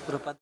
Berupa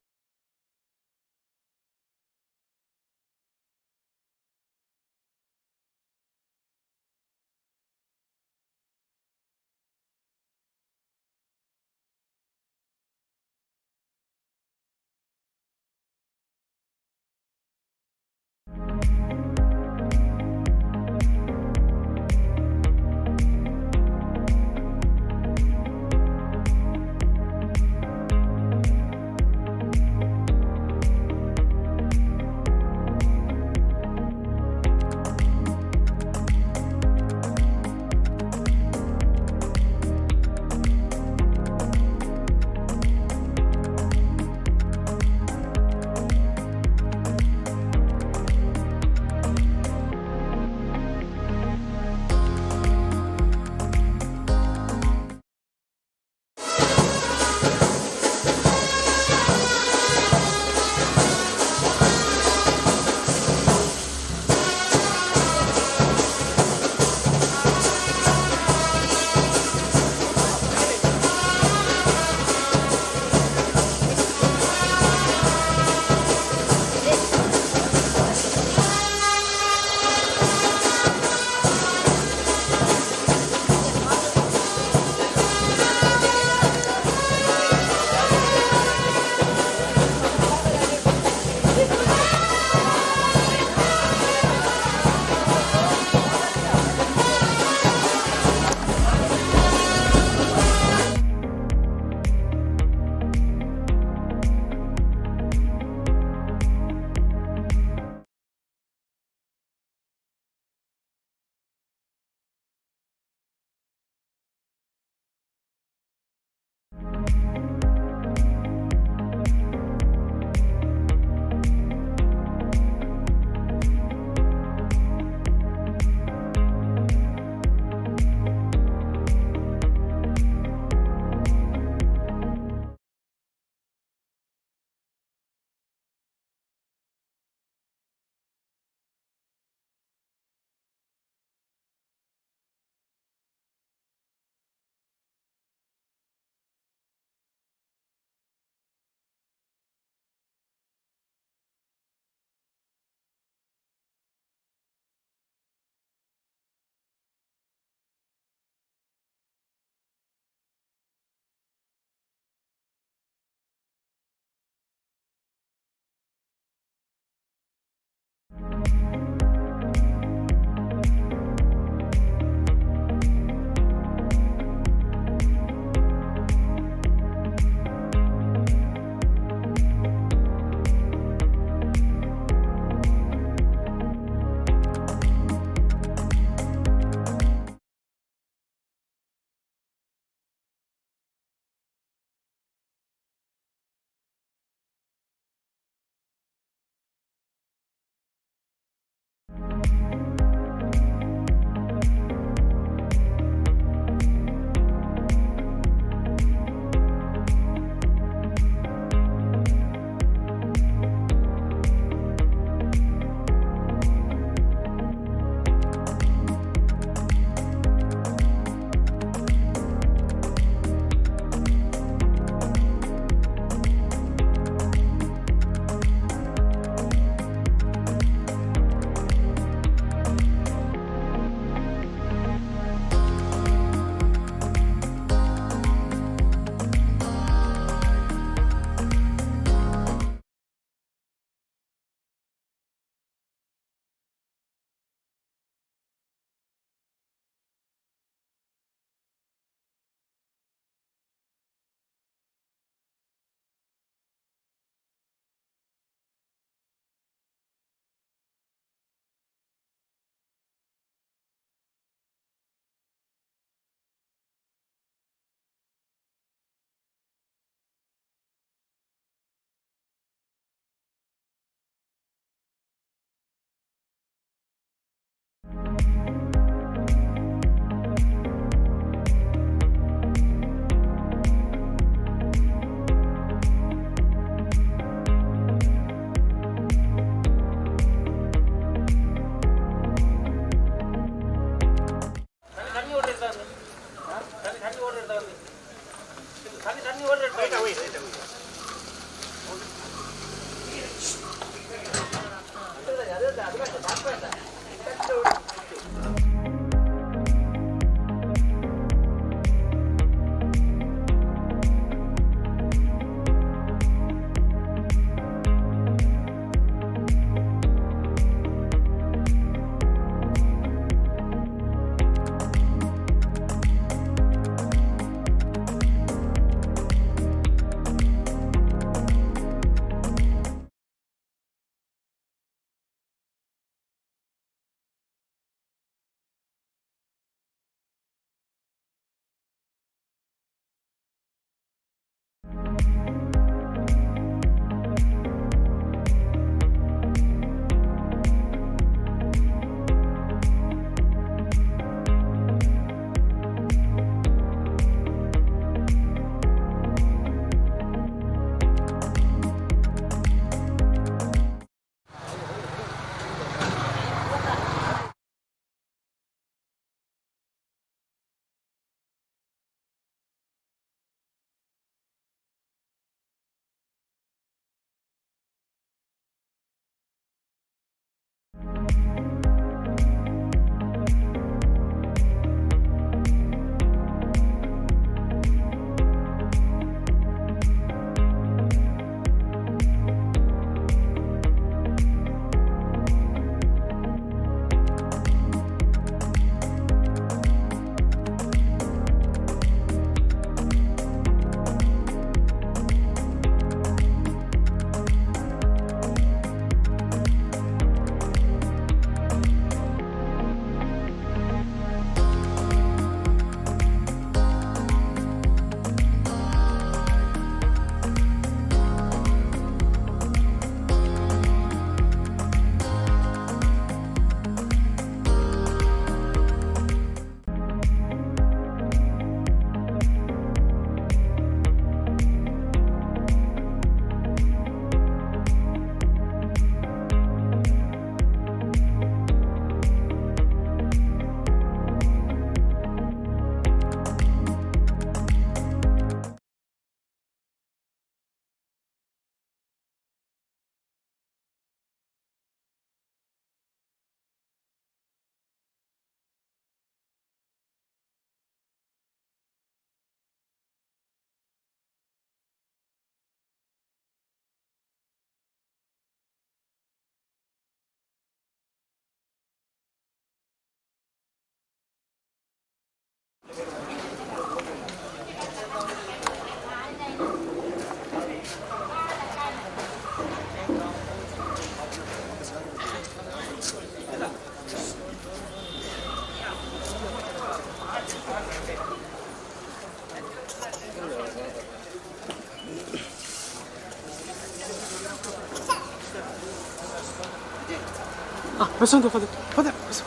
bus ಅಂತ father, father bus.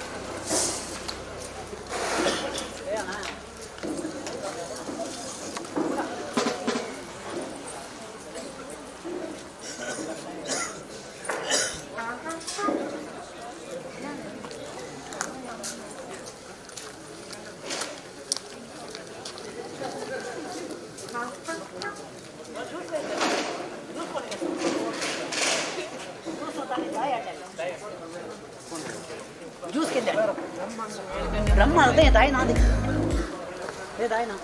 Juice ಕಿಲ್ಲ ಬ್ರಹ್ಮ ಅದೇ ತಾಯಿ ನಾದಿ ತಾಯಿ ನಾ.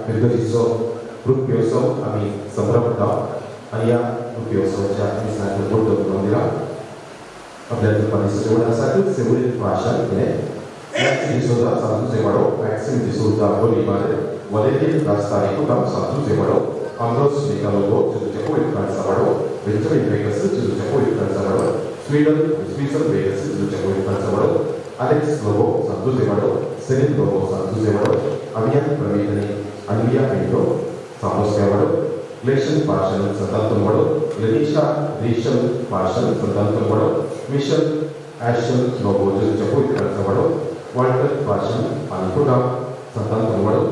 फिरगजीचो रुप्योत्सव आमी संभ्रमता आनी ह्या रुप्योत्सवाच्या दिसाक बोर्ड दिला. आपल्या दिसाचे वडील आसात सेवरीन भाशा हे मॅक्सिम डिसोजा सांजुजे वाडो, मॅक्सिम डिसोजा बोलीमार, वलेरीन रास्ता इकुटाम सांजुजे वाडो, आंब्रोस निकालोगो जेजूच्या पवित्र वाडो, बेंजामिन वेगस जेजूच्या पवित्र वाडो, स्वीडन स्वीजन वेगस जेजूच्या पवित्र वाडो, अलेक्स लोबो सांजुजे वाडो, सेलिन लोबो सांजुजे वाडो, अभियान प्रवीण आणि अनविया पेंटो सामोस्या वाडो, ग्लेशन पार्शन संतांतन वाडो, लेनिशा रेशल पार्शन संतांतन वाडो, मिशल ॲशल लोबो जेजूच्या पवित्र वाडो, वाल्टर पार्शन आणि कुटाम संतांतन वाडो,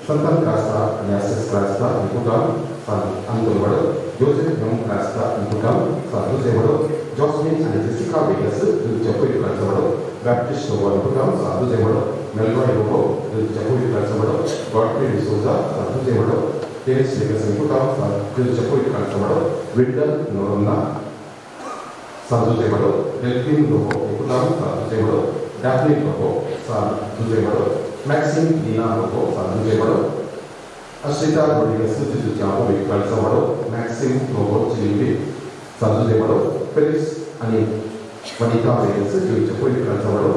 संतान क्रास्ता आणि आसेस क्रास्ता आणि कुटाम अंतन वाडो, जोसेफ एम क्रास्ता आणि कुटाम सांजुजे वाडो, जॉस्मिन आणि जेसिका वेगस जेजूच्या पवित्र वाडो, बॅप्टिस्ट लोबो आणि कुटाम सांजुजे वाडो, मेलरॉय लोबो जेजूच्या पवित्र वाडो, गॉडफ्री डिसोजा सांजुजे वाडो, टेनिस वेगस आणि कुटाम जेजूच्या पवित्र वाडो, विंडल नोरोन्ना सांजुजे वाडो, डेल्फिन लोबो कुटाम सांजुजे वाडो, डॅफनी लोबो सांजुजे वाडो, मॅक्सिम लीना लोबो सांजुजे वाडो, अश्रिता रोड्रिगस जेजूच्या पवित्र वाडो, मॅक्सिम लोबो चिलिंबी सांजुजे वाडो, फेलिक्स आणि वनिता वेगस जेजूच्या पवित्र वाडो,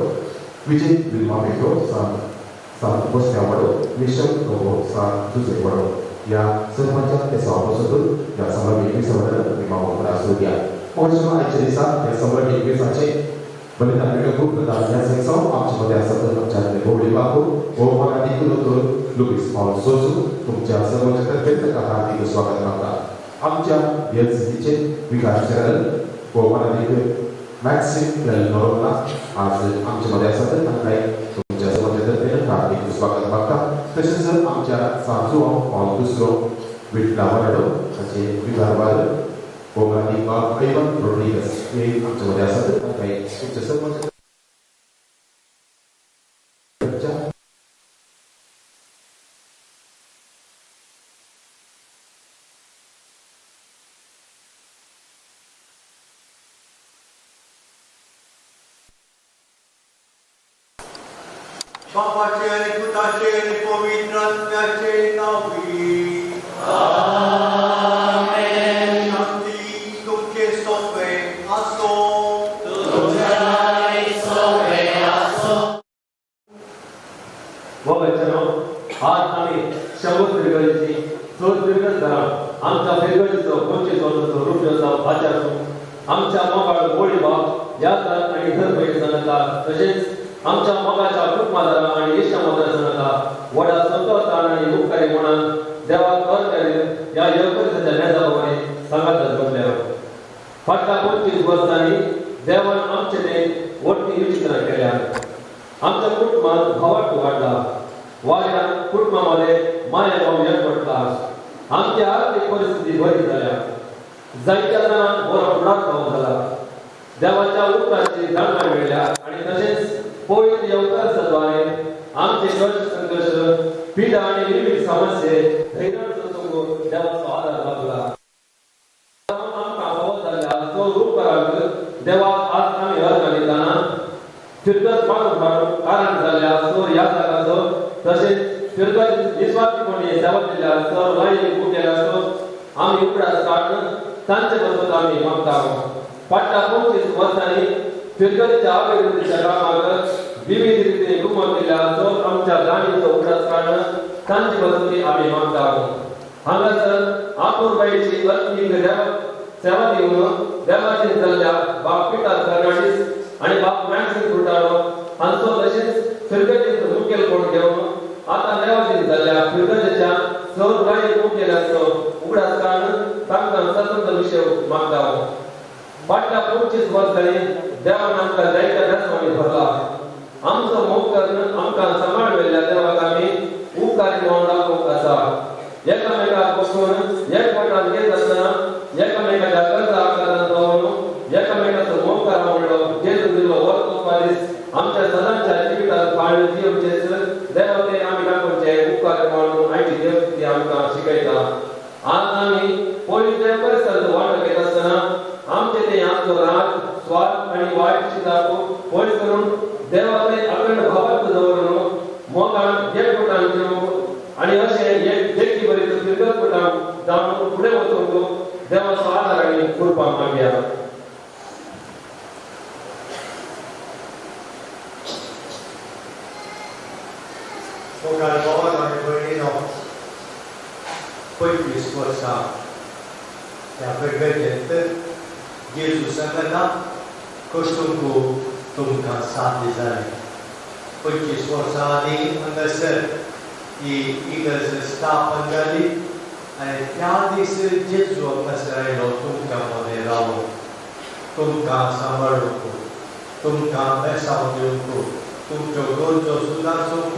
विजय विल्मा पेट्रो सान बसल्या वाडो, मिशल लोबो सांजुजे वाडो. या सर्वांच्या त्या सभापसतून या सम्राट एकवीस विमा आसूं द्या. आयच्या दिसा या सम्राट एकवीसाचे बलिदान खूप ह्या सेक्सो आमच्या मध्ये आसात आमच्या गोवडी बापू भोवमानादीक दोतोर लुईस पावल सोजू, तुमच्या सर्वांच्या तर्फे ताका हार्दिक स्वागत मागता. आमच्या एलसीसीचे विकार जनरल भोवमानादीक मॅक्सिम एल नोरोना आज आमच्या मध्ये आसात, तांकां तुमच्या सर्वांच्या तर्फे हार्दिक स्वागत मागता. तशेंच आमच्या सांजुआंव पावल दुसरो विटला वराडो हाचे विकारवार भोवमानादीक बाब ऐवन रोड्रिगस हे आमच्या मध्ये आसात, तांकां तुमच्या सर्वांच्या बापाचे आणि पुताचे आणि पवित्र आत्म्याचे नावी. शांती तुमचे सोपे आसो. मोगाचेनो, आज आमी 100 फिरगजीची चड फिरगज घरां आमच्या फिरगजीचो 25 वर्साचो रुप्योत्सव आचरचो. आमच्या मोगाळ गोळी बाब यादगार आणि घर पयली सांगता, तशेंच आमच्या मोगाच्या कुटुंबादारां आनी इश्टा मोगां सांगता व्हडा संतोशान आनी उपकारी म्हणून देवाक अर्घ ह्या येवकरीच्या मेजा वरी सांगात जमल्या. फाटल्या 25 वर्सांनी देवान आमचे ते व्हडली विचित्रां केल्या. आमच्या कुटुंबात भावार्थ वाडला, वाड्यान कुटुंबामध्ये माया भाव एकवटला, आमची आर्थिक परिस्थिती बरी जाल्या, जायत्या जाणांक बरो फुडार जाला, देवाच्या उपरांची जाणकाय मेळ्ळ्या आनी तशेंच पवित्र येवकाराद्वारे आमचे कश्ट संघर्ष पिडा आनी विविध समस्ये धैर्यान सोसूंक देवाचो आदार लागला. आमकां फावो जाल्ल्या तो उपकाराक देवाक आज आमी अर्घां दितना फिरगज बांदून हाडूंक कारण जाल्ल्या सर ह्या जागाचो, तशेंच फिरगज निस्वार्थीपणे सेवा दिल्ल्या सर लायनी मुखेल्याचो आमी उगडास काडून तांचे बसत आमी मागता. फाटल्या 25 वर्सांनी फिरगजीच्या अभिवृद्धीच्या कामाक विविध रितीने गुमत दिल्ल्या सर आमच्या दाणीचो उगडास काडून तांचे बसती आमी मागता. हांगासर आपूर्बायेची अर्थीक सेवा दिवन देवाची जाल्ल्या बाप पिटर फर्नांडीस आनी बाप मॅक्सिम फुटारो हांचो, तशेंच फिरगजेचो मुखेलपण घेवन आतां देवाची जाल्ल्या फिरगजेच्या सर राय मुखेल्याचो उगडास काडून तांकां स्वतंत्र विशय मागता. फाटल्या 25 वर्सांनी देवान आमकां जायत्या बेसवांनी भरला. आमचो मोग करून आमकां सांबाळ मेळ्ळ्या देवाक आमी उपकारी म्हणून दाखोवंक आसा. एकामेकाक बसून एकवटान घेत आसतना एकामेकाच्या गरजा आकारान जावन एकामेकाचो मोग करा म्हणलो जेजून दिल्लो वर्तो पारीस आमच्या सदांच्या जिवितांत पाळून जिवचेच देवाते आमी दाखोवचे उपकार म्हणून आयची देव ती आमकां शिकयता. आज आमी पवित्र परिसराचो वांटो घेत आसतना आमचे ते आमचो राग, स्वार्थ आनी वायट चिंताप पयस करून देवाचे अखंड भावार्थ दवरून मोगान एकवटान जिवूंक आनी अशें एक जावन फुडें वचूंक देवाचो आदार आनी कृपा मागया. मोगाळ भावान आनी भयणीनो, 25 वर्सां ह्या फिर्गजेंत जेजू सांगना कश्टूंक तुमकां साध्य जालें. 25 वर्सां आदीं हांगासर ही इगर्ज स्थापन जाली आनी त्या दीस जेजू हांगासर आयलो तुमकां मदें रावूंक, तुमकां सांबाळूंक, तुमकां बेसांव दिवंक, तुमच्यो गरजो सुदारचोंक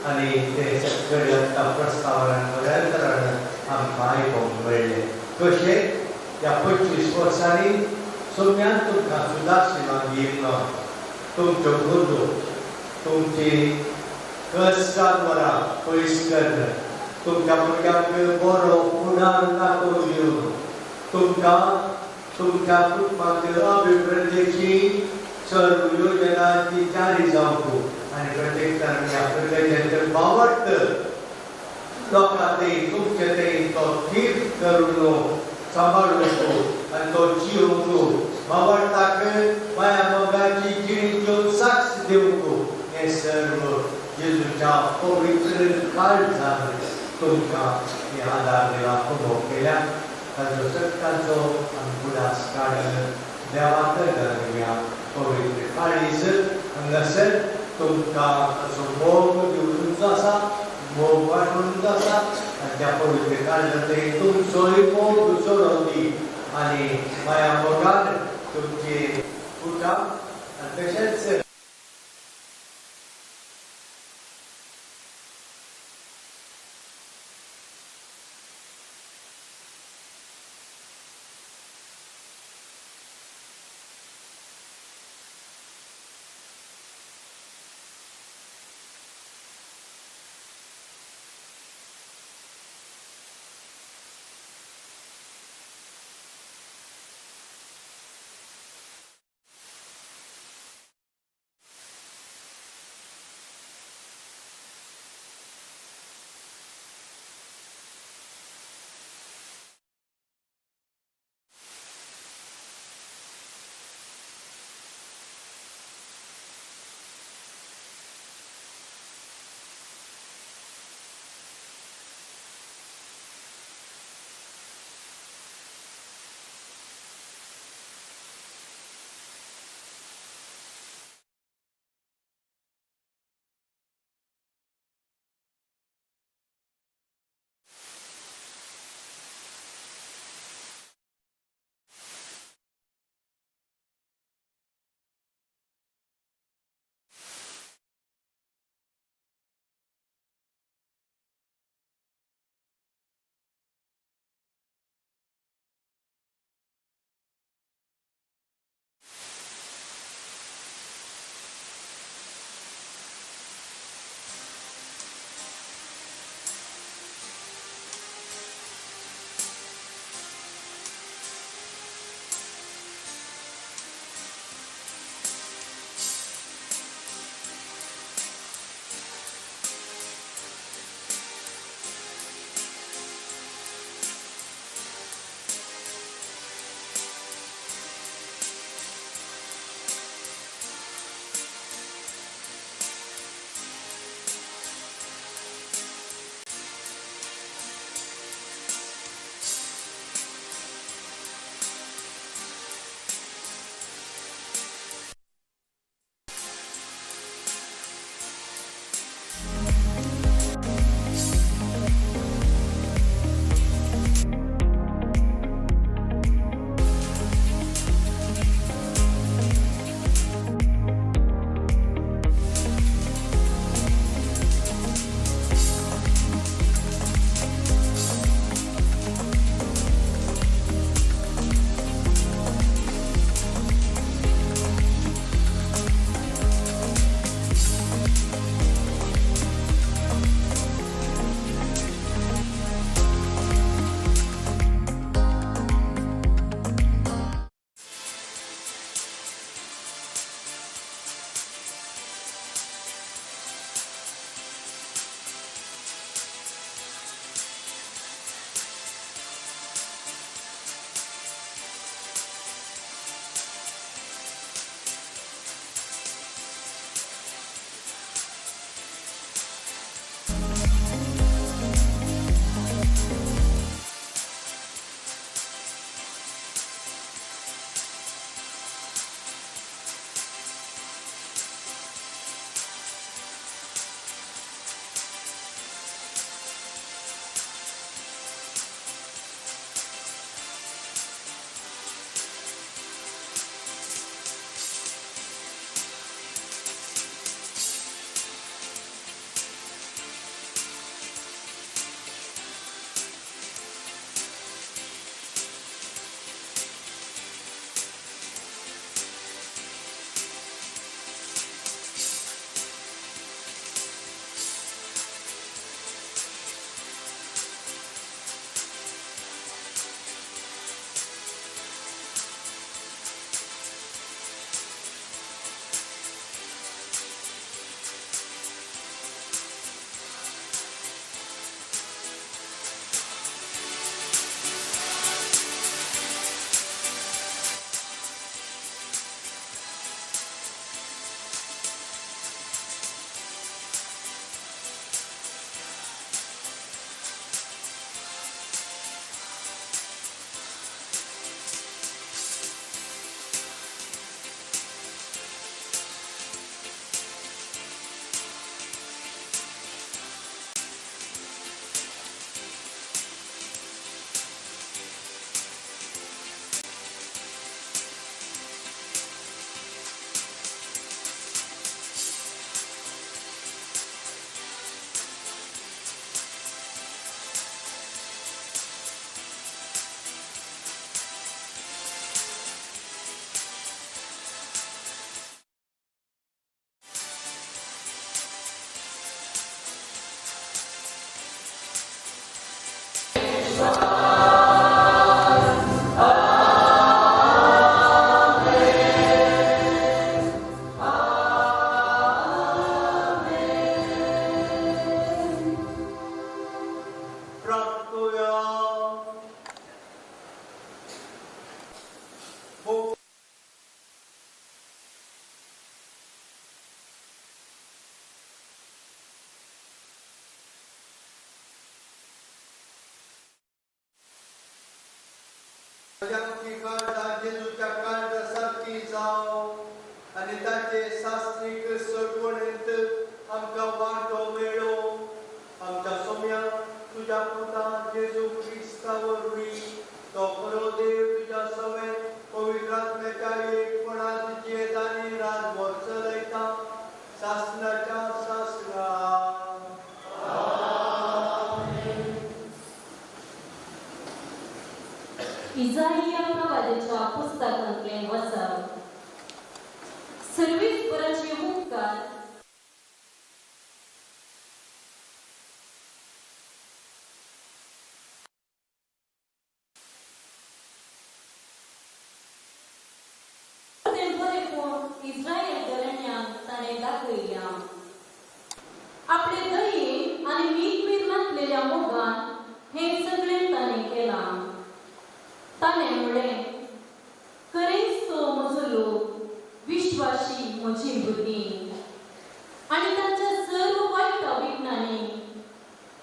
आनी ते सगळे आतां प्रस्तावनान पर्यंतरान आमकां आयकूंक मेळ्ळें. कशें ह्या 25 वर्सांनी सोम्यान तुमकां सुदारशिलां घेवन तुमच्यो गरजो, तुमची कश्टां वरां पयस करून, तुमच्या भुरग्यांक बरो फुडार दाखोवन दिवन, तुमकां तुमच्या कुटुंबाक अभिवृद्धीची सर्व योजनाची जारी जावंक आनी प्रत्येक ह्या फिर्गजेंत बावट लोकां ते तुमचे ते तो थीर करून सांबाळूंक आनी तो जिवंक, बावटाक माया मोगाची जिणेच्यो साक्ष दिवंक, हें सर्व जेजूच्या पवित्र काळजान तुमकां हे आदार दिला, पुरो केल्या. ताचो सत्ताचो आमी उडास काडून देवाक घालुया. पवित्र काळीज हांगासर तुमकां ताचो मोग दिवनुचो आसा, मोग वांटूनचो आसा आनी त्या पवित्र काळजांत तुमचोय मोग चडोवन दी आनी माया मोगान तुमचे कुटां आनी तशेंच मागतोया. जेजूच्या काळजासारकी जावं आनी ताचे शास्त्रीक सोडवणेंत आमकां वांटो मेळो. आमच्या सोम्या तुज्या पुता जेजू क्रिस्ता वरवीं तो खरो देव तुज्या समेत पवित्र आत्म्याच्या एकपणांत जियेत आनी राजभर चलयता सासणाच्या सासणाक. इजाइया प्रवादाच्या पुस्तकांतलें वचप. सर्वेस्पराचे मुखार तें बरेंपण इस्रायल घराण्यांक ताणें दाखयल्या. आपले दयेन आनी मीठ नासलेल्या मोगान हें सगळें ताणें केलां. ताणें म्हणलें, खरेंच तो म्हजो लोक, विश्वाशी म्हजी भुरगीं, आनी तांच्या सर्व वायट विघ्नांनी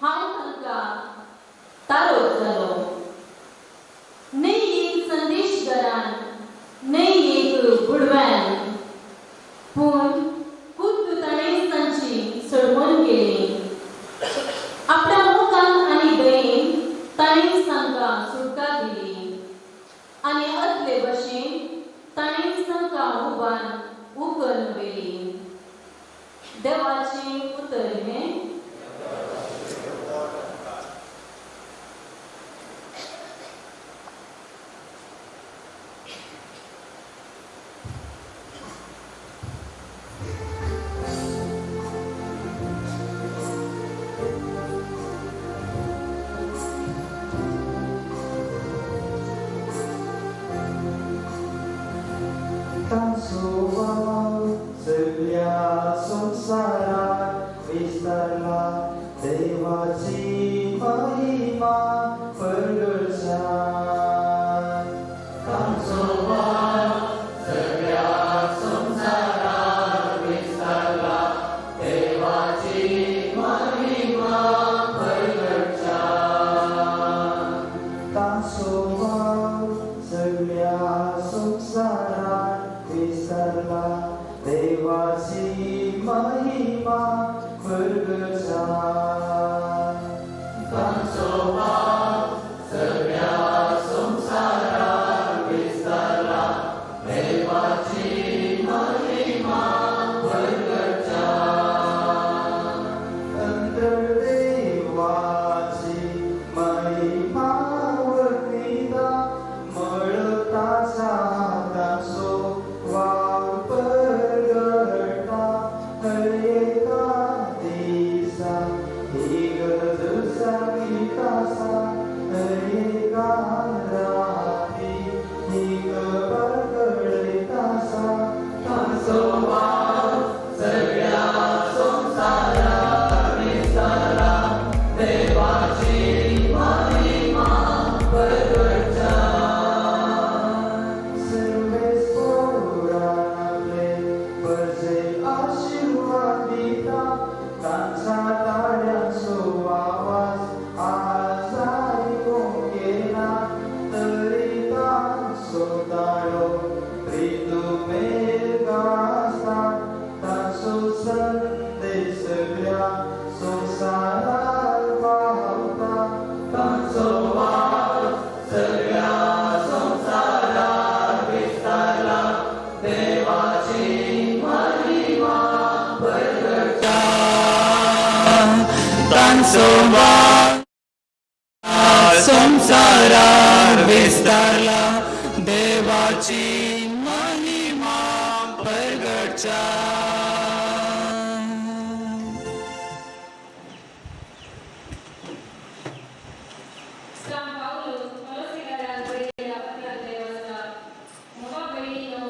हांव तांकां तारोत जालो. न्हय एक संदेशघरान, न्हय एक बुडव्यान, पूण खुद्द ताणेंच तांची सोडवण केली. आपल्या मोगान आनी दयेन ताणेंच तांकां सुटका दिली आनी अदले भशेन ताणेंच तांकां उबान उखल व्हेली. देवाचें उतर हें. सगळ्या संसारात विस्तारला देवाची महिमा परगळशान. तांचो सगळ्या संसारात विसरला देवाची महिमा परगळशान. देवाची महिमा वर्णिता मळताच्या हाताचो वावर परगळटा. हर एका दिसा इगर्ज सांगीत आसा, हर एका राती एक परगळीत आसा. तांचो वावर सगळ्या संवसारात विस्तारला देवाची महिमा परगळटा. सर्वेस्परान आपले परजे आशीर्वाद दिता, तांच्या ताळ्यांचो आवाज आज आयकूंक येना, तरी तांचो ताळो प्रितुमेर गाजता. तांचो संदेश सगळ्या संवसारार पावता. तांचो वावर सगळ्या संवसारार विस्तारला देवाची महिमा परगळटा. तांचो वावर संवसारार विस्तारला देवाची महिमा परगळटा. San Paulo कोलोसेकारांक बरयल्ल्या पत्रांतलें वाचप. म्हज्या भयणीनो,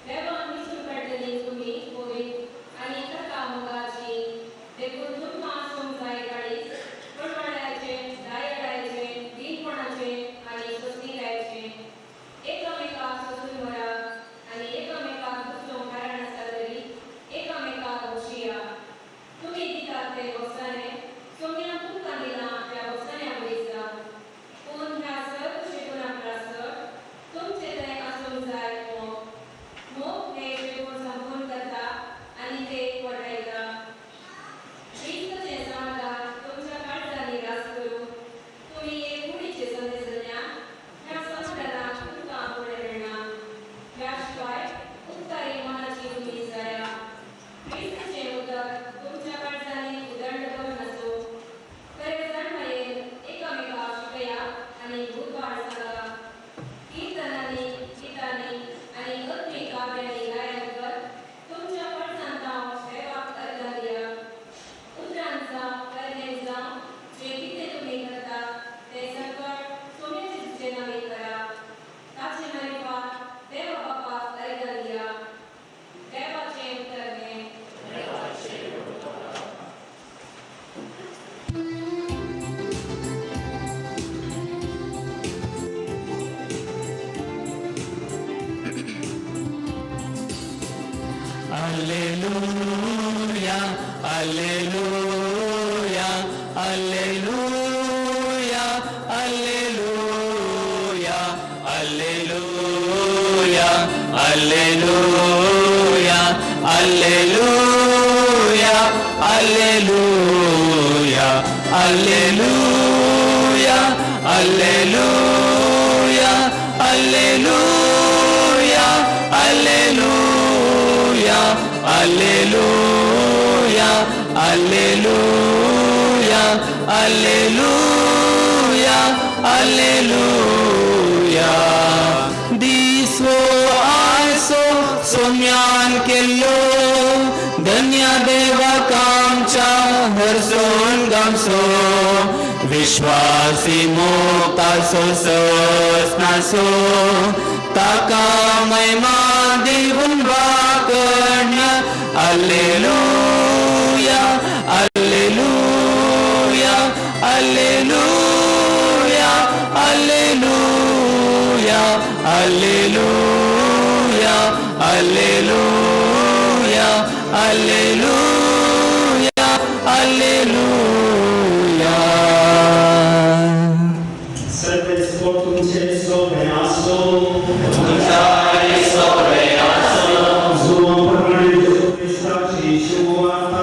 देवान विसरून काडलेली तुमी पवित्र आनी ताका मोगाची, देखून तुमकां आसूंक जाय काळीज, कळवळ्याचें, दयाळाचें, Alleluia, alleluia, alleluia, alleluia, alleluia, alleluia, alleluia, alleluia, alleluia, alleluia, alleluia, alleluia, alleluia, alleluia, alleluia, alleluia. दिसो आसो सोम्यान केल्लो धन्य देवा कामच्या हरसोन गामसो विश्वासी मोक्तासो ससनासो ताका महिमा दिवन वाकण्य. Alleluia, alleluia, alleluia, alleluia, alleluia, alleluia, alleluia, alleluia. सर्वेस्पोर तुमचे सोबे आसो. तुमच्याय सोबे आसो. जुवां प्रमाणे जेजू क्रिस्ताची शुभवार्ता.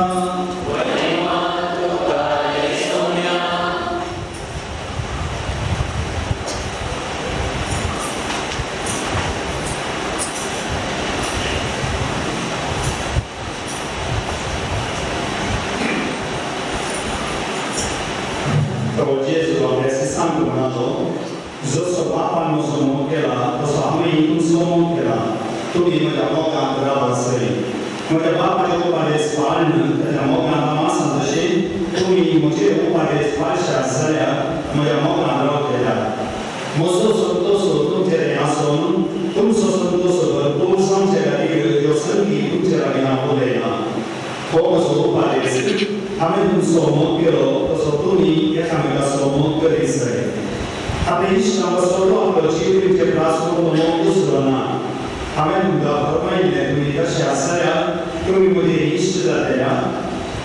प्रभू जेजू आपल्या सांगू म्हणालो, जसो बापान म्हजो मोग केला तसो हांवें तुमचो मोग केला. तुमी म्हज्या मोगांत रावात सरी. म्हज्या बापाचे उपादेस पाळून ताच्या मोगांत हांव आसा तशें तुमी म्हजे उपादेस पाळशात जाल्यार म्हज्या मोगांत रावतल्या. म्हजो संतोश तुमचेर आसून तुमचो संतोश भरपूर जावचे खातीर ह्यो संगी तुमचे लागीं हांव उलयतां. हो म्हजो उपादेस, हांवें तुमचो मोग केलो तसो तुमी एकामेकाचो मोग करीत जाय. आपल्या इश्टां बसलो आपलो जीव दिवचे त्रास करून तो मोग दुसरो ना. हांवें तुमकां फर्मायिल्लें, तुमी तशें आसल्यार तुमी म्हजे इश्ट जातल्या.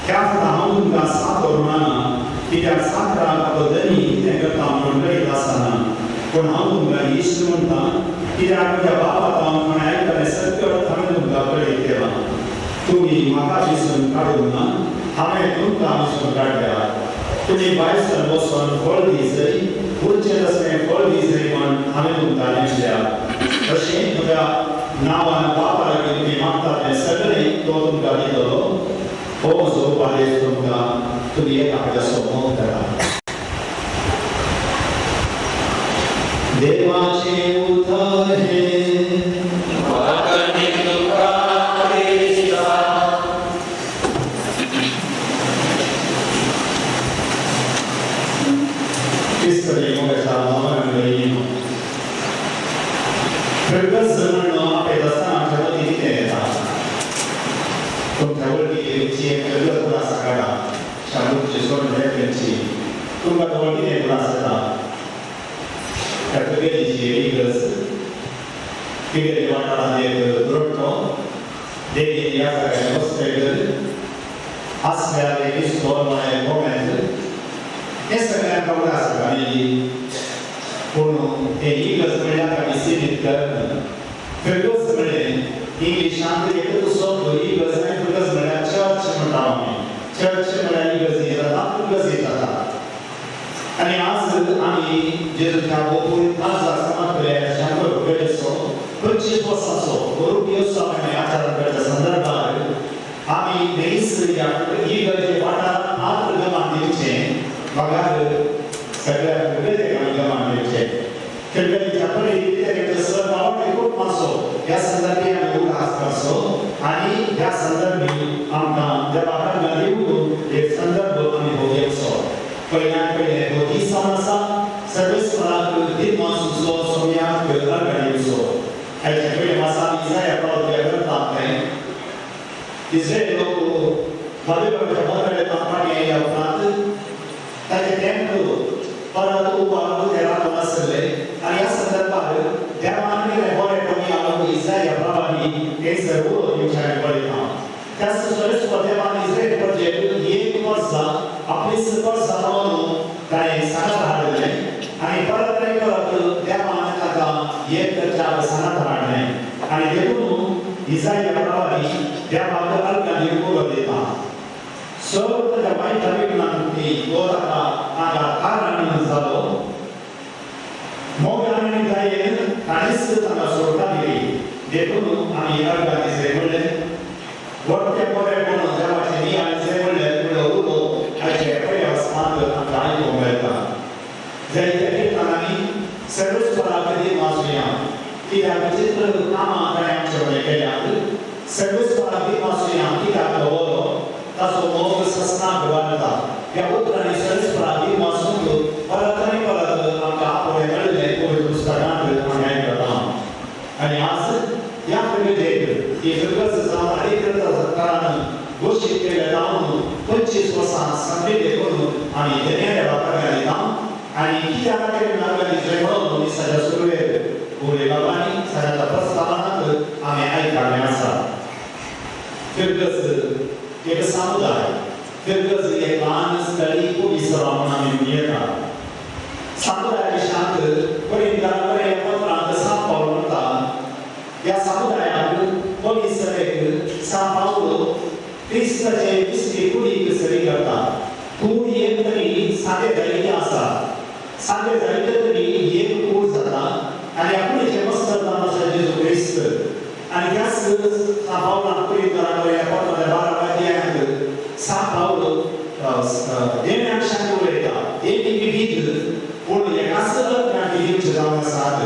ह्या फुडें हांव तुमकां साकर म्हणना, कित्याक साकराक आपलो धनी कितें करता म्हणून कळीत आसना. पूण हांव तुमकां इश्ट म्हणटा, कित्याक म्हज्या बापा हांव कोणें आयकलें सकट हांवें तुमकां कळीत केलां. तुमी म्हाका दिसून काडूंक ना, हांवें तुमकां दिसून काडल्या. तुमी भायसर वचून फळ दिसय, उरचें तसलें फळ दिसय म्हण हांवें तुमकां दिसल्या. अशें म्हज्या नांवान बापा लागीं तुमी मागता तें सगळें तो तुमकां दितलो. हो म्हजो उपादेश तुमकां, तुमी एकामेकाचो मोग करा. देवाचें उतर हें. क्रिस्तले मोगाच्या नांवान उलयिनो. फिरगज म्हणून आपल्या आसतना आमच्या मदीं कितें येता? तुमच्या वळखी एक फिरगज उडास काडा, शाबूची सोडून रेफ्रन्सची तुमकां तो कितें उडास येता? त्या फिरगजीची इगर्ज, फिगरी वाठारांत एक ग्रोटो, देवी ह्या जाग्यार बसलें आसल्यार एक इस्कोल म्हळ्यार मोमेंट, हें सगळें आमकां उडास येता. आनी पूण हे इगर्ज म्हणल्यार आमी सिमीत करना. फिरगज म्हणलें इंग्लिशांत एकूच शब्द इगर्ज, आनी फिरगज म्हणल्यार चर्च म्हणटा आमी. चर्च म्हणल्यार इगर्ज जाता, फिरगज जाता. आनी आज आमी जेजूच्या भोंवतणी समाज 100 रुपयाचो 25 वर्सांचो रुपयोत्सव आमी आचरण करच्या संदर्भार आमी न्हंयस इगर्जे वाठारांत मात्र गमान दिवचें, बगार सगळ्या फिरगजेक आमी गमान दिवचें. फिरगजेच्या पयलीं कितें सर आवडटे खूब मातसो ह्या संदर्भी आमी उल्हास करचो आनी ह्या संदर्भी आमकां देवा कडल्यान दिवन एक संदर्भ आमी हो घेवचो. पयल्यान पयलें हो दीस जावन आसा सर्वेस्पराक दिनवासूचो सोम्याक अर्घ दिवचो. आयचे पयलें मासा आमी इजाया प्रवक्त्या ग्रंथांतलें इस्रायल लोक बाबेलाच्या बंदरांत फाटीं आयल्या उपरांत ताचें टेम्पल परत उबारून ते राखून आसले. आनी ह्या संदर्भार देवान कितें बरें कमी आलो इजाया प्रवानी थंयसर उलोवन दिवचें आमी पळयता. सर्वेस्पर देवान इस्रायल प्रजेक एक वर्सा आपलीच वर्सा म्हणून ताणें सांगात हाडलें आनी परत आनी परत देवान ताका एक चार सांगात हाडलें आनी देखून इसाया प्रवादी देवाक अर्गां दिवन दिता सर्व ताच्या वायट विघ्नांती तो ताका ताका कारण जालो मोगान आनी दयेन ताणेंच ताका सोडटा दिली. देखून आमी अर्गां दिसले म्हणलें वट्टे बरें म्हणून देवाचें नियाळ दिसलें म्हणलें म्हणलो उलो आयचे प्रयासांत आमकां आयकूंक मेळटा. जायत्या किर्तनांनी सर्वेस्पराक दिनवासुया कित्याक विचित्र कामां ताणें आमचे कडेन केल्यांत. सर्वेस्पराक दिनवासुया कित्याक तो बरो ताचो मोग ससनाक वाडटा. ह्या उतरांनी सर्वेस्पराक दिनवासूंक परत आनी परत आमकां आपोवणें मेळिल्लें पवित्र पुस्तकांत आमी आयकता. आनी आज ह्या फिर्गजेक ही फिर्गज जावन अधिकृत सरकारान घोशीत केल्या जावन 25 वर्सां सोंपिल्ले करून आमी धन्य देवाक दिता. आनी कित्या खातीर नागरिक दिसले म्हणून मिसाच्या सुरवेक उले बाबांनी सगळ्या प्रस्तावनांत आमी आयकल्लें आसा. फिर्गज एक समुदाय, फिर्गज एक ल्हान स्थळी पुलिसवा म्हणून आमी म्हणयेता. समुदाया विशांत कोरिंथां बरयल्या पत्रांत सांत पावल म्हणटा ह्या समुदायाक पोलिसरेक सांत पावलो क्रिस्ताचे विसरी कुडीक सरी करता. कूड एक तरी सादे जायते आसा, सादे जायते तरी एक कूड जाता आनी ह्या कुडीचें मस्तक जावन आसा जेजू क्रिस्त. आनी त्याच सांत पावलान कोरिंथां बरयल्या पत्रांतल्या 12व्या अध्यायांत सांत पावल देण्या विशांत उलयता. देणी विवीध पूण एकाच अर्गांती दिवचे जावन आसात.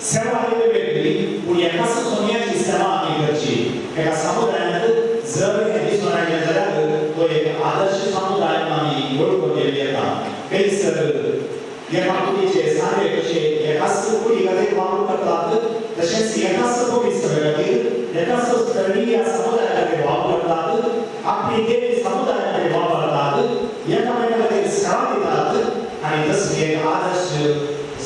सेवा ही वेगळी पूण एकाच सोन्याची सेवा आमी करची. एका समुदायांत जर हें दिसून आयलें जाल्यार तो एक आदर्श समुदाय आमी वळखून येता. थंयसर एका कुडीचे सांदे कशे एकाच कुडी खातीर वावर करतात तशेंच एकाच पवित्र खातीर एकाच स्थळीय समुदाया खातीर वावर करतात. आपली देवी समुदाया खातीर वापरतात, एकामेका खातीर सेवा दितात आनी तसली एक आदर्श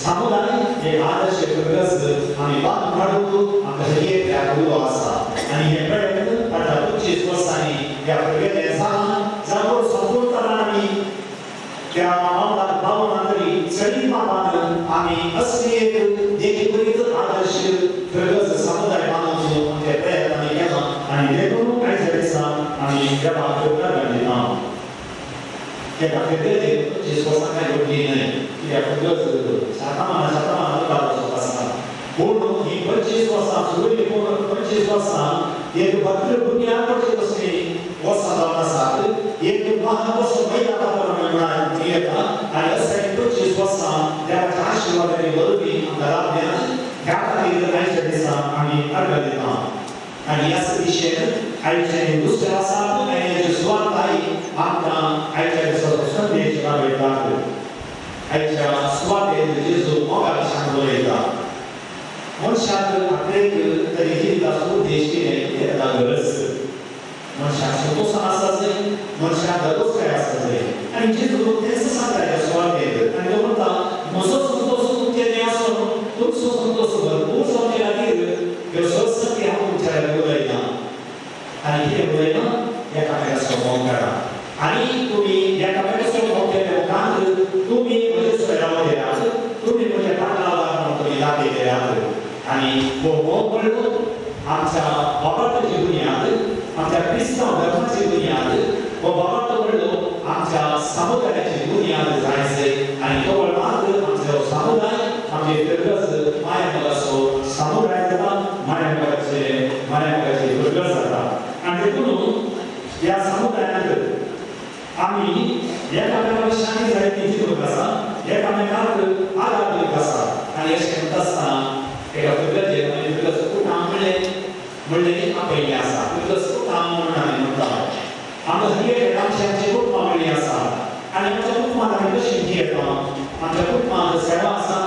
समुदाय एक आदर्श फिर्गज आमी बांदून हाडूंक आमकां एकल्याक उलो आसा. आनी हे प्रयत्न फाटल्या 25 वर्सांनी ह्या फिर्गजें जालां जागोर संपूर्णपणान आमी त्या मामलाक पावना तरी चडीत मापान आमी असली एक देखीभरीत आदर्श फिर्गज समुदाय बांदूंक आमचे प्रयत्न आमी केला आनी देखून आयच्या दिसा आमी देवाक अर्गां दिता. एका फिर्गजेक 25 वर्सां कांय व्हडली न्हय कित्याक फिर्गज शतमाना शतमाना उबारचो आसता. पूण ही 25 वर्सां सुरवेक 25 वर्सां एक भद्र बुन्याद पडची तसली वर्सां जावन आसात. एक महान महिला म्हणून येता आनी अशें 25 वर्सां देवाच्या आशिर्वादांनी वरवीं आमकां लाभल्यात. ह्या खातीर आयच्या दिसा आमी अर्गां दिता. आनी ह्याच दिशेन आयचें दुसरें आसा आनी हाची सुवाताय आमकां आयच्या दिसाचो संदेश दाखयतात. आयच्या सुवातेर जेजू मोगा विशांत उलयता. मनशाक आपलेक तरी जिविताचो उद्देश कितें कितें ताका गरज. मनशाक संतोशान आसा जाय, मनशाक धादोसकाय आसा जाय. आनी जेजू तेंच सांगता ह्या सुवातेर आनी तो म्हणटा म्हजो संतोश तुमचें आसून तुमचो संतोश भरपूर जावचे खातीर ह्यो सत्संगी हांव तुमच्या लागीं उलयता. आनी कितें उलयना एकामेकाचो मोग करा आनी तुमी एकामेकाचो मोग केल्या उपरांत तुमी म्हजे सय रावल्यात, तुमी म्हज्या पाटलावार म्हणून तुमी दाखयल्यात. आनी हो मोग म्हणलो आमच्या बाबाची बुन्याद, आमच्या क्रिस्तांव धर्माची बुन्याद. हो बाबाचो म्हणलो आमच्या समुदायाची बुन्याद जायचे आनी तो मात्र आमचो समुदाय आमचे फिर्गज माया मोगाचो समुदाय जाता, माया मोगाची फिर्गज जाता. आनी देखून ह्या समुदायांत आमी एकामेका विशांनी जायती चिंतूंक आसा, एकामेकाक आदार दिवंक आसा. आनी अशें म्हणटा आसतना एका फिर्गजेक आमी फिर्गज कुटाम म्हणलें आपयल्लें आसा. फिर्गज कुटाम म्हणून आमी म्हणटा. आमकां हर एक आमची आमची कुटुंबां मेळ्ळी आसा आनी आमच्या कुटुंबांत आमी कशी जियेता. आमच्या कुटुंबांत सेवा आसा,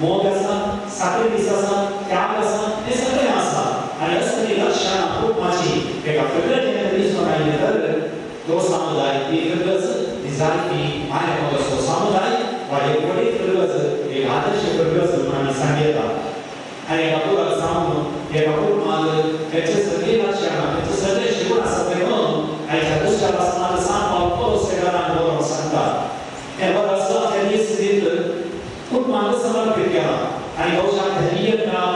मोग आसा, साक्रिफीस आसा, त्याग आसा, हें सगळें आसा. आनी असली लक्षणां कुटुंबाची एका फिर्गजेन दिसून आयली तर तो समुदाय ती फिर्गज ही जायती माया मोगाचो समुदाय वा एक व्हडली फिर्गज एक आदर्श फिर्गज म्हणून आमी सांगता. आनी एका पुराक जावन एका कुटुंबांत तेचे सगळीं लक्षणां तेचे सगळे शिकून आसा ते म्हणून आनी बहुशा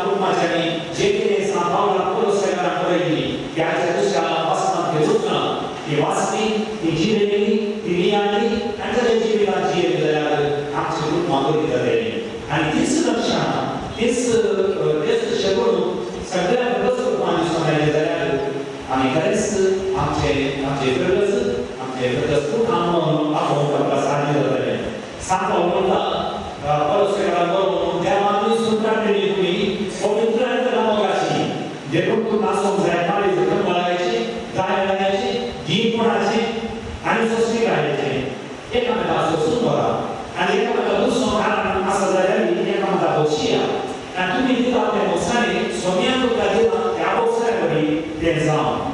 कुटुंबाच्यांनी जे कितें सांत पावलान कोलोसेकारांक बरयल्ली ती आयच्या दुसऱ्या वाचनांत ती उतरां ती वाचली, ती जिरयली, ती नियाळ्ळी आनी ताच्या जिवितांत जियेली जाल्यार आमचें कुटुंबां बरी जातलीं. आनी तीच लक्षणां, तीच तेच शेगूण सगळ्या प्रगत कुटुंबां दिसून आयलें जाल्यार आमी खरेंच आमचे आमचे प्रगत आमचे प्रगत कुटुंब म्हणून आपोवंक आमकां साध्य जातलें. सांत पावल म्हणटा कोलोसेकारांक बरोवन, देवान विसरून काडलेली तुमी पवित्र आनी मोगाची, देखून तूं नासूंक जाय काळीज खंबळायची, गाय लायाची, गीतपणाची आनी सोंसणीकायेची. एकामेका सोंसून बरा आनी एकामेका दुसरो कारण आसा जाल्यार एकामेका बक्षिया आनी तुमी दिता त्या बोक्सांनी सोम्यान तुमकां दिला त्या बोक्सा वरी तें जावं.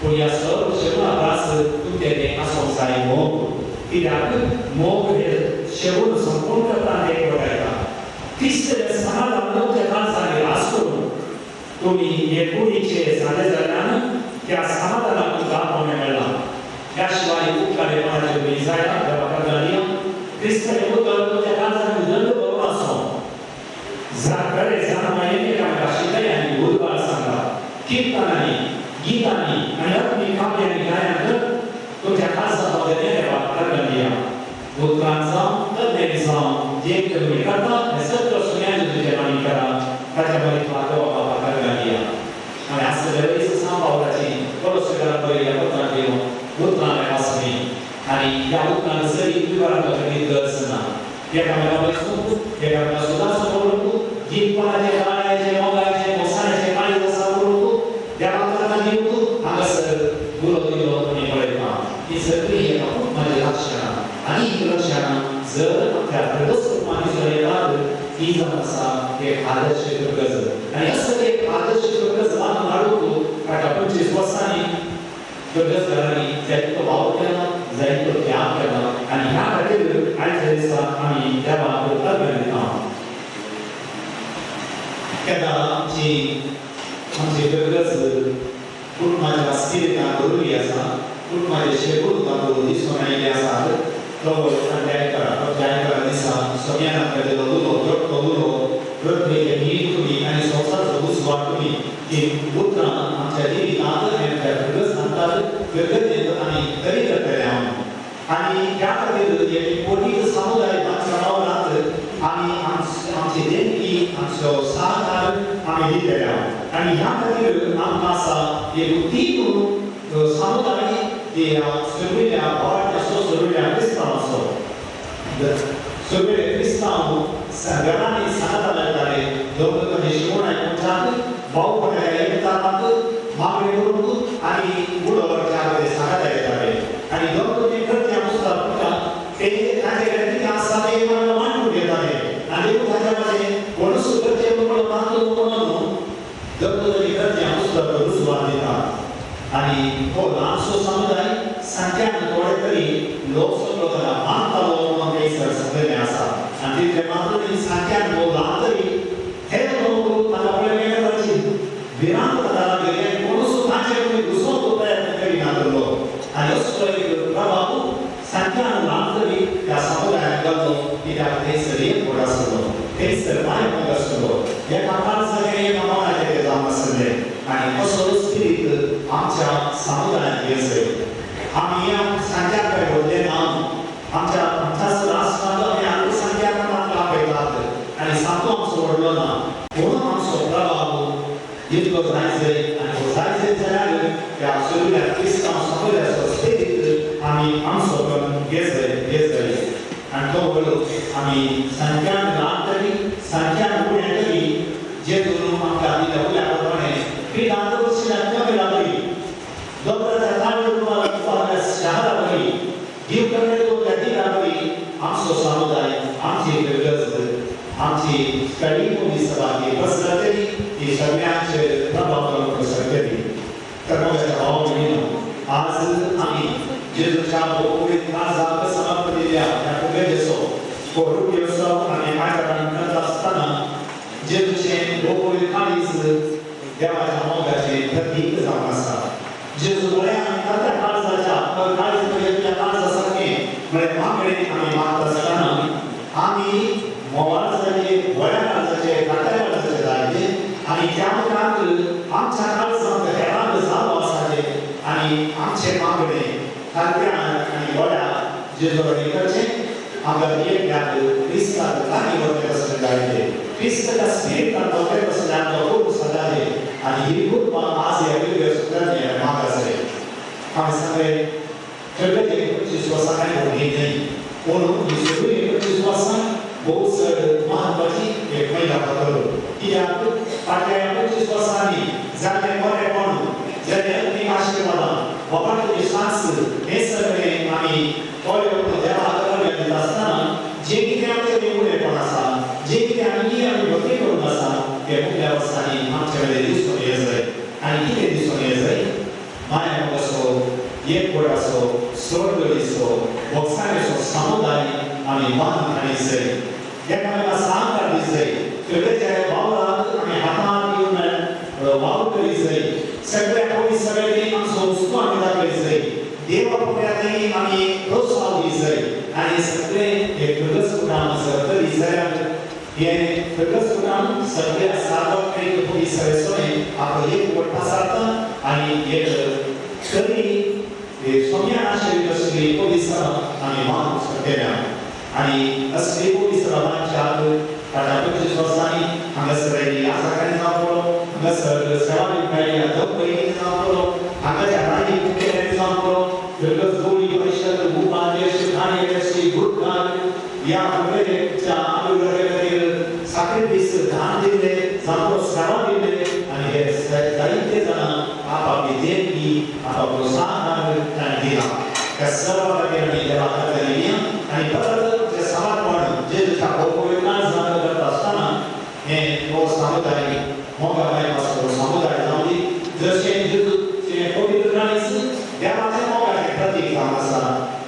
पूण ह्या सर्व शेगुणा प्रास तुमचें तें आसूंक जाय मोग, कित्याक मोग हे शेगूण संपूर्ण करता आनी एकवटायता. तिसरें समाधान तुमच्या काळजांनी रास करून तुमी हे कुडीचे जाले जाल्यान त्या समाधानाक तुमकां आपोवणें मेळ्ळां. ह्या शिवाय उपकारेपणाचे तुमी जायना देवाक घालया. क्रिस्ताचें उतर तुमच्या काळजांनी दंड भरून आसूं. खरें जाणवायेन एकामेका शिकय आनी उर्बा सांगा. किर्तनांनी, गितांनी आनी आत्मीक काव्यांनी गायन तुमच्या काळजांत देवाक घालया. उतरान जावं, तज्ञानी जावं, जें कितें तुमी करता हें सगळं सुन्यान तुमचें आमी करा, ताच्या बरें देवा बापाक घालया. आनी आसलें वयस सांत पावलाची कोलोसेकारांक बरयल्ल्या पत्रांत येवन उतरां हांवें वाचलीं आनी ह्या उतरां जरी विवरण करपाची गरज ना. एकामेका बसूंक, एकामेका सुदां करूंक, गीतपणाचें, गाण्याचें, मोगाचें, मोसाण्याचें काळीज आसा करूंक, देवाक दिवंक हांगासर उलो दिलो आमी पळयता. ही सगळीं एका कुटुंबाचीं लक्षणां आनी ही लक्षणां जर आमच्या प्रगत कुटुंबांनी दिसून येतात ती जावन आसा एक आदर्श प्रगत. आनी असो एक आदर्श प्रगत बांदून हाडूंक ताका 25 वर्सांनी प्रगत घरांनी जायतो वावर केला, जायतो त्याग केला आनी ह्या खातीर आयच्या दिसा आमी देवाक अर्घ दिता. तेन्ना आमची आमची गरज कुटुंबाच्या स्थिरता भरिल्ली आसा, कुटुंबाचे शेगूण तातूंत दिसून आयिल्ले आसात. तो आयकरा आयकरा दिसा सोम्यान आमकां दिलो उलो, दोट्टो उलो, पृथ्वीचे नीत तुमी आनी संवसाराचो उजवाड तुमी, ती उतरां आमच्या जिवितांत आनी आमच्या गरज सांगतात गरजेंत आमी तरी करतले आमी. आनी ह्या खातीर एक पोटीक समुदाय बांदच्या वावरांत आमी आमची देणगी, आमचो सहकार आमी दितले. आनी ह्या खातीर आमकां आसा एक तीन समुदाय ती सगळ्या भावाच्या, सगळ्या क्रिस्तांवाचो. सगळे क्रिस्तांव घरांनी सांगता मेळटाले, दोन शिवण आयकुच्याक भावपणाच्या एकचाराक मागणी करूंक आनी उलोवपाच्या ते सांगता येताले. आनी दोन करचे पुस्तक म्हणटा ते तांचे कडेन कितें आसा ते मांडून घेताले आनी देखून ताच्या मातशें कोणूच करचें म्हणून मानलो म्हणून दत्तोजी करचें पुस्तक रुजवात दिता. आनी हो ल्हानसो समुदाय संख्यान थोडे तरी लोक सगळो ताका मानतालो म्हणून थंयसर सांगलेलें आसा. आनी तितलें मात्र न्ही, संख्यान हो ल्हान तरी हे लोक ताका पळयले ताची भिरांत ताका लागली आनी कोणूच ताचे कडेन घुसोवंक प्रयत्न करिनासलो. आनी असलो एक प्रभाव संख्यान ल्हान तरी त्या समुदायान घालो, कित्याक थंयसर एकवट आसलो, थंयसर माय आसलो, एका काळजाचें एका मनाचें ते जावन आसले. आनी असो स्पिरीत आमच्या समुदायांत येसय. आमी संख्यान काय व्हडले ना, आमच्या आमच्याच राष्ट्रांत आमी अल्पसंख्याक मात्र आपयतात आनी सामको आमचो व्हडलो ना, म्हणून आमचो प्रभाव इतलो जाय जाय. आनी जाय जाय जाल्यार त्या सगळ्या क्रिस्तांव समुदायाचो स्पिरीत आमी आमचो करून घेजय घेजय. आनी तो व्हडलो आमी संख्यान ल्हान तरी संख्यान उण्या तरी जे करून आमकां दिल्या उल्या प्रमाणे पिलांत बशिल्ल्या कमी लागली, दोंगराच्या ताळ्यो शहरा वरी जीव करणे त्या दिला वरी आमचो समुदाय, आमची गरज, आमची स्थळी सभा ती पसरतली, ती सगळ्यांचेर प्रभाव करूंक शकतली. तर मोगाच्या भाव भयणीनो, आज आमी जेजूच्या पवित्र काळजाक समर्पण दिल्या ह्या पुगेजेचो हो रुप्योत्सव आमी आचरण करता आसतना जेजूचें पवित्र काळीज देवाच्या मोगाचें प्रतीक जावन आसा. जेजू म्हळें आमी ताच्या काळजाच्या काळीज म्हणजे तुज्या काळजा सारकें म्हळें मागणें आमी मागता आसतना आमी मोवाळजाचे, व्हड्या काळजाचे खालत्या आनी व्हडा जेजूकडे करचें आमकां एकल्याक क्रिस्ताक लागीं वचचें कसलें जायते क्रिस्ताच्या स्पिरिटान वचचें कसलें आमकां खूब सदांचे आनी ही कृपा आज ह्या वेगळ्या सुद्दां म्हाका आसले. हांवें सांगलें सगळ्याचे 25 वर्सां कांय भुरगीं न्हय पूण ही सगळीं 25 वर्सां भोव चड म्हत्वाची एक महिला पात्र कित्याक फाटल्या 25 वर्सांनी जाल्लें बरेंपण जाल्लें आत्मीक आशिर्वादां बाबाची सांस हें सगळें आमी पळोवन देवाक अर्घ दिता आसतना जें कितें आमचें उणेपण आसा जें कितें आमी आमी भक्ती करून आसा तें मुखल्या वर्सांनी आमचे कडेन दिसून येत जाय. आनी कितें दिसून येत जाय माया मोगाचो एकवटाचो सोडगडीचो भोगसाणेचो समुदाय आमी बांदून हाडीत जाय एकामेका सहकार दीत जाय सगळ्याच्या वावराक आमी हातांत येवन वावर करीत जाय सगळ्या पयलीं सगळ्यांनी आमचो हुस्को आमी दाखयत जाय देवा फुड्यांनी आमी प्रोत्साहन दीत जाय आनी सगळें हे फिरगस काम करीत जाल्यार हें फिरगस काम सगळ्या सार्वत्रिक पुलिसांनी आपलो एकवट पसारता आनी एक तरी सोम्या आशिल्ली असली पोलिसां आमी मानूंक शकतले. आनी असली पोलिसां बांदच्या फाटल्या 25 वर्सांनी हांगासर आयली आसाकांनी जावं पडलो हांगासर सेवा दिवपाची दोग भयणींनी जावं पडलो हांगाच्या राणी मुखेल्यांनी जावं पडलो फिरगस गोळी परिशद उपाध्यक्ष कार्यदर्शी गुरुकार ह्या फुगडेच्या आमी खातीर साक्रिफीस दान दिल्ले जावं सेवा दिल्ले आनी हे जायते जाणां आपापली देणगी आपापलो सहकार तांणी दिला. त्या सर्व खातीर आमी देवाक अर्घ दिवया आनी परत जें समर्पण जेजूच्या पवित्र करता आसतना हें हो समुदाय मोगामय आसलो समुदाय जावं दी जशें जेजूचें पवित्र काळीज देवाचें मोगाचें प्रतीक जावन आसा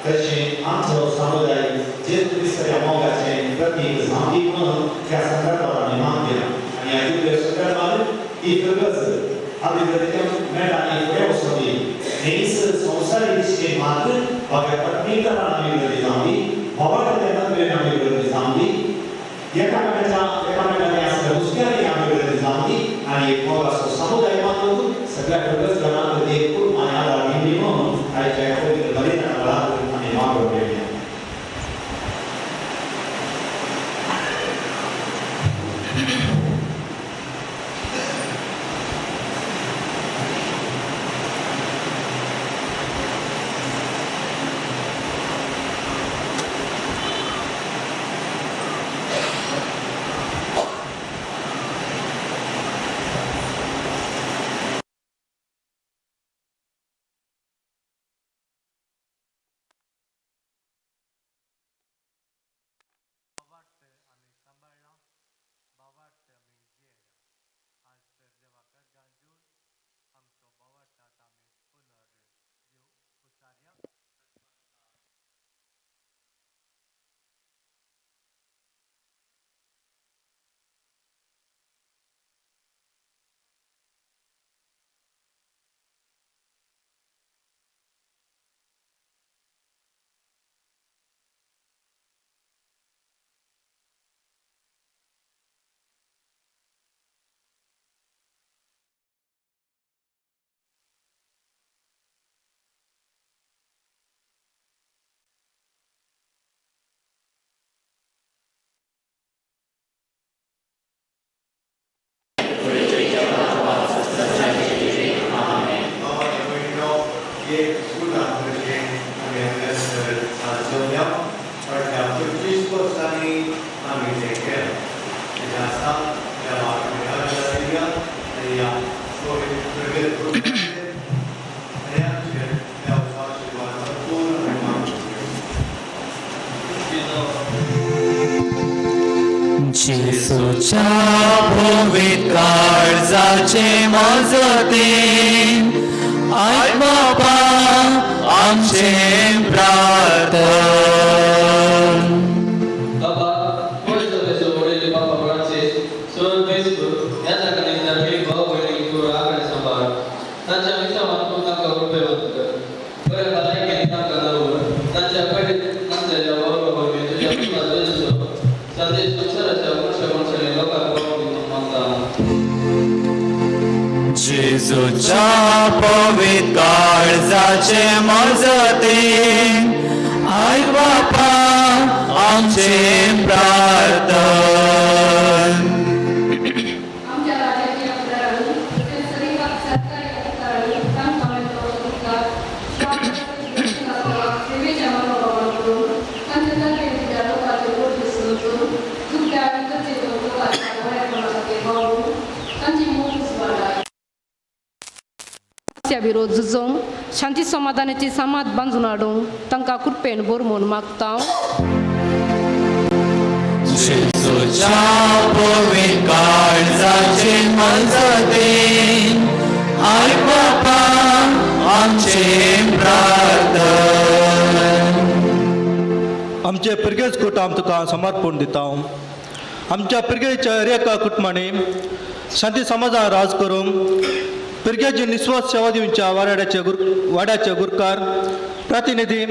तशें आमचो समुदाय जेजू क्रिस्ताच्या मोगाचें प्रतीक जावं दी म्हणून त्या संदर्भात आमी मागया. आनी ह्या दिव्य संदर्भात ही फिरगज अभिवृद्धीच्या मेळांनी फुडें वचूं दी न्हीच संवसारी दिश्टीन मात्र बाबा पत्नीकरण अभिवृद्धी जावं दी भावाच्या नदरेन अभिवृद्धी जावं दी एकामेकाच्या एकामेकांनी आसल्या हुस्क्यांनी अभिवृद्धी जावं दी आनी एक मोगाचो समुदाय बांदून सगळ्या फिरगज घरांत एक कुटुंब आनी आदार दिवंदी म्हणून आयच्या पवित्र बलिदाना वेळार आमी मागून घेवया. जेजूच्या पवित्र काळजाचे मजतीन आयक बाबा आमचें प्रार्थन. बाबा पवित्र वडील बाबा फ्रांसीस सोन फेसबूक ह्या जाग्यांनी धार्मीक भाव भयणीक तूं राखणे सांबाळ तांच्या मिसावान तूं तांकां कृपेवंत कर बऱ्या भलायकेन तांकां दवर तांच्या कडेन नासलेल्या वावरा वरवीं तुज्या पुता जेजूचो संदेश संवसाराच्या मनशा मनशांनी लोकांक पावोवंक दी मागता. जेजूच्या पवित्र काळजाचे मजतीन आयक बापा आमचे प्रार्थन. आमच्या राज्याच्या फुडारांनी तशेंच सरकारी अधिकाऱ्यांनी तांकां मेळटलो अधिकार सेवेच्या मनोभावान करून तांच्या तांच्या लोकांचे गरजो समजून दुखत्या आनी गरजेच्या लोकांच्या बरेपणा खातीर वावरून तांची मोग उजवाडाय. विरोध झुजोवंक शांती समाधानाची समाज बांदून हाडूंक तांकां कृपेन बोर म्हूण मागता. जेजूच्या पवित्र काळजाचे मजतीन आयक बापा आमचे प्रार्थन. आमचे पिरगेज कुटुंब तुका समर्पण दिता. आमच्या पिरगेच्या एका कुटुंबांनी शांती समाजान राज करूंक पिरगेजी निस्वास सेवा दिवच्या वाड्याचे गुरकार प्रतिनिधी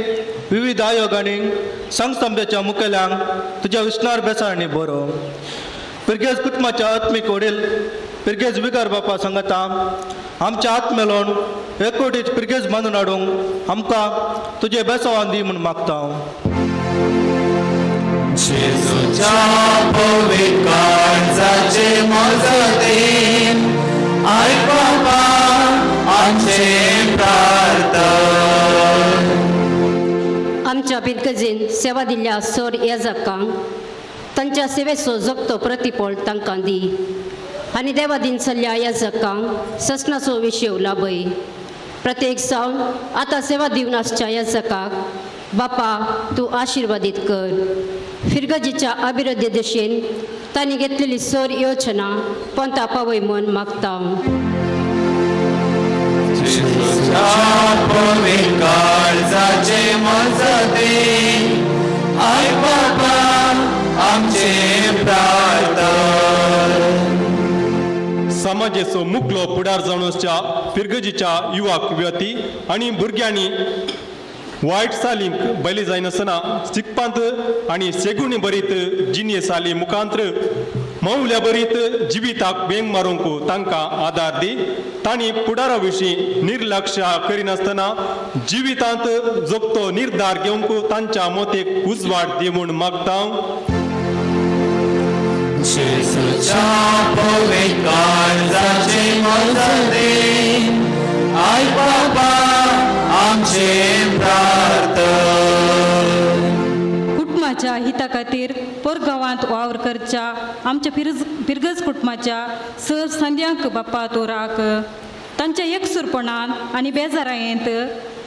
विविध आयोग आनी संघसंस्थेच्या मुखेल्यांक तुज्या विष्णार बेसारणी बरो. पिरगेज कुटुंबाच्या आत्मीक वडील पिरगेज विगर बापा सांगता आमच्या आत्मेलोन एकवटीत पिरगेज बांदून हाडूंक आमकां तुजे बेसावान दी म्हूण मागता. जेजूच्या पवित्र काळजाचे मजतीन आयक बापा आमचे प्रार्थन. आमच्या पिरगजेन सेवा दिल्ल्या सर याजकांक तांच्या सेवेचो जगतो प्रतिफळ तांकां दी आनी देवा दिन सल्ल्या याजकांक ससनाचो विशेव लाभय. प्रत्येक जावन आतां सेवा दिवन आसच्या याजकाक बापा तूं आशिर्वादीत कर. फिरगजीच्या अभिवृद्धी दिशेन तांणी घेतलेली सर योजना पंता पावय म्हूण मागता. जेजूच्या पवित्र काळजाचे मजतीन आयक बापा आमचे प्रार्थन. समाजेचो मुखलो फुडार जावन आसच्या फिरगजीच्या युवाक युवती आनी भुरग्यांनी वायट सालींक बली जायनासतना शिकपांत आनी शेगुणी भरीत जिणे साली मुखांत्र मौल्या भरीत जिविताक वेंग मारूंक तांकां आदार दी. तांणी फुडारा विशीं निर्लक्ष करिनासतना जिवितांत जोगतो निर्धार घेवंक तांच्या मोतेक उजवाड दी म्हूण मागता. जेजूच्या पवित्र काळजाचे मजतीन आयक बापा आमचे प्रार्थन. कुटुंबाच्या हिता खातीर परगांवांत वावर करच्या आमच्या फिरगज कुटुंबाच्या सर संद्यांक बाप्पा तूं राख. तांच्या एकसूरपणान आनी बेजारायेंत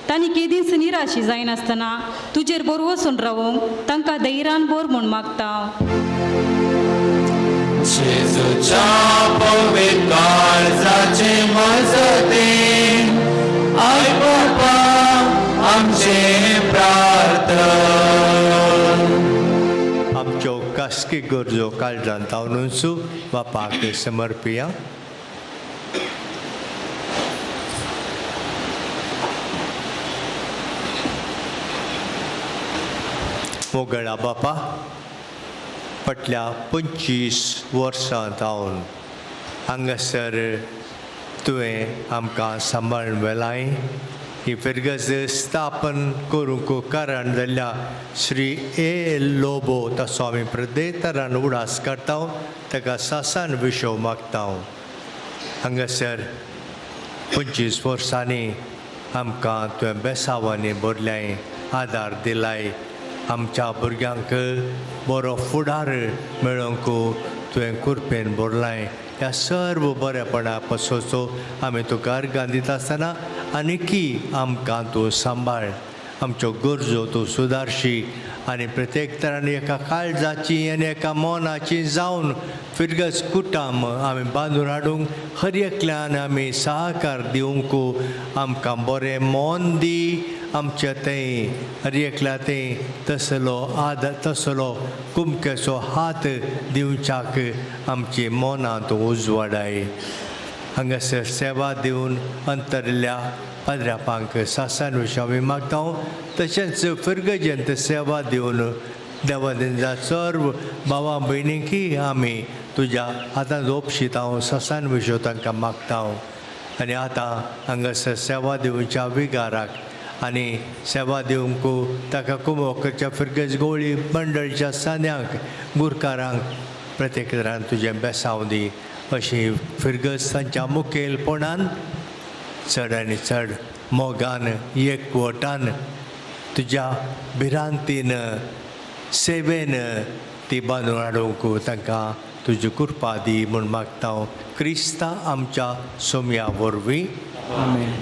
तांणी केदींच निराशी जायनासतना तुजेर बरो वचून रावूंक तांकां धैर्यान बोर म्हूण मागता. जेजूच्या पवित्र काळजाचे मजतीन आयक बापा आमचे प्रार्थन. आमच्यो खासगी गरजो काळजान तावनूच बापाक समर्पिया. मोगळा बापा, फाटल्या 25 वर्सां जावन हांगासर तुवें आमकां सांबाळून व्हेलाय. ही फिरगज स्थापन करूंक कारण जाल्ल्या श्री ए लोबो तसो आमी प्रदेतरान उडास करता, ताका सासान विशो मागता. हांगासर 25 वर्सांनी आमकां तुवें बेसावांनी भरल्याय, आदार दिलाय. आमच्या भुरग्यांक बरो फुडार मेळोवंक तुवें कुरपेन भरलाय. ह्या सर्व बरेपणा पासतचो आमी तुका अर्गां दिता आसतना आनीकी आमकां तूं सांबाळ, आमच्यो गरजो तूं सुदारशी आनी प्रत्येक तरान एका काळजाची आनी एका मनाची जावन फिरगज कुटाम आमी बांदून हाडूंक हर एकल्यान आमी सहकार दिवंक आमकां बरें मन दी. आमच्या थंय हर एकल्या थंय तसलो आदार तसलो कुमकेचो हात दिवच्याक आमची मनां तूं उजवाडाय. हांगासर सेवा दिवन अंतरल्या पाद्रापांक सासान विशय आमी मागता. तशेंच फिरगजेंत सेवा दिवन देवा सर्व भावा भयणींकय आमी तुज्या हातांत ओपशीत हांव सासान विशय तांकां मागता. आनी आतां हांगासर सेवा दिवच्या विगाराक आनी सेवा दिवंक ताका कुमोक करच्या फिरगज गोळी मंडळच्या सान्यांक गुरकारांक प्रत्येक तरान तुजें बेसांव दी. अशी फिरगज तांच्या मुखेलपणान चड आनी चड मोगान एकवटान तुज्या भिरांतीन सेवेन ती बांदून हाडूंक तांकां तुजी कृपा दी म्हूण मागता हांव क्रिस्ता आमच्या सोमया वरवीं. आमेन.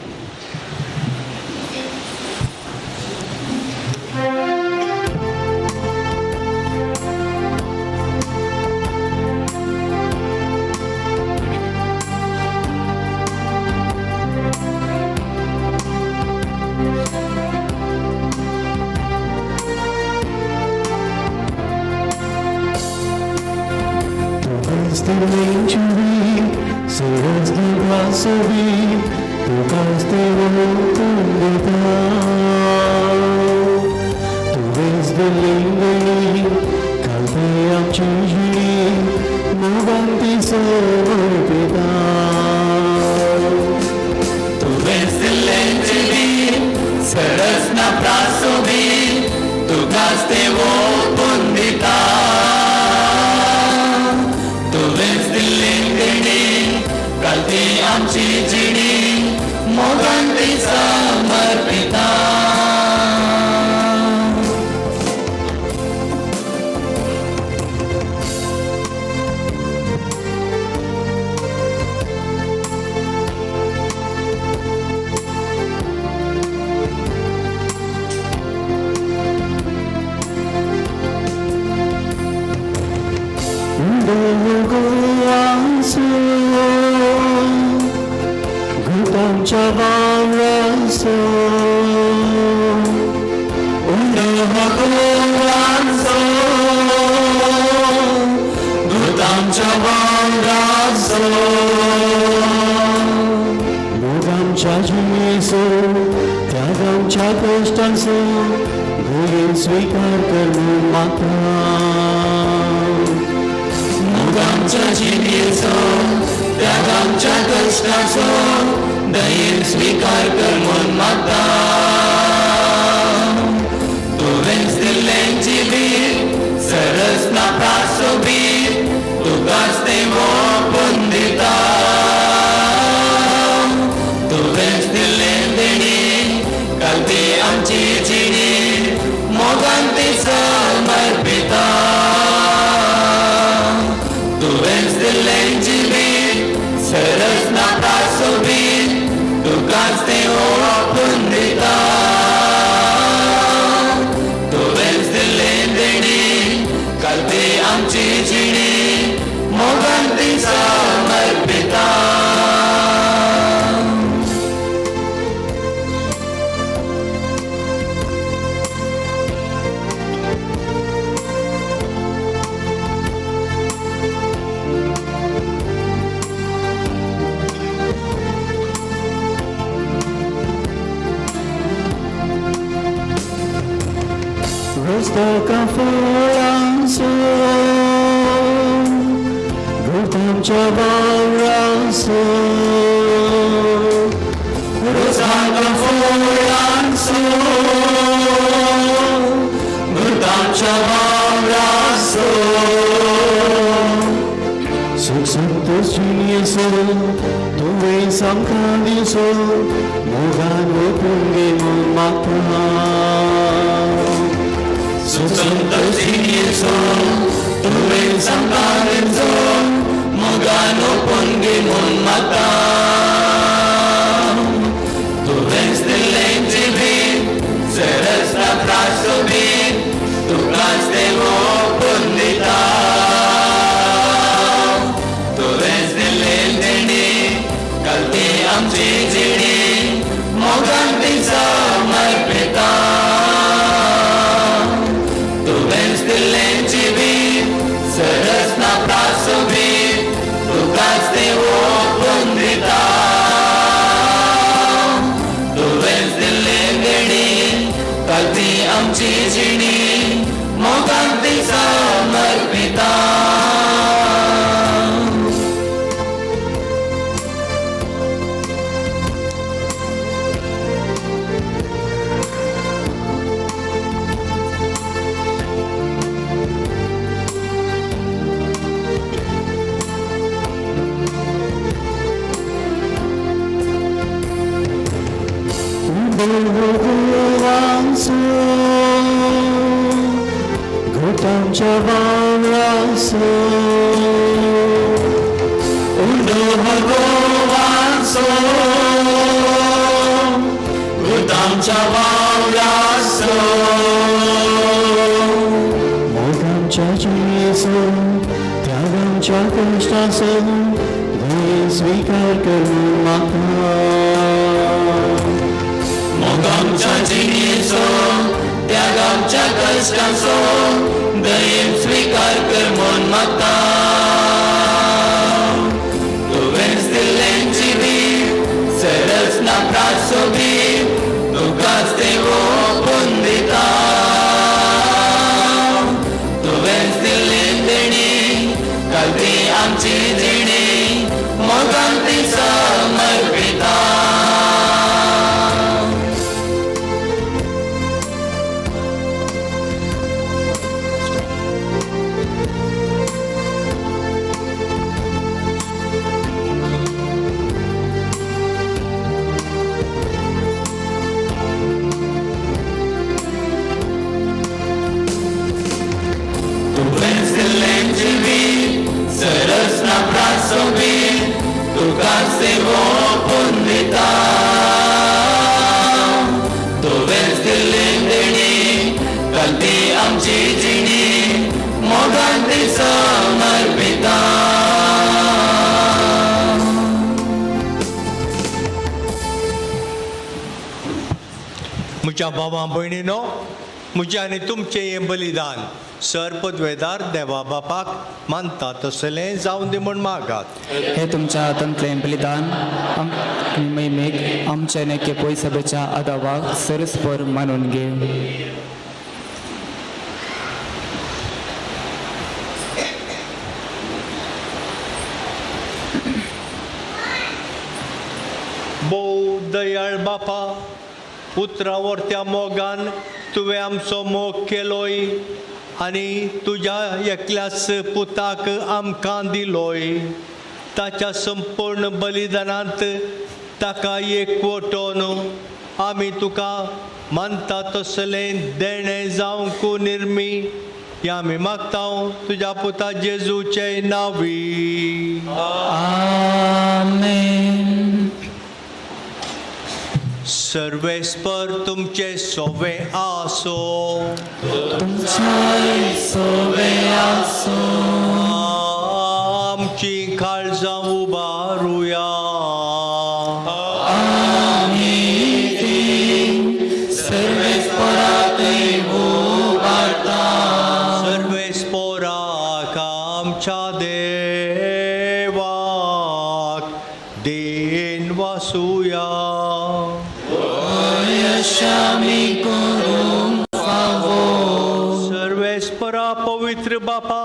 तुमच्या वांगडा आसूं. उंडो भगवानचो आमच्या वांगडा आसूं. मोगांच्या जिणेचो त्यागांच्या कश्टाचो दयेन स्विकार करून म्हाका. मोगांच्या जिणेचो त्यागांच्या कश्टाचो दयेन स्विकार कर म्हूण मागता. तुवेंच दिल्लें जिवीत सरस ना प्रासोबीत तुकाच तें ओंपून दिता. तुवेंच दिल्ली देणी घालती आमची जिणी मोगान ती समर्पिता. तुवेंच दिल्लें जिवीत सरस ना प्रासोबीत तुकाच तें ओंपून दिता. तुवेंच दिल्ली देणी घालती आमची जिणी मोगान ती समर्पिता. म्हज्या भावा भयणीनो, म्हजें आनी तुमचें हें बलिदान सर पदवेदार देवा बापाक मानता तसलें जावन दी म्हूण मागात. हे तुमच्या हातांतलें बलिदान आनी महिमेक आमच्या नेके पयसभेच्या आदावाक सरस्पर मानून घे. भोव दयाळ बापा, उतरां वरत्या मोगान तुवें आमचो मोग केलोय आनी तुज्या एकल्याच पुताक आमकां दिलोय. ताच्या संपूर्ण बलिदानांत ताका एक वटोवन आमी तुका मानता तसलें देणें जावंक निर्मी ह्या आमी मागता तुज्या पुता जेजूचे नांवी. आमेन. सर्वेस्पर तुमचे सोवे आसो. तुमच्याय सोवे आसो. आमची काळजां उबारुया. आमी ती सर्वेस्पराकय उबारता. सर्वेस्पराक आमच्या देवाक then वासुया. यशामी करूंक फावो. सर्वेस्परा पवित्र बापा,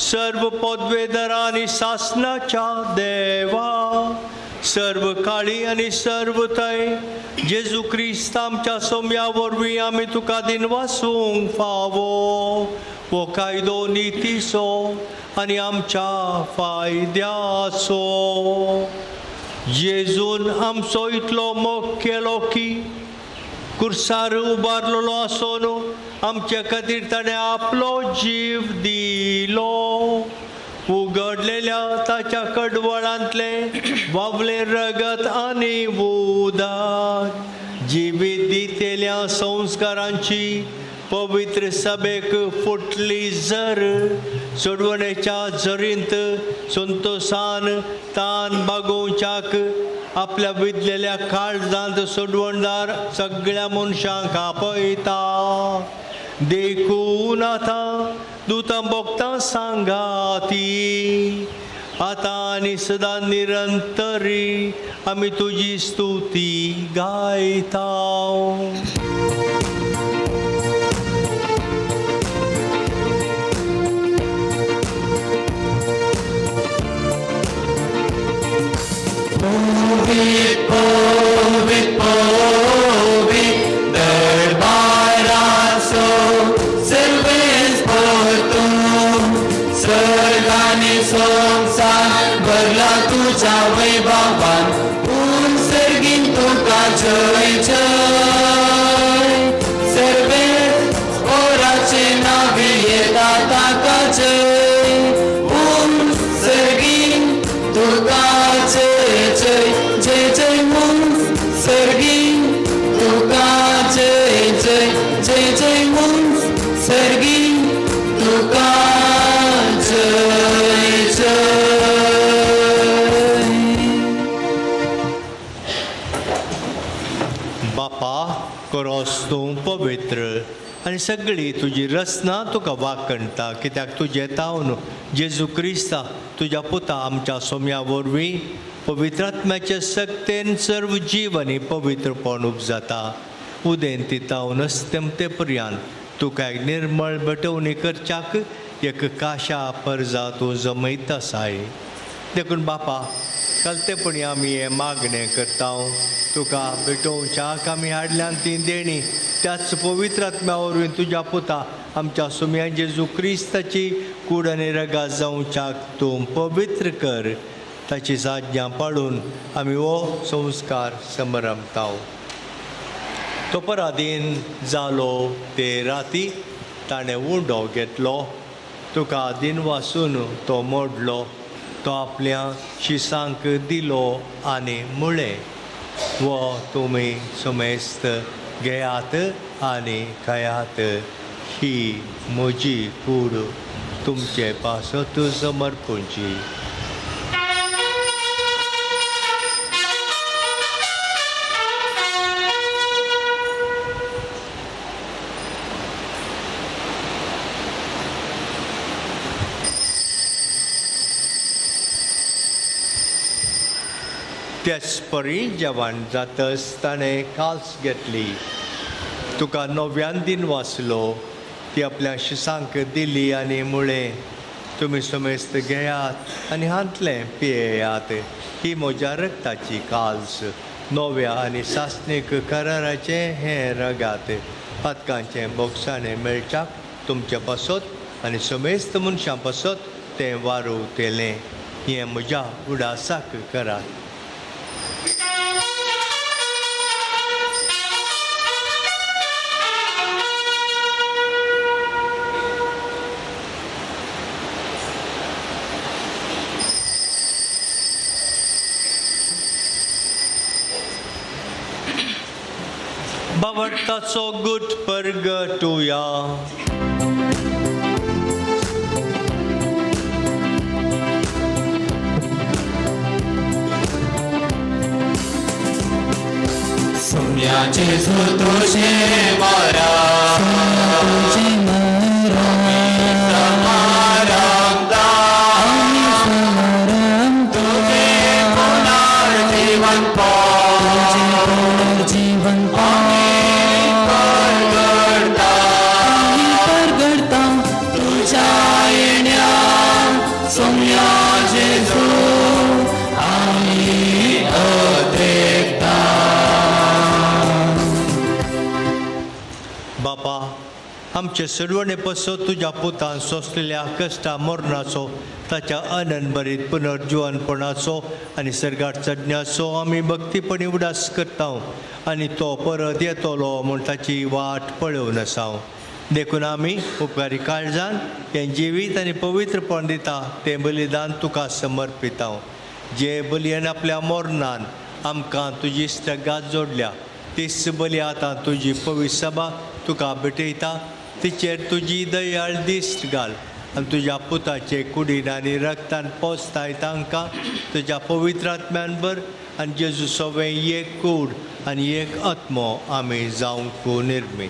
सर्व पदवेदार आनी सासनाच्या देवा, सर्व काळी आनी सर्व थंय जेजू क्रिस्त आमच्या सोम्या वरवीं आमी तुका दिन वासूंक फावो. हो कायदो नितीचो आनी आमच्या फायद्याचो. जेजून आमचो इतलो मोग केलो की कुर्सार उबारलेलो आसून आमचे खातीर ताणें आपलो जीव दिलो. उगडलेल्या ताच्या कडवळांतलें वावलें रगत आनी उदक जिवीत दितेल्या संस्कारांची पवित्र सभेक फुटली जर सोडवणेच्या जरींत संतोसान तान बागोवच्याक आपल्या विदलेल्या काळजांत सोडवणदार सगळ्या मनशांक आपयता. देखून आतां दुतां भोगतां सांगाती आतां आनी सदां निरंतरी आमी तुजी स्तुती गायता. पवित पवित पवित दरबाराचो सर्वेस्पर तूं, सर्ग आनी संवसार भरला तुज्या वैभवान, पूण सर्गीन तुका जय जय. सर्वेस्पराचे नांवी येता ताका तुका जय जय जय जय मुंस सर्गी तुका जय जय जय जय मुंस सर्गी तुका जय जय. बापा करोस तूं पवित्र आनी सगळी तुजी रचना तुका वाकणटा कित्याक तुजें तावन जेजू क्रिस्ता तुज्या पुता आमच्या सोम्या वरवीं पवित्रात्म्याचे सक्तेन सर्व जीव आनी पवित्रपण उपजाता. उदेंती तावन अस्तेमते पर्यान तुका एक निर्मळ भेटवणी करच्याक एक काशा परजा तूं जमयत आसाय. देखून बापा कलतेपणी आमी हें मागणें करता तुका भेटोवच्याक आमी हाडल्यान ती देणी त्याच पवित्र आत्म्या वरवीं तुज्या पुता आमच्या सुम्या जेजू क्रिस्ताची कूड आनी रगात जावच्याक तूं पवित्र कर. ताची साज्ञा पाळून आमी हो संस्कार समरमता. तो पराधीन जालो ते राती ताणें उंडो घेतलो तुका दिन वासून तो मोडलो तो आपल्या शिसांक दिलो आनी म्हळें वो तुमी समेस्त घेयात आनी खायात ही म्हजी कूड तुमचे पासत समर्पूंची. त्याच परी जेवण जातच ताणें काल्स घेतली तुका नव्यान दिन वाचलो ती आपल्या शिसांक दिली आनी म्हळें तुमी समेस्त घेयात आनी हांतलें पियेयात ही म्हज्या रक्ताची काल्स नव्या आनी सासणीक कराराचें हें रगात पातकांचें बोगसाणें मेळच्याक तुमचे पासत आनी समेस्त मनशां पासत तें वारोवतेलें हें म्हज्या उडासाक करात. बावडताचो गुट परगटुया. सोम्याचे तुझे मारा तुझे पुनर्जीवन पुनर्जीवन परगडता तुझ्या येण्या सोम्या जेजू आमी अद्रेकता. बापा आमचे सरवणे पासत तुज्या पुतान सोंसलेल्या कश्टा मरणाचो ताच्या अनंतभरीत पुनर्जिवनपणाचो आनी सर्गार चडण्याचो आमी भक्तीपणी उडास करता आनी तो परत येतलो म्हूण ताची वाट पळोवन आसा. देखून आमी उपकारी काळजान हें जिवीत आनी पवित्रपण दिता तें बलिदान तुका समर्पिता. जे बलयेन आपल्या मरणान आमकां तुजी इश्टगात जोडल्या तीच बली आतां तुजी पवित्र सभा तुका भेटयता. तिचेर तुजी दयाळ दिश्ट घाल आनी तुज्या पुताचे कुडीन आनी रक्तान पोसताय तांकां तुज्या पवित्र आत्म्यान भर आनी जेजू सवें एक कूड आनी एक आत्मो आमी जावंक निर्मी.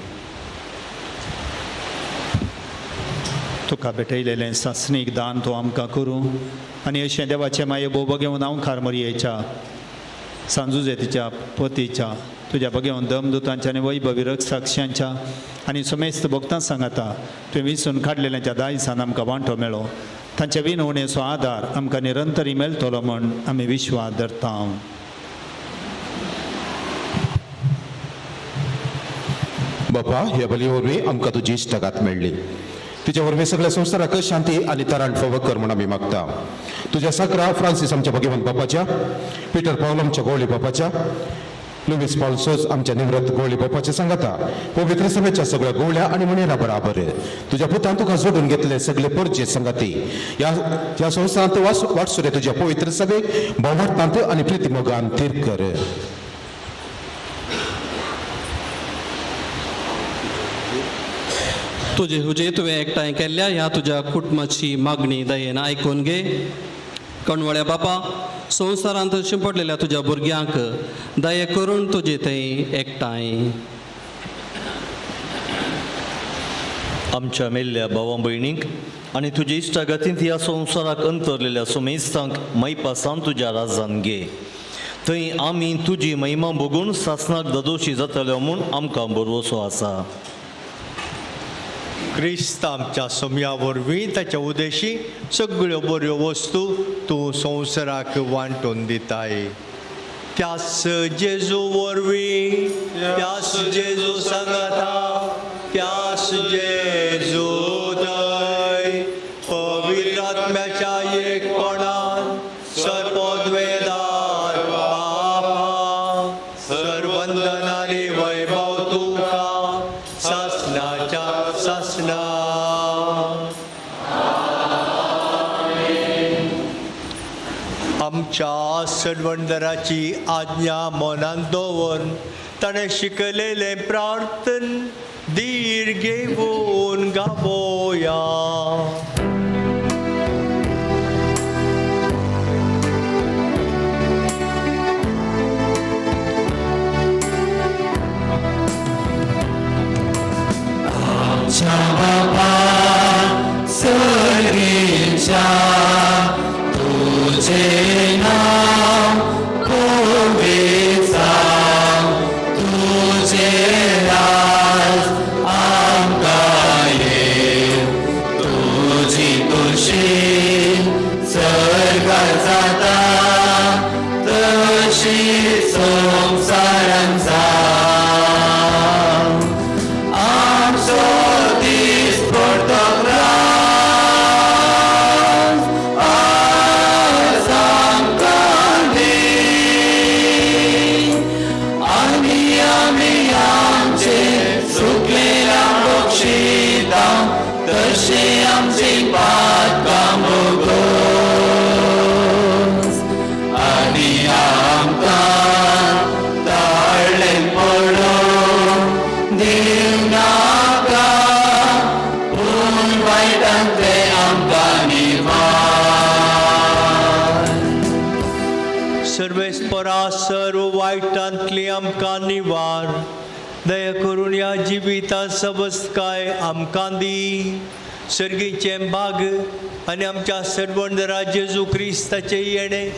तुका भेटयलेलें सासणीक दान तूं आमकां करूं आनी अशें देवाचें माये बोबो घेवन हांव खार मोरयेच्या सांजुजेतीच्या पतीच्या तुज्या बगेवन दमदुतांच्या आनी वैभवी रक्षाक्षांच्या आनी समेस्त भक्तां सांगाता तुवें विसून काडलेल्यांच्या दायसान आमकां वांटो मेळो तांच्या विनवणेचो आदार आमकां निरंतरी मेळटलो म्हूण आमी विश्वास धरता. बापा ह्या बली वरवीं आमकां तुजी इश्टागात मेळ्ळी तिच्या वरवीं सगळ्या संवसाराक शांती आनी तराण फावो कर म्हूण आमी मागता. तुज्या सकरा फ्रांसीस आमच्या भगवंत बापाच्या, पिटर पावल आमच्या गोवळी बापाच्या, लुवीस पॉल आमच्या निवृत्त गोवळी बापाचे सांगता पवित्र सभेच्या सगळ्या गोवळ्या आनी म्हणेरा बराबर तुज्या पुतान तुका जोडून घेतले सगळे परजे संगाती ह्या ह्या संवसारांत वाटसुरे तुज्या पवित्र सभेक भोवमाटांत आनी प्रितीमोगान थीर कर. तुजे हुजे तुवें एकठांय केल्ल्या ह्या तुज्या कुटुंबाची मागणी दयेन आयकून घे. कणवळ्या बापा, संवसारांत शिंपडलेल्या तुज्या भुरग्यांक दया करून तुजे थंय एकठांय. आमच्या मेल्ल्या भावा भयणींक आनी तुजे इश्टागतींत ह्या संवसाराक अंतरलेल्या सुमेस्तांक मैपासान तुज्या राजान घे. थंय आमी तुजी महिमा भोगून सासनाक ददोशी जातल्यो म्हूण आमकां भरवसो आसा. क्रिस्त आमच्या सोम्या वरवीं ताच्या उदेशी सगळ्यो बऱ्यो वस्तू तूं संवसाराक वांटून दिताय. त्यास जेजू वरवीं, त्यास जेजू सांगाता, त्यास जेजू थंय पवित्र आत्म्याच्या एकपणान सर्वद्वेदार बापा सर्वंदनानी वैभव तुका सासनाच्या सासना. आमच्या सरवंदराची आज्ञा मनांत दवरून ताणें शिकलेलें प्रार्थन धीर घेवन गावोया. आमच्या बापा सर्गेच्या तुझे नाव पवित्र जावं, तुझे राज आमकां येवं, तुजी खुशी सर्गात जाता तशी संवसारांत जावं. आमचो दीस पडतो राज आज आमकां दी, आनी आमी आमचे चुकलेल्या बक्षिता तशें आमची पातकां भोगोस, आनी आमकां ताळ्ळें पडोवं दिवनाका, पूण वायटांतलें आमकां निवार. सर्वेस्परा सर्व वायटांतली आमकां निवार. दया करून ह्या जिविता सबस्काय आमकां दी. सर्गीचें भाग आनी आमच्या सर्वंदरा जेजू क्रिस्ताचें येणें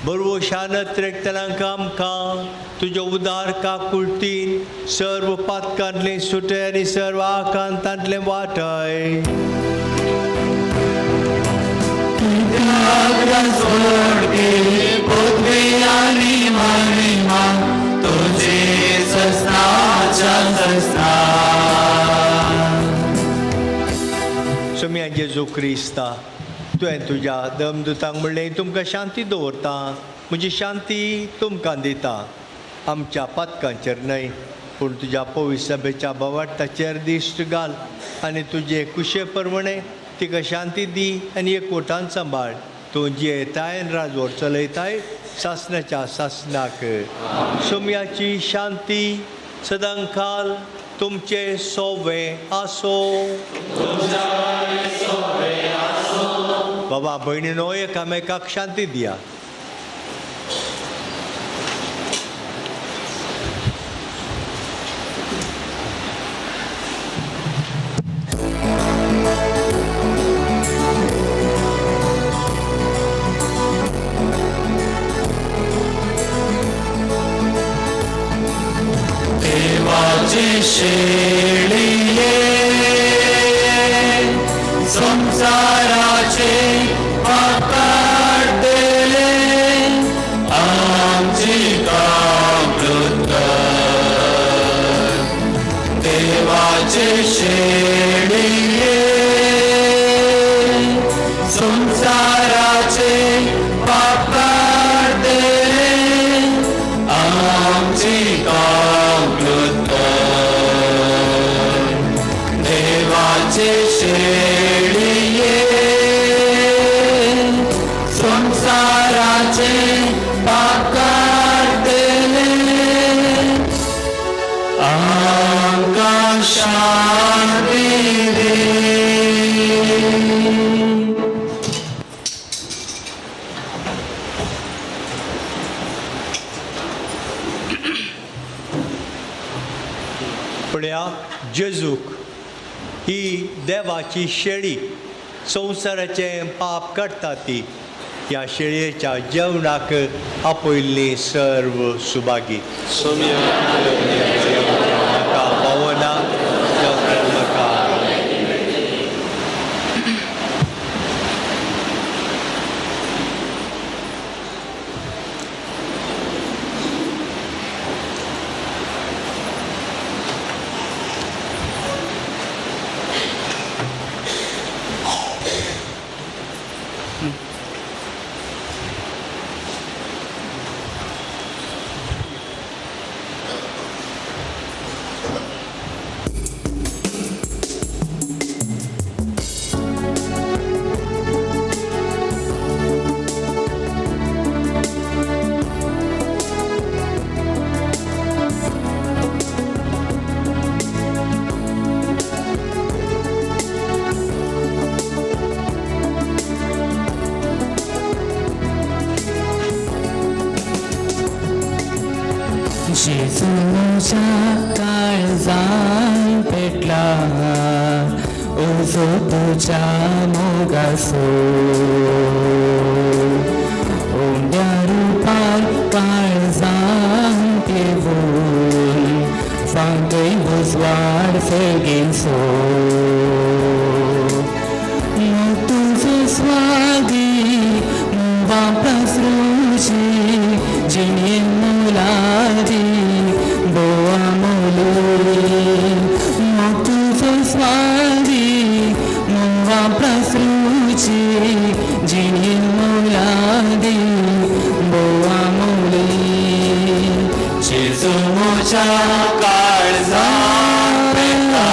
बरवशानत रेखतल्यांक आमकां तुज्या उदार काकुळटीन सर्व पातकांतलें सुटय आनी सर्व आकांतांतलें वाटय. सोम्या जेजू क्रिस्ता, तुवें तुज्या दमदुतांक म्हणलें तुमकां शांती दवरता, म्हजी शांती तुमकां दिता. आमच्या पातकांचेर न्हय पूण तुज्या पवित्र सभेच्या भावार्थाचेर दिश्ट घाल आनी तुजे कुशे प्रमाणे तिका शांती दी आनी एकवटान सांबाळ. तूं जियेताय आनी राजवट चलयताय सासनाच्या सासनाक. सोम्याची शांती सदांकाल तुमचे सोवे आसो. बाबा भयणीनो एकामेकाक शांती दिया. देवाचे शेळये संसाराचे पाप काडटले आमची काकूत कर. देवाचे शेळये संसाराचे पाप काडटले आमची पळया जेजूक, ही देवाची शेळी, संवसाराचें पाप काडटा ती. ह्या शेळयेच्या जेवणाक आपयल्ली सर्व सुभागी. म्हाका पावना म्हाका. जेजूच्या काळजान पेटला उजो तुज्या मोगासो, उंड्या रुपार काळजान पेवून फांतय उजवाड सर्गेसो. तुजो स्वागी वापसरुची जिणे मुलादी बोवा मोली, तुजो स्वागी वापसरुची जिणे मुलादी बोवा मोली. जेजू म्हज्या काळजान पेटला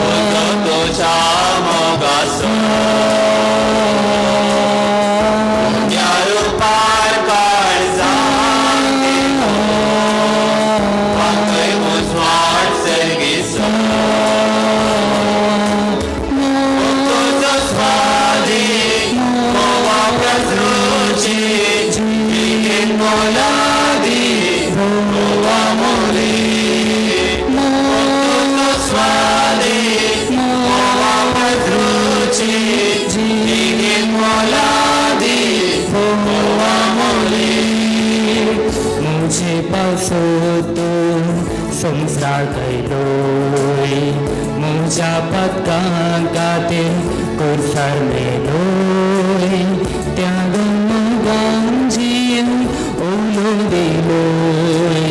उजो तुज्या मोगाचो, उंड्या रुपार काळजान पेटून वांकय उजवाड सर्गेचो. तुजो स्वादी गोवा प्रसरूची जिणेन मोलादी गोवा मोली. तुजो स्वादी गोवा प्रसरूची जिणेन मोलादी गोवा मोली. मुझे पासो तूं संवसार कैलोय, मुझ्या पदकां खातीर कुर्सार मेलोय, त्या मोगान जीव उलो दिलोय,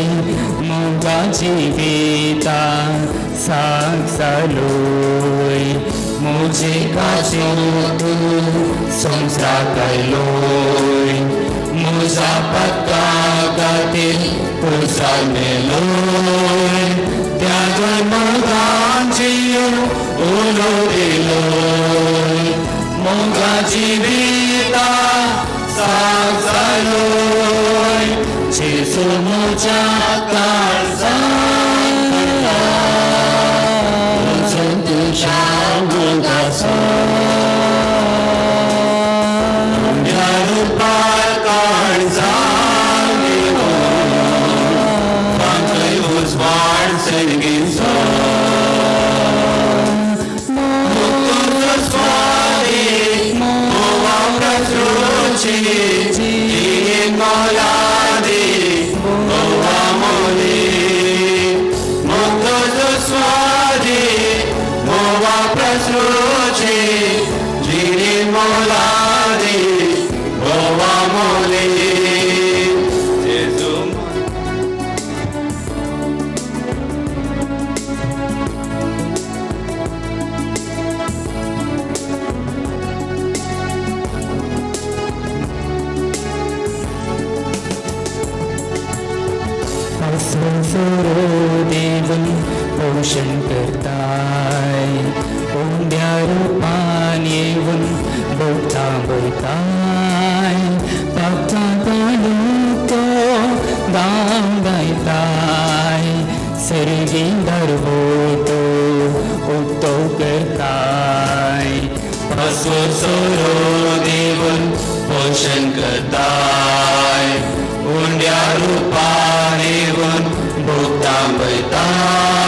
मोगा जिविता साग जालोय. मुझे खातीर तूं संवसार कैलोय, मुझा पदकां खातीर कुर्सार मेलोय, त्या मोगान जीव उलो दिलोय, मोगा जिविता साग जालोय. जेजू म्हज्या काळजान पेटला उजो तुज्या मोगाचो, उंड्या रुपार काळजान पेटून वांकय उजवाड सर्गेचो. तुजो स्वादी गोवा प्रसरूची जिणेन मोलादी गोवा मोली. तुजो स्वादी गोवा प्रसरूची जिणेन मोलादी गोवा मोली. जेजू सोरो देवन पोषण करताय, उंड्या रुपान येवन भोगता भोगताय, पापा तो गांव गायताय, सर्गी दरवो तो उक्तो करताय. सोरो देवन पोषण करताय, उंड्या रुपान येवन भोगता भयताय.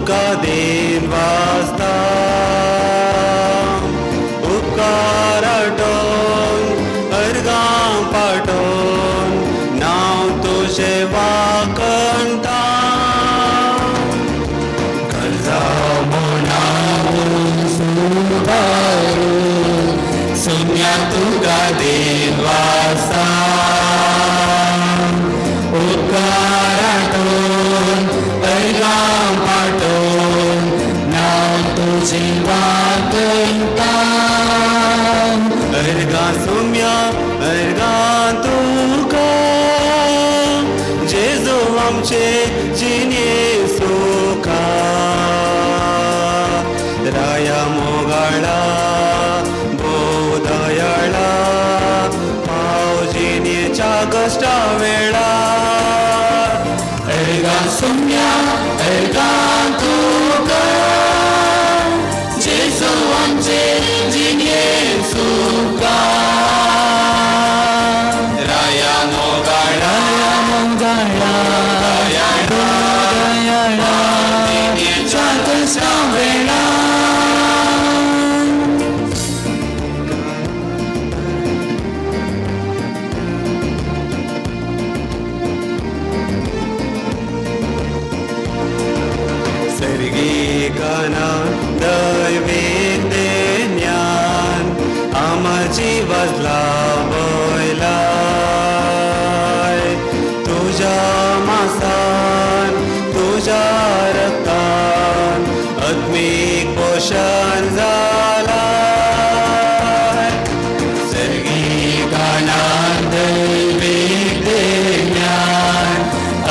तुका देन वाजता उपकार आटोवन अर्गां पाटोवन नांव तुजें वाकणता गरजा म्हूण सुदारू सुम्या तुका देन वाजता उपकार आटोवन अर्गां पाटोवन नांव तुजें वाकणता अर्गां सुम्या अर्गां तुका जेजू आमचे जिणे सुखा राया मोगाळा भोव दयाळा पाव जिणेच्या कश्टा वेळा अर्गां सुम्या अर्गां तुका जेजू आमचे जिणे सुखा राया मोगाळा मोगाळा दयाळा जिणेच्या कश्टा वेळा. सर्गीकना दैवीक ज्ञान आमची वजला वयलाय तुज्या मासान तुज्या रक्तान आत्मीक पोशण जालाय सर्गीकना दैवीक ज्ञान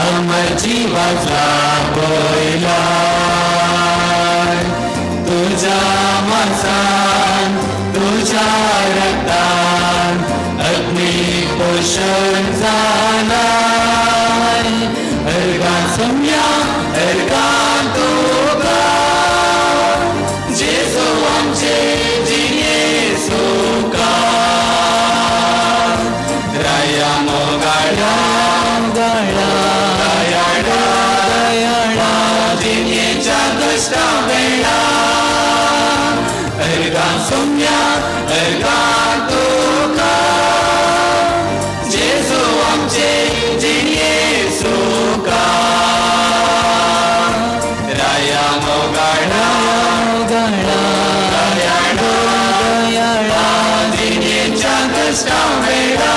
अमरची वजला वयलाय तुझ्या मासान तुझ्या रक्तान आत्मीक पोशण जालाय अर्गां सुम्या अर्गां तुका जेजू आमचे जिणे सुखा राया मोगाळा दयाळा दयाळा जिणेच्या कश्टा वेळा अर्गां सुम्या अर्गां तुका जेजू आमचे जिणे सुखा राया मोगाळा दयाळा दयाळा जिणेच्या कश्टा वेळा.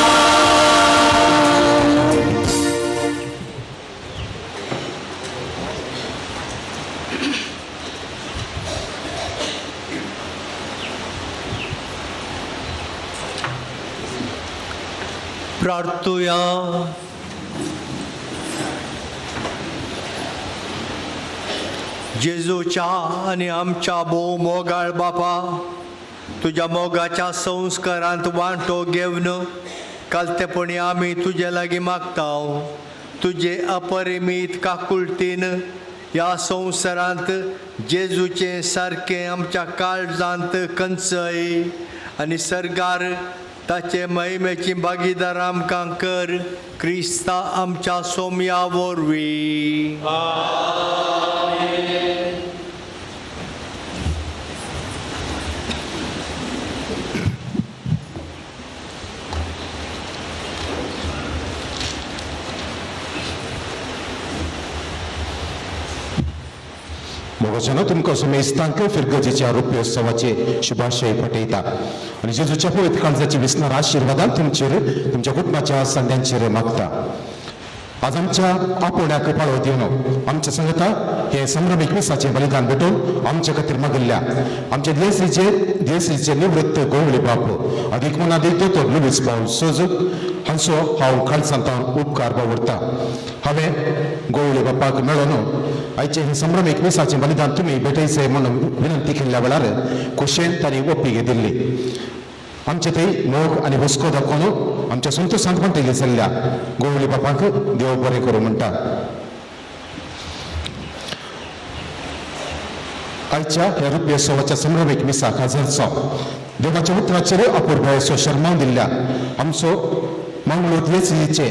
प्रार्थुया. जेजूच्या आनी आमच्या भोव मोगाळ बापा, तुज्या मोगाच्या संस्कारांत वांटो घेवन कालतेपणी आमी तुजे लागीं मागता. तुजे अपरिमीत काकुळतीन ह्या संवसारांत जेजूचें सारकें आमच्या काळजांत कंचय आनी सर्गार ताचे महिमेची भागीदार आमकां कर. क्रिस्ता आमच्या सोमया वरवीं. मोगाच्यानो तुमकां सुमेस्तांक फिरगजेच्या रुप्योत्सवाचे शुभाशय पटयता आनी जेजूच्या पवित्र काळजाची विसणार आशिर्वादान तुमचेर तुमच्या कुटुंबाच्या संद्यांचेर मागता. आज आमच्या आपोवण्याक पाळो दिवन आमच्या संगता हे संभ्रमीक मिसाचें बलिदान भेटून आमच्या खातीर मागिल्ल्या आमच्या देसरीचे निवृत्त गोवळे बाप अदीक मनादीक दोतोर लुवीस पावल सोजू हांचो हांव काळजांत उपकार बावडटा. हांवें गोवळे बापाक मेळोन आयचें हें संभ्रमीक मिसाचें बलिदान तुमी भेटयचें म्हणून विनंती केल्ल्या वेळार खोशयेन तांणी ओपी दिल्ली. आमचे थंय मोग आनी हुस्को दाखोवन आमच्या संतोषांत म्हणटली चल्ल्या गोवळी बापाक देव बरें करूं म्हणटा. आयच्या ह्या रुप्योत्सवाच्या संभ्रमीक मिसाक हजरचो देवाच्या उतराचेर अपुरबायेचो शर्माव दिल्ल्या आमचो मंगळूर दियेसीचे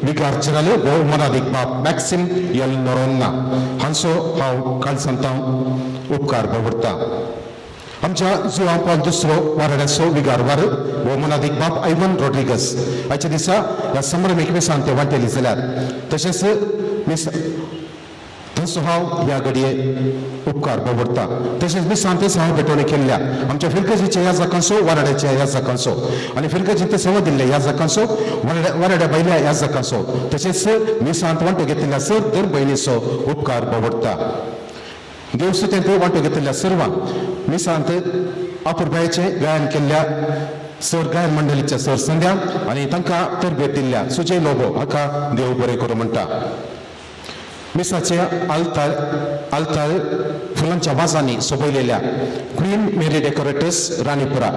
विकार जनरल भोव मनादीक बाब मॅक्सिम एल नोरोन्ना हांचो हांव काळजांत उपकार बावडटा. आमच्या जुआं पावल दुसरो वाराड्याचो विगार वार भोव मनादीक बाब आयवन रॉड्रिगस आयच्या दिसा ह्या संभ्रमीक मिसान ते वांटेली जाल्यार तशेंच मिस थंयसो हांव ह्या घडये उपकार बावडटा. तशेंच मिसान ते सहा भेटवणी केल्ल्या आमच्या फिरगजीच्या ह्या जाकांचो वाराड्याच्या ह्या जाकांचो आनी फिरगजींत सेवा दिल्ल्या ह्या जाकांचो वाराड्या भायल्या ह्या जाकांचो तशेंच मिसांत वांटो घेतिल्ल्या सर दर भयणीचो उपकार बावडटा. देवसुतेंत वांटो घेतिल्ल्या सर्वांक मिसांत अपुरबायेचें गायन केल्ल्या सर गायन मंडळीच्या सर संध्या आनी तांकां तरबेत दिल्ल्या सुजय लोबो हाका देव बरें करूं म्हणटा. मिसाचे आल्तार आल्तार फुलांच्या वाजांनी सोबयलेल्या क्वीन मेरी डेकोरेटर्स राणीपुरा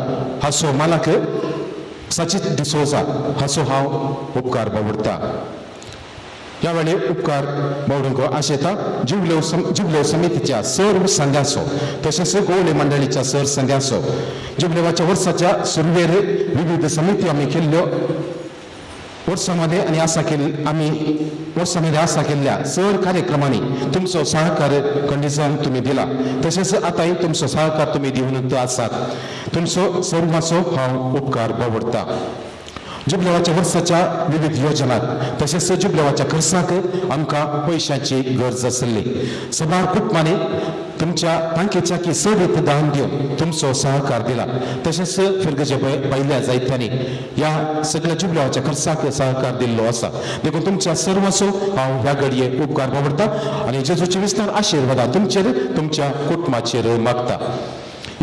हाचो मालक सचित डिसोजा हाचो हांव उपकार बावडटा. ह्या वेळी उपकार बावडूंक आशेता जुबलेव समितीच्या सर्व संध्याचो तशेंच गोवळे मंडळीच्या सर संध्याचो जुबलेवाच्या वर्साच्या सुरवेर विविध समिती आमी केल्ल्यो वर्सामध्ये आनी आसा केल्ली आमी वर्सामध्ये आसा केल्ल्या सर कार्यक्रमांनी तुमचो सहकार कंडिशन तुमी दिला तशेंच आतांय तुमचो सहकार तुमी दिवन आसात. तुमचो सर्वांचो हांव उपकार बावडटा. जुबलेवाच्या वर्साच्या विविध योजनात तशेंच जुबलेवाच्या खर्चाक आमकां पयशांची गरज आसली. सबार कुटुंबांनी तुमच्या तांकीच्या की चडीत दान दिवन तुमचो सहकार दिला तशेंच फिरगजे भायल्या जायत्यांनी ह्या सगळ्या जुबलेवाच्या खर्चाक सहकार दिल्लो आसा. देखून तुमच्या सर्वांचो हांव ह्या घडये उपकार बावडटा आनी जेजूचे विस्तार आशिर्वादा तुमचेर तुमच्या कुटुंबाचेर मागता.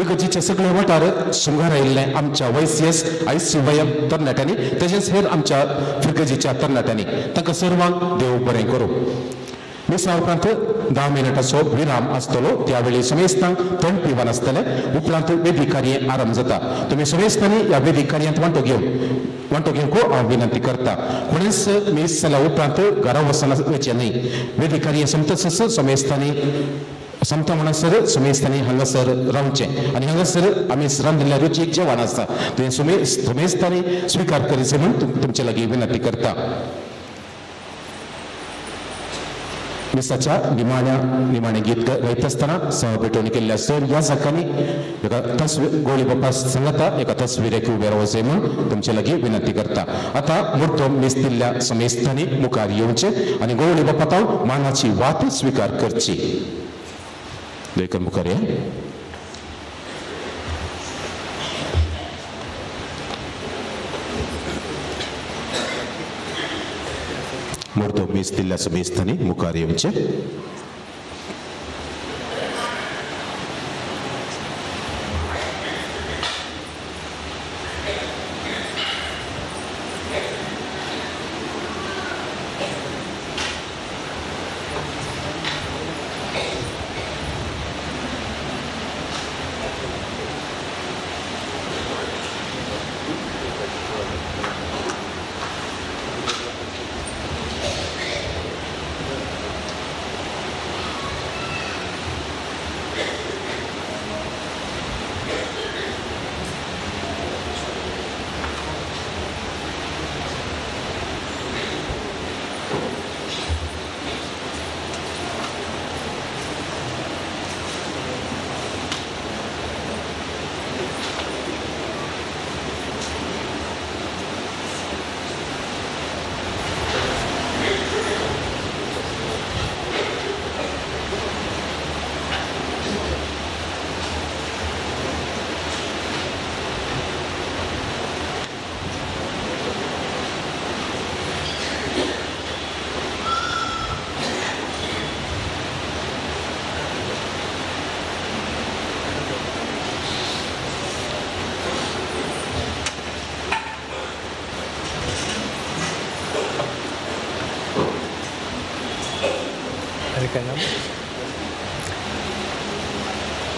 इगर्जीचे सगळे वाठार सुंगार आयिल्ले आमच्या YCS ICYM तरणाट्यांनी तशेंच हेर आमच्या फिरगजीच्या तरणाट्यांनी तांकां सर्वांक देव बरें करूं. मिसा उपरांत 10 मिनटाचो विराम आसतलो. त्यावेळी समेस्तांक थंड पिवन आसतलें. उपरांत वेदीक कार्य आरंभ जाता. तुमी समेस्तांनी ह्या वेदीक कार्यांत वांटो घेवंक हांव विनंती करता. कोणीच मीस जाल्या उपरांत घरा वचना वचचें न्हय. वेदीक कार्य सोंपतच समेस्तांनी सोंपता म्हणसर समेस्तांनी हांगासर रावचें आनी हांगासर आमी रांदिल्ल्या रुचीक जेवण आसता तें समेस्तांनी स्विकार करचें म्हूण तुमचे लागीं विनंती करता. मिसाच्या निमाण्या निमाणें गीत गायता आसतना सह भेटवणी केल्ल्या सर ह्या जाकांनी एका तस्वीर गोळी बापा सांगता एका तस्वीरेक उबे रावचें म्हूण तुमचे लागीं विनंती करता. आतां मुर्तो मीस दिल्ल्या समेस्तांनी मुखार येवचें आनी गोवळी बापा मानाची वात स्विकार करची. देखून मुखार या. मुर्तो मीस दिल्ल्या समेस्तांनी मुखार येवचें.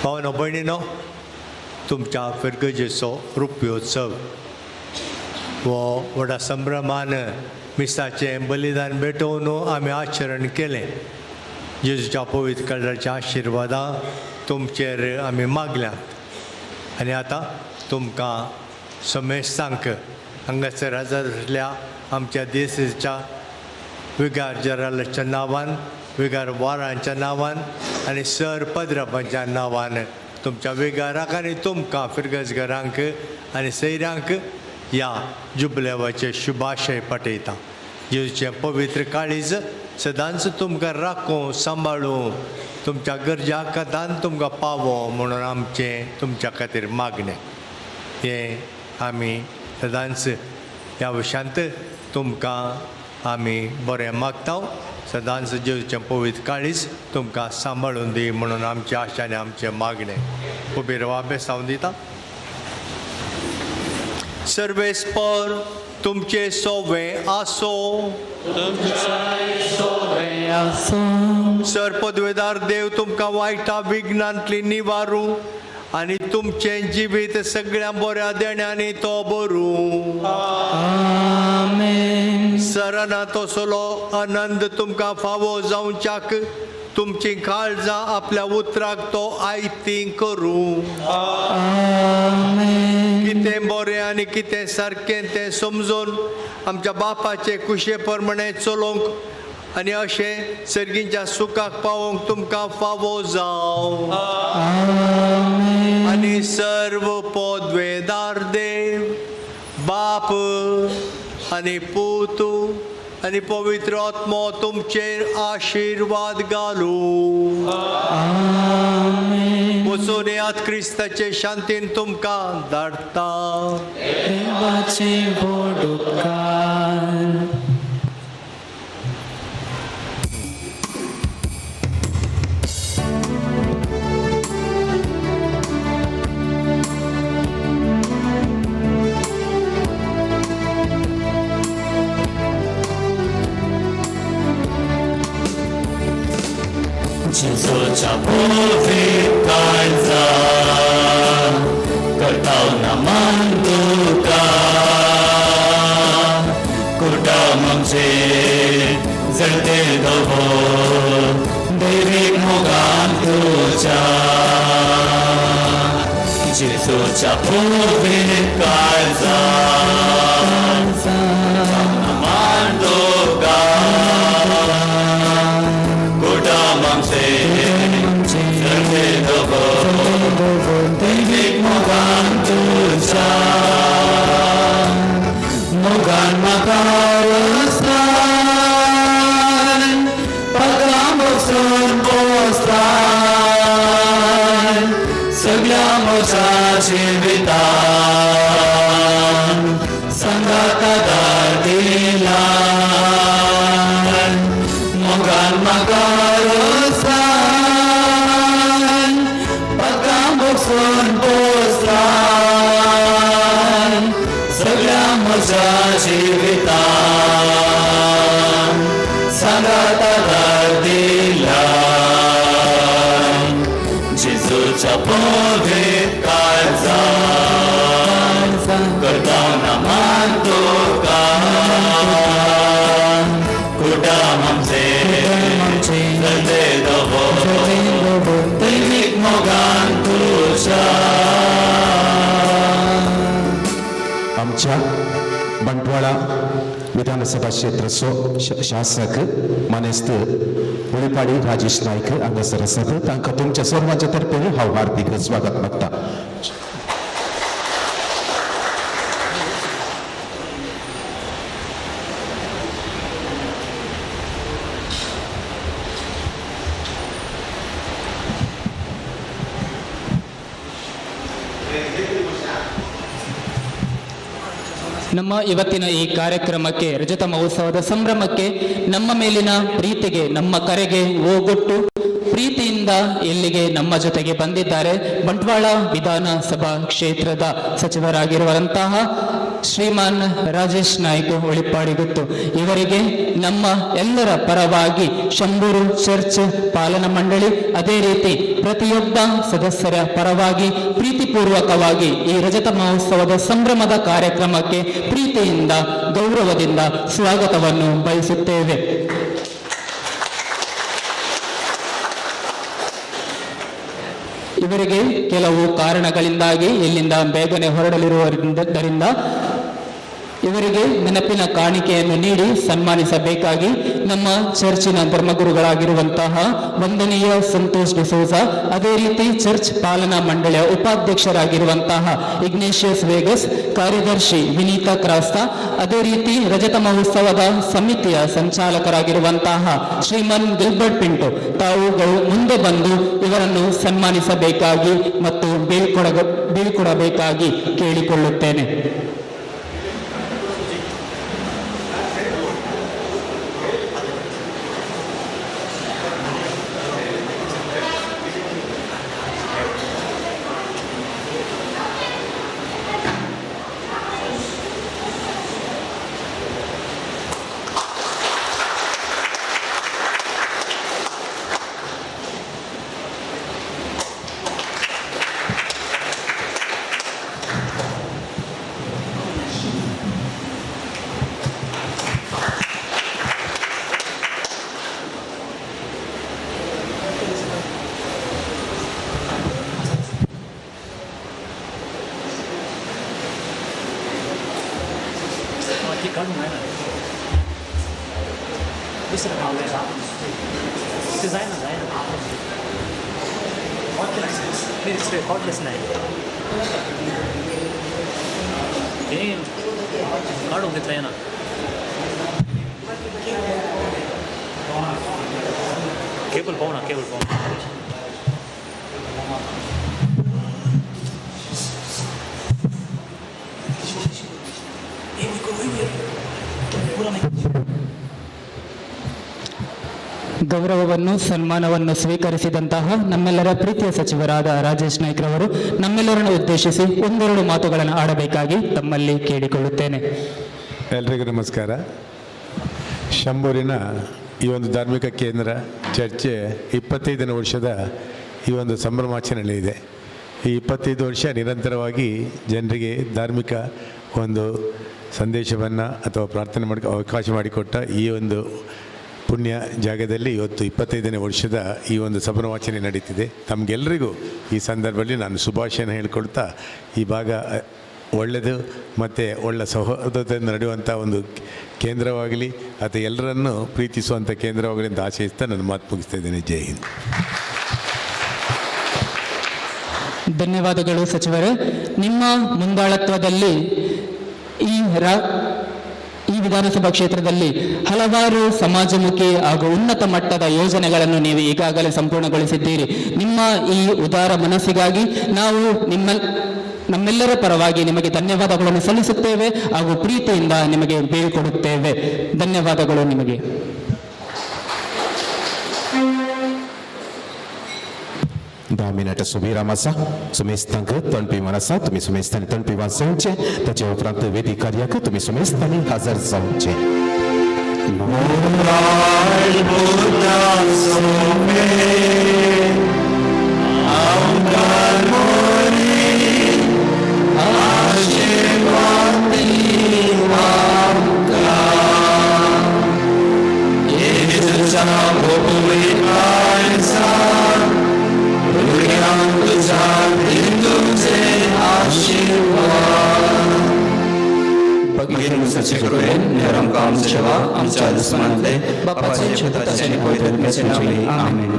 भावानो भयणीनो, तुमच्या फिरगजेचो रुप्योत्सव हो व्हडा संभ्रमान मिसाचें बलिदान भेटोवन आमी आचरण केलें. जेजूच्या पवित्र कळराच्या आशिर्वादां तुमचेर आमी मागल्यात आनी आतां तुमकां समेस्तांक हांगासर हजर आसल्या आमच्या देसाच्या विगार जरालाच्या नांवान, विगार वारांच्या नांवान आनी सर पद्रपांच्या नांवान तुमच्या विगाराक आनी तुमकां फिरगजगरांक आनी सैऱ्यांक ह्या जुबलेवाचे शुभाशय पाठयता. जेजूचें पवित्र काळीज सदांच तुमकां राखूं, सांबाळूं, तुमच्या गरजा कदान तुमकां पावो म्हणून आमचें तुमच्या खातीर मागणें. हें आमी सदांच ह्या विशांत तुमकां आमी बरें मागता. सदांच जेजूचें पवित्र काळीज तुमकां सांबाळून दी म्हणून आमची आशा आनी आमचें मागणें. उबी रावा, बेसांव दिता. सर्वेस्पर तुमचे सोवे आसो. सर पदवेदार देव तुमकां वायटा विघ्नांतली निवारू आनी तुमचें जिवीत सगळ्या बऱ्या देण्यांनी तो बरू. सराना तसलो आनंद तुमकां फावो जावच्याक तुमची काळजां आपल्या उतराक तो आयती करूं. कितें बरें आनी कितें सारकें तें समजून आमच्या बापाचे कुशे प्रमाणे चलोवंक आनी अशें सर्गींच्या सुखाक पावोवंक तुमकां फावो जावं. आनी सर्व पदवेदार देव बाप आनी पूत आनी पवित्र आत्मो तुमचेर आशिर्वाद घालूं. वचून येयात, क्रिस्ताचे शांतीन तुमकां धाडटा. देवाचे व्हड उपकार. जेजूच्या पवित्र काळजा करताव नमन तुका, कुटुंब आमचें जळते दवर दैवीक मोगान तुज्या. जेजूच्या पवित्र काळजा नमन तुका, दैवीक मोगान तुज्या. मोगान म्हाका रस्तान पगां बसून पोसतान सगळ्या म्हज्या जिवितान सांगात आदार दिला. मोगान म्हाका रस्तान पगां बसून पोसतान सगळ्या म्हज्या जिवितान सांगात आदार दिला. जेजूच्या पवित्र काळजान करता नमन तुका, कुटुंब आमचें जळते दवर दैवीक मोगान तुज्या. आमच्या बंटवाळा विधानसभा क्षेत्राचो शासक मानेस्त उळीपाडी राजेश नायक हांगासर आसात. तांकां तुमच्या सर्वांच्या तर्फेन हांव हार्दिक स्वागत मागता. ನಮ್ಮ ಇವತ್ತಿನ ಈ ಕಾರ್ಯಕ್ರಮಕ್ಕೆ, ರಜತ ಮಹೋತ್ಸವದ ಸಂಭ್ರಮಕ್ಕೆ, ನಮ್ಮ ಮೇಲಿನ ಪ್ರೀತಿಗೆ, ನಮ್ಮ ಕರೆಗೆ ಓಗೊಟ್ಟು ಪ್ರೀತಿಯಿಂದ ಇಲ್ಲಿಗೆ ನಮ್ಮ ಜೊತೆಗೆ ಬಂದಿದ್ದಾರೆ ಬಂಟ್ವಾಳ ವಿಧಾನಸಭಾ ಕ್ಷೇತ್ರದ ಸಚಿವರಾಗಿರುವಂತಹ ಶ್ರೀಮಾನ್ ರಾಜೇಶ್ ನಾಯ್ಕ ಉಳಿಪ್ಪಾಡಿಗುತ್ತು ಇವರಿಗೆ ನಮ್ಮ ಎಲ್ಲರ ಪರವಾಗಿ ಶಂಬೂರು ಚರ್ಚ್ ಪಾಲನಾ ಮಂಡಳಿ, ಅದೇ ರೀತಿ ಪ್ರತಿಯೊಬ್ಬ ಸದಸ್ಯರ ಪರವಾಗಿ ಪ್ರೀತಿಪೂರ್ವಕವಾಗಿ ಈ ರಜತ ಮಹೋತ್ಸವದ ಸಂಭ್ರಮದ ಕಾರ್ಯಕ್ರಮಕ್ಕೆ ಪ್ರೀತಿಯಿಂದ ಗೌರವದಿಂದ ಸ್ವಾಗತವನ್ನು ಬಯಸುತ್ತೇವೆ. ಇವರಿಗೆ ಕೆಲವು ಕಾರಣಗಳಿಂದಾಗಿ ಇಲ್ಲಿಂದ ಬೇಗನೆ ಹೊರಡಲಿರುವುದರಿಂದ ಇವರಿಗೆ ನೆನಪಿನ ಕಾಣಿಕೆಯನ್ನು ನೀಡಿ ಸನ್ಮಾನಿಸಬೇಕಾಗಿ ನಮ್ಮ ಚರ್ಚಿನ ಧರ್ಮಗುರುಗಳಾಗಿರುವಂತಹ ವಂದನೀಯ ಸಂತೋಷ್ ಡಿಸೋಜ, ಅದೇ ರೀತಿ ಚರ್ಚ್ ಪಾಲನಾ ಮಂಡಳಿಯ ಉಪಾಧ್ಯಕ್ಷರಾಗಿರುವಂತಹ ಇಗ್ನೇಷಿಯಸ್ ವೇಗಸ್, ಕಾರ್ಯದರ್ಶಿ ವಿನೀತಾ ಕ್ರಾಸ್ತಾ, ಅದೇ ರೀತಿ ರಜತ ಮಹೋತ್ಸವದ ಸಮಿತಿಯ ಸಂಚಾಲಕರಾಗಿರುವಂತಹ ಶ್ರೀಮನ್ ಗಿಲ್ಬರ್ಟ್ ಪಿಂಟೋ ತಾವುಗಳು ಮುಂದೆ ಬಂದು ಇವರನ್ನು ಸನ್ಮಾನಿಸಬೇಕಾಗಿ ಮತ್ತು ಬೀಳ್ಕೊಡಬೇಕಾಗಿ ಕೇಳಿಕೊಳ್ಳುತ್ತೇನೆ. केबल पावना केबल पावना. ಗೌರವವನ್ನು ಸನ್ಮಾನವನ್ನು ಸ್ವೀಕರಿಸಿದಂತಹ ನಮ್ಮೆಲ್ಲರ ಪ್ರೀತಿಯ ಸಚಿವರಾದ ರಾಜೇಶ್ ನಾಯ್ಕ್ರವರು ನಮ್ಮೆಲ್ಲರನ್ನು ಉದ್ದೇಶಿಸಿ ಒಂದೆರಡು ಮಾತುಗಳನ್ನು ಆಡಬೇಕಾಗಿ ತಮ್ಮಲ್ಲಿ ಕೇಳಿಕೊಳ್ಳುತ್ತೇನೆ. ಎಲ್ರಿಗೂ ನಮಸ್ಕಾರ. ಶಂಬೂರಿನ ಈ ಒಂದು ಧಾರ್ಮಿಕ ಕೇಂದ್ರ ಚರ್ಚೆ 25ನೇ ವರ್ಷದ ಈ ಒಂದು ಸಂಭ್ರಮಾಚರಣೆ ಇದೆ. ಈ 25 ವರ್ಷ ನಿರಂತರವಾಗಿ ಜನರಿಗೆ ಧಾರ್ಮಿಕ ಒಂದು ಸಂದೇಶವನ್ನು ಅಥವಾ ಪ್ರಾರ್ಥನೆ ಮಾಡಿ ಅವಕಾಶ ಮಾಡಿಕೊಟ್ಟ ಈ ಒಂದು ಪುಣ್ಯ ಜಾಗದಲ್ಲಿ ಇವತ್ತು 25ನೇ ವರ್ಷದ ಈ ಒಂದು ಸಂಭ್ರಮಾಚರಣೆ ನಡೀತಿದೆ. ತಮಗೆಲ್ಲರಿಗೂ ಈ ಸಂದರ್ಭದಲ್ಲಿ ನಾನು ಶುಭಾಶಯನ ಹೇಳಿಕೊಳ್ತಾ, ಈ ಭಾಗ ಒಳ್ಳೆಯದು ಮತ್ತು ಒಳ್ಳೆಯ ಸೌಹಾರ್ದತೆಯಿಂದ ನಡೆಯುವಂಥ ಒಂದು ಕೇಂದ್ರವಾಗಲಿ ಅಥವಾ ಎಲ್ಲರನ್ನೂ ಪ್ರೀತಿಸುವಂಥ ಕೇಂದ್ರವಾಗಲಿ ಅಂತ ಆಶಯಿಸ್ತಾ ನನ್ನ ಮಾತು ಮುಗಿಸ್ತಾ ಇದ್ದೇನೆ. ಜೈ ಹಿಂದ್. ಧನ್ಯವಾದಗಳು ಸಚಿವರೇ. ನಿಮ್ಮ ಮುಂದಾಳತ್ವದಲ್ಲಿ ಈ ವಿಧಾನಸಭಾ ಕ್ಷೇತ್ರದಲ್ಲಿ ಹಲವಾರು ಸಮಾಜಮುಖಿ ಹಾಗೂ ಉನ್ನತ ಮಟ್ಟದ ಯೋಜನೆಗಳನ್ನು ನೀವು ಈಗಾಗಲೇ ಸಂಪೂರ್ಣಗೊಳಿಸಿದ್ದೀರಿ. ನಿಮ್ಮ ಈ ಉದಾರ ಮನಸ್ಸಿಗಾಗಿ ನಾವು ನಮ್ಮೆಲ್ಲರ ಪರವಾಗಿ ನಿಮಗೆ ಧನ್ಯವಾದಗಳನ್ನು ಸಲ್ಲಿಸುತ್ತೇವೆ ಹಾಗೂ ಪ್ರೀತಿಯಿಂದ ನಿಮಗೆ ಬೀಳ್ಕೊಡುತ್ತೇವೆ. ಧನ್ಯವಾದಗಳು ನಿಮಗೆ. 10 मिनटां सुबीराम आसा. सुमेस्तांक तणपी आसा. तुमी सुमेस्तांनी तणपी वाजोवचें. ताचे उपरांत वेदी कार्याक तुमी सुमेस्तांनी हजर जावचें. आमच्या दुस्मानांतले बापाचे पुताचे आनी पवित्र आत्म्याचे नांवान आमेन.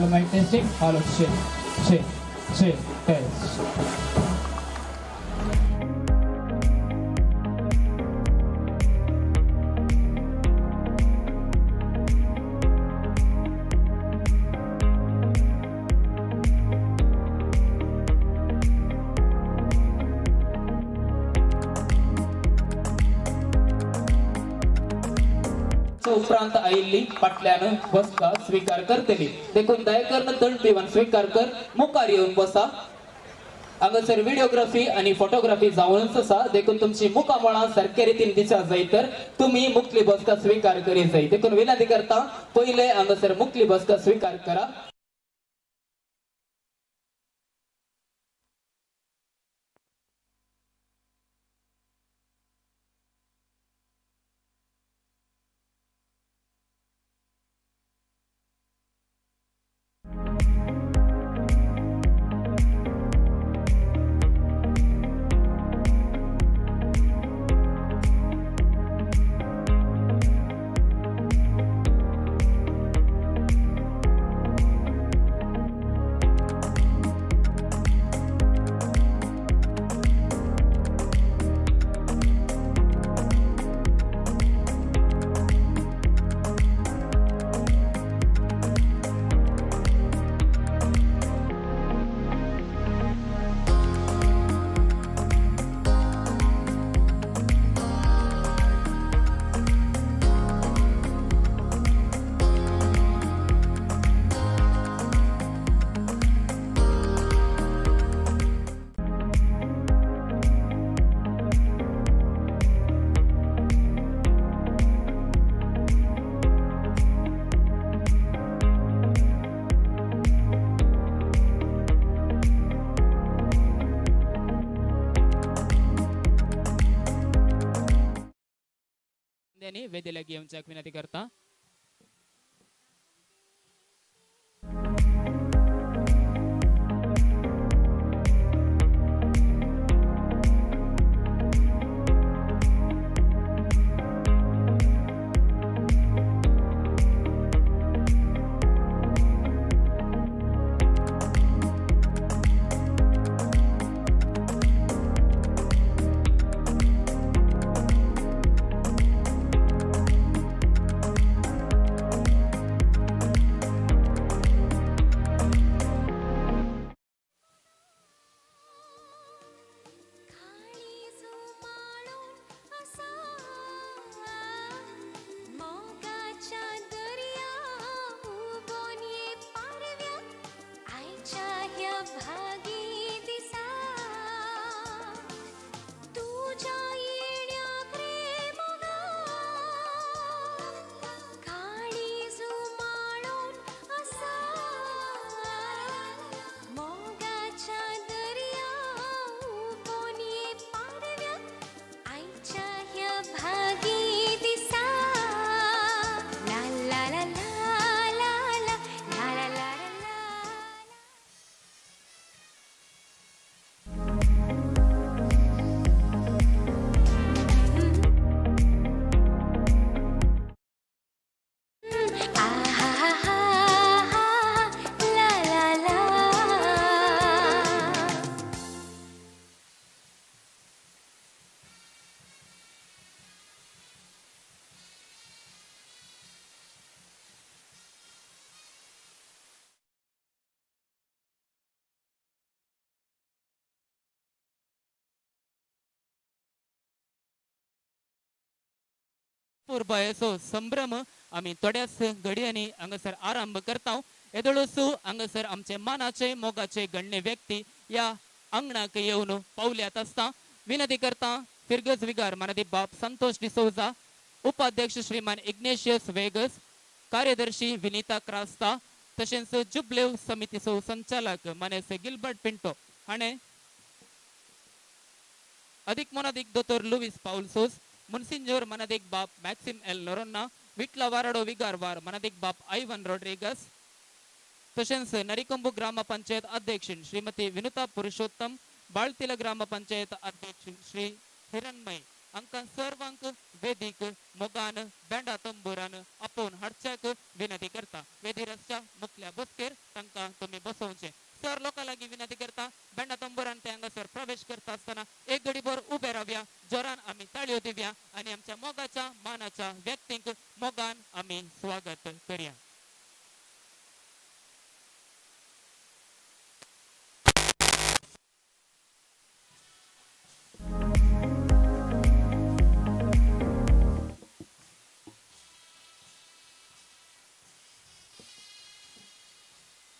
Hello mic testing. Hello check check check test. उपरांत आयिल्ली फाटल्यान बसका स्विकार करतली. देखून दयाकरण तण पिवन स्विकार कर मुखार येवन बसा. हांगासर व्हिडिओग्राफी आनी फोटोग्राफी जावनच आसा, देखून तुमची मुखामळां सारके रितीन दिसा जाय तर तुमी मुखली बसका स्विकार करी जाय. देखून विनंती करता पयले हांगासर मुखली बसका स्विकार करा. वेदीला घेवच्याक विनंती करता. पुरबायेचो संभ्रम आमी थोड्याच घडयांनी हांगासर आरंभ करता. येदोळसू हांगासर आमचे मानाचे मोगाचे गण्य व्यक्ती ह्या आंगणाक येवन पावल्यात आसता. विनंती करता फिरगज विगार मानादीक बाब संतोष डिसोजा, उपाध्यक्ष श्रीमान इग्नेशियस वेगस, कार्यदर्शी विनिता क्रास्ता, तशेंच जुबलेव समितीचो संचालक मानेस गिलबर्ट पिंटो हाणें अधिक मोनादीक दोतोर लुवीस पाउलसोस, मुन्सिंजोर मनादीक बाप मॅक्सिम एल नोरोन्ना, विटला वाराडो विगार वार मनादीक बाप आयवन रॉड्रिगस, तशेंच नरिकोंबू ग्राम पंचायत अध्यक्ष श्रीमती विनुता पुरुषोत्तम, बाळतिल ग्राम पंचायत अध्यक्ष श्री हिरणमय हांकां सर्वांक वेदीक मोगान बँडा तंबुरान आपोवन हाडच्याक विनंती करता. वेदीर आसच्या मुखल्या बसकेर तांकां तुमी बसोवचें. सर लोकां लागीं विनंती करता, बँडा तंबुरान ते हांगासर प्रवेश करता आसतना एक घडीभर उबे रावया, जोरान आमी ताळयो दिवया आनी आमच्या मोगाच्या मानाच्या व्यक्तींक मोगान आमी स्वागत करया.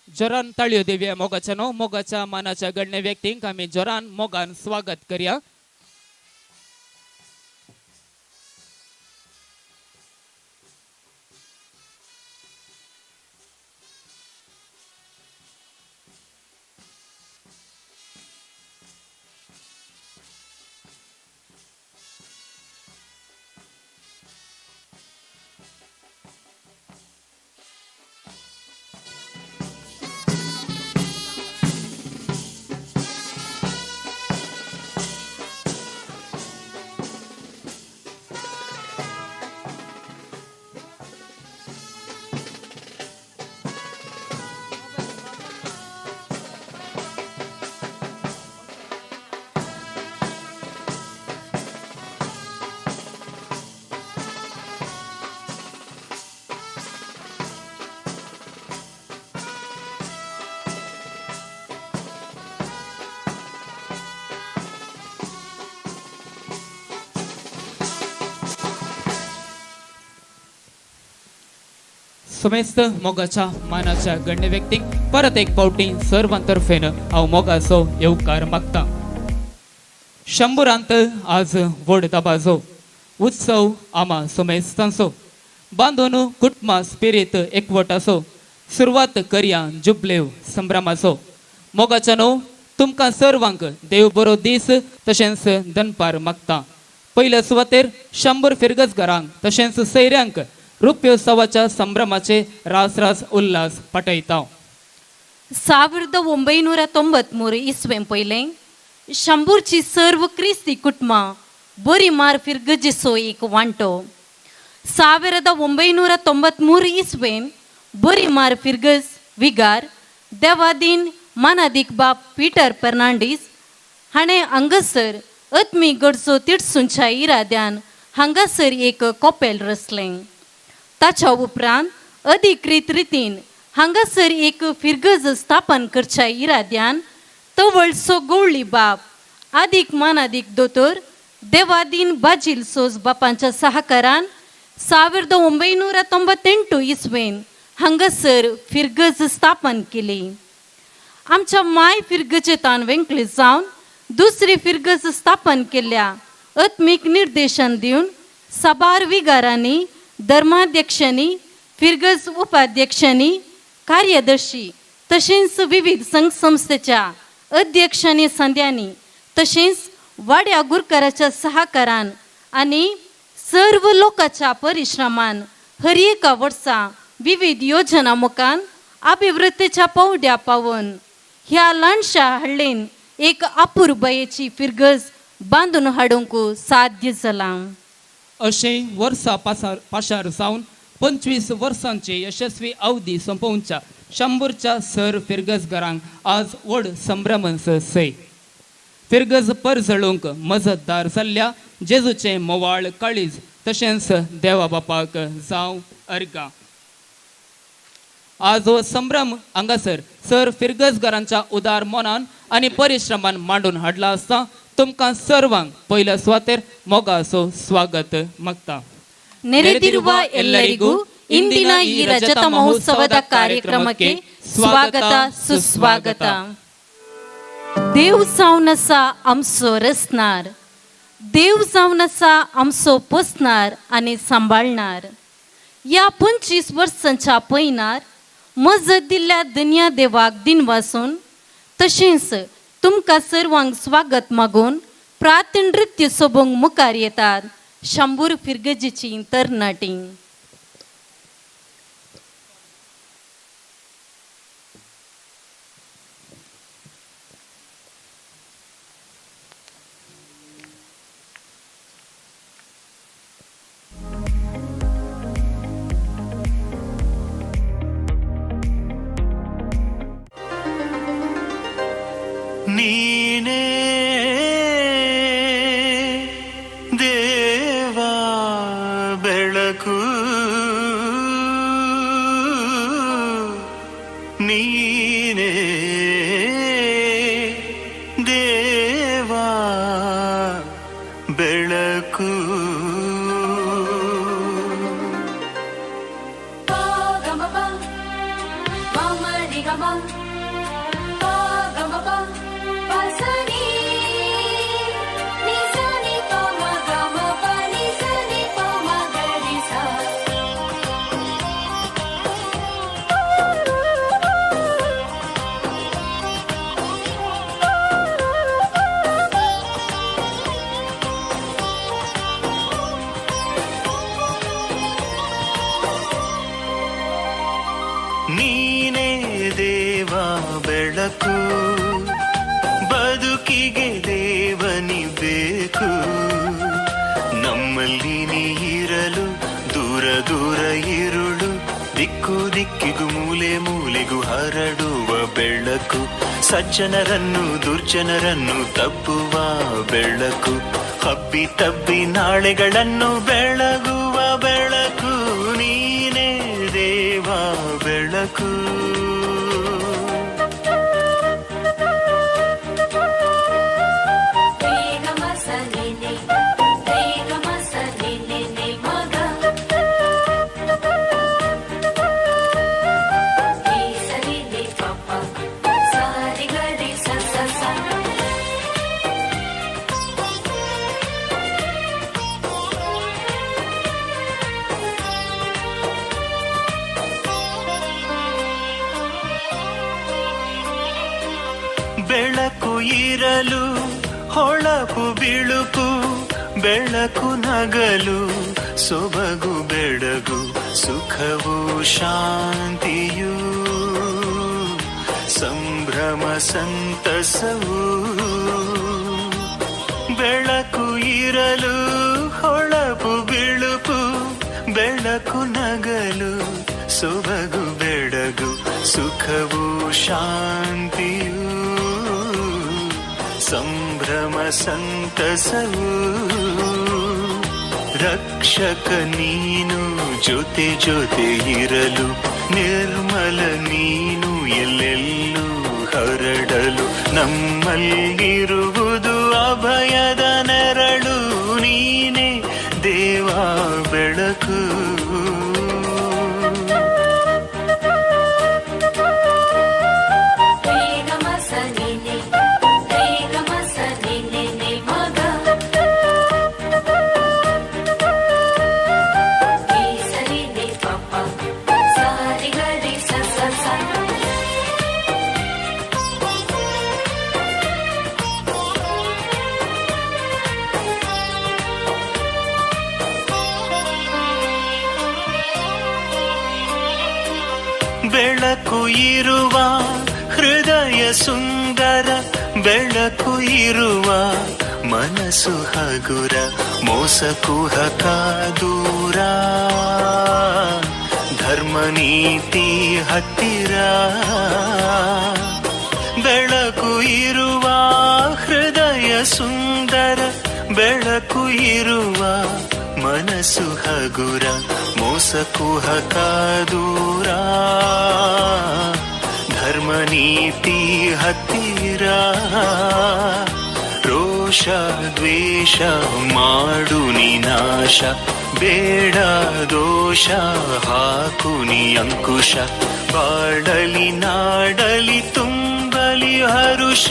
जोरान ताळयो दिवया मोगाच्या न्हू मोगाच्या मानाच्या गण्य व्यक्तींक आमी जोरान मोगान स्वागत करया. समेस्त मोगाच्या मानाच्या गण्य व्यक्तींक परत एक फावटी सर्वांतर्फेन हांव मोगाचो येवकार मागता. शंबरांत आज व्हड दबाजो उत्सव आमा समेस्तांचो बांदून कुटुंबा स्पिरीत एकवटाचो सुरवात करया जुबलेव संभ्रमाचो. मोगाच्या न्हू तुमकां सर्वांक देव बरो दीस तशेंच दनपार मागता. पयल्या सुवातेर 100 फिरगजगारांक तशेंच सैऱ्यांक रुप्योत्सवाच्या संभ्रमाचे रास रास उल्हास पाठयता. 1993 इसवें पयलें शंबूरची सर्व क्रिस्ती कुटुंबां बरी मार फिरगजेचो एक वांटो. 1993 इसवेन बरी मार फिरगज विगार देवादीन मानादीक बाप पीटर फेर्नांडीस हाणें हांगासर आत्मी गरजो तिडसूंच्या इराद्यान हांगासर एक कॉपेल रचलें. ताच्या उपरांत अधिकृत रितीन हांगासर एक फिरगज स्थापन करच्या इराद्यान तवळसो गवळी बाप आदीक मानादीक दोतोर देवादीन बाजील सोज बापांच्या सहकारान 1998 इसवेन हांगासर फिरगज स्थापन केली. आमच्या माय फिरगजेतान वेंकली जावन दुसरी फिरगज स्थापन केल्या आत्मीक निर्देशन दिवन साबार विगारांनी धर्माध्यक्षांनी फिरगज उपाध्यक्षांनी कार्यदर्शी तशेंच विविध संघ संस्थेच्या अध्यक्षांनी संद्यांनी तशेंच वाड्या गुरकाराच्या सहकारान आनी सर्व लोकांच्या परिश्रमान हर एका वर्सा विविध योजना मुखान अभिवृद्धीच्या पावड्या पावून ह्या ल्हानशा हळ्ळेन एक अपुरबायेची फिरगज बांदून हाडूंक साध्य जालां. अशें वर्सां पाशार जावन 25 वर्सांची यशस्वी अवधी सोंपोवच्या 100च्या सर फिरगजगारांक आज व्हड संभ्रमस सय फिरगज परजळूंक मजतदार जाल्ल्या जेजूचें मोवाळ काळीज तशेंच देवा बापाक जावं अर्गां. आज हो संभ्रम हांगासर सर फिरगजगारांच्या उदार मनान आनी परिश्रमान मांडून हाडला आसता. तुमकां सर्वांक पयल्या सुवातेर मोगाचो स्वागत मागता. ನೆರೆದಿರುವ ಎಲ್ಲರಿಗೂ ಇಂದಿನ ಈ ರಜತ ಮಹೋತ್ಸವದ ಕಾರ್ಯಕ್ರಮಕ್ಕೆ ಸ್ವಾಗತ ಸುಸ್ವಾಗತ. देव जावन आसा आमचो रचणार, देव जावन आसा आमचो पोसणार आनी सांबाळणार. ह्या 25 वर्सांच्या पयनार मजत दिल्ल्या दनया देवाक दिनवासून तशेंच तुमकां सर्वांक स्वागत मागून प्रार्थना नृत्य सोबोवंक मुखार येतात शंबूर फिरगजेची तरणाटी. ಬೆಳಕು. ನೀನೇ ದೇವ ಬೆಳಕು, ಬದುಕಿಗೆ ದೇವನಿ ಬೇಕು. ನಮ್ಮಲ್ಲಿ ನೀ ಇರಲು ದೂರ ದೂರ ಇರುಳು, ದಿಕ್ಕು ದಿಕ್ಕಿಗೂ ಮೂಲೆ ಮೂಲೆಗೂ ಹರಡುವ ಬೆಳಕು. ಸಜ್ಜನರನ್ನು ದುರ್ಜನರನ್ನು ತಬ್ಬುವ ಬೆಳಕು, ಹಬ್ಬಿ ತಬ್ಬಿ ನಾಳೆಗಳನ್ನು ಬೆಳಗುವ ಬೆಳಕು. ನೀನೇ ದೇವ ಬೆಳಕು. ಬೆಳಕು ಇರಲು ಹೊಳಪು ಬಿಳುಪು, ಬೆಳಕು ನಗಲು ಸೊಬಗು ಬೆಡಗು, ಸುಖವು ಶಾಂತಿಯು ಸಂಭ್ರಮ ಸಂತಸವು. ಬೆಳಕು ಇರಲು ಹೊಳಪು ಬಿಳುಪು, ಬೆಳಕು ನಗಲು ಸೊಬಗು ಬೆಡಗು, ಸುಖವು ಶಾಂತಿಯು ಸಂಭ್ರಮ ಸಂತಸವು. ರಕ್ಷಕ ನೀನು ಜೊತೆ ಜೊತೆ ಇರಲು, ನಿರ್ಮಲ ನೀನು ಎಲ್ಲೆಲ್ಲೂ ಹರಡಲು, ನಮ್ಮಲ್ಲಿರುವುದು ಅಭಯದ ನೆರಳು. ನೀನೇ ದೇವ ಬೆಳಕು. ಬೆಳಕು ಇರುವ ಹೃದಯ ಸುಂದರ, ಬೆಳಕು ಇರುವ ಮನಸ್ಸು ಹಗುರ, ಮೋಸಕುಹಕ ದೂರ, ಧರ್ಮ ನೀತಿ ಹತ್ತಿರ. ಬೆಳಕು ಇರುವ ಹೃದಯ ಸುಂದರ, ಬೆಳಕು ಇರುವ ಮನಸ್ಸು ಹಗುರ, ಮೋಸಕುಹಕ ದೂರ, ಧರ್ಮ ನೀತಿ ಹತ್ತಿರ. ರೋಷ ದ್ವೇಷ ಮಾಡು ನಿನಾಶ, ಬೇಡ ದೋಷ ಹಾಕು ನೀ ಅಂಕುಶ, ಬಾಡಲಿ ನಾಡಲಿ ತುಂಬಲಿ ಹರುಷ.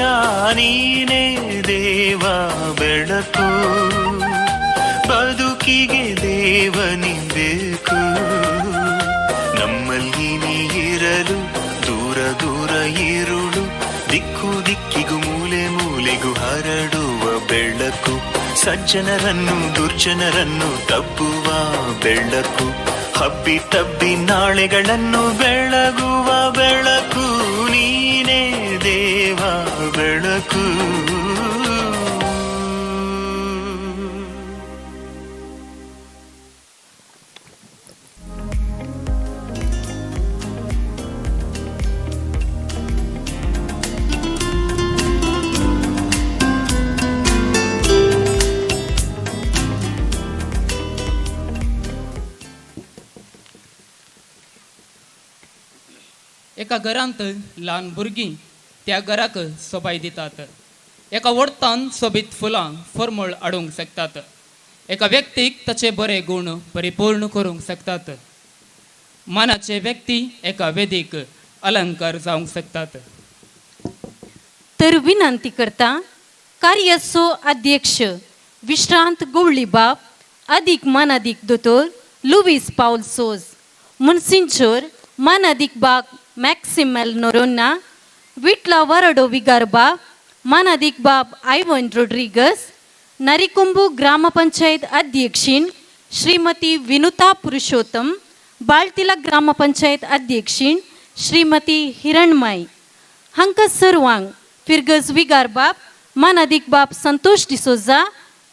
ನೀನೇ ದೇವ ಬೆಳಕು, ಬದುಕಿಗೆ ದೇವನಿ ಬೇಕು. ನಮ್ಮಲ್ಲಿ ನೀ ಇರಲು ದೂರ ದೂರ ಇರುಳು, ದಿಕ್ಕು ದಿಕ್ಕಿಗೂ ಮೂಲೆ ಮೂಲೆಗೂ ಹರಡುವ ಬೆಳಕು. ಸಜ್ಜನರನ್ನು ದುರ್ಜನರನ್ನು ತಬ್ಬುವ ಬೆಳಕು, ಹಬ್ಬಿ ತಬ್ಬಿ ನಾಳೆಗಳನ್ನು ಬೆಳಗುವ ಬೆಳಕು. ನೀನೇ ದೇವ ಬೆಳಕು. एका घरांत ल्हान भुरगीं त्या घराक सोबाय दितात. एका वडतान सोबीत फुलां फरमळ हाडूंक शकतात. एका व्यक्तीक ताचे बरे गूण परिपूर्ण करूंक शकतात. मानाचे व्यक्ती एका वेदीक अलंकार जावंक शकतात. तर विनंती करता कार्याचो अध्यक्ष विश्रांत गवळी बाब अदीक मानादीक दोतोर लुवीस पावल सोज, मुन्सिंचोर मानादीक बाब मॅक्सिमल नोरोन्ना, विटला वरडो विगार बाब मानादीक बाब आयवन रोड्रिगस, नरिकुंबू ग्रामपंचायत अध्यक्षीण श्रीमती विनुता पुरुषोत्तम, बाळतिला ग्रामपंचायत अध्यक्षीण श्रीमती हिरणमाई हांकां सर्वांक फिरगज विगार बाब मानादीक बाब संतोष डिसोजा,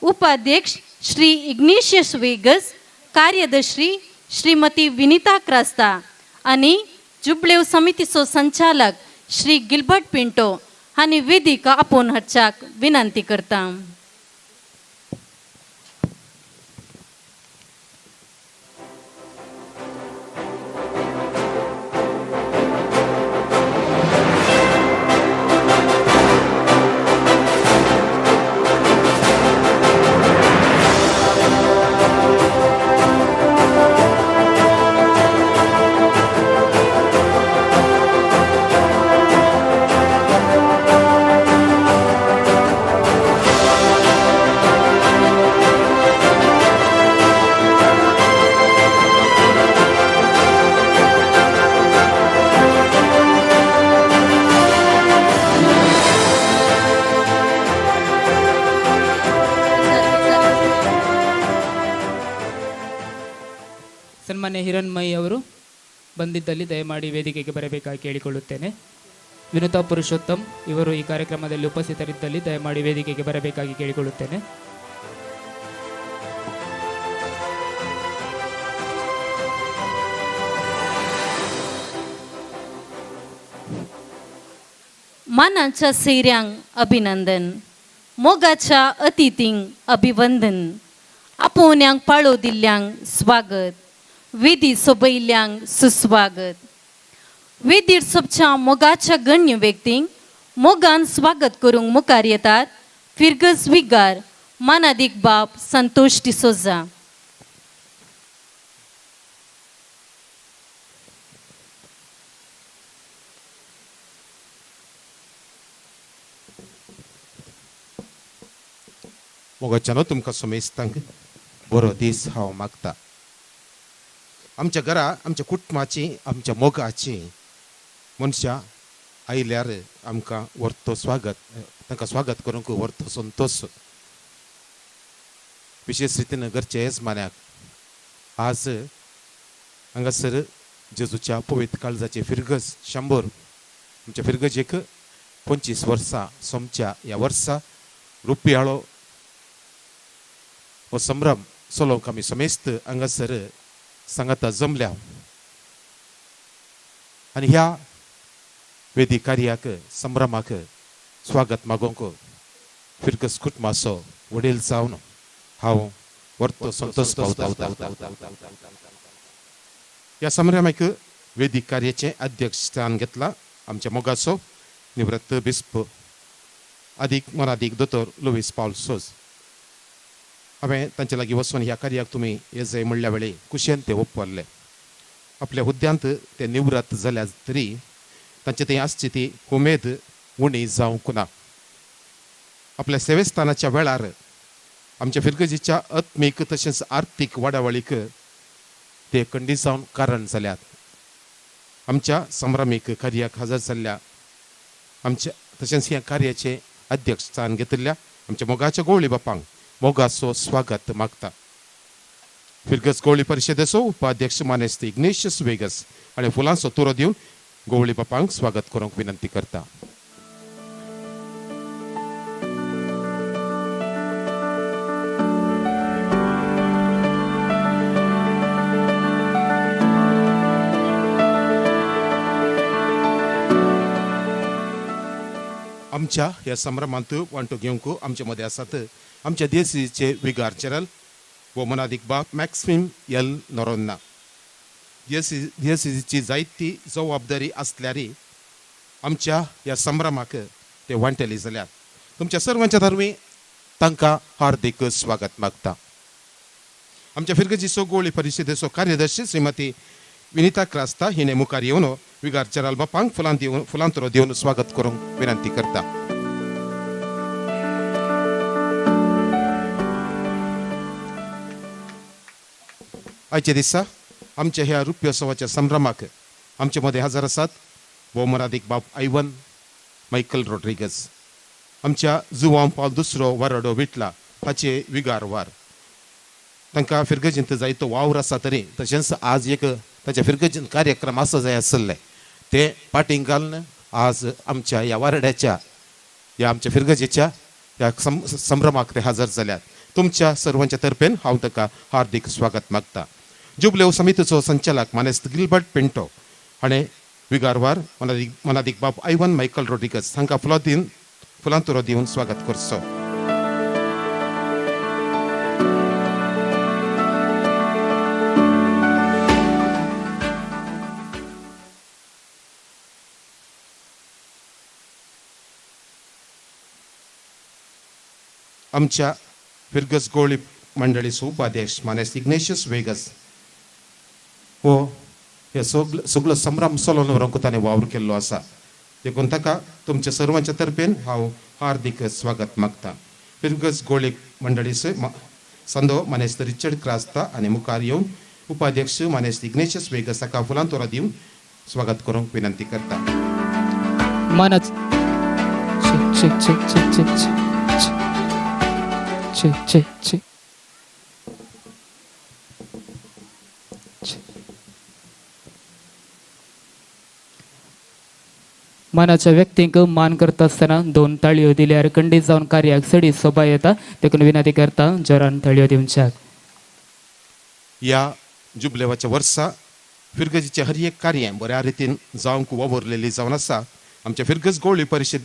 उपाध्यक्ष श्री इग्नेशियस वेगस, कार्यदर्शी श्रीमती विनिता क्रास्ता आनी जुबलेव समितीचो संचालक श्री गिलबर्ट पिंटो हांणी वेदिका आपोवन हाडच्याक विनंती करता. ಸನ್ಮಾನ್ಯ ಹಿರಣ್ಮಯಿ ಅವರು ಬಂದಿದ್ದಲ್ಲಿ ದಯಮಾಡಿ ವೇದಿಕೆಗೆ ಬರಬೇಕಾಗಿ ಕೇಳಿಕೊಳ್ಳುತ್ತೇನೆ. ವಿನುತಾ ಪುರುಷೋತ್ತಮ್ ಇವರು ಈ ಕಾರ್ಯಕ್ರಮದಲ್ಲಿ ಉಪಸ್ಥಿತರಿದ್ದಲ್ಲಿ ದಯಮಾಡಿ ವೇದಿಕೆಗೆ ಬರಬೇಕಾಗಿ ಕೇಳಿಕೊಳ್ಳುತ್ತೇನೆ. मानाच्या सैऱ्यांक अभिनंदन, मोगाच्या अतिथींक अभिवंदन, आपोवण्यांक पाळो दिल्ल्यांक स्वागत, वेदी सोबयल्ल्यांक सुस्वागत. वेदीर सोबच्या मोगाच्या गण्य व्यक्तींक मोगान स्वागत करूंक मुखार येतात फिरगज विगार मानादीक बाब संतोष डिसोजा. मोगाच्यानो तुमकां समेस्तांक बरो दीस हांव मागता. आमच्या घरा आमच्या कुटुंबाची आमच्या मोगाची मनशां आयल्यार आमकां व्हरतो स्वागत, तांकां स्वागत करूंक व्हरतो संतोश. विशेश रितीन घरचे येजमान्याक आज हांगासर जेजूच्या पवित्र काळजाचे फिरगज शंबर आमच्या फिरगजेक 25 वर्सां सोमच्या ह्या वर्सा रुपयाळो हो संभ्रम चलोवंक आमी समेस्त हांगासर सांगाता जमल्या आनी ह्या वेदी कार्याक संभ्रमाक स्वागत मागोवंक फिरगज कुटुंबाचो वडील जावन हांव वर्तो संतोष पावता. ह्या संभ्रमाक वेदी कार्याचें अध्यक्ष स्थान घेतला आमच्या मोगाचो निवृत्त बिस्प आदीक मोनादीक दोतोर लुवीस पावल सोज. हांवें तांचे लागीं वचून ह्या कार्याक तुमी येजय म्हणल्या वेळी कुशेन ते ओपरले. आपल्या हुद्द्यांत ते निवृत्त जाल्या तरी तांचे थंय आसची ती उमेद उणी जावंक ना. आपल्या सेवेस्थानाच्या वेळार आमच्या फिरगजीच्या आत्मीक तशेंच आर्थीक वाडावळीक ते खंडीत जावन कारण जाल्यात. आमच्या संभ्रमीक कार्याक हजर जाल्ल्या आमच्या तशेंच ह्या कार्याचें अध्यक्ष स्थान घेतिल्ल्या आमच्या मोगाच्या गवळी बापांक मोगाचो स्वागत मागता. फिरगज गवळी परिशदेचो उपाध्यक्ष मानेस्त इग्नेशियस वेगस आनी फुलांचो तुरो दिवन गवळी बापांक स्वागत करूंक विनंती करता. आमच्या ह्या संभ्रमांत वांटो घेवंक आमचे मदें आसात आमच्या देसीचे विगार जनरल व मनादीक बाब मॅक्सिम एल नोरोन्ना. दियसीची जायती जबाबदारी आसल्यारी आमच्या ह्या संभ्रमाक ते वांटेली जाल्यात. तुमच्या सर्वांच्या धर्मी तांकां हार्दीक स्वागत मागता. आमच्या फिरगजीचो गोळी परिशदेचो कार्यदर्शी श्रीमती विनिता क्रास्ता हिणे मुखार येवन विगार जनरल बापांक फुलां दिवन फुलांतरो दिवन स्वागत करूंक विनंती करता. आयच्या दिसा आमच्या ह्या रुप्योत्सवाच्या संभ्रमाक आमचे मदें हजर आसात भोवमरादीक बाब आयवन मायकल रॉड्रिगस, आमच्या जुवांव पावल दुसरो वराडो विटला हाचे विगार वार. तांकां फिरगजींत जायतो वावर आसा तरी तशेंच आज एक तांच्या फिरगजींत कार्यक्रम आसा जाय आसले ते पाटींग घालून आज आमच्या ह्या वारड्याच्या ह्या आमच्या फिरगजेच्या ह्या संभ्रमाक ते हजर जाल्यात. तुमच्या सर्वांच्या तर्फेन हांव ताका हार्दीक स्वागत मागता. जुबलेव समितीचो संचालक मानेस्त गिलबर्ट पिंटो हाणें विगारवार मनादीक बाब आयवन मायकल रॉड्रिगस हांकां फुलां तुरो दिवन स्वागत करचो. आमच्या फिरगस गोळी मंडळीचो उपाध्यक्ष मानेस्त इग्नेशियस वेगस हो हे सगलो संभ्रम चलोवन व्हरूंक ताणें वावर केल्लो आसा, देखून ताका तुमच्या सर्वांच्या तर्फेन हांव हार्दीक स्वागत मागता. फिरगस गोळी मंडळीचो संदो मानेस्त रिचर्ड क्रास्ता आनी मुखार येवन उपाध्यक्ष मानेस्त इग्नेशियस वेगस हाका फुलां तोरा दिवन स्वागत करूंक विनंती करता. मानाच check check check check check check check मानाच्या व्यक्तींक मान करता आसतना दोन ताळयो दिल्यार खंडीत जावन कार्याक चडीत सोबा येता, देखून विनंती करता जोरान ताळयो दिवच्याक. ह्या जुबलेवाच्या वर्सा फिरगजीचें हर एक कार्य बऱ्या रितीन जावंक वावुरलेली जावन आसा. आमच्या फिरगज गोळी परिशद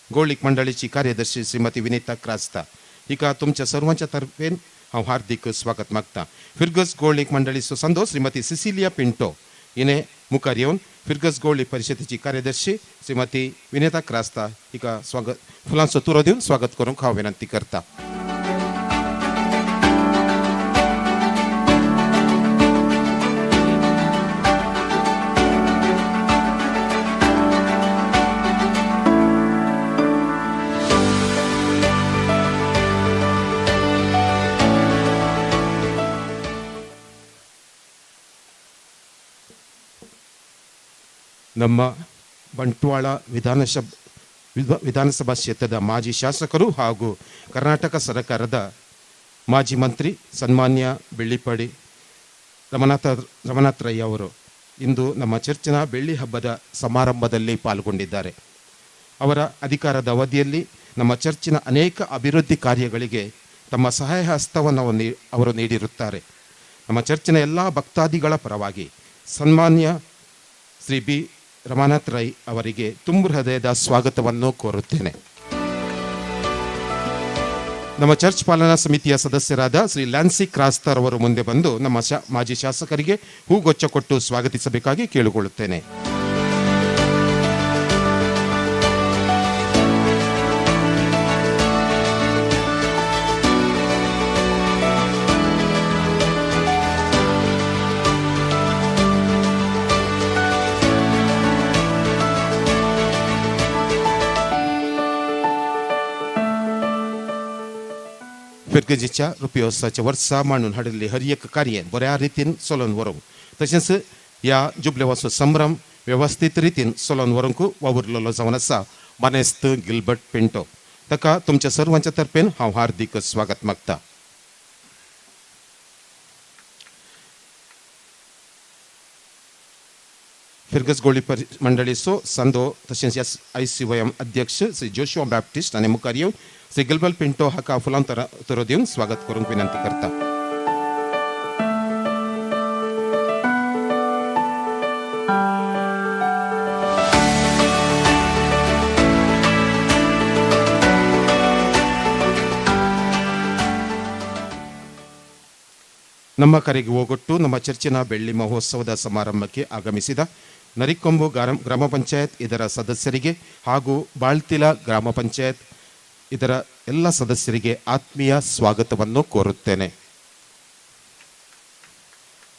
गोळीक मंडळीची कार्यदर्शी श्रीमती विनिता क्रास्ता हिका तुमच्या सर्वांच्या तर्फेन हांव हार्दीक स्वागत मागता. फिरगज गोळीक मंडळीचो संदो श्रीमती सिसिलिया पिंटो हिणे मुखार येवन फिरगज गोळी परिशदेची कार्यदर्शी श्रीमती विनिता क्रास्ता हिका स्वागत फुलांचो तुरो दिवन स्वागत करूंक हांव विनंती करता. ನಮ್ಮ ಬಂಟ್ವಾಳ ವಿಧಾನಸಭಾ ಕ್ಷೇತ್ರದ ಮಾಜಿ ಶಾಸಕರು ಹಾಗೂ ಕರ್ನಾಟಕ ಸರ್ಕಾರದ ಮಾಜಿ ಮಂತ್ರಿ ಸನ್ಮಾನ್ಯ ಬೆಳ್ಳಿಪಾಡಿ ರಮನಾಥ ರೈ ಅವರು ಇಂದು ನಮ್ಮ ಚರ್ಚಿನ ಬೆಳ್ಳಿ ಹಬ್ಬದ ಸಮಾರಂಭದಲ್ಲಿ ಪಾಲ್ಗೊಂಡಿದ್ದಾರೆ. ಅವರ ಅಧಿಕಾರದ ಅವಧಿಯಲ್ಲಿ ನಮ್ಮ ಚರ್ಚಿನ ಅನೇಕ ಅಭಿವೃದ್ಧಿ ಕಾರ್ಯಗಳಿಗೆ ತಮ್ಮ ಸಹಾಯ ಹಸ್ತವನ್ನು ಅವರು ನೀಡಿರುತ್ತಾರೆ. ನಮ್ಮ ಚರ್ಚಿನ ಎಲ್ಲ ಭಕ್ತಾದಿಗಳ ಪರವಾಗಿ ಸನ್ಮಾನ್ಯ ಶ್ರೀ ಬಿ ರಮಾನಾಥ್ ರೈ ಅವರಿಗೆ ತುಂಬು ಹೃದಯದ ಸ್ವಾಗತವನ್ನು ಕೋರುತ್ತೇನೆ. ನಮ್ಮ ಚರ್ಚ್ ಪಾಲನಾ ಸಮಿತಿಯ ಸದಸ್ಯರಾದ ಶ್ರೀ ಲ್ಯಾನ್ಸಿ ಕ್ರಾಸ್ತರ್ ಅವರು ಮುಂದೆ ಬಂದು ನಮ್ಮ ಮಾಜಿ ಶಾಸಕರಿಗೆ ಹೂಗೊಚ್ಚ ಕೊಟ್ಟು ಸ್ವಾಗತಿಸಬೇಕಾಗಿ ಕೇಳಿಕೊಳ್ಳುತ್ತೇನೆ. फिरगजीच्या रुपयोत्सवाच्या वर्सा मांडून हाडिल्ली हर एक कार्य बऱ्या रितीन चलोवन व्हरूंक तशेंच ह्या जुबलेवाचो संभ्रम वेवस्थीत रितीन चलोवन व्हरूंक वावुरलेलो जावन आसा मानेस्त गिलबर्ट पिंटो ताका तुमच्या सर्वांच्या तर्फेन हांव हार्दीक स्वागत मागता. फिरगज गोळी मंडळीचो संदो तशेंच S I C Y M अध्यक्ष श्री जोशुआ बॅप्टिस्ट आनी मुखार येवन श्री गिलबल पिंटो हाका फुलां तरो दिवन स्वागत करूंक विनंती करता. ನಮ್ಮ ಕರೆಗೆ ಹೋಗೊಟ್ಟು ನಮ್ಮ ಚರ್ಚಿನ ಬೆಳ್ಳಿ ಮಹೋತ್ಸವದ ಸಮಾರಂಭಕ್ಕೆ ಆಗಮಿಸಿದ ನರಿಕೊಂಬು ಗ್ರಾಮ ಪಂಚಾಯತ್ ಇದರ ಸದಸ್ಯರಿಗೆ ಹಾಗೂ ಬಾಳ್ತಿಲ ಗ್ರಾಮ ಪಂಚಾಯತ್ ಇದರ ಎಲ್ಲ ಸದಸ್ಯರಿಗೆ ಆತ್ಮೀಯ ಸ್ವಾಗತವನ್ನು ಕೋರುತ್ತೇನೆ.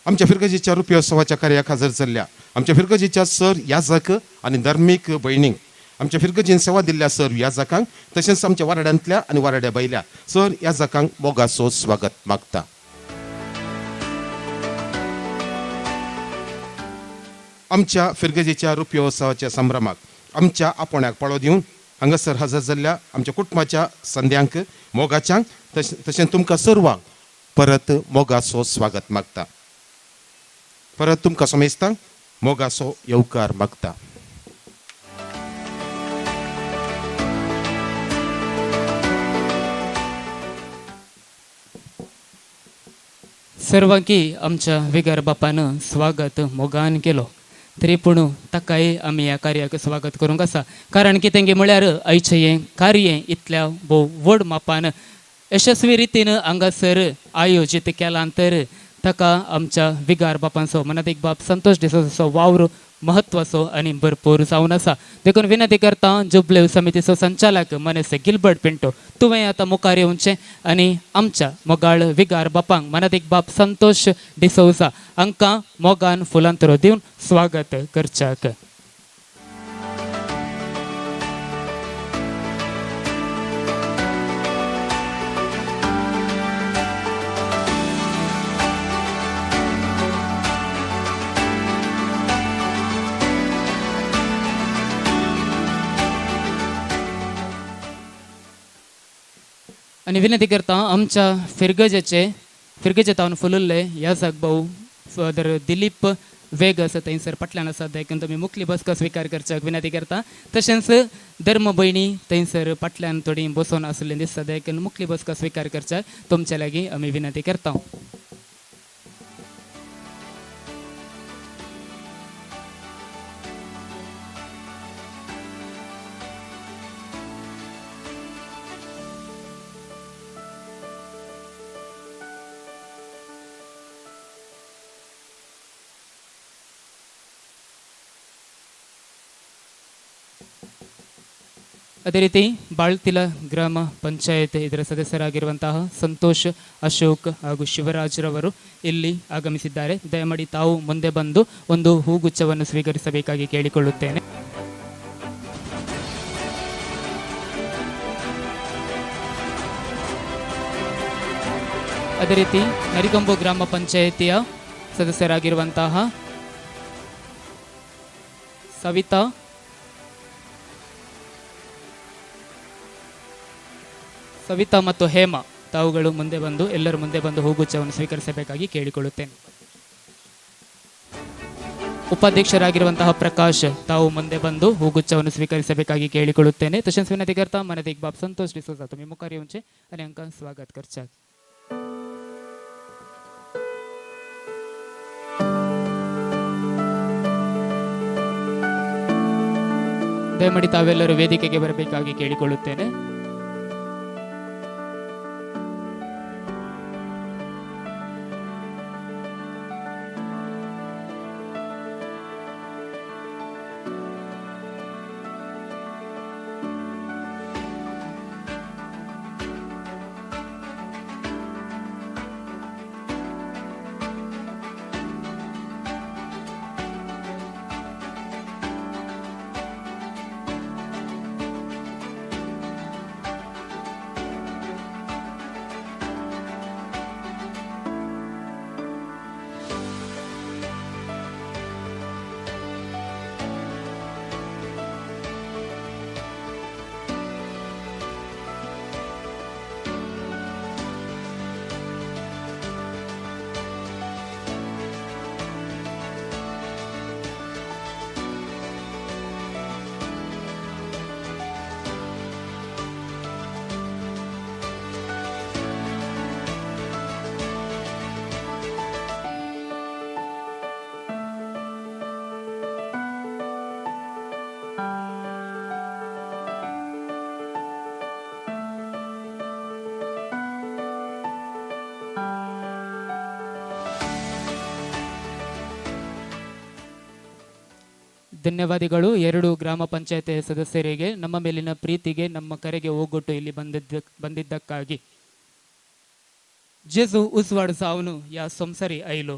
आमच्या फिरगजीच्या रुपयोत्सवाच्या कार्याक हजर जाल्ल्या आमच्या फिरगजीच्या सर याजक आनी धार्मीक भयणींक, आमच्या फिरगजीन सेवा दिल्ल्या सर याजकांक, तशेंच आमच्या वाराड्यांतल्या आनी वाराड्या भायल्या सर याजकांक मोगाचो स्वागत मागता. आमच्या फिरगजेच्या रुपयोत्सवाच्या संभ्रमाक आमच्या आपोण्याक पाळो दिवन हांगासर हजर जाल्ल्या आमच्या कुटुंबाच्या संद्यांक, मोगाच्यांक, तशें तुमकां सर्वांक परत मोगाचो स्वागत मागता. परत तुमकां समेस्तांक मोगाचो येवकार मागता. सर्वांकी आमच्या विगार बापान स्वागत मोगान केलो तरी पूण ताकाय आमी ह्या कार्याक स्वागत करूंक आसा, कारण कितें म्हळ्यार आयचें हें कार्य इतल्या भोव व्हड मापान यशस्वी रितीन हांगासर आयोजीत केलां तर ताका आमच्या विगार बापांचो मनादीक बाप संतोष डिसोजाचो वावर म्हत्वाचो आनी भरपूर जावन आसा. देखून विनंती करता जुबलेव समितीचो संचालक मनेस गिलबर्ट पिंटो तुवें आतां मुखार येवचें आनी आमच्या मोगाळ विगार बापांक मनादीक बाप संतोष डिसोजा हांकां मोगान फुलांतरो दिवन स्वागत करच्याक. आनी विनंती करता आमच्या फिरगजेचे फिरगजे तावन फुलुल्ले याजक भाऊ फादर दिलीप वेग आसा थंयसर फाटल्यान आसा, देखून तुमी मुखली बसका स्विकार करच्याक विनंती करता. तशेंच धर्म भयणी थंयसर फाटल्यान थोडी बसोन आशिल्ली दिसता, देखून मुखली बसका स्विकार करच्याक तुमच्या लागीं आमी विनंती करता. ಅದೇ ರೀತಿ ಬಾಳ್ತಿಲ ಗ್ರಾಮ ಪಂಚಾಯತ್ ಇದರ ಸದಸ್ಯರಾಗಿರುವಂತಹ ಸಂತೋಷ್ ಅಶೋಕ್ ಹಾಗೂ ಶಿವರಾಜ್ರವರು ಇಲ್ಲಿ ಆಗಮಿಸಿದ್ದಾರೆ. ದಯಮಾಡಿ ತಾವು ಮುಂದೆ ಬಂದು ಒಂದು ಹೂಗುಚ್ಛವನ್ನು ಸ್ವೀಕರಿಸಬೇಕಾಗಿ ಕೇಳಿಕೊಳ್ಳುತ್ತೇನೆ. ಅದೇ ರೀತಿ ನರಿಗೊಂಬು ಗ್ರಾಮ ಪಂಚಾಯಿತಿಯ ಸದಸ್ಯರಾಗಿರುವಂತಹ ಸವಿತಾ ಸವಿತಾ ಮತ್ತು ಹೇಮಾ ತಾವುಗಳು ಮುಂದೆ ಬಂದು ಎಲ್ಲರೂ ಮುಂದೆ ಬಂದು ಹೂಗುಚ್ಛವನ್ನು ಸ್ವೀಕರಿಸಬೇಕಾಗಿ ಕೇಳಿಕೊಳ್ಳುತ್ತೇನೆ. ಉಪಾಧ್ಯಕ್ಷರಾಗಿರುವಂತಹ ಪ್ರಕಾಶ್ ತಾವು ಮುಂದೆ ಬಂದು ಹೂಗುಚ್ಛವನ್ನು ಸ್ವೀಕರಿಸಬೇಕಾಗಿ ಕೇಳಿಕೊಳ್ಳುತ್ತೇನೆ. तशेंच विनंती करता मनादीक बाब संतोष डिसोजा तुम्ही मुखार येवचे आनी हांकां स्वागत करच्याक. ದಯಮಾಡಿ ತಾವೆಲ್ಲರೂ ವೇದಿಕೆಗೆ ಬರಬೇಕಾಗಿ ಕೇಳಿಕೊಳ್ಳುತ್ತೇನೆ. ಧನ್ಯವಾದಗಳು ಎರಡು ಗ್ರಾಮ ಪಂಚಾಯತ್ ಸದಸ್ಯರಿಗೆ ನಮ್ಮ ಮೇಲಿನ ಪ್ರೀತಿಗೆ, ನಮ್ಮ ಕರೆಗೆ ಹೋಗೊಟ್ಟು ಇಲ್ಲಿ ಬಂದಿದ್ದಕ್ಕಾಗಿ. जेजू उजवाड जावन ह्या संवसारी आयलो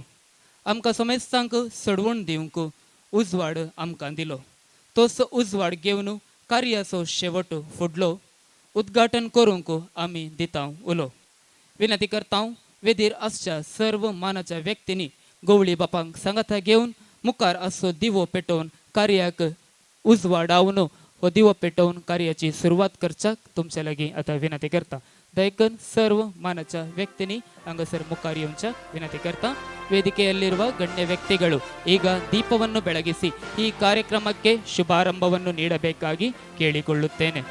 आमकां समेस्तांक सोडवण दिवंक उजवाड आमकां दिलो. तोच उजवाड घेवन कार्याचो शेवट फुडलो उद्घाटन करूंक आमी दिता उलो. विनंती करता वेदीर आसच्या सर्व मानाच्या व्यक्तींनी गवळी बापांक सांगाता घेवन मुखार आसचो दिवो पेटोवन कार्याक उजवाडावन हो दिवो पेटोवन कार्याची सुरवात करच्याक तुमच्या लागीं आतां विनंती करता. दयकन सर्व ಮಾನच्या ವ್ಯಕ್ತಿನಿ ಹಂಗಸರ್ ಮುಖಾರ್ येवच्या ವಿನಂತಿ करता. ವೇದಿಕೆಯಲ್ಲಿರುವ ಗಣ್ಯ ವ್ಯಕ್ತಿಗಳು ಈಗ ದೀಪವನ್ನು ಬೆಳಗಿಸಿ ಈ ಕಾರ್ಯಕ್ರಮಕ್ಕೆ ಶುಭಾರಂಭವನ್ನು ನೀಡಬೇಕಾಗಿ ಕೇಳಿಕೊಳ್ಳುತ್ತೇನೆ.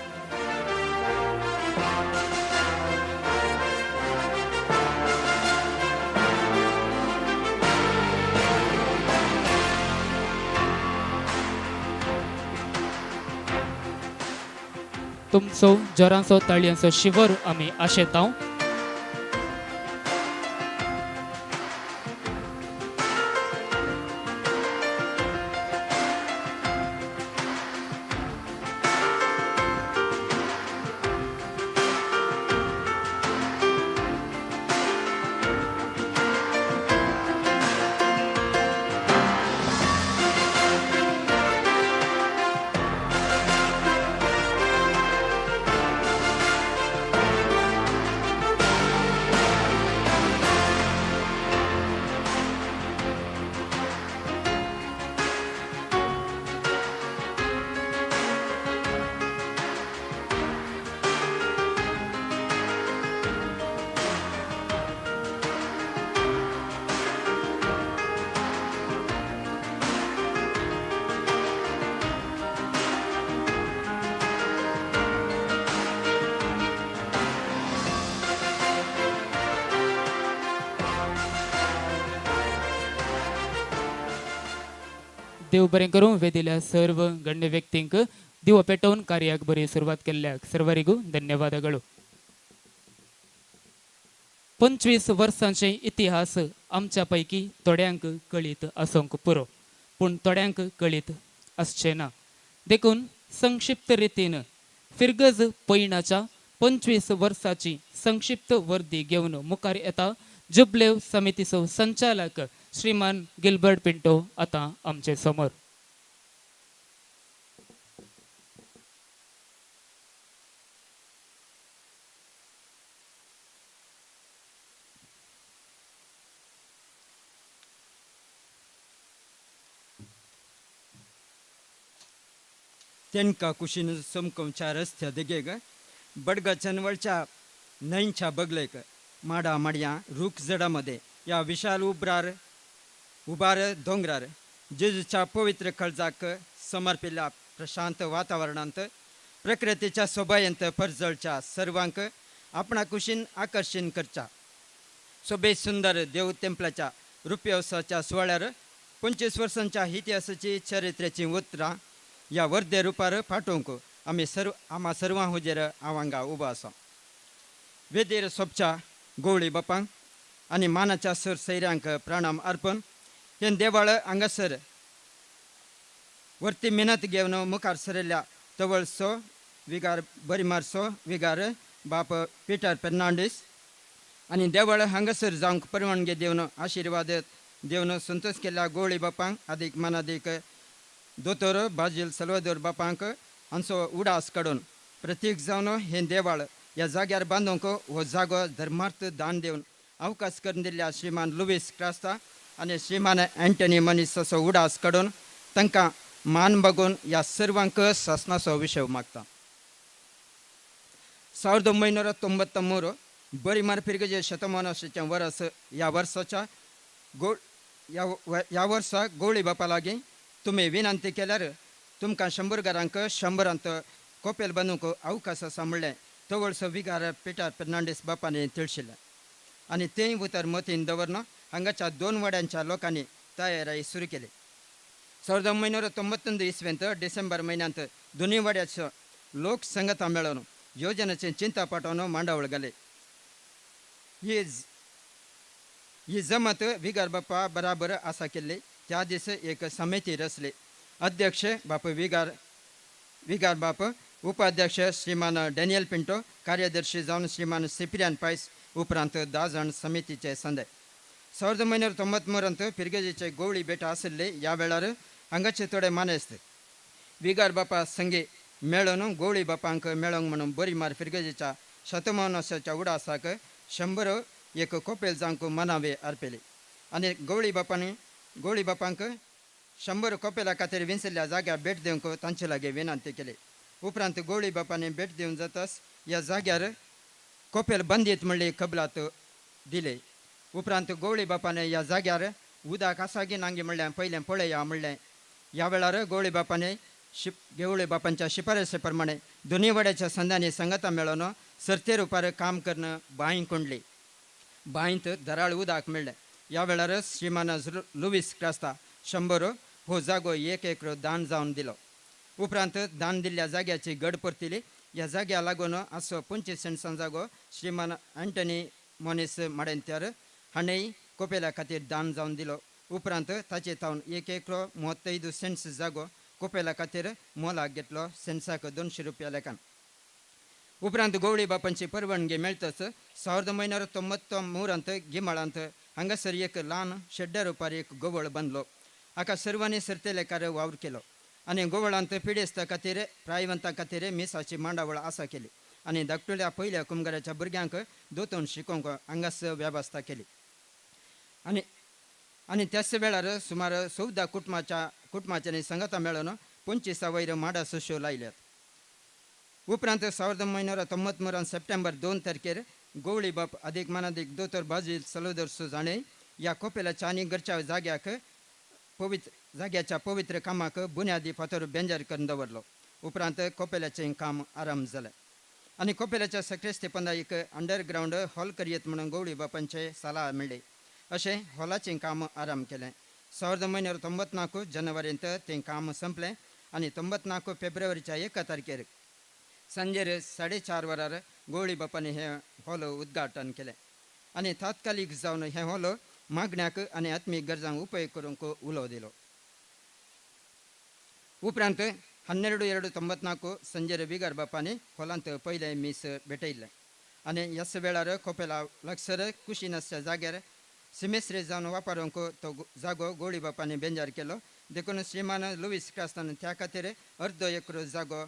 तुमचो जोरांचो ताळयांचो शिवर आमी आशेतांव. देव बरें करूं वेदिल्या सर्व गण्य व्यक्तींक दिवो पेटोवन कार्याक बरी सुरवात केल्ल्याक सर्वरिगू धन्यवादಗಳು. 25 वर्सांचे इतिहास आमच्या पैकी थोड्यांक कळीत आसूंक पुरो, पूण थोड्यांक कळीत आसचें ना. देखून संक्षिप्त रितीन फिरगज पयणाच्या 25 वर्साची संक्षिप्त वर्दी घेवन मुखार येता जुबलेव समितीचो संचालक श्रीमान गिलबर्ट पिंटो आतां आमचे समोर. तेंका कुशीन समकोवच्या रस्त्या देगेक बडगा चनवळच्या न्हंयच्या बगलेक माडा माडयां रूख जडामध्ये या विशाल उबार दोंगरार जेजूच्या पवित्र कळजाक समर्पिल्ल्या प्रशांत वातावरणांत प्रकृतीच्या सोबायंत परजळच्या सर्वांक आपणा कुशीन आकर्षण करच्या सोबे सुंदर देव तेंपलाच्या रुप्योत्सवाच्या सुवाळ्यार 25 वर्सांच्या इतिहासाची चरित्र्याची उतरां ह्या वर्दे रुपार पाठोवंक आमी आमा सर्वां हुजेर हांव हांगा उबो आसा. वेदीर सोबच्या गवळी बापांक आनी मानाच्या सर सैऱ्यांक प्रणाम अर्पण. हें देवाळ हांगासर वरती मेहनत घेवन मुखार सरिल्ल्या तवळसो विगार बरीमारसो विगार बाप पिटर फेर्नांडीस आनी देवळ हांगासर जावंक परवानगी दिवन आशिर्वाद दिवन संतोष केल्ल्या गवळी बापांक आदीक मानादीक दोतोर बाजील सल्वादोर बापांक हांचो उडास काडून प्रतीक जावन हें देवाळ ह्या जाग्यार बांदूंक हो जागो धर्मार्थ दान दिवन अवकाश करून दिल्ल्या श्रीमान लुवीस क्रास्ता आनी श्रीमान अँटनी मनीसाचो उडास काडून तांकां मान बगून ह्या सर्वांक सासणाचो विशय मागता. 1993 बरीमार फिरगजे शतमानाचें वरस ह्या वर्साच्या ह्या वर्सा गवळी बापा लागीं तुमी विनंती केल्यार तुमकां 100 घरांक 100 कोपेल बांदूंक अवकाश आसा म्हणलें तवळसो विगार पिटर फेर्नांडीस बापांनी तिळशिल्लें आनी तेंय उतर मतीन दवरन हांगाच्या 2 वाड्यांच्या लोकांनी तयारी सुरू केली. 1991 इसवेंत डिसेंबर म्हयन्यांत दोनूय वाड्याचो लोक संगता मेळोवन योजनेचें चिंता पाठोवन मांडावळ घाली. ही जमत विगार बापा बराबर आसा केल्ली. त्या दीस एक समिती रचली. अध्यक्ष बाप विगार बाप, उपाध्यक्ष श्रीमान डॅनियल पिंटो, कार्यदर्शी जावन श्रीमान सिप्रियान पायस, उपरांत 10 जाण समितीचे संदे. 1993 फिरगजेचे गोवळी भेट आशिल्ले. ह्या वेळार हांगाचे थोडे मानेस्त विगार बापा संगे मेळून गोवळी बापांक मेळोंक म्हणून बरी मार फिरगजेच्या शतमानोत्सवाच्या उडासाक 101 कोपेल जावंक मनावे अर्पेली आनी गोवळी बापांनी गोवळी बापांक 100 कोपेला खातीर विंचिल्ल्या जाग्यार भेट दिवंक तांचे लागीं विनंती केली. उपरांत गोवळी बापांनी भेट दिवन जाताच ह्या जाग्यार कोपेल बंदीत म्हणली कबलात दिले. उपरांत गोवळी बापाने ह्या जाग्यार उदक आसा गी नांगी म्हणलें पयलें पळया म्हणलें. ह्या वेळार गोवळी बापाने गोवळी बापांच्या शिफारसे प्रमाणे दोनी वाड्याच्या संदांनी संगता मेळोवन सर्ते रुपार काम करून बांय कोंडली. बांयत दराळ उदक मेळ्ळें. ह्या वेळार श्रीमान लुवीस क्रास्ता 100 हो जागो 1 एकर दान जावन दिलो. उपरांत दान दिल्ल्या जाग्याची गड परतिली. ह्या जाग्या लागून असो 25 सेंट्सां जागो श्रीमान अँटनी मोनीस माडेंत्यार हाणें कोपेला खातीर दान जावन दिलो. उपरांत ताचे थावन 1 एकर 35 सेंट्स जागो कोपेला खातीर मोलाक घेतलो सेंट्साक 200 रुपया लेखान. उपरांत गोवळी बापांची परवानगी मेळतच 1993 गिमाळांत हांगासर एक ल्हान शेड्ड्या रुपार एक गोवळ बांदलो. हाका सर्वांनी सर्ते लेखार वावर केलो आनी गोवळांत पिडेस्ता खातीर प्रायवंता खातीर मिसाची मांडावळ आसा केली आनी धाकटुल्या पयल्या कुमगाराच्या भुरग्यांक दोतोन शिकोवंक हांगासर वेवस्था केली. आनी आनी त्याच वेळार सुमार 14 कुटुंबाच्या संगता मेळून 25 वयर माडा सुश्यो लायल्यात. उपरांत 1993 सप्टेंबर 2 तारखेर गोवळी बाप अदीक मानादीक दोतोर बाजील सलोदर सुजाणे ह्या कोपेलाच्या आनी घरच्या जाग्याक पवित्र जाग्याच्या पवित्र कामाक बुन्यादी फातर बेंजार करून दवरलो. उपरांत कोपेलाचें काम आरंभ जालें आनी कोपेलाच्या सक्रेस्तेपंदा एक अंडरग्रावंड हॉल करयत म्हणून गोवळी बापांचे सलाह मेळ्ळी. अशें हॉलाचें काम आरंभ केलें. 1994 जानेवारींत तें काम संपलें आनी 94 फेब्रुवारीच्या 1 तारखेर सांजेर 4:30 वरार गोवळी बापांनी हें हॉल उद्घाटन केलें आनी तात्कालीक जावन हें हॉल मागण्याक आनी आत्मीक गरजांक उपयोग करूंक उलो दिलो. उपरांत 12/2/94 संजेर बिगर बापांनी हॉलांत पयलें मीस भेटयल्लें आनी ह्याच वेळार कोपेला लागसर कुशीन आसच्या जाग्यार सिमेस्त्री जावन वापरूंक तो जागो गोवळी बापांनी बेंजार केलो. देखून श्रीमान लुवीस क्रास्तान त्या खातीर अर्दो एकर जागो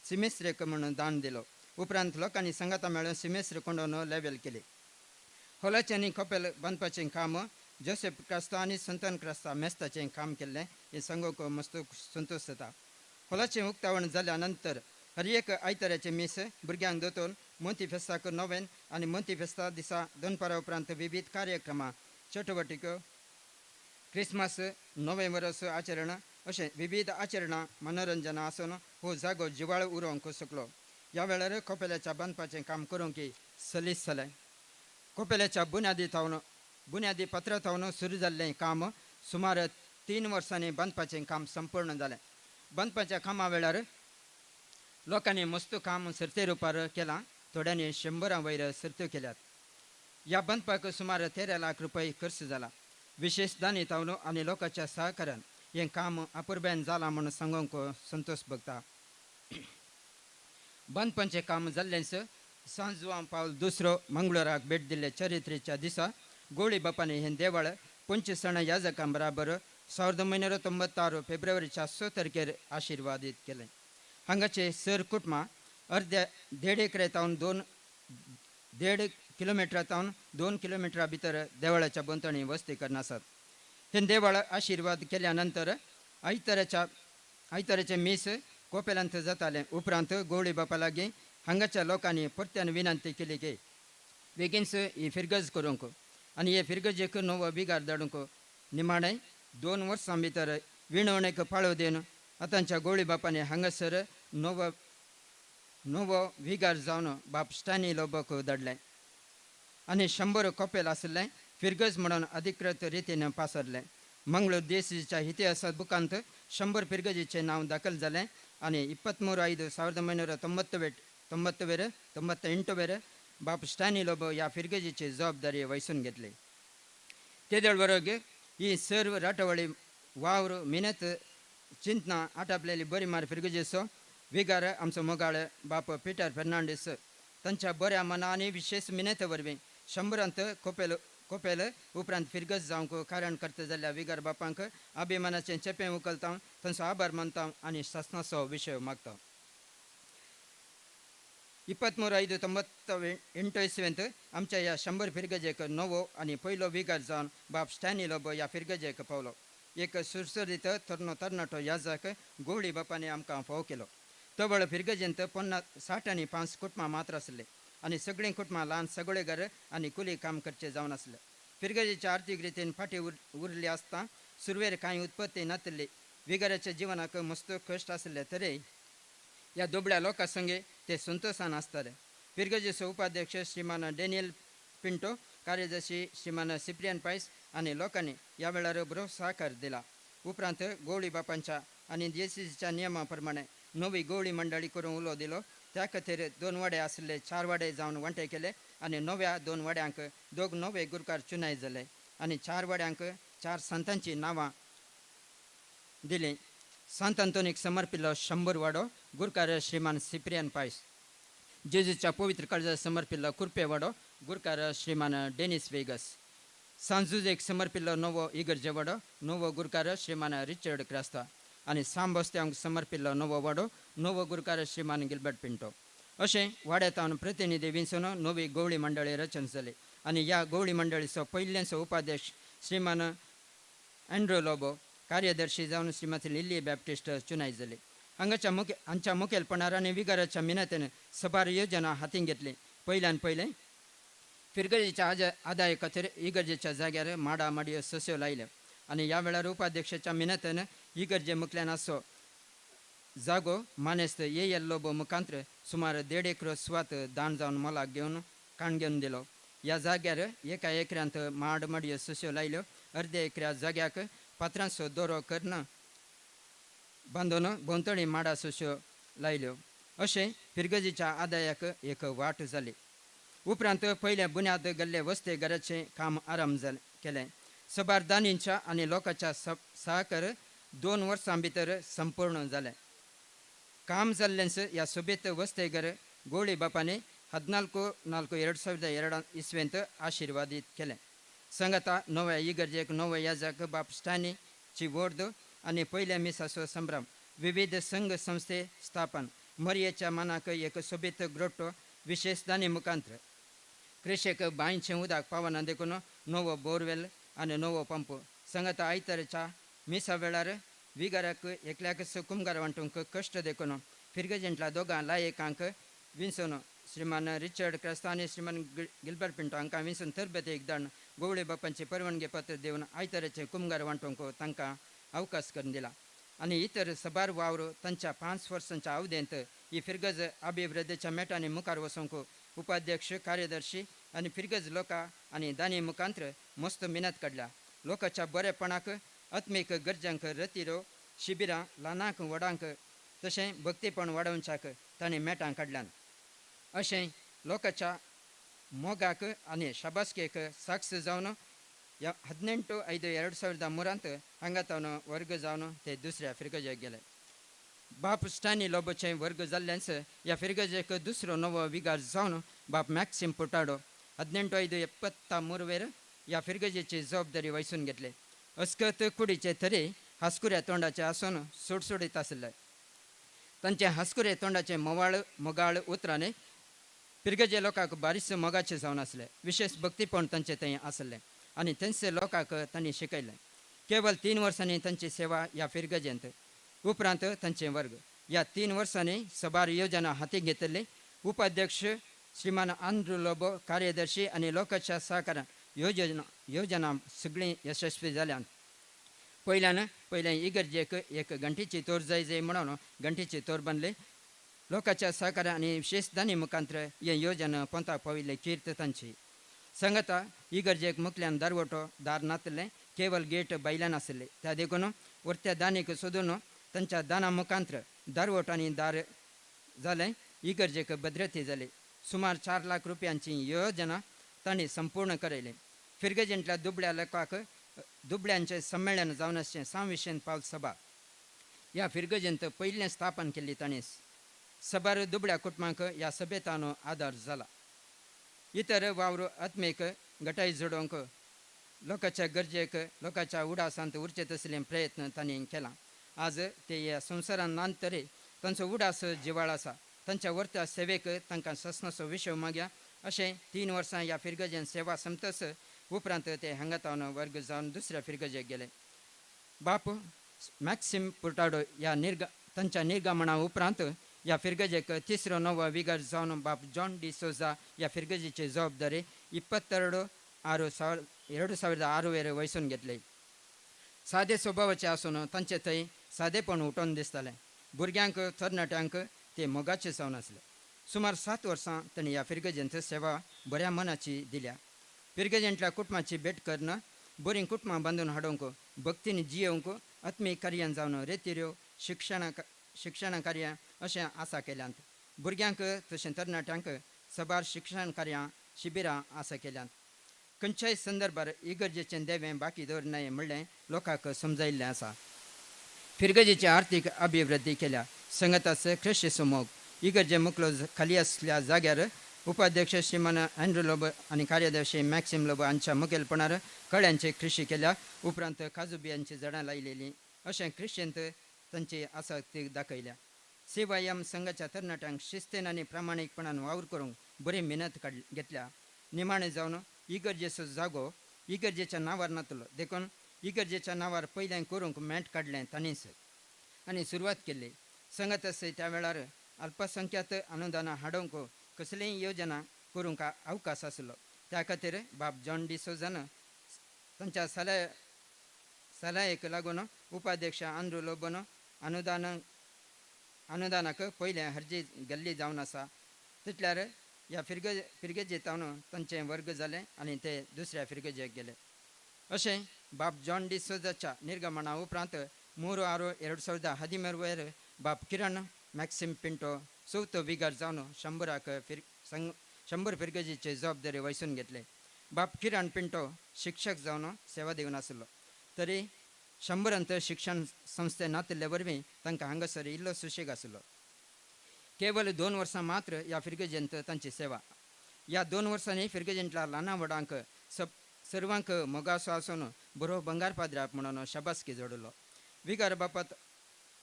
सिमेस्त्रेक म्हणून दान दिलो. उपरांत लोकांनी संगता मेळून सिमेस्त्री कोंडोवन लेवल केली. हॉलाचें आनी कोपेल बांदपाचें काम जोसेफ क्रास्ता आनी संतन क्रास्ता मेस्ताचें काम केल्लें हें सांगूंक मस्त संतोश जाता. हॉलाचें उक्तावण जाल्या नंतर हर एक आयताराचें मीस भुरग्यांक दोतोन मोंती फेस्ताक नोवेन आनी मोंती फेस्ता दिसा दनपारा उपरांत विविध कार्यक्रमां चटवटिक्यो क्रिसमस नवें वर्स आचरण अशें विविध आचरणां मनोरंजनां आसून हो जागो जिवाळ उरोवंक शकलो. ह्या वेळार कोपेलाच्या बांदपाचें काम करूंक सलीस जालें. कोपेलाच्या बुन्यादी पत्रा थावन सुरू जाल्लें काम सुमार 3 वर्सांनी बांदपाचें काम संपूर्ण जालें. बांदपाच्या कामा वेळार लोकांनी मस्त काम सर्ते रुपार केलां. थोड्यांनी 100 वयर सर्त्यो केल्यात. ह्या बांदपाक सुमार 13 लाख रुपये खर्च जाला. विशेष दानी थावन आनी लोकांच्या सहकार्यान हें काम अपुरबायेन जालां म्हूण सांगूंक संतोश भोगता. बांदपाचें काम जाल्लेंच सांजुआं पावल दुसरो मंगळूराक भेट दिल्ले चरित्रेच्या दिसा गोवळी बापांनी हें देवळ 25 जाणां याजकां बराबर 1996 फेब्रुवारीच्या 6 तारखेर आशिर्वादीत केलें. हांगाचे सर कुटुंबां अर्द्या 1.5 एकरे तावन 2.5 किलोमिटरा तावन 2 किलोमिटरा भितर देवळाच्या भोंवतणी वस्ती करून आसात. हें देवळ आशिर्वाद केल्या नंतर आयताराचें मीस कोपेलांत जातालें. उपरांत गोवळी बापा लागीं हांगाच्या लोकांनी परत्यान विनंती केली की बेगीनच ही फिरगज करूंक आनी हे फिरगजेक नवो बिगार धाडूंक. निमाणें 2 वर्सां भितर विणवणेक पाळो दिवन आतांच्या गोवळी बापांनी हांगासर नवो विगार जावन बाप स्टॅनी लोबोक धाडलें आनी 100 कोपेल आशिल्लें फिरगज म्हणून अधिकृत रितीन पासरलें. मंगळूर देशीच्या इतिहासात बुकांत 100 फिरगजीचें नांव दाखल जालें आनी 23/5/1998 98 बाप स्टॅनी लोबो ह्या फिरगजीची जबाबदारी वैसून घेतली. तेदळ बरोबर ही सर्व राटावळी वावर मिनत चिंतना आटापलेली बरी मार फिरगजेचो विगार आमचो मोगाळ बाप पिटर फेर्नांडीस तांच्या बऱ्या मना आनी विशेष मिनते वरवीं 100 कोपेल उपरांत फिरगज जावंक कारण करता जाल्ल्या विगार बापांक अभिमानाचें चेपें उखलता, तांचो आभार मानता आनी सासणाचो विशय मागता. 23/5/98 इस्वेंत आमच्या ह्या 100 फिरगजेक नवो आनी पयलो विगार जावन बाप स्टॅनी लोबो ह्या फिरगजेक पावलो. एक सुरसुरीत तरनो तरणाटो याजक गोवळी बापांनी आमकां फाव केलो. तवळ फिरगजेंत 50, 60 आनी 5 कुटुंबां मात्र आसले आनी सगळीं कुटुंबां ल्हान सगळेघर आनी कुली काम करचे जावन आसले. फिरगजेच्या आर्थीक रितीन फाटीं उरली आसता सुरवेर कांय उत्पत्ती नातिल्ली. विगाराच्या जिवनाक मस्त कश्ट आसले तरी ह्या दुबळ्या लोकां संगे ते संतोशान आसताले. फिरगजेचो उपाध्यक्ष श्रीमान डॅनियल पिंटो, कार्यदर्शी श्रीमान सिप्रियन पायस आनी लोकांनी ह्या वेळार बरो सहकार दिला. उपरांत गोवळी बापांच्या आनी जेसीसीच्या नियमा प्रमाणे नवी गोवळी मंडळी करून उलो दिलो. त्या खातीर 2 वाडे आशिल्ले 4 वाडे जावन वांटे केले आनी नव्या 2 वाड्यांक 2 नवे गुरकार चुनाय जाले आनी 4 वाड्यांक 4 संतांची नांवां दिलीं. सांत आंतोनीक समर्पिल्लो 100 वाडो गुरकार श्रीमान सिप्रियन पायस, जेजूच्या पवित्र काळजा समर्पिल्लो कुर्पे वाडो गुरकार श्रीमान डेनिस वेगस, सांजुजेक समर्पिल्लो नवो इगर्जे वाडो नवो गुरकार श्रीमान रिचर्ड क्रास्ता आनी सांबोस्त्यांक समर्पिल्लो नवो वाडो नवो गुरकार श्रीमान गिलबर्ट पिंटो. अशें वाड्यातावन प्रतिनिधी विंचून नवी गोवळी मंडळी रचन जाली आनी ह्या गोवळी मंडळीचो पयल्याचो उपाध्यक्ष श्रीमान अँड्रो लोबो, कार्यदर्शी जावन श्रीमती लिल्ली बॅप्टिस्ट चुनाय जाली. हांगाच्या हांच्या मुखेलपणार आनी विगाराच्या मिनतेन सबार योजना हातीन घेतली. पयल्यान पयलें फिरगजेच्या आदाय खातीर इगर्जेच्या जाग्यार माडा माडयो सस्यो लायल्यो आनी ह्या वेळार उपाध्यक्षाच्या मिनतेन इगर्जे मुखल्यान आसो जागो मानेस्त ए एल लोबो मुखांत्र सुमार 1.5 एकरो सुवात दान जावन मोलाक घेवन काण घेवन दिलो. ह्या जाग्यार एका एकऱ्यांत माड माडयो सस्यो लायल्यो. अर्दे एकऱ्या जाग्याक पात्रांचो दोरो करून बांदून भोंवतणी माडा सस्यो लायल्यो. अशें फिरगजेच्या आदायाक एक वाट जाली. उपरांत पयले बुन्याद गेल्ले वस्ते घराचें काम आरंभ जालें केलें. सबार दानींच्या आनी लोकांच्या सहकार 2 वर्सां भितर संपूर्ण जालें. काम जाल्लेंच ह्या सोबीत वस्तेघर गोवळी बापांनी 14/4/2002 इस्वेंत आशिर्वादीत केलें. संगता नव्या इगर्जेक नव्या याजक बाप स्टॅनीची वोर्द आनी पयल्या मिसाचो संभ्रम, विविध संघ संस्थे स्थापन, मरयेच्या मानाक एक सोबीत ग्रोटो विशेष दानी मुखांत्र क्रेशेक बांयचें उदक पावना देखून नवो बोरवेल आनी नवो पंप. संगता आयतारच्या मिसा वेळार विगाराक एकल्याक कुमगार वांटूंक कश्ट देखून फिरगजेंतल्या 2 लायकांक विंचून श्रीमान रिचर्ड क्रास्ता आनी श्रीमान गिलबर्ट पिंटो हांकां विंचून तरबेत दाण गोवळे बापांचे परवानगी पत्र दिवन आयताराचें कुमगार वांटूंक तांकां अवकाश करून दिला. आनी इतर सबार वावर तांच्या 5 वर्सांच्या अवधेंत ही फिरगज अभिवृद्धीच्या मेटांनी मुखार वचूंक उपाध्यक्ष, कार्यदर्शी आनी फिरगज लोकां आनी दानी मुखांत्र मस्त मिनत काडल्या. लोकांच्या बरेपणाक आत्मीक गरजांक रतिरो शिबिरां ल्हानांक व्हडांक तशें भक्तीपण वाडोवच्याक तांणी मेटां काडल्यान. अशें लोकांच्या मोगाक आनी शाबासकेक साक्ष जावन ह्या 18/5/2003 हांगा तावन वर्ग जावन ते दुसऱ्या फिरगजेक गेले. बाप स्टॅनी लोबोचें वर्ग जाल्ल्यान ह्या फिरगजेक दुसरो नवो विगार जावन बाप मॅक्सिम पुटाडो 18/5/73 ह्या फिरगजेची जबाबदारी वैसून घेतली. अस्कत कुडीचे तरी हासकुऱ्या तोंडाचे आसून सुडसुडीत आसले. तांचे हासकुरे तोंडाचे मोवाळ मोगाळ उतरांनी फिरगजे लोकांक बारीस मोगाचे जावन आसले. विशेष भक्तीपण तांचे थंय आसलें आनी थंयचे लोकांक तांणी शिकयलें. केवल 3 वर्सांनी तांची सेवा ह्या फिरगजेंत. उपरांत तांचे वर्ग. ह्या 3 वर्सांनी सबार योजना हाती घेतिल्ली. उपाध्यक्ष श्रीमान आंद्रू लोबो, कार्यदर्शी आनी लोकांच्या सहकारान योजना सगळीं यशस्वी जाल्यान. पयल्यान पयलें इगर्जेक एक घंटीची तोर जाय जाय म्हणून घंटीची तोर बांदली. लोकांच्या सहकारान आनी विशेष दानी मुखांत्र हे योजना पोंताक पाविल्ले कीर्त तांची. संगता इगर्जेक मुखल्यान दारवटो दार नातिल्लें, केवल गेट भायल्यान आशिल्लें. त्या देखून वरत्या दानीक सोदून तांच्या दाना मुखांत्र दारवट आनी दार जालें. इगर्जेक भद्रती जाली. सुमार 4 लाख रुपयांची योजना तांणी संपूर्ण करयली. फिरगजेंतल्या दुबळ्या लोकांक दुबळ्यांचें संमेलन जावन आसचें सांव विशेन पावल सभा ह्या फिरगजेंत पयलें स्थापन केल्ली तांणी. सबार दुबळ्या कुटुंबांक ह्या सभेतानो आदार जाला. इतर वावर आत्मीक गटाय जोडोवंक लोकांच्या गरजेक लोकांच्या उडासांत उरचे तसले प्रयत्न तांणी केला. आज ते ह्या संवसारान नात तरी तांचो उडास जिवाळ आसा. तांच्या वर्त्या सेवेक तांकां ससनाचो विशय मागया अशें 3 वर्सां ह्या फिरगजेन सेवा संपतच उपरांत ते हांगा वर्ग जावन दुसऱ्या फिरगजेक गेले. बाप मॅक्सिम पुर्टाडो ह्या तांच्या निर्गमना उपरांत ह्या फिरगजेक तिसरो नवो विगर जावन बाप जॉन डी सोजा ह्या फिरगजेची जबाबदारी 22/6/2006 वयसून घेतली. सादे स्वभावाचे आसून तांचे थंय सादेपण उठोवन दिसतालें. भुरग्यांक तरणाट्यांक ते मोगाचे जावन आसले. सुमार 7 वर्सां तांणी ह्या फिरगजेंत सेवा बऱ्या मनाची दिल्या. फिरगजेंतल्या कुटुंबाची भेट करून बरीं कुटुंबां बांदून हाडूंक भक्तीन जियोवंक आत्मीक कार्यान जावन रेतिऱ्यो शिक्षण कार्यां अशें आसा केल्यांत. भुरग्यांक तशें तरणाट्यांक सबार शिक्षण कार्यां शिबिरां आसा केल्यांत. खंयच्याय संदर्भार इगर्जेचें देवें बाकी दवरनाय म्हणलें लोकांक समजायिल्लें आसा. फिरगजेची आर्थीक अभिवृद्धी केल्या. संगतास कृशी समोग इगर्जे मुखलो खाली आसल्या जाग्यार उपाध्यक्ष श्रीमान अँड्रू लोबो आनी कार्यदर्शी मॅक्सिम लोबो हांच्या मुखेलपणार कळ्यांची कृशी केल्या. उपरांत काजू बियांची झाडां लायलेलीं अशें कृशींत तांची आसक्ती दाखयल्या. सेवायम संघाच्या तरणाट्यांक शिस्तेन आनी प्रामाणीकपणान वावर करूंक बरी मेहनत घेतल्या. निमाणें जावन इगर्जेचो जागो इगर्जेच्या नांवार नातलो देखून इगर्जेच्या नांवार पयलें करूंक मेट काडलें तांणीच आनी सुरवात केली. संगत आसय त्या वेळार अल्पसंख्यात अनुदानां हाडूंक कसलीय योजना करूंक अवकाश आसलो. त्या खातीर बाब जॉन डी सोजान तांच्या सलायेक लागून उपाध्यक्ष आंद्रू लोबोन अनुदानाक पयलें अर्जी गेल्ली जावन आसा. तितल्यार ह्या फिरगेजेतावन तांचें वर्ग जालें आनी ते दुसऱ्या फिरगेजेक गेले. अशें बाब जॉन डी सोजाच्या निर्गमना उपरांत 3/6/2013 बाब किरण मॅक्सिम पिंटो चवथो विगार जावन 100 फिरगजेचे जबाबदारी वयसून घेतले. बाब किरण पिंटो शिक्षक जावन सेवा दिवन आसलो तरी 100 शिक्षण संस्थे नातिल्ले वरवीं तांकां हांगासर इल्लो सुशेग आसलो. केवल 2 वर्सां मात्र ह्या फिरगजेंत तांची सेवा. ह्या 2 वर्सांनी फिरगजेंतल्या ल्हाना व्हडांक सर्वांक मोगासो आसून बरो बंगार पाद्राप म्हणून शाबासकी जोडलो. विगार बापात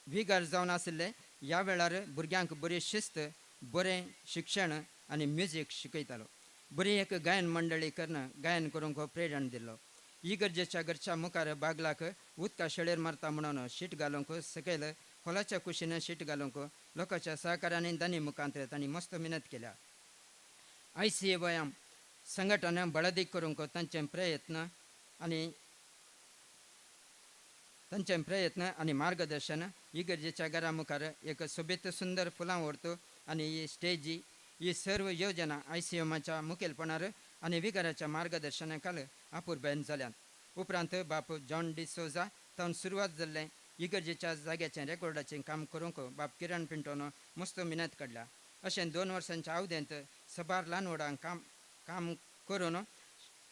विगार जावन आशिल्ले ह्या वेळार भुरग्यांक बरी शिस्त बरें शिक्षण आनी म्युजीक शिकयतालो. बरी एक गायन मंडळी करून गायन करूंक प्रेरण दिल्लो. इगर्जेच्या घरच्या मुखार बागलाक उदका शेळेर मारता म्हणून शीट घालूंक सकयल खोलाच्या कुशीन शीट घालूंक लोकांच्या सहकार्यान दानी मुखांत तांणी मस्त मेहनत केल्या. ICAYM संघटन बळादीक करूंक तांचे प्रयत्न आनी मार्गदर्शन इगर्जेच्या घरा मुखार एक सोबीत सुंदर फुलां व्हरतो आनी ही स्टेजी ही सर्व योजना ICMच्या मुखेलपणार आनी विगाराच्या मार्गदर्शना खाल अपुरबायेन जाल्यात. उपरांत बाप जॉन डी सोजा तावन सुरवात जाल्लें इगर्जेच्या जाग्याचें रेकॉर्डाचें काम करूंक बाप किरण पिंटोन मस्त मेहनत काडल्या. अशें 2 वर्सांच्या अवधेंत सबार ल्हान व्हडांक काम करून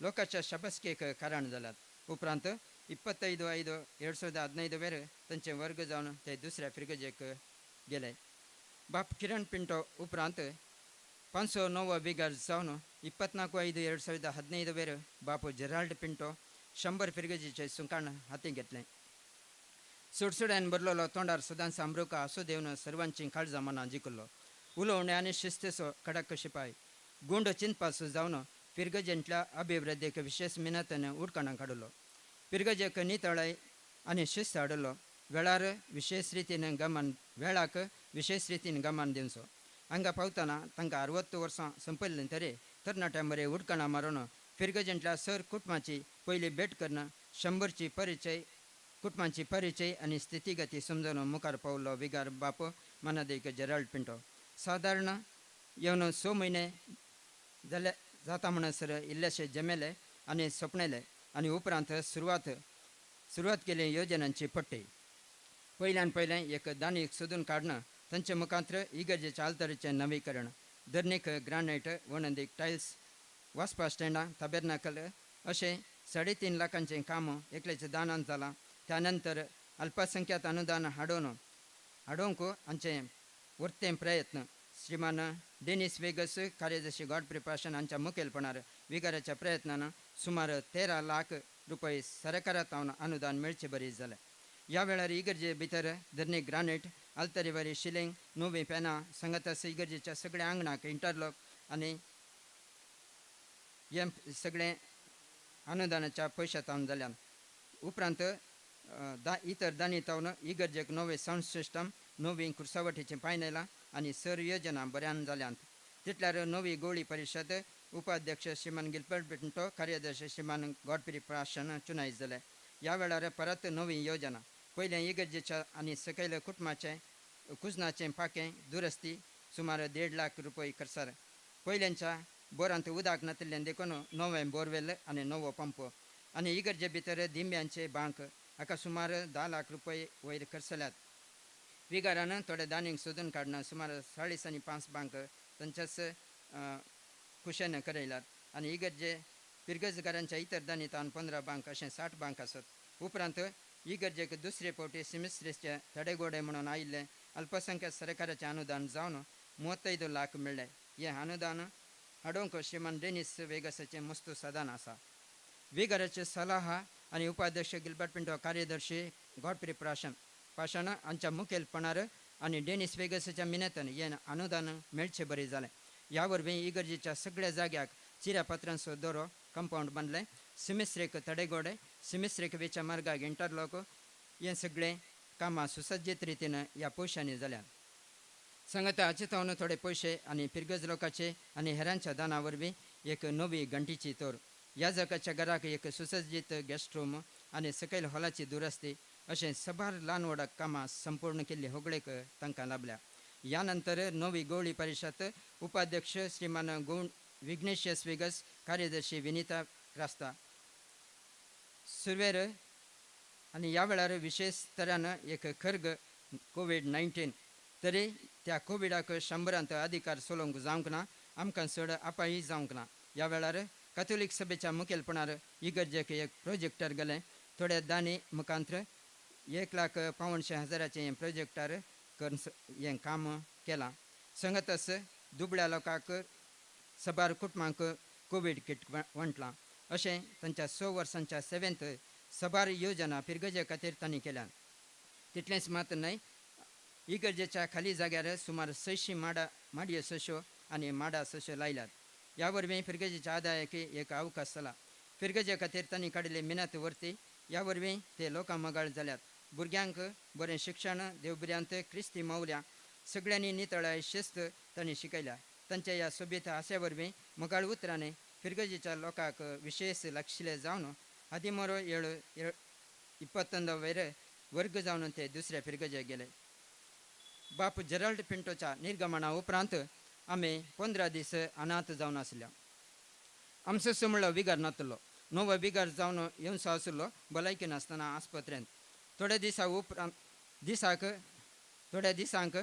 लोकांच्या शाबासकेक कारण जाल्यात. उपरांत 25/5/2015 वेर तांचे वर्ग जावन ते दुसऱ्या फिरगजेक गेले. बाप किरण पिंटो उपरांत 509 बिगार जावन 24/5/2015 वेर बापू जेराल्ड पिंटो 100 फिरगजेचे सुंकाण हाती घेतलें. सुडसुड्यान भरलेलो तोंडार सदांच सामरुका आसो देवन सर्वांची काळजां मनां जिखलो. उलोवणे आनी शिस्तेचो कडक शिपाय गुंड चिंतपाचो जावन फिरगजेंतल्या अभिवृद्धीक विशेष मेहनतीन उडकाणां काडलो. फिरगजेक नितळाय आनी शिस्त हाडलो. वेळार विशेष रितीन वेळाक विशेष रितीन गमान दिवचो. हांगा पावतना तांकां 60 वर्सां संपयल्लीं तरी तरणाट्यां मरे उडकाणां मारून फिरगजेंतल्या सर कुटुंबाची पयली भेट करून 100ची परिचय कुटुंबाची परिचय आनी स्थितीगती समजून मुखार पावलो विगार बाप मनादीक जेराल्ड पिंटो. सादारण येवन 6 म्हयने जाले जाता म्हणसर इल्लेशे जमेले आनी सपणेले आनी उपरांत सुरवात केली योजनांची पट्टी. पयल्यान पयलें एक दानीक सोदून काडणं तांचे मुखांत्र इगर्जेच्या आल्तरीचें नवीकरण धरणीक ग्रानायट वणंदीक टायल्स वाजपा स्टँडां ताबेर्नाकल अशें 3.5 लाखांचें काम एकल्याचें दानान जालां. त्या नंतर अल्पसंख्यात अनुदान हाडोवंक हांचें वर्तें प्रयत्न श्रीमान डेनिस वेगस कार्यदर्शी गॉड प्रिपाशन हांच्या मुखेलपणार विगाराच्या प्रयत्नान सुमार 13 लाख रुपये सरकारांत अनुदान मेळचे बरी जालें. ह्या वेळार इगर्जे भितर धरणी ग्रानेट, आल्तरेवारी शिलिंग, नवी पेनां सांगातास इगर्जेच्या सगळ्या आंगणाक इंटरलॉक आनी हें सगळें अनुदानाच्या पयशांत जाल्यान. उपरांत इतर दानी तावन इगर्जेक नवे सावंड सिस्टम, नवी कुर्सावटीचें पायनेलां आनी सर योजना बऱ्यान जाल्यांत. तितल्यार नवी गोळी परिशद उपाध्यक्ष श्रीमान गिलबर्ट पिंटो, कार्यदर्शी श्रीमान गॉडफ्री प्राशन चुनाय जाले. ह्या वेळार परत नवी योजना पयलें इगर्जेच्या आनी सकयल कुटुंबाचें कुजनाचें पाकें दुरस्ती सुमार 1.5 लाख रुपये खर्चार. पयल्यांच्या बोरांत उदक नातिल्ल्यान देखून नवें बोरवेल आनी नवो पंप आनी इगर्जे भितर दिंब्यांचे बांक हाका सुमार 10 लाख रुपये वयर खर्चल्यात. विगारान थोडे दानींक सोदून काडना सुमार 40 आनी 5 बांक तांच्याच कुशेन करयल्यात आनी इगर्जे पिरगजगारांच्या इतर दानीतान 15 बांक अशें 60 बांक आसत. उपरांत इगर्जेक दुसरे फावटी सिमिस्ट्रीचे तडेगोडे म्हणून आयिल्लें अल्पसंख्याक सरकाराचें अनुदान जावन 35 लाख मेळ्ळें. हें अनुदान हाडूंक श्रीमान डेनिस वेगसाचें मस्तू साधन आसा. विगाराचे सलाहा आनी उपाध्यक्ष गिलबर्ट पिंटो, कार्यदर्शी गॉडफ्री पाशाण हांच्या मुखेलपणार आनी डेनिस वेगसाच्या मिनेतान हें अनुदान मेळचें बरें जालें. ह्या वरवीं इगर्जेच्या सगळ्या जाग्याक चिऱ्यापत्रांचो दोरो कंपावंड बांदलें, सिमिस्त्रेक तडेगोडे, सिमिस्त्रेक वेच्या मार्गाक इंटरलॉक हें सगळें कामां सुसज्जीत रितीन ह्या पयशांनी जाल्यात. सांगाता हाचे तावन थोडे पयशे आनी फिरगज लोकांचे आनी हेरांच्या दाना वरवीं एक नवी घंटीची तोर, याजकाच्या घराक एक सुसज्जीत गेस्ट रूम आनी सकयल हॉलाची दुरस्ती अशें सबार ल्हान व्हड कामां संपूर्ण केल्ली होगळेक तांकां लाभल्या. ह्या नंतर नवी गोवळी परिशद उपाध्यक्ष श्रीमान विघ्नेश वेगस, कार्यदर्शी विनिता क्रास्ता सुरवेर आनी ह्या वेळार विशेष तरान एक खर्ग कोवीड-19 तरी त्या कोविडाक 100 अधिकार चलोवंक जावंक ना, आमकां चड अपाय जावंक ना. ह्या वेळार कॅथोलीक सभेच्या मुखेलपणार इगर्जेक एक प्रोजेक्टर गेलें. थोड्या दानी मुखांत्र 1,85,000 हें प्रोजेक्टर करून हें काम केलां. संगतच दुबळ्या लोकांक सबार कुटुंबांक कोवीड किट वांटलां. अशें तांच्या 6 वर्सांच्या सेवेंत सबार योजना फिरगजे खातीर तांणी केल्यात. तितलेंच मात न्हय, इगर्जेच्या खाली जाग्यार सुमार 600 माडयो सश्यो आनी माडा सश्यो लायल्यात. ह्या वरवीं फिरगजेच्या आदायाक एक अवकाश जाला. फिरगजे खातीर तांणी काडिल्ली मिनत वर्ती ह्या वरवीं ते लोकां मगाळ जाल्यात. भुरग्यांक बरें शिक्षण, देवभुऱ्यांत क्रिस्ती मावल्या सगळ्यांनी नितळाय शिस्त तांणी शिकयल्या. तांच्या ह्या सोबीत हास्या वरवीं मोगाळ उतरांनी फिरगजेच्या लोकांक विशेष लागशिल्ले जावन 13/7/21 वयर वर्ग जावन ते दुसऱ्या फिरगजेक गेले. बाप जेराल्ड पिंटोच्या निर्गमना उपरांत आमी 15 दीस अनाथ जावन आसल्या. आमचो सो म्हणलो विगार नातलो, नवो विगार जावन येवचो आशिल्लो भलायकी नासतना आस्पत्रेंत. थोड्या दिसा उपरांत दिसाक थोड्या दिसांक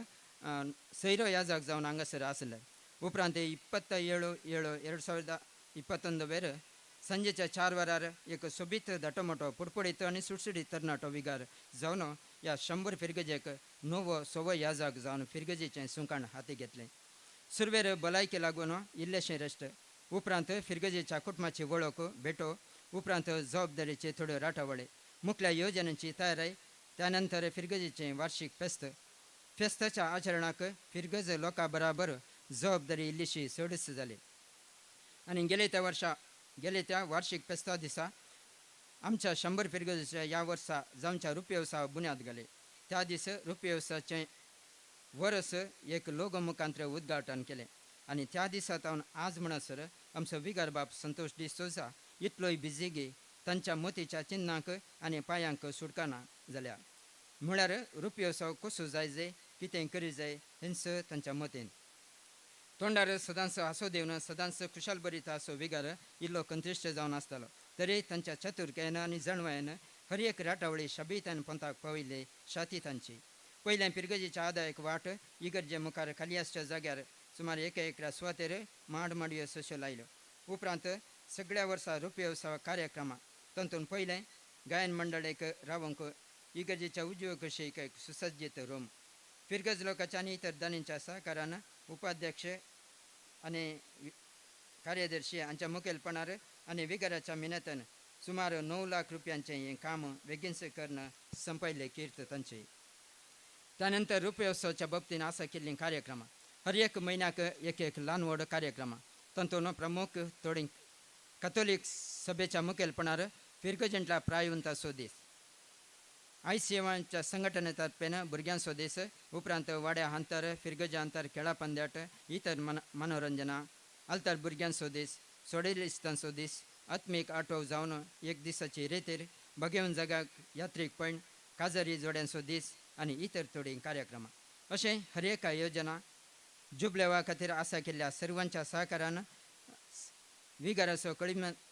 सैरो याजक जावन हांगासर आसले. उपरांत 27/7/2021 वेर संजेच्या 4 वरार एक सोबीत दाटोमोटो पुडपुडीत आनी सुडसुडीत तरणाटो विगार जावन ह्या 100 फिरगजेक नवो सवो याजक जावन फिरगजेचें सुंकाण हाती घेतलें. सुरवेर भलायकी लागून इल्लेशें रेस्ट, उपरांत फिरगजेच्या कुटुंबाची वळख भेटो, उपरांत जबाबदारीचे थोड्यो राटावळी, मुखल्या योजनांची तयारी, त्यानंतर फिरगजेचें वार्षिक फेस्त. फेस्ताच्या आचरणाक फिरगज लोकां बराबर जबाबदारी इल्लीशी चडच जाली. आनी गेले त्या वार्षिक फेस्ता दिसा आमच्या 100 फिरगजेच्या ह्या वर्सा जावच्या रुपयोत्सवा बुन्याद घाली. त्या दीस रुपयोत्सवाचें वरस एक लोगो मुखांत्र उद्घाटन केलें आनी त्या दिसा तावन आज म्हणसर आमचो विगार बाप संतोष डिसोजा इतलोय बिजी तांच्या मोतीच्या चिन्नांक आनी पांयांक सुटकाना जाल्या. म्हळ्यार रुपयोत्सव कसो जाय जाय, कितें करी जाय हेंच तांच्या मतीन. तोंडार सदांच हांसो दिवन सदांच खुशाल बरीत असो विगार इल्लो कंत्रिश्ट जावन आसतालो. तरी तांच्या चतुरकायेन आनी जाणवायेन हर एक राटावळी शबीत आनी पंथाक पावयल्ली शाती तांची. पयलें पिरगजेच्या आदायक वाट इगर्जे मुखार खाली आसच्या जाग्यार सुमार 1 एकरा सुवातेर माड माडयो सश्यो लायल्यो. उपरांत सगळ्या वर्सा रुपयोत्सव कार्यक्रमा तातूंत पयलें गायन मंडळेक रावंक इगर्जेच्या उजव्या कुशीक एक सुसज्जीत रूम, फिरगज लोकांच्या आनी इतर दानींच्या सहकारान उपाध्यक्ष आनी कार्यदर्शी हांच्या मुखेलपणार आनी विगाराच्या मिनतान सुमार 9 लाख रुपयांचें हें काम बेगीनच करून संपयल्लें कीर्त तांची. त्यानंतर रुपयोत्सवाच्या बाबतीन आसा केल्लीं कार्यक्रमां हर एक म्हयन्याक एक एक ल्हान व्हड कार्यक्रमां तातूंत प्रमुख थोडीं कथोलीक सभेच्या मुखेलपणार फिरगजंटला प्रायवंताचो दीस, I सेवांच्या संघटने तर्फेन भुरग्यांचो दीस, उपरांत वाड्या अंतर फिरगजा अंतर खेळा पंद्याट इतर मनोरंजना, आल्तार भुरग्यांचो दीस, सोडेलिस्तांचो दीस, आत्मीक आठव जावन एक दिसाची रेतीर बगेवन जगाक यात्रीकपण, काजारी जोड्यांचो दीस आनी इतर थोडीं कार्यक्रमां. अशें हर एका योजना जुबलेवा खातीर आसा केल्ल्या सर्वांच्या सहकारान विगाराचो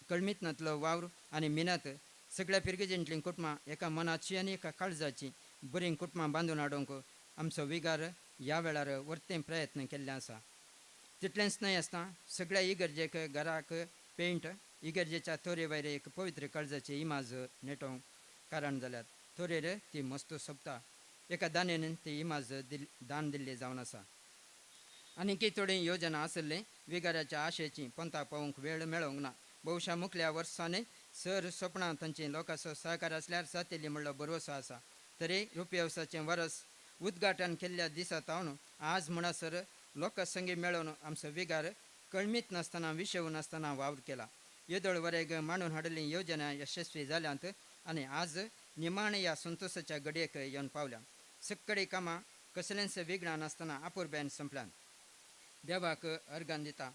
कळमीतनातलो वावर आनी मिनत सगळ्या फिरगेजींतलीं कुटुंबां एका मनाची आनी एका काळजाची बरीं कुटुंबां बांदून हाडूंक आमचो विगार ह्या वेळार वर्तें प्रयत्न केल्ले आसा. तितलेंच न्हय आसतना सगळ्या इगर्जेक घराक पेंट इगर्जेच्या तोरे वयर एक पवित्र काळजाची इमाज नेटोवंक कारण जाल्यात तोरेर ती मस्त सोबता एका दानेन ती इमाज दान दिल्ली जावन आसा. आनीकय थोडी योजना आशिल्ली विगाराच्या आशेची पंता पावोवंक वेळ मेळोंक ना. बहुशा मुखल्या वर्सांनी सर सपनां तांची लोकांचो सहकार आसल्यार जातली म्हणलो भरवसो आसा. तरी रुपयोत्सवाचें वरस उद्घाटन केल्ल्या दिसा तावन आज म्हणसर लोकां संगी मेळोवन आमचो विगार कळमीत नासतना विशेव नासतना वावर केला. येदोळ वरेग मांडून हाडिल्ली योजना यशस्वी जाल्यांत आनी आज निमाणे ह्या संतोशाच्या घडयेक येवन पावल्या. सगळीं कामां कसलेंच विघ्न नासतना अपुरबायेन संपल्यात. देवाक अर्गान दिता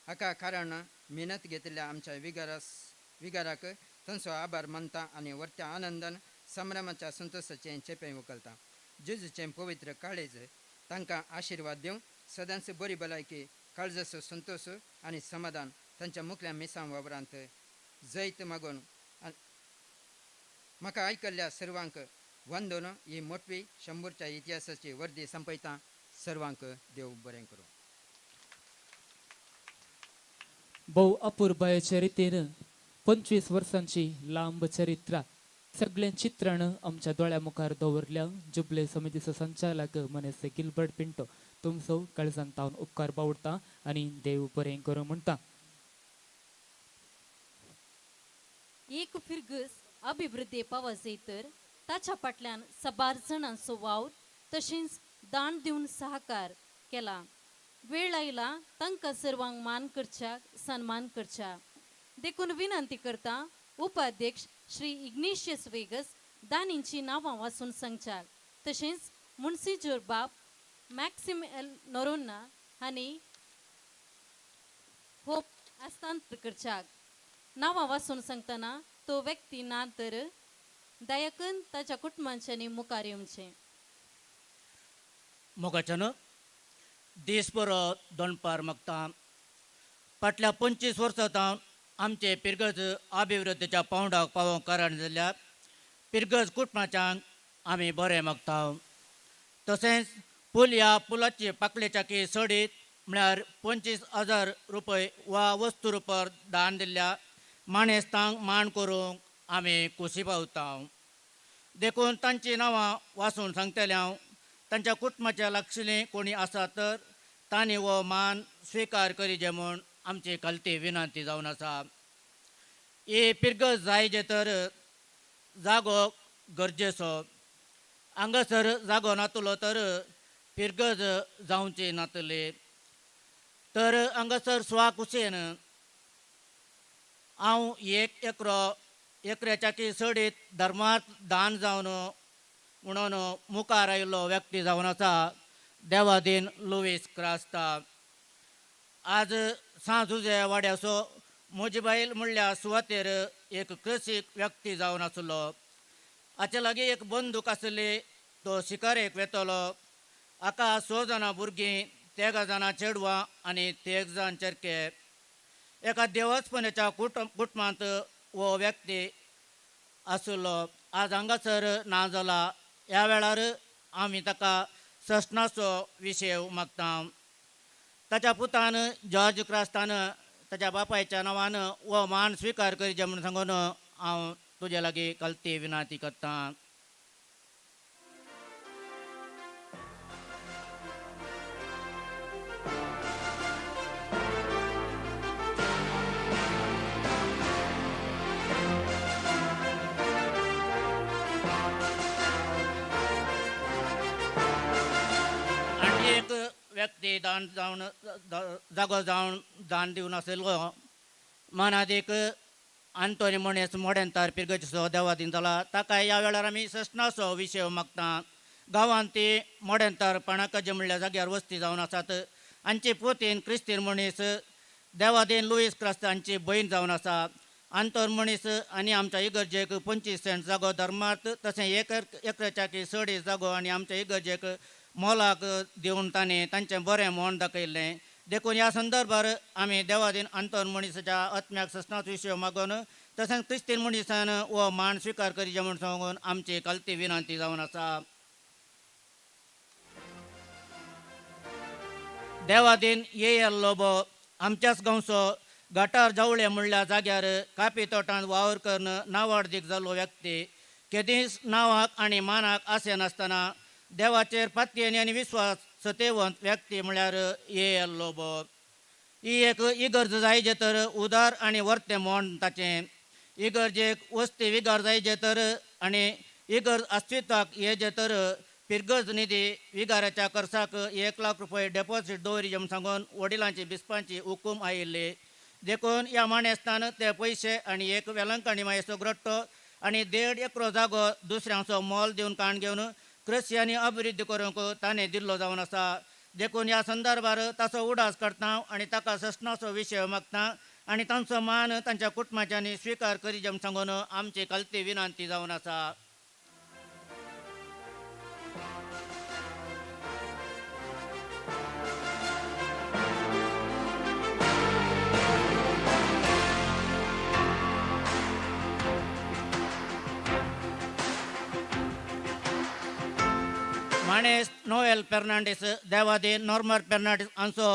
हाका कारण मेहनत घेतिल्ल्या आमच्या विगाराक तांचो आभार मानता आनी वर्त्या आनंदान संभ्रमाच्या संतोशाचें चेपें उखलता. जेजूचें पवित्र काळीज तांकां आशिर्वाद दिवं, सदांच बरी भलायकी, काळजाचो संतोश आनी समाधान तांच्या मुखल्या मिसां वावरांत जैत मागून म्हाका आयकल्ल्या सर्वांक वंदन ही मोटवी शंबूरच्या इतिहासाची वर्दी संपयता. सर्वांक देव बरें करूं. भोव अपुरबायेचे रितीन 25 वर्सांची लांब चरित्रा सगळें चित्रण आमच्या दोळ्या मुखार दवरल्या जुबले समितीचो संचालक मनेस गिलबर्ट पिंटो तुमचो काळजान तावन उपकार बावडता आनी देव बरें करूं म्हणटा. एक फिरगस अभिवृद्धी पावजय तर ताच्या फाटल्यान साबार जाणांचो वावर तशेंच दान दिवन सहकार केला. वेळ आयला तांकां सर्वांक मान करच्या सन्मान करच्या देखून विनंती करता उपाध्यक्ष श्री इग्नेशियस वेगस दानींची नांवां वाचून सांगच्याक तशेंच मुन्सिजोर बाब मॅक्सिम एल नोरोन्ना हांणी हो हस्तांतर करच्याक. नांवां वाचून सांगतना तो व्यक्ती ना तर दयाकन ताच्या कुटुंबांच्यांनी मुखार येवचें. मोगाच्यान दीस बरो दनपार मागता. फाटल्या 25 वर्सां तावन आमचे पिरगज अभिवृद्धीच्या पावंडाक पावोवंक कारण जाल्यार पिरगज कुटुंबाच्यांक आमी बरें मागता. तशेंच पूल ह्या पुलाची पाकळेच्या की सडीत म्हळ्यार 25,000 रुपये वा वस्तू रुपार दान दिल्ल्या माणेस्तांक मान करूंक आमी खोशी पावता. देखून तांचीं नांवां वाचून सांगतलें हांव. तांच्या कुटुंबाच्या लागशिल्लीं कोणी आसा तर तांणी हो मान स्विकार करीजे म्हूण आमची खालती विनंती जावन आसा. ही पिरगज जायजे तर जागो गरजेचो. हांगासर जागो नातलो तर पिरगज जावची नातली. तर हांगासर स्वा कुशेन हांव एक एकरो एकऱ्याच्या की सडीत धर्मार्थ दान जावन म्हणून मुखार आयिल्लो व्यक्ती जावन आसा देवादीन लुवीस क्रास्ता. आज सांजुजे वाड्याचो म्हजी बायल म्हणल्या सुवातेर एक कृशीक व्यक्ती जावन आसलो. हाचे लागीं एक बंदूक आसली. तो शिकारेक वेतलो. हाका 6 जाणां भुरगीं, 13 जाणां चेडवां आनी 13 जाण चेरके. एका देवस्पनाच्या कुटुंबांत हो व्यक्ती आसलो. आज हांगासर ना जाला. ह्या वेळार आमी ताका सस्नाचो विशय मागता. ताच्या पुतान जॉर्ज क्रास्तान ताच्या बापायच्या नांवान हो मान स्विकार करीचे म्हूण सांगून हांव तुजे लागीं कलती विनंती करतां. निधी दान जावन जागो जावन दान दिवन आशिल्लो मानादीक आंतोनी मणेस मोडेंतार पिरगजीचो देवादीन जाला. ताका ह्या वेळार आमी सस्नाचो विशय मागता. गांवांत ती मोडेंतार पाणाकाजे म्हणल्या जाग्यार वस्ती जावन आसात. हांची पोतीन क्रिस्तीन मनीस देवादीन लुईस क्रास्त हांची भयण जावन आसा. आंतोन मनीस आनी आमच्या इगर्जेक 25 सेंट जागो धर्मार्थ तशें एक एकराच्याकी चड जागो आनी आमच्या इगर्जेक मोलाक दिवन ताणें तांचें बरें म्हण दाखयल्लें. देखून ह्या संदर्भार आमी देवादीन आंतोन मनीसाच्या आत्म्याक सस्नाचो विशय मागून तशेंच क्रिस्तीन मनीसान हो मान स्विकार करीचे म्हूण सांगून आमची कालती विनंती जावन आसा. देवादीन ए.एल. लोबो आमच्याच गांवचो गटार जावळे म्हणल्या जाग्यार कापी तोटांत वावर करून नावाडदीक जाल्लो व्यक्ती केदींच नांवाक आनी मानाक आशे नासतना देवाचेर पातयेन आनी विस्वास सतेवंत व्यक्ती म्हळ्यार ए.एल. लोबो. ही एक इगर्ज जायजे तर उदार आनी वर्तें म्हण ताचें इगर्जेक वस्ती विगार जायजे तर आनी इगर्ज अस्तित्वाक येजे तर पिरगर्ज निधी विगाराच्या खर्चाक 1 लाख रुपये डेपॉझीट दवरिजे म्हूण सांगून वडिलांची बिस्पांची हुकूम आयिल्ली. देखून ह्या मानेस्तान ते पयशे आनी एक वेलंकणी मायेचो ग्रट्टो आनी 1.5 एकरो जागो दुसऱ्यांचो मोल दिवन काण घेवन कृशी आनी अभिवृद्धी करूंक ताणें दिल्लो जावन आसा. देखून ह्या संदर्भार ताचो उडास करता आनी ताका सस्नाचो विशय मागता आनी तांचो मान तांच्या कुटुंबाच्यांनी स्विकार करीजे म्हूण सांगून आमची कालती विनंती जावन आसा. माणेस नोएल फेर्नांडीस देवादीन नॉर्मर फेर्नांडीस हांचो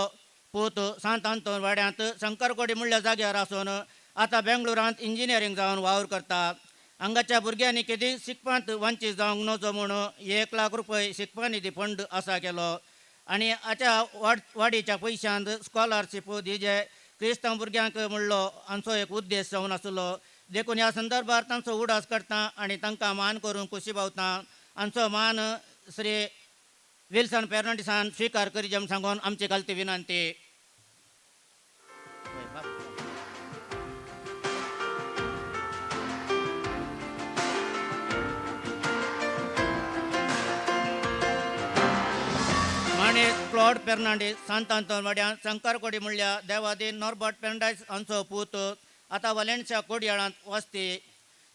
पूत सांत आंतोन वाड्यांत शंकरकोडी म्हणल्या जाग्यार आसून आतां बेंगळुरांत इंजिनियरींग जावन वावर करता. हांगाच्या भुरग्यांनी केदी शिकपांत वंचीत जावंक नजो म्हूण 1 लाख रुपये शिकपा निधी फंड आसा केलो आनी हाच्या वाडीच्या पयशांत स्कॉलरशीप दिजे क्रिस्तांव भुरग्यांक म्हणलो हांचो एक उद्देश जावन आसलो. देखून ह्या संदर्भार तांचो उडास करता आनी तांकां मान करूंक खोशी पावता. हांचो मान श्री विल्सन फेर्नांडीसान स्विकार करीजे म्हूण सांगून आमची कालती विनंती. माणेस क्लॉड फेर्नांडीस सांत आंतोन वाड्यान शंकरकोडी म्हणल्या देवादीन नॉर्बर्ट फेर्नांडीस हांचो पूत आतां वालेन्सिया कोडयाळांत वस्ती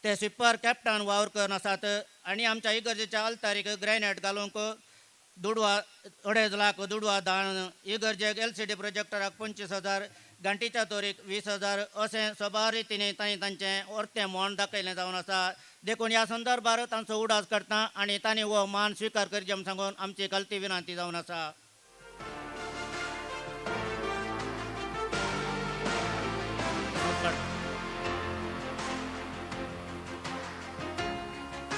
ते स्विपर कॅप्टन वावर करून आसात आनी आमच्या इगर्जेच्या अल्तारीक ग्रॅनायट घालूंक दुडवा 2.5 लाख दुडवा दान इगर्जेक LCD प्रोजेक्टराक 25,000 घांटीच्या तोरीक 20,000 अशें सबार रितीन तांणी तांचें वर्तें म्हण दाखयलें जावन आसा. देखून ह्या संदर्भार तांचो उडास करता आनी तांणी हो मान स्विकार करचे म्हूण सांगून आमची कालती विनंती जावन आसा.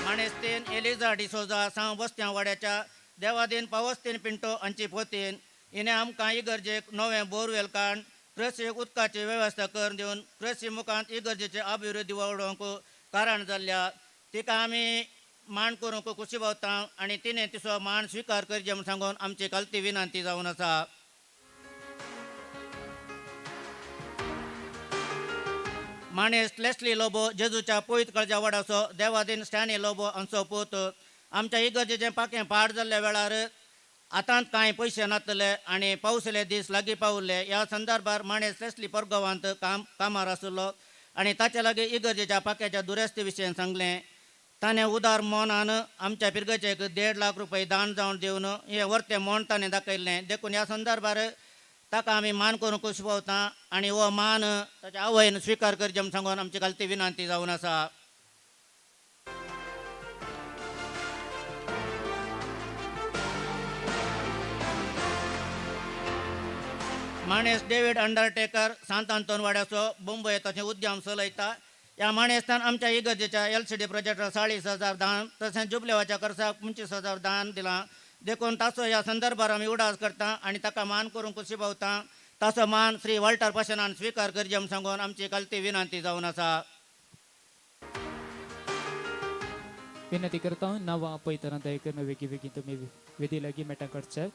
माणेस्तीन एलिजा डिसोजा सांव बस्त्यां वाड्याच्या देवादीन पावस्तीन पिंटो हांची पोतीन हिणें आमकां इगर्जेक नवें बोरवेल काडून कृशी उदकाची वेवस्था करून दिवन कृशी मुखांत इगर्जेचे अभिवृद्धी वाडोवंक कारण जाल्ल्या तिका आमी मान करूंक खोशी पावता आनी तिणें तिचो मान स्विकार करचे म्हूण सांगून आमची कालती विनंती जावन आसा. माणेस लेस्ली लोबो जेजूच्या पयत कळच्या वाडाचो देवादीन स्टॅनी लोबो हांचो पूत आमच्या इगर्जेचें पाखें पाड जाल्ल्या वेळार आतांत कांय पयशे नातले आनी पावसले दीस लागीं पावले. ह्या संदर्भार माणेस लेस्ली परगांवांत कामार आशिल्लो आनी ताचे लागीं इगर्जेच्या पाख्याच्या दुरेस्ती विशयी सांगलें. ताणें उदार मनान आमच्या पिरगर्जेक 1.5 लाख रुपये दान जावन दिवन हें वर्तें म्हण ताणें दाखयल्लें. देखून ह्या संदर्भार ताका आमी मान करूंक खोशी पावता आनी हो मान ताच्या आवयन स्विकार करचे म्हूण सांगून आमची कालती विनंती जावन आसा. माणेस डेवीड अंडरटेकर सांत आंतोन वाड्याचो मुंबय तशें उद्यम चलयता. ह्या माणेस्तान आमच्या इगर्जेच्या LCD projector 40,000 दान तशेंच जुबलेवाच्या खर्चाक 25,000 दान दिलां. देखून ताचो ह्या संदर्भार आमी उडास करता आनी ताका मान करूंक खोशी पावता. ताचो मान श्री वॉल्टर पाशनान स्विकार करचे म्हूण सांगून आमची कालती विनंती जावन आसा. विनंती करता नांवां पळयतना दया करून बेगीन बेगीन तुमी वेदी लागीं मेटां काडचे.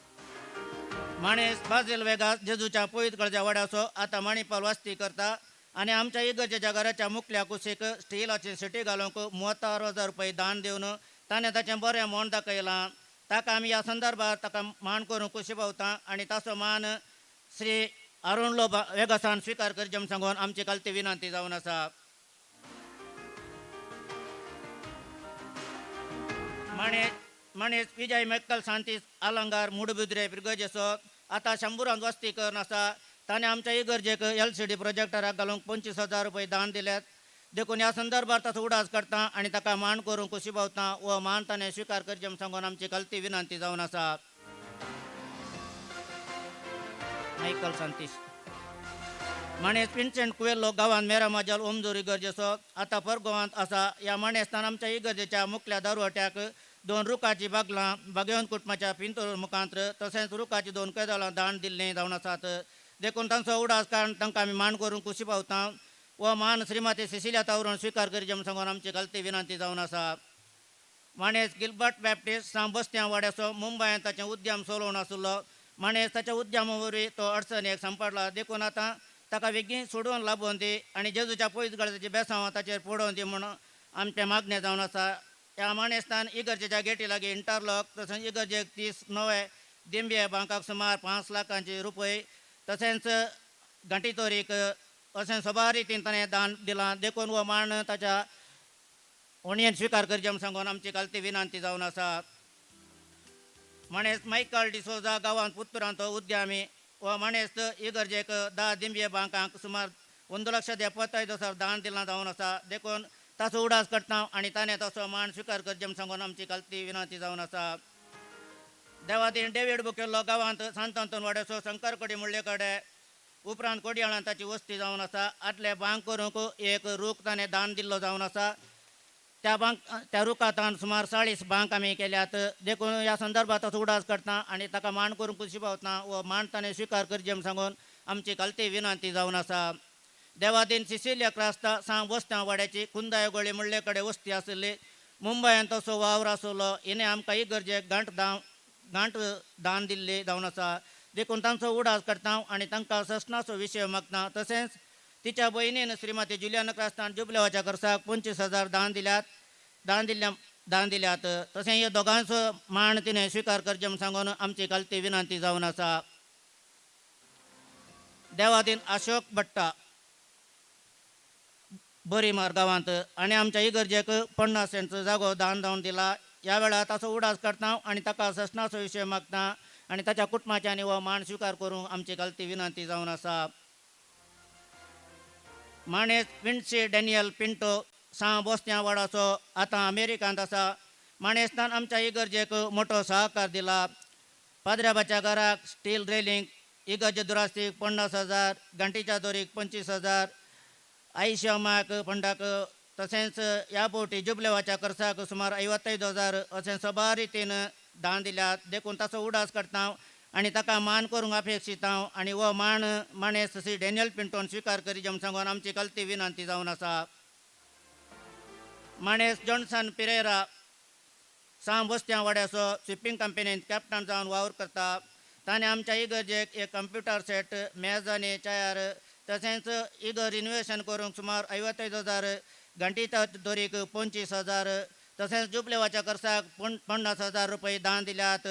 माणेस बाजील वेगास जेजूच्या पवित्र गळजा वाड्याचो आतां माणिपाल वस्ती करता आनी आमच्या इगर्जेच्या घराच्या मुखल्या कुशीक स्टिलाची सिटी घालूंक 76,000 रुपये दान दिवन ताणें ताचें बरें म्हण दाखयलां. ताका आमी ह्या संदर्भार ताका मान करूंक खुशी पावता आनी ताचो मान श्री अरुण लोब वेगासान स्विकार करचें म्हूण सांगून आमची कालती विनंती जावन आसा. माणेस विजय मेक्कल शांती आलंगार मुडबिद्रे पिरगजेचो आतां शंबुरांत वस्ती करून आसा. ताणें आमच्या इगर्जेक LCD प्रोजेक्टराक घालूंक 25,000 रुपये दान दिल्यात. देखून ह्या संदर्भार ताचो उडास करता आनी ताका मान करूंक खुशी पावता हो मान ताणें स्विकार करचें म्हूण सांगून आमची कलती विनंती जावन आसा. मायकल सांतीश. माणेस विन्सेंट कुवेल्लो गांवांत मेरामाजल ओमजोर इगर्जेचो आतां परगोवांत आसा. ह्या माणेस्तान आमच्या इगर्जेच्या मुखल्या दारवट्याक 2 रुखाची बागलां बागेवन कुटुंबाच्या पिंतोर मुखांत्र तशेंच रुखाची 2 केदलां दान दिल्लीं जावन आसात. देखून तांचो उडास कारण तांकां आमी मान करूंक खुशी पावता हो मान श्रीमती सिसिलिया तावरून स्विकार करचें म्हूण सांगून आमची गलती विनंती जावन आसा. माणेस गिलबर्ट बॅप्टिस्ट सांबस्त्या वाड्याचो मुंबयांत ताचें उद्यम चलोवन आशिल्लो. माणेस ताच्या उद्यमा वरवीं तो अडचणेक सांपडला. देखून आतां ताका बेगीन सोडून लाबोवन दी आनी जेजूच्या पयस गळजाची बेसांवां ताचेर पडोवन दी म्हूण आमचें मागणें जावन आसा. ह्या माणेस्तान इगर्जेच्या गेटी लागीं इंटरलॉक तशेंच इगर्जेक 30 नवे दिंबे बांकाक सुमार 5 लाखांचे रुपये तशेंच घांटीतोरीक अशें सबार रितीन ताणें दान दिलां. देखून हो मान ताच्या होणयेन स्विकार करचें म्हूण सांगून आमची कालती विनंती जावन आसा. माणेस मायकल डिसोजा गांवांत पुत्तुरांतो उद्यमी हो माणेस इगर्जेक 10 दिंबे बांकांक सुमार 1,75,000 दान दिलां जावन आसा. देखून ताचो उडास करता आनी ताणें ताचो मान स्विकार करचें म्हूण सांगून आमची कालती विनंती जावन आसा. देवादीन डेवीड बुकेल्लो गांवांत सांत आंतोन वाड्याचो शंकरकोडी मुळ्ळे कडेन उपरांत कोडयाळांत ताची वस्ती जावन आसा. आदले बांक करूंक एक रूख ताणें दान दिल्लो जावन आसा. त्या रुखांत सुमार 40 बांक आमी केल्यात. देखून ह्या संदर्भात ताचो उडास करता आनी ताका मान करूंक खुशी पावता हो मान ताणें स्विकार करचें म्हूण सांगून आमची कालती विनंती जावन आसा. देवादीन सिसिलिया क्रास्ता सांग वस्त्या वाड्याची कुंदाय गोळी मुळ्ळे कडेन वस्ती आशिल्ली. मुंबयांत तसो वावर आशिल्लो. हिणें आमकां इगर्जेक गांठ दान दिल्ली जावन आसा. देखून तांचो उडास करता आनी तांकां ससनाचो विशय मागता. तशेंच तिच्या भयणीन श्रीमती जुलियाना क्रास्तान जुबलेवाच्या खर्चाक 25,000 दान दिल्यात. तशें हे दोगांचो मान तिणें स्विकार करचें म्हूण सांगून आमची कालती विनंती जावन आसा. देवादीन अशोक भट्टा बोरीमार गांवांत आनी आमच्या इगर्जेक 50 सेंट जागो दान जावन दिला. ह्या वेळार ताचो उडास करता आनी ताका ससनाचो विशय मागता आनी ताच्या कुटुंबाच्यांनी हो मान स्विकार करूंक आमची कालती विनंती जावन आसा. माणेस विन्सी डॅनियल पिंटो सांग बोस्त्या वाडाचो आतां अमेरिकांत आसा. माणेस्तान आमच्या इगर्जेक मोटो सहकार दिला. पाद्र्याबाच्या घराक स्टील रेलिंग, इगर्जे दुरास्तीक 50,000, घांटीच्या दोरीक 25,000, आयशमाक फंडाक तशेंच ह्या फावटी जुबलेवाच्या खर्चाक सुमार 55,000 अशें सबार रितीन दान दिल्यात. देखून ताचो उडास करता आनी ताका मान करूंक अपेक्षिता आनी हो मान माणेस श्री डॅनियल पिंटोन स्विकार करीचें म्हूण सांगून आमची कलती विनंती जावन आसा. माणेस जॉन्सन पिरेरा सांग बस्त्या वाड्याचो शिपींग कंपनींत कॅप्टन जावन वावर करता. ताणें आमच्या इगर्जेक एक कंप्युटर सेट, मेज आनी चेयर तशेंच इगर रिनोवेशन करूंक सुमार 55,000, घांटी दोरीक 25,000 तशेंच जुबलेवाच्या खर्चाक 50,000 रुपये दान दिल्यात.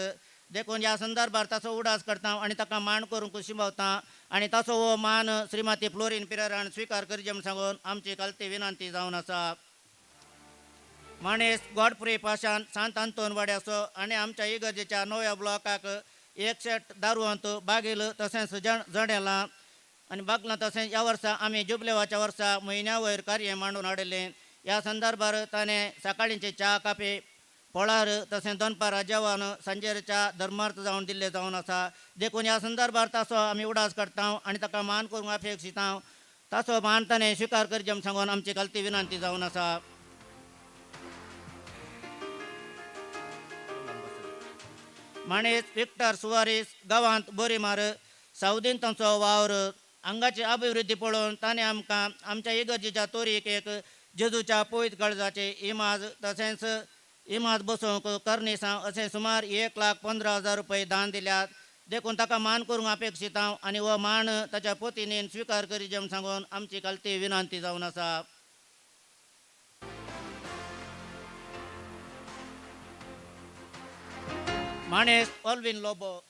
देखून ह्या संदर्भार ताचो उडास करता आनी ताका मान करूंक खुशी पावता आनी ताचो हो मान श्रीमती फ्लोरीन पिरेरान स्विकार करचें म्हूण सांगून आमची कालती विनंती जावन आसा. माणेस गॉडफ्री पाशान सांत आंतोन वाड्याचो आनी आमच्या इगर्जेच्या नव्या ब्लॉकाक 1 शेट दारवंत बागेल तशेंच जडेलां आनी बागलां तशेंच ह्या वर्सा आमी जुबलेवाच्या वर्सा म्हयन्या वयर कार्य मांडून हाडिल्लें. ह्या संदर्भार ताणें सकाळींचे च्या काफी पोळार तशें दनपारां जेवण सांजेर च्या धर्मार्थ जावन दिल्लें जावन आसा. देखून ह्या संदर्भार ताचो आमी उडास करता आनी ताका मान करूंक अपेक्षिता. ताचो मान ताणें स्विकार करचें म्हूण सांगून आमची कालती विनंती जावन आसा. माणेस विक्टर सुवारीस गांवांत बोरीमार सावदीन तांचो वावर हांगाची अभिवृद्धी पळोवन ताणें आमकां आमच्या इगर्जेच्या तोरीक एक जेजूच्या पवित्र काळजाची इमाज तशेंच इमाज बसोवंक कर्निसां अशें सुमार 1,15,000 रुपये दान दिल्यात. देखून ताका मान करूंक अपेक्षीत हांव आनी हो मान ताच्या पोतीनेन स्विकार करीजे म्हूण सांगून आमची कालती विनंती जावन आसा. माणेस ऑल्विन लोबो.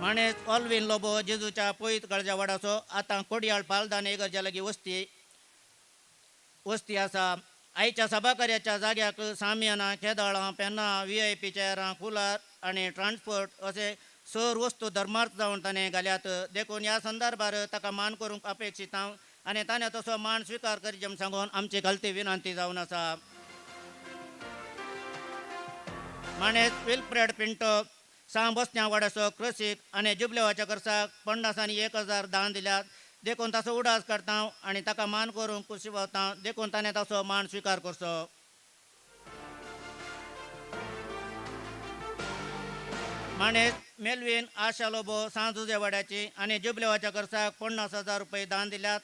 माणेस ऑल्विन लोबो जेजूच्या पयत काळजा वाडाचो आतां कोडयाळ पालदान इगर्जा लागीं वस्ती आसा. आयच्या सभाकार्याच्या जाग्याक सामियानां, खेदाळां, पेनां, VIP चेअरां, कुलर आनी ट्रान्सपोर्ट अशे सर वस्तू धर्मार्थ जावन ताणें घाल्यात. देखून ह्या संदर्भार ताका मान करूंक अपेक्षीत हांव आनी ताणें तसो मान स्विकार करचे म्हूण सांगून आमची खालती विनंती जावन आसा. माणेस विल्फ्रेड पिंटो सांग बसण्या वाड्याचो क्रसीक आनी जुबलेवाच्या खर्चाक 50 आनी 1000 दान दिल्यात. देखून ताचो उडास करता आनी ताका मान करूंक खुशी पावता. देखून ताणें ताचो मान स्विकार करचो. माणेस मेल्वीन आशा लोबो सांजुजे वाड्याची आनी जुबलेवाच्या खर्चाक 50,000 रुपये दान दिल्यात.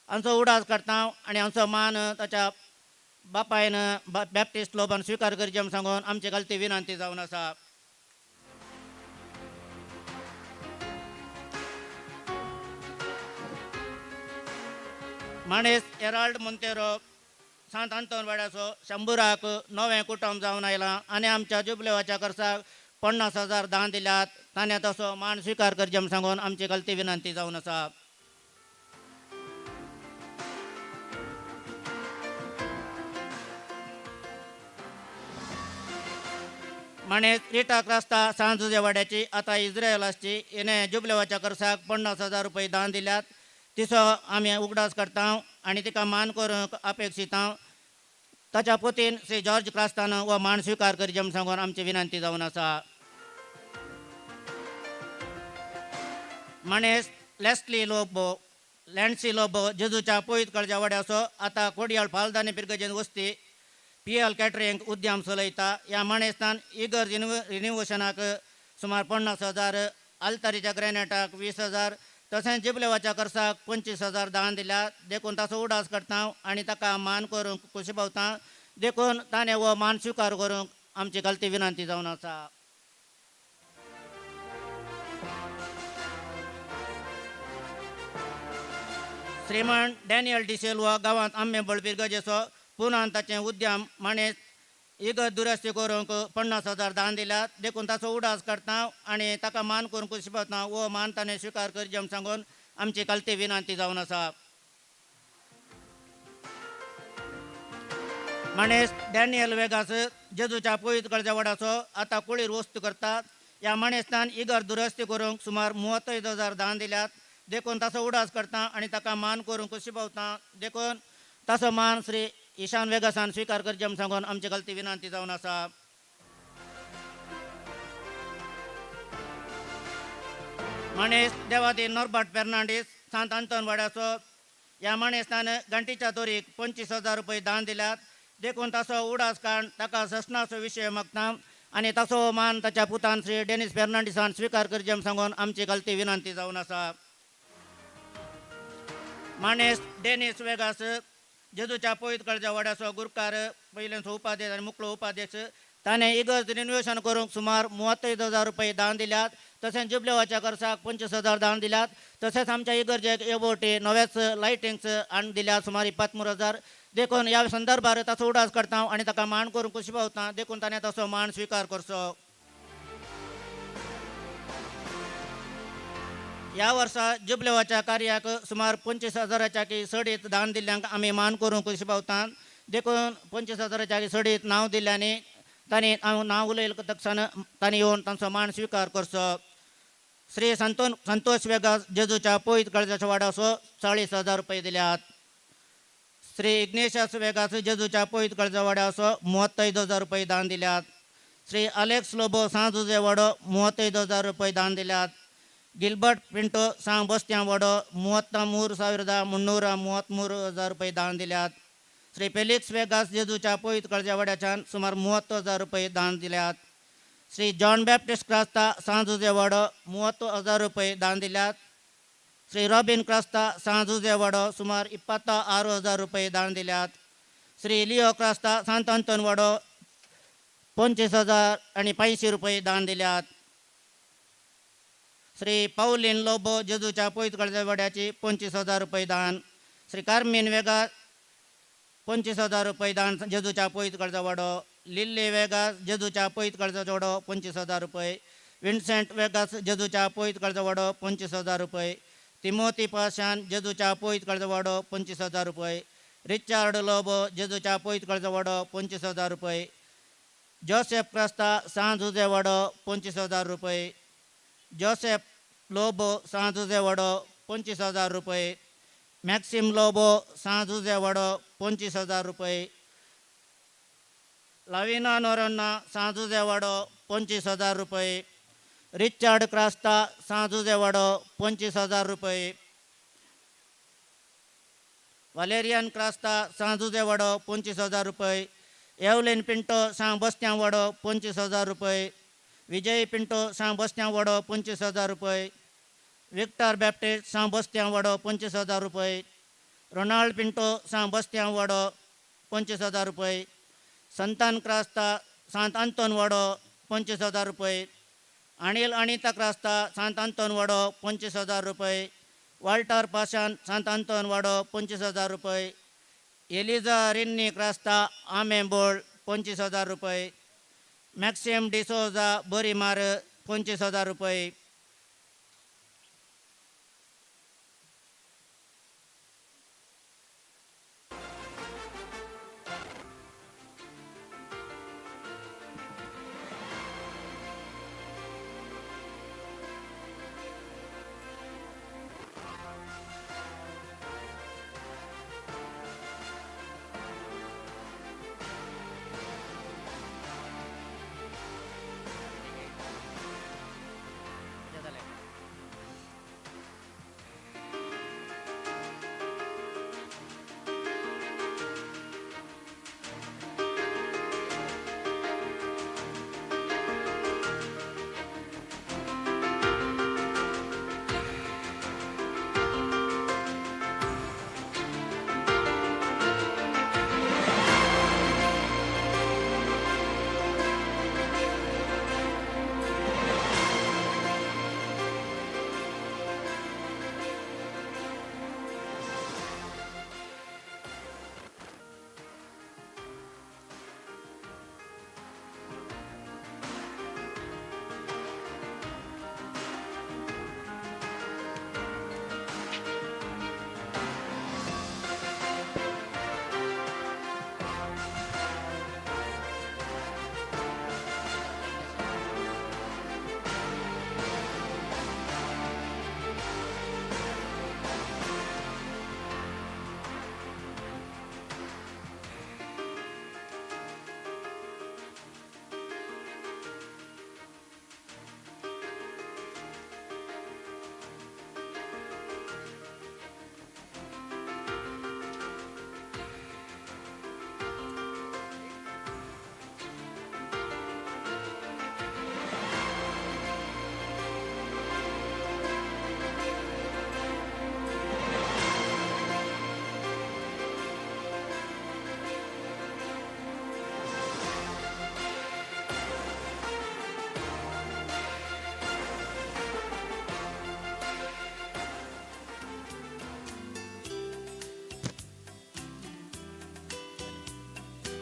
हांचो उडास करता आनी हांचो मान ताच्या बापायन बॅप्टिस्ट लोबान स्विकार करचे म्हूण सांगून आमची खालती विनंती जावन आसा. माणेस एराल्ड मोंतेरो सांत आंतोन वाड्याचो शंबराक नवें कुटुंब जावन आयलां आनी आमच्या जुबलेवाच्या खर्चाक 50,000 दान दिल्यात. ताणें तसो मान स्विकार करचे म्हूण सांगून आमची खालती विनंती जावन आसा. माणेस रिटा क्रास्ता सांजुजे वाड्याची आतां इस्रायल आसची हिणें जुबलेवाच्या खर्चाक 50,000 रुपये दान दिल्यात. तिचो आमी उगडास करता आनी तिका मान करूंक अपेक्षीत हांव. ताच्या पोतीन श्री जॉर्ज क्रास्तान हो मान स्विकार करचे म्हूण सांगून आमची विनंती जावन आसा. माणेस लेस्ली लोबो लँडसी लोबो जेजूच्या पयत काळजा वाड्याचो आतां कोडयाळ फालदानी पिरगजेन वस्ती PL catering उद्यम चलयता. ह्या माणेस्तान इगर्ज रिनिवेशनाक सुमार 50,000, आल्तारीच्या ग्रॅनेटाक 20,000 तशेंच जिबलेवाच्या खर्चाक 25,000 दान दिल्यात. देखून ताचो उडास करता आनी ताका मान करूंक खुशी पावता. देखून ताणें हो मान स्विकार करूंक आमची खालती विनंती जावन आसा. श्रीमान डॅनियल डिसिल्वा गांवांत आंबे बळपी गजेचो पुनान ताचें उद्यम माणेस इगर्ज दुरस्ती करूंक 50,000 दान दिल्यात. देखून ताचो उडास करता आनी ताका मान करूंक खुशी पावता. हो मान ताणें स्विकार करचे म्हूण सांगून आमची खालती विनंती जावन आसा. माणेस डॅनियल वेगास जेजूच्या पयत काळजा वाडाचो आतां कुळीर वस्तू करता. ह्या माणेस्तान इगर्ज दुरस्ती करूंक सुमार 35,000 दान दिल्यात. देखून ताचो उडास करता आनी ताका मान करूंक खुशी पावता. देखून ताचो मान श्री ईशान वेगासान स्विकार करचे म्हूण सांगून आमची खालती विनंती जावन आसा. माणेस देवादी नॉर्बर्ट फेर्नांडीस सांत आंतोन वाड्याचो ह्या माणेस्तान घंटीच्या तोरीक 25,000 रुपये दान दिल्यात. देखून ताचो उडास काडून ताका ससनाचो विशय मागता आनी ताचो मान ताच्या पुतान श्री डेनीस फेर्नांडीसान स्विकार करचे म्हूण सांगून आमची खालती विनंती जावन आसा. माणेस डेनीस वेगास जेजूच्या पयत काळजा वाड्याचो गुरकार पयलेंचो उपाध्यक्ष आनी मुखलो उपाध्यक्ष ताणें इगर्ज रिनोवेशन करूंक सुमार 35,000 रुपये दान दिल्यात. तशेंच जुबलेवाच्या खर्चाक 25,000 दान दिल्यात. तशेंच आमच्या इगर्जेक एबोटी नवेच लायटिंग्स हाडून दिल्यात सुमार 23,000. देखून ह्या संदर्भार ताचो उडास करता आनी ताका मान करूंक खुशी पावता. देखून ताणें ताचो मान स्विकार करचो. ह्या वर्सा जुबलेवाच्या कार्याक सुमार 25,000च्या की सडीत दान दिल्ल्यांक आमी मान करूंक खुशी पावता. देखून 25,000च्या की सडीत नांव दिल्ल्यांनी तांणी हांव नांव उलयलें तक्षण तांणी येवन तांचो मान स्विकार करचो. श्री संतोष वेगास जेजूच्या पयत काळजाच्या वाडाचो 40,000 रुपये दिल्यात. श्री इग्नेशियस वेगास जेजूच्या पयत काळजा वाड्याचो 35,000 रुपये दान दिल्यात. श्री अलेक्स लोबो सांजुजे वाडो 35,000 रुपये दान दिल्यात. गिल्बर्ट पिंटो सांग बस्त्यां वाडो 33,333 रुपये दान दिल्यात. श्री फेलिक्स वेगास जेजूच्या पयत काळजा वाड्याच्यान सुमार 30,000 रुपये दान दिल्यात. श्री जॉन बॅप्टिस्ट क्रास्ता सांजुजे वाडो 30,000 रुपये दान दिल्यात. श्री रॉबिन क्रास्ता सांत जुझे वाडो सुमार 26,000 रुपये दान दिल्यात. श्री लिओ क्रास्ता सांत अंतोन वाडो 25,085 रुपये दान दिल्यात. श्री पावलीन लोबो जेजूच्या पयत काळजा वाड्याची 25,000 रुपये दान. श्री कार्मीन वेगा 25,000 रुपये दान जेजूच्या पयत काळजा वाडो. लिल्ली वेगास जेजूच्या पयत काळजा वाडो 25,000 रुपये. विन्सेंट वेगास जेजूच्या पयत काळजा वाडो 25,000 रुपये. तिमोती पाशान जेजूच्या पयत काळजा वाडो 25,000 रुपये. रिचार्ड लोबो जेजूच्या पयत काळजा वाडो 25,000 रुपये. जोसेफ क्रास्ता सांत जुझे वाडो 25,000 रुपये. जोसेफ लोबो सांत जुझे वाडो 25,000 रुपये. मॅक्सिम लोबो सांत जुझे वाडो 25,000 रुपये. लाविना नोरोन्ना सांत जुझे वाडो 25,000 रुपये. रिचार्ड क्रास्ता सांत जुझे वाडो 25,000 रुपये. वालेरियन क्रास्ता सांत जुझे वाडो 25,000 रुपये. एवलिन पिंटो सांत बस्त्यां वाडो 25,000 रुपये. विजय पिंटो सांत बस्त्यां वाडो 25,000 रुपये. विक्टर बॅप्टिस्ट सांत बस्त्यां वाडो 25,000 रुपये. रोनाल्ड पिंटो सांत बस्त्यां वाडो 25,000 रुपये. संतान क्रास्ता सांत अंतोन वाडो 25,000 रुपये. अनिल अनिता क्रास्ता सांत अंतोन वाडो 25,000 रुपये. वाल्टर पाशान सांत अंतोन वाडो 25,000 रुपये. एलिजा रिन्नी क्रास्ता आमेंबोळ 25,000 रुपये. मॅक्सिम डिसोजा बोरीमार 25,000 रुपये.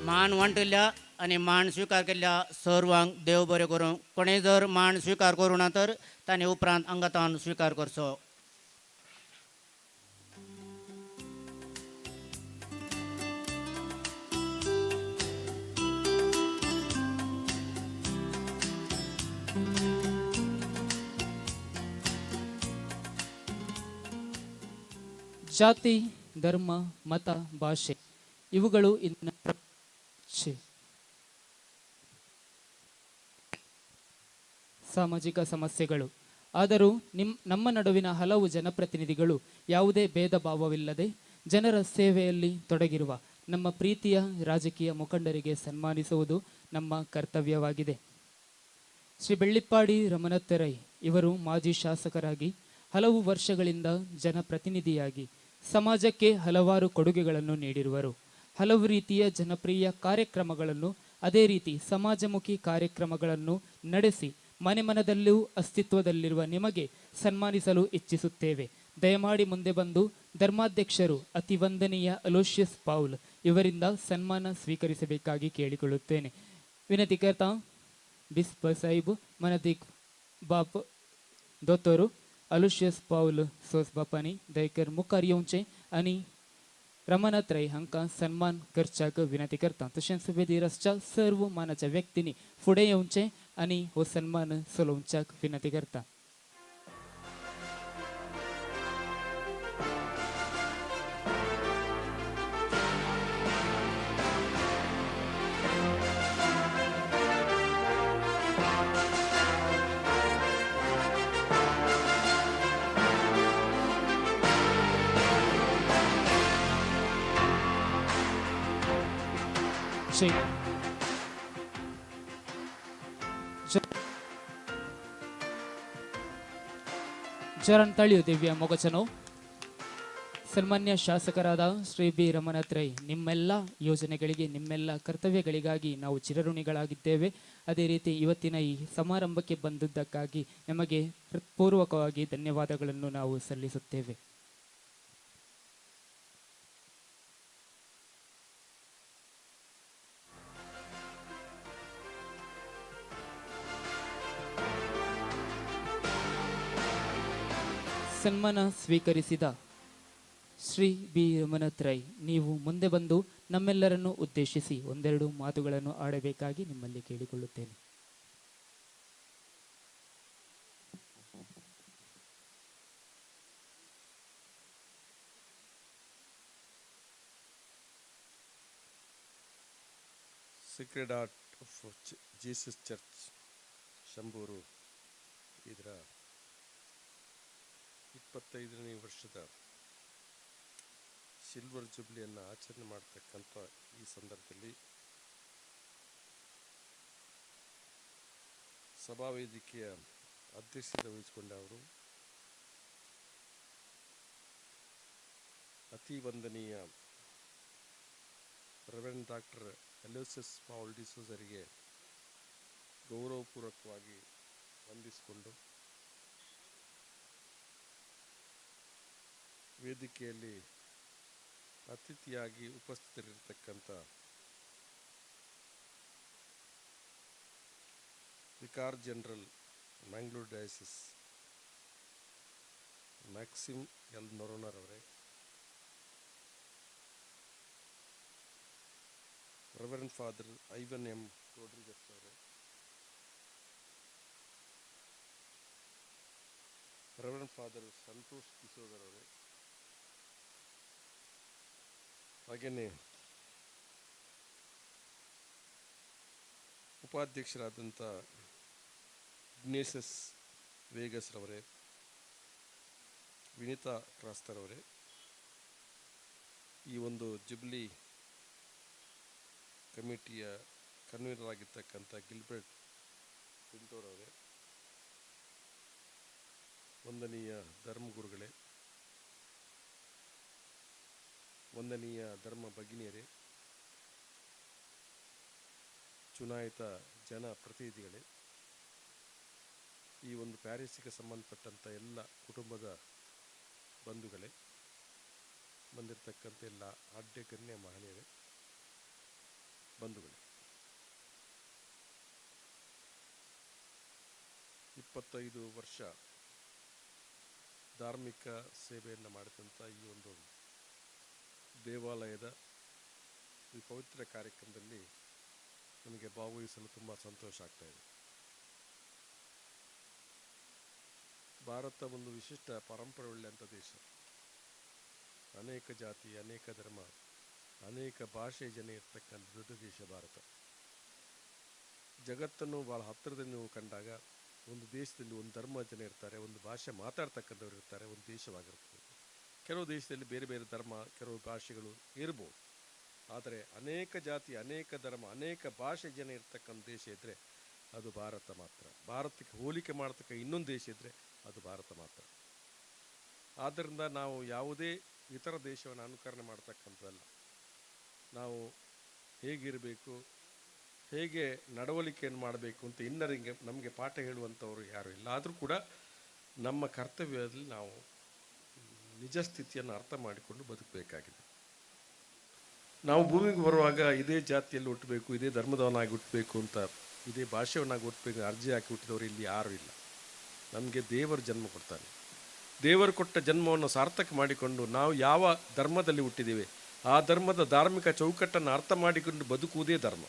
मान वांटिल्ल्या आनी मान स्विकार केल्ल्या सर्वांक देव बरें करूं. कोणें जर मान स्विकार करूं ना तर ताणें उपरांत अंगतान स्विकार करचो. ಜಾತಿ, ಧರ್ಮ, ಮತ, ಭಾಷೆ ಇವುಗಳು ಇಂದಿನ ಸಾಮಾಜಿಕ ಸಮಸ್ಯೆಗಳು. ಆದರೂ ನಮ್ಮ ನಡುವಿನ ಹಲವು ಜನಪ್ರತಿನಿಧಿಗಳು ಯಾವುದೇ ಭೇದ ಭಾವವಿಲ್ಲದೆ ಜನರ ಸೇವೆಯಲ್ಲಿ ತೊಡಗಿರುವ ನಮ್ಮ ಪ್ರೀತಿಯ ರಾಜಕೀಯ ಮುಖಂಡರಿಗೆ ಸನ್ಮಾನಿಸುವುದು ನಮ್ಮ ಕರ್ತವ್ಯವಾಗಿದೆ. ಶ್ರೀ ಬೆಳ್ಳಿಪ್ಪಾಡಿ ರಮಣತ್ತರೈ ಇವರು ಮಾಜಿ ಶಾಸಕರಾಗಿ ಹಲವು ವರ್ಷಗಳಿಂದ ಜನಪ್ರತಿನಿಧಿಯಾಗಿ ಸಮಾಜಕ್ಕೆ ಹಲವಾರು ಕೊಡುಗೆಗಳನ್ನು ನೀಡಿರುವರು. ಹಲವು ರೀತಿಯ ಜನಪ್ರಿಯ ಕಾರ್ಯಕ್ರಮಗಳನ್ನು, ಅದೇ ರೀತಿ ಸಮಾಜಮುಖಿ ಕಾರ್ಯಕ್ರಮಗಳನ್ನು ನಡೆಸಿ ಮನೆ ಮನದಲ್ಲೂ ಅಸ್ತಿತ್ವದಲ್ಲಿರುವ ನಿಮಗೆ ಸನ್ಮಾನಿಸಲು ಇಚ್ಛಿಸುತ್ತೇವೆ. ದಯಮಾಡಿ ಮುಂದೆ ಬಂದು ಧರ್ಮಾಧ್ಯಕ್ಷರು ಅತಿ ವಂದನೀಯ ಅಲೋಷಿಯಸ್ ಪೌಲ್ ಇವರಿಂದ ಸನ್ಮಾನ ಸ್ವೀಕರಿಸಬೇಕಾಗಿ ಕೇಳಿಕೊಳ್ಳುತ್ತೇನೆ. ವಿನಂತಿ करता ಬಿಸ್ಪ ಸಾಹಿಬ್ ಮನದಿಕ್ बाप दोतोर अलुशियस पावल सोस बापांनी दयकर मुखार येवचें आनी रमानाथ रೈ हांकां सन्मान करच्याक विनंती करता. तशेंच वेदीर आसच्या सर्व मानाच्या व्यक्तींनी फुडें येवचें आनी हो सन्मान चलोवच्याक विनंती करता. ಜರನ್ ತಳಿಯು ದಿವ್ಯ ಮೊಗಚನೋ. ಸನ್ಮಾನ್ಯ ಶಾಸಕರಾದ ಶ್ರೀ ಬಿ ರಮನಾಥ್ ರೈ, ನಿಮ್ಮೆಲ್ಲ ಯೋಜನೆಗಳಿಗೆ, ನಿಮ್ಮೆಲ್ಲ ಕರ್ತವ್ಯಗಳಿಗಾಗಿ ನಾವು ಚಿರಋಣಿಗಳಾಗಿದ್ದೇವೆ. ಅದೇ ರೀತಿ ಇವತ್ತಿನ ಈ ಸಮಾರಂಭಕ್ಕೆ ಬಂದದ್ದಕ್ಕಾಗಿ ನಮಗೆ ಹೃತ್ಪೂರ್ವಕವಾಗಿ ಧನ್ಯವಾದಗಳನ್ನು ನಾವು ಸಲ್ಲಿಸುತ್ತೇವೆ. ಸನ್ಮಾನ ಸ್ವೀಕರಿಸಿದ ಶ್ರೀ ಬಿ ರಮನಾಥ್ ರೈ, ನೀವು ಮುಂದೆ ಬಂದು ನಮ್ಮೆಲ್ಲರನ್ನು ಉದ್ದೇಶಿಸಿ ಒಂದೆರಡು ಮಾತುಗಳನ್ನು ಆಡಬೇಕಾಗಿ ನಿಮ್ಮಲ್ಲಿ ಕೇಳಿಕೊಳ್ಳುತ್ತೇನೆ. Sacred Heart of Jesus Church Shambur ಇದರ 25ನೇ ವರ್ಷದ ಸಿಲ್ವರ್ ಜುಬ್ಲಿಯನ್ನು ಆಚರಣೆ ಮಾಡ್ತಕ್ಕಂಥ ಈ ಸಂದರ್ಭದಲ್ಲಿ ಸಭಾವೇದಿಕೆಯ ಅಧ್ಯಕ್ಷತೆ ವಹಿಸಿಕೊಂಡ ಅವರು ಅತಿ ವಂದನೀಯ ರೆವರೆಂಡ್ ಡಾಕ್ಟರ್ ಅಲೋಸಿಯಸ್ ಪೌಲ್ ಡಿಸೋಜರಿಗೆ ಗೌರವಪೂರ್ವಕವಾಗಿ ವಂದಿಸಿಕೊಂಡು ವೇದಿಕೆಯಲ್ಲಿ ಅತಿಥಿಯಾಗಿ ಉಪಸ್ಥಿತರಿರತಕ್ಕಂಥ Vicar General Mangalore Diocese Maxim L ನೊರೋನರವರೇ, Reverend Father Ivan M Rodrigues ಅವರೇ, ರೆವರೆಂಡ್ ಫಾದರ್ ಸಂತೋಷ್ ಡಿಸೋಜರ್ ಅವರೇ, ಹಾಗೆಯೇ ಉಪಾಧ್ಯಕ್ಷರಾದಂಥ ಇಗ್ನೇಷಸ್ ವೇಗಸ್ರವರೇ, ವಿನಿತಾ ಕ್ರಾಸ್ತರವರೇ, ಈ ಒಂದು ಜುಬ್ಲಿ ಕಮಿಟಿಯ ಕನ್ವೀನರ್ ಆಗಿರ್ತಕ್ಕಂಥ ಗಿಲ್ಬರ್ಟ್ ಪಿಂಟೋರವರೇ, ವಂದನೀಯ ಧರ್ಮಗುರುಗಳೇ, ವಂದನೀಯ ಧರ್ಮ ಭಗಿನಿಯರೇ, ಚುನಾಯಿತ ಜನ ಪ್ರತಿನಿಧಿಗಳೇ, ಈ ಒಂದು ಪ್ಯಾರಿಸಿಗೆ ಸಂಬಂಧಪಟ್ಟಂಥ ಎಲ್ಲ ಕುಟುಂಬದ ಬಂಧುಗಳೇ, ಬಂದಿರತಕ್ಕಂಥ ಎಲ್ಲ ಆಡ್ಯ ಗಣ್ಯ ಮಹನೀಯರೇ, ಬಂಧುಗಳೇ, 25 ವರ್ಷ ಧಾರ್ಮಿಕ ಸೇವೆಯನ್ನು ಮಾಡಿದಂಥ ಈ ಒಂದು ದೇವಾಲಯದ ಈ ಪವಿತ್ರ ಕಾರ್ಯಕ್ರಮದಲ್ಲಿ ನಮಗೆ ಭಾಗವಹಿಸಲು ತುಂಬ ಸಂತೋಷ ಆಗ್ತಾಯಿದೆ. ಭಾರತ ಒಂದು ವಿಶಿಷ್ಟ ಪರಂಪರೆ ಉಳ್ಳಂಥ ದೇಶ. ಅನೇಕ ಜಾತಿ, ಅನೇಕ ಧರ್ಮ, ಅನೇಕ ಭಾಷೆ ಜನ ಇರ್ತಕ್ಕಂಥ ದೊಡ್ಡ ದೇಶ ಭಾರತ. ಜಗತ್ತನ್ನು ಭಾಳ ಹತ್ತಿರದಲ್ಲಿ ನೀವು ಕಂಡಾಗ ಒಂದು ದೇಶದಲ್ಲಿ ಒಂದು ಧರ್ಮ ಜನ ಇರ್ತಾರೆ, ಒಂದು ಭಾಷೆ ಮಾತಾಡ್ತಕ್ಕಂಥವ್ರು ಇರ್ತಾರೆ, ಒಂದು ದೇಶವಾಗಿರ್ತದೆ. ಕೆಲವು ದೇಶದಲ್ಲಿ ಬೇರೆ ಬೇರೆ ಧರ್ಮ, ಕೆಲವು ಭಾಷೆಗಳು ಇರ್ಬೋದು. ಆದರೆ ಅನೇಕ ಜಾತಿ, ಅನೇಕ ಧರ್ಮ, ಅನೇಕ ಭಾಷೆ ಜನ ಇರ್ತಕ್ಕಂಥ ದೇಶ ಇದ್ದರೆ ಅದು ಭಾರತ ಮಾತ್ರ. ಭಾರತಕ್ಕೆ ಹೋಲಿಕೆ ಮಾಡ್ತಕ್ಕ ಇನ್ನೊಂದು ದೇಶ ಇದ್ದರೆ ಅದು ಭಾರತ ಮಾತ್ರ. ಆದ್ದರಿಂದ ನಾವು ಯಾವುದೇ ಇತರ ದೇಶವನ್ನು ಅನುಕರಣೆ ಮಾಡ್ತಕ್ಕಂಥದ್ದಲ್ಲ. ನಾವು ಹೇಗಿರಬೇಕು, ಹೇಗೆ ನಡವಳಿಕೆಯನ್ನು ಮಾಡಬೇಕು ಅಂತ ಇನ್ನರಿಗೆ ನಮಗೆ ಪಾಠ ಹೇಳುವಂಥವರು ಯಾರೂ ಇಲ್ಲ. ಆದರೂ ಕೂಡ ನಮ್ಮ ಕರ್ತವ್ಯದಲ್ಲಿ ನಾವು ನಿಜ ಸ್ಥಿತಿಯನ್ನು ಅರ್ಥ ಮಾಡಿಕೊಂಡು ಬದುಕಬೇಕಾಗಿದೆ. ನಾವು ಭೂಮಿಗೆ ಬರುವಾಗ ಇದೇ ಜಾತಿಯಲ್ಲಿ ಹುಟ್ಟಬೇಕು, ಇದೇ ಧರ್ಮದವನಾಗಿ ಹುಟ್ಟಬೇಕು ಅಂತ, ಇದೇ ಭಾಷೆಯವನಾಗಿ ಹುಟ್ಟಬೇಕು ಅರ್ಜಿ ಹಾಕಿ ಹುಟ್ಟಿದವರು ಇಲ್ಲಿ ಯಾರೂ ಇಲ್ಲ. ನಮಗೆ ದೇವರು ಜನ್ಮ ಕೊಡ್ತಾನೆ. ದೇವರು ಕೊಟ್ಟ ಜನ್ಮವನ್ನು ಸಾರ್ಥಕ ಮಾಡಿಕೊಂಡು ನಾವು ಯಾವ ಧರ್ಮದಲ್ಲಿ ಹುಟ್ಟಿದ್ದೇವೆ ಆ ಧರ್ಮದ ಧಾರ್ಮಿಕ ಚೌಕಟ್ಟನ್ನು ಅರ್ಥ ಮಾಡಿಕೊಂಡು ಬದುಕುವುದೇ ಧರ್ಮ.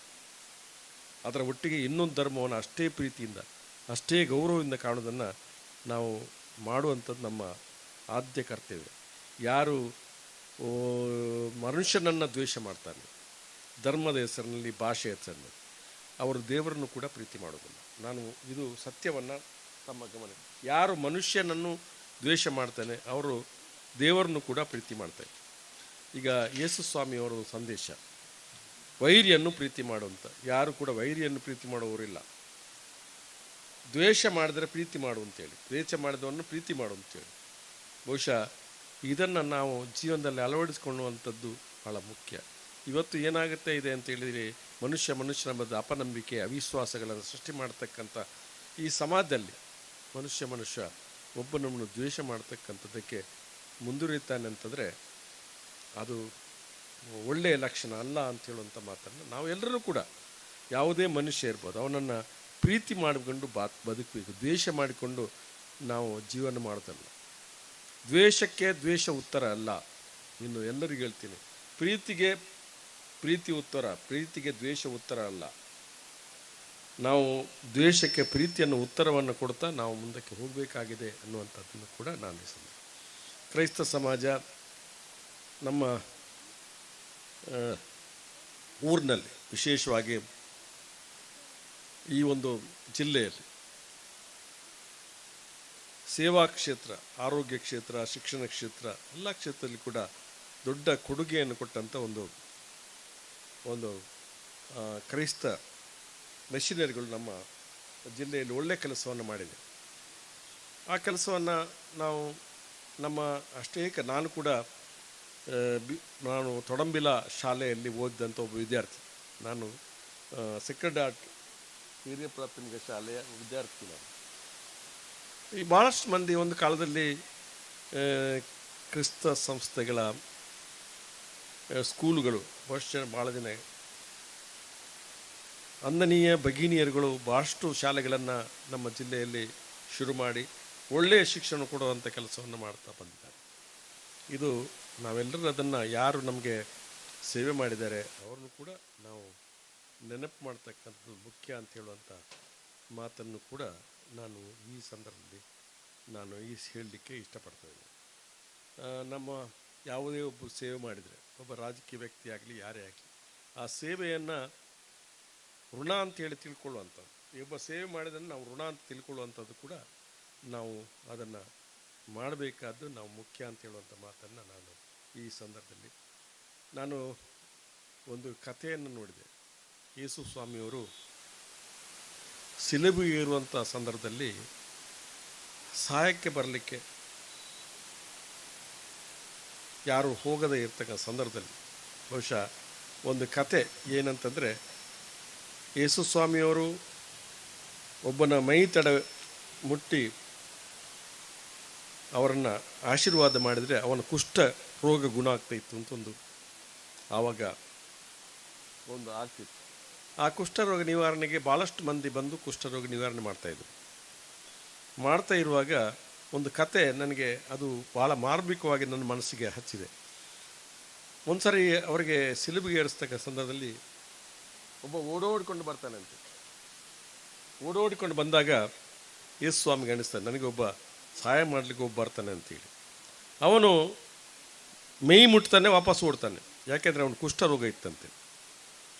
ಅದರ ಒಟ್ಟಿಗೆ ಇನ್ನೊಂದು ಧರ್ಮವನ್ನು ಅಷ್ಟೇ ಪ್ರೀತಿಯಿಂದ, ಅಷ್ಟೇ ಗೌರವದಿಂದ ಕಾಣೋದನ್ನು ನಾವು ಮಾಡುವಂಥದ್ದು ನಮ್ಮ ಆದ್ಯ ಕರ್ತವ್ಯ. ಯಾರು ಮನುಷ್ಯನನ್ನು ದ್ವೇಷ ಮಾಡ್ತಾನೆ ಧರ್ಮದ ಹೆಸರಿನಲ್ಲಿ, ಭಾಷೆ ಹೆಸರಿನಲ್ಲಿ, ಅವರು ದೇವರನ್ನು ಕೂಡ ಪ್ರೀತಿ ಮಾಡೋದಿಲ್ಲ. ನಾನು ಇದು ಸತ್ಯವನ್ನು ತಮ್ಮ ಗಮನ, ಯಾರು ಮನುಷ್ಯನನ್ನು ದ್ವೇಷ ಮಾಡ್ತಾನೆ ಅವರು ದೇವರನ್ನು ಕೂಡ ಪ್ರೀತಿ ಮಾಡ್ತಾರೆ. ಈಗ ಯೇಸು ಸ್ವಾಮಿಯವರ ಸಂದೇಶ, ವೈರಿಯನ್ನು ಪ್ರೀತಿ ಮಾಡುವಂಥ, ಯಾರು ಕೂಡ ವೈರಿಯನ್ನು ಪ್ರೀತಿ ಮಾಡುವವರಿಲ್ಲ. ದ್ವೇಷ ಮಾಡಿದರೆ ಪ್ರೀತಿ ಮಾಡು ಅಂತೇಳಿ, ದ್ವೇಷ ಮಾಡಿದವನ್ನು ಪ್ರೀತಿ ಮಾಡು ಅಂತೇಳಿ. ಬಹುಶಃ ಇದನ್ನು ನಾವು ಜೀವನದಲ್ಲಿ ಅಳವಡಿಸಿಕೊಳ್ಳುವಂಥದ್ದು ಭಾಳ ಮುಖ್ಯ. ಇವತ್ತು ಏನಾಗುತ್ತೆ ಇದೆ ಅಂತ ಹೇಳಿದರೆ, ಮನುಷ್ಯ ಮನುಷ್ಯನ ಮಧ್ಯೆ ಅಪನಂಬಿಕೆ, ಅವಿಶ್ವಾಸಗಳನ್ನು ಸೃಷ್ಟಿ ಮಾಡ್ತಕ್ಕಂಥ ಈ ಸಮಾಜದಲ್ಲಿ ಮನುಷ್ಯ ಮನುಷ್ಯ ಒಬ್ಬನೊಬ್ಬನು ದ್ವೇಷ ಮಾಡ್ತಕ್ಕಂಥದ್ದಕ್ಕೆ ಮುಂದುವರಿತಾನೆ ಅಂತಂದರೆ ಅದು ಒಳ್ಳೆಯ ಲಕ್ಷಣ ಅಲ್ಲ ಅಂತ ಹೇಳುವಂಥ ಮಾತನ್ನು ನಾವು ಎಲ್ಲರೂ ಕೂಡ, ಯಾವುದೇ ಮನುಷ್ಯ ಇರ್ಬೋದು, ಅವನನ್ನು ಪ್ರೀತಿ ಮಾಡಿಕೊಂಡು ಬದುಕಬೇಕು. ದ್ವೇಷ ಮಾಡಿಕೊಂಡು ನಾವು ಜೀವನ ಮಾಡೋದಲ್ಲ. ದ್ವೇಷಕ್ಕೆ ದ್ವೇಷ ಉತ್ತರ ಅಲ್ಲ. ಇನ್ನು ಎಲ್ಲರಿಗೂ ಹೇಳ್ತೀನಿ, ಪ್ರೀತಿಗೆ ಪ್ರೀತಿ ಉತ್ತರ, ಪ್ರೀತಿಗೆ ದ್ವೇಷ ಉತ್ತರ ಅಲ್ಲ. ನಾವು ದ್ವೇಷಕ್ಕೆ ಪ್ರೀತಿಯನ್ನು ಉತ್ತರವನ್ನು ಕೊಡ್ತಾ ನಾವು ಮುಂದಕ್ಕೆ ಹೋಗಬೇಕಾಗಿದೆ ಅನ್ನುವಂಥದ್ದನ್ನು ಕೂಡ ನಾನು ಸಂದ. ಕ್ರೈಸ್ತ ಸಮಾಜ ನಮ್ಮ ಊರಿನಲ್ಲಿ, ವಿಶೇಷವಾಗಿ ಈ ಒಂದು ಜಿಲ್ಲೆಯಲ್ಲಿ ಸೇವಾ ಕ್ಷೇತ್ರ, ಆರೋಗ್ಯ ಕ್ಷೇತ್ರ, ಶಿಕ್ಷಣ ಕ್ಷೇತ್ರ, ಎಲ್ಲ ಕ್ಷೇತ್ರದಲ್ಲಿ ಕೂಡ ದೊಡ್ಡ ಕೊಡುಗೆಯನ್ನು ಕೊಟ್ಟಂಥ ಒಂದು ಒಂದು ಕ್ರೈಸ್ತ ಮಿಷನರಿಗಳು ನಮ್ಮ ಜಿಲ್ಲೆಯಲ್ಲಿ ಒಳ್ಳೆಯ ಕೆಲಸವನ್ನು ಮಾಡಿದೆ. ಆ ಕೆಲಸವನ್ನು ನಾವು ನಮ್ಮ ಅಷ್ಟೇ ನಾನು ಕೂಡ ನಾನು ತೊಡಂಬಿಲ ಶಾಲೆಯಲ್ಲಿ ಓದಿದಂಥ ಒಬ್ಬ ವಿದ್ಯಾರ್ಥಿ. ನಾನು ಸೆಕ್ರೆಡ್ ಆರ್ಟ್ ಹಿರಿಯ ಪ್ರಾಥಮಿಕ ಶಾಲೆಯ ವಿದ್ಯಾರ್ಥಿ. ನಾನು ಈ ಭಾಳಷ್ಟು ಮಂದಿ ಒಂದು ಕಾಲದಲ್ಲಿ ಕ್ರಿಸ್ತ ಸಂಸ್ಥೆಗಳ ಸ್ಕೂಲುಗಳು ಬಹುಶಃ ಭಾಳ ದಿನ ಅಂದನೀಯ ಭಗಿನಿಯರುಗಳು ಭಾಳಷ್ಟು ಶಾಲೆಗಳನ್ನು ನಮ್ಮ ಜಿಲ್ಲೆಯಲ್ಲಿ ಶುರು ಮಾಡಿ ಒಳ್ಳೆಯ ಶಿಕ್ಷಣ ಕೊಡುವಂಥ ಕೆಲಸವನ್ನು ಮಾಡ್ತಾ ಬಂದಿದ್ದಾರೆ. ಇದು ನಾವೆಲ್ಲರೂ ಅದನ್ನು ಯಾರು ನಮಗೆ ಸೇವೆ ಮಾಡಿದ್ದಾರೆ ಅವ್ರನ್ನು ಕೂಡ ನಾವು ನೆನಪು ಮಾಡ್ತಕ್ಕಂಥದ್ದು ಮುಖ್ಯ ಅಂತ ಹೇಳುವಂಥ ಮಾತನ್ನು ಕೂಡ ನಾನು ಈ ಸಂದರ್ಭದಲ್ಲಿ ನಾನು ಈ ಹೇಳಲಿಕ್ಕೆ ಇಷ್ಟಪಡ್ತಾ ಇದ್ದೇನೆ. ನಮ್ಮ ಯಾವುದೇ ಒಬ್ಬ ಸೇವೆ ಮಾಡಿದರೆ, ಒಬ್ಬ ರಾಜಕೀಯ ವ್ಯಕ್ತಿ ಆಗಲಿ ಯಾರೇ ಆಗಲಿ, ಆ ಸೇವೆಯನ್ನು ಋಣ ಅಂತೇಳಿ ತಿಳ್ಕೊಳ್ಳುವಂಥದ್ದು, ಒಬ್ಬ ಸೇವೆ ಮಾಡಿದನ್ನು ನಾವು ಋಣ ಅಂತ ತಿಳ್ಕೊಳ್ಳುವಂಥದ್ದು ಕೂಡ ನಾವು ಅದನ್ನು ಮಾಡಬೇಕಾದ್ದು ನಾವು ಮುಖ್ಯ ಅಂತ ಹೇಳುವಂಥ ಮಾತನ್ನು ನಾನು ಈ ಸಂದರ್ಭದಲ್ಲಿ ನಾನು ಒಂದು ಕಥೆಯನ್ನು ನೋಡಿದೆ. ಯೇಸು ಸ್ವಾಮಿಯವರು ಸಿಲುಬೆ ಏರುವಂಥ ಸಂದರ್ಭದಲ್ಲಿ ಸಹಾಯಕ್ಕೆ ಬರಲಿಕ್ಕೆ ಯಾರು ಹೋಗದೇ ಇರ್ತಕ್ಕಂಥ ಸಂದರ್ಭದಲ್ಲಿ ಬಹುಶಃ ಒಂದು ಕತೆ ಏನಂತಂದರೆ, ಯೇಸು ಸ್ವಾಮಿಯವರು ಒಬ್ಬನ ಮೈ ತಡ ಮುಟ್ಟಿ ಅವರನ್ನು ಆಶೀರ್ವಾದ ಮಾಡಿದರೆ ಅವನ ಕುಷ್ಠ ರೋಗ ಗುಣ ಆಗ್ತಾಯಿತ್ತು ಅಂತ ಒಂದು ಆವಾಗ ಒಂದು ಆಗ್ತಿತ್ತು. ಆ ಕುಷ್ಠರೋಗ ನಿವಾರಣೆಗೆ ಭಾಳಷ್ಟು ಮಂದಿ ಬಂದು ಕುಷ್ಠರೋಗ ನಿವಾರಣೆ ಮಾಡ್ತಾಯಿದ್ರು. ಮಾಡ್ತಾ ಇರುವಾಗ ಒಂದು ಕತೆ ನನಗೆ ಅದು ಭಾಳ ಮಾರ್ಮಿಕವಾಗಿ ನನ್ನ ಮನಸ್ಸಿಗೆ ಹಚ್ಚಿದೆ. ಒಂದು ಸರಿ ಅವರಿಗೆ ಸಿಲುಬಿಗೆ ಏರಿಸ್ತಕ್ಕ ಸಂದರ್ಭದಲ್ಲಿ ಒಬ್ಬ ಓಡೋಡಿಕೊಂಡು ಬರ್ತಾನಂತೆ. ಓಡೋಡಿಕೊಂಡು ಬಂದಾಗ ಯೇಸು ಸ್ವಾಮಿಗೆ ಅನಿಸ್ತಾನೆ, ನನಗೆ ಒಬ್ಬ ಸಹಾಯ ಮಾಡಲಿಕ್ಕೆ ಒಬ್ಬ ಬರ್ತಾನೆ ಅಂತೇಳಿ. ಅವನು ಮೈ ಮುಟ್ತಾನೆ, ವಾಪಸ್ ಓಡ್ತಾನೆ. ಯಾಕೆಂದರೆ ಅವನು ಕುಷ್ಠರೋಗ ಇತ್ತಂತೆ.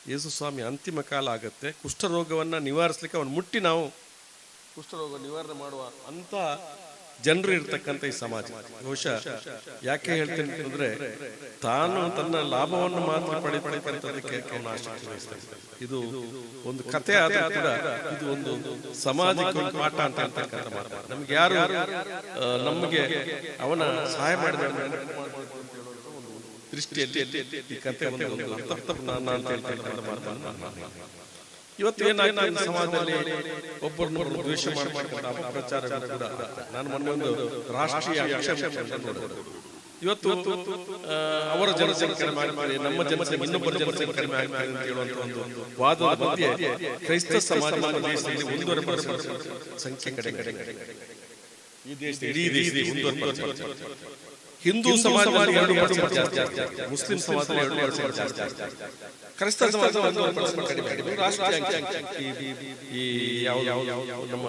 ಯೇಸು ಸ್ವಾಮಿ ಅಂತಿಮ ಕಾಲ ಆಗುತ್ತೆ, ಕುಷ್ಠರೋಗವನ್ನು ನಿವಾರಿಸಲಿಕ್ಕೆ ಅವನು ಮುಟ್ಟಿ ನಾವು ಕುಷ್ಠರೋಗ ನಿವಾರಣೆ ಮಾಡುವ ಅಂಥ ಜನರು ಇರ್ತಕ್ಕಂಥ ಈ ಸಮಾಜ. ಬಹುಶಃ ಯಾಕೆ ಹೇಳ್ತೇನೆ ಅಂತಂದ್ರೆ, ತಾನು ತನ್ನ ಲಾಭವನ್ನು ಮಾತ್ರ ಪಡೆಯತಕ್ಕಂಥದ್ದಕ್ಕೆ ಅವನು ಆಸಕ್ತಿ ವಹಿಸ್ತಾನೆ. ಇದು ಒಂದು ಕಥೆ ಆದರೂ ಕೂಡ ಇದು ಒಂದು ಸಮಾಜಕ್ಕೆ ಒಂದು ಪಾಠ ಅಂತ ಹೇಳ್ತಕ್ಕಂಥ ಮಾತು. ನಮ್ಗೆ ಯಾರು ನಮಗೆ ಅವನ ಸಹಾಯ ಮಾಡಿದ ದೃಷ್ಟಿಯಲ್ಲಿ ಈ ಕಥೆ ಒಂದು ಅಂತ ಹೇಳ್ತಕ್ಕಂಥ ಮಾತನ್ನು. ಇವತ್ತು ಏನಾಗ್ತದೆ ಸಮಾಜದಲ್ಲಿ, ಒಬ್ಬರನ್ನೊಬ್ಬರು ದ್ವೇಷ ಮಾಡತಕ್ಕಂಥ ಅಪಪ್ರಚಾರಗಳು ಕೂಡ. ನಾನು ಮೊನ್ನೆ ಒಂದು ರಾಷ್ಟ್ರೀಯ ನೋಡಿದೆ. ಇವತ್ತು ಅವರ ಜನಸಂಖ್ಯೆ ಕಡಿಮೆ ಆಗ್ತದೆ, ನಮ್ಮ ಜನಸಂಖ್ಯೆ ಇನ್ನೊಬ್ಬರ ಜನಸಂಖ್ಯೆ ಕಡಿಮೆ ಆಗ್ತದೆ ಅಂತ ಹೇಳುವಂತ ಒಂದು ವಾದದ ಮಧ್ಯೆ ಕ್ರೈಸ್ತ ಸಮಾಜ ದೇಶದಲ್ಲಿ 1.5% ಸಂಖ್ಯೆ ಕಡಿಮೆ. ಈ ದೇಶದ ಇಡೀ ದೇಶದಲ್ಲಿ 1.5%. ಹಿಂದೂ ಸಮಾಜದಲ್ಲಿ 2% ಜಾಸ್ತಿ, ಮುಸ್ಲಿಂ ಸಮಾಜದಲ್ಲಿ 2% ಜಾಸ್ತಿ, ಕ್ರೈಸ್ತ ಸಮಾಜ 1.5% ಕಡಿಮೆ. ರಾಷ್ಟ್ರೀಯ ಈ ಯಾವ ನಮ್ಮ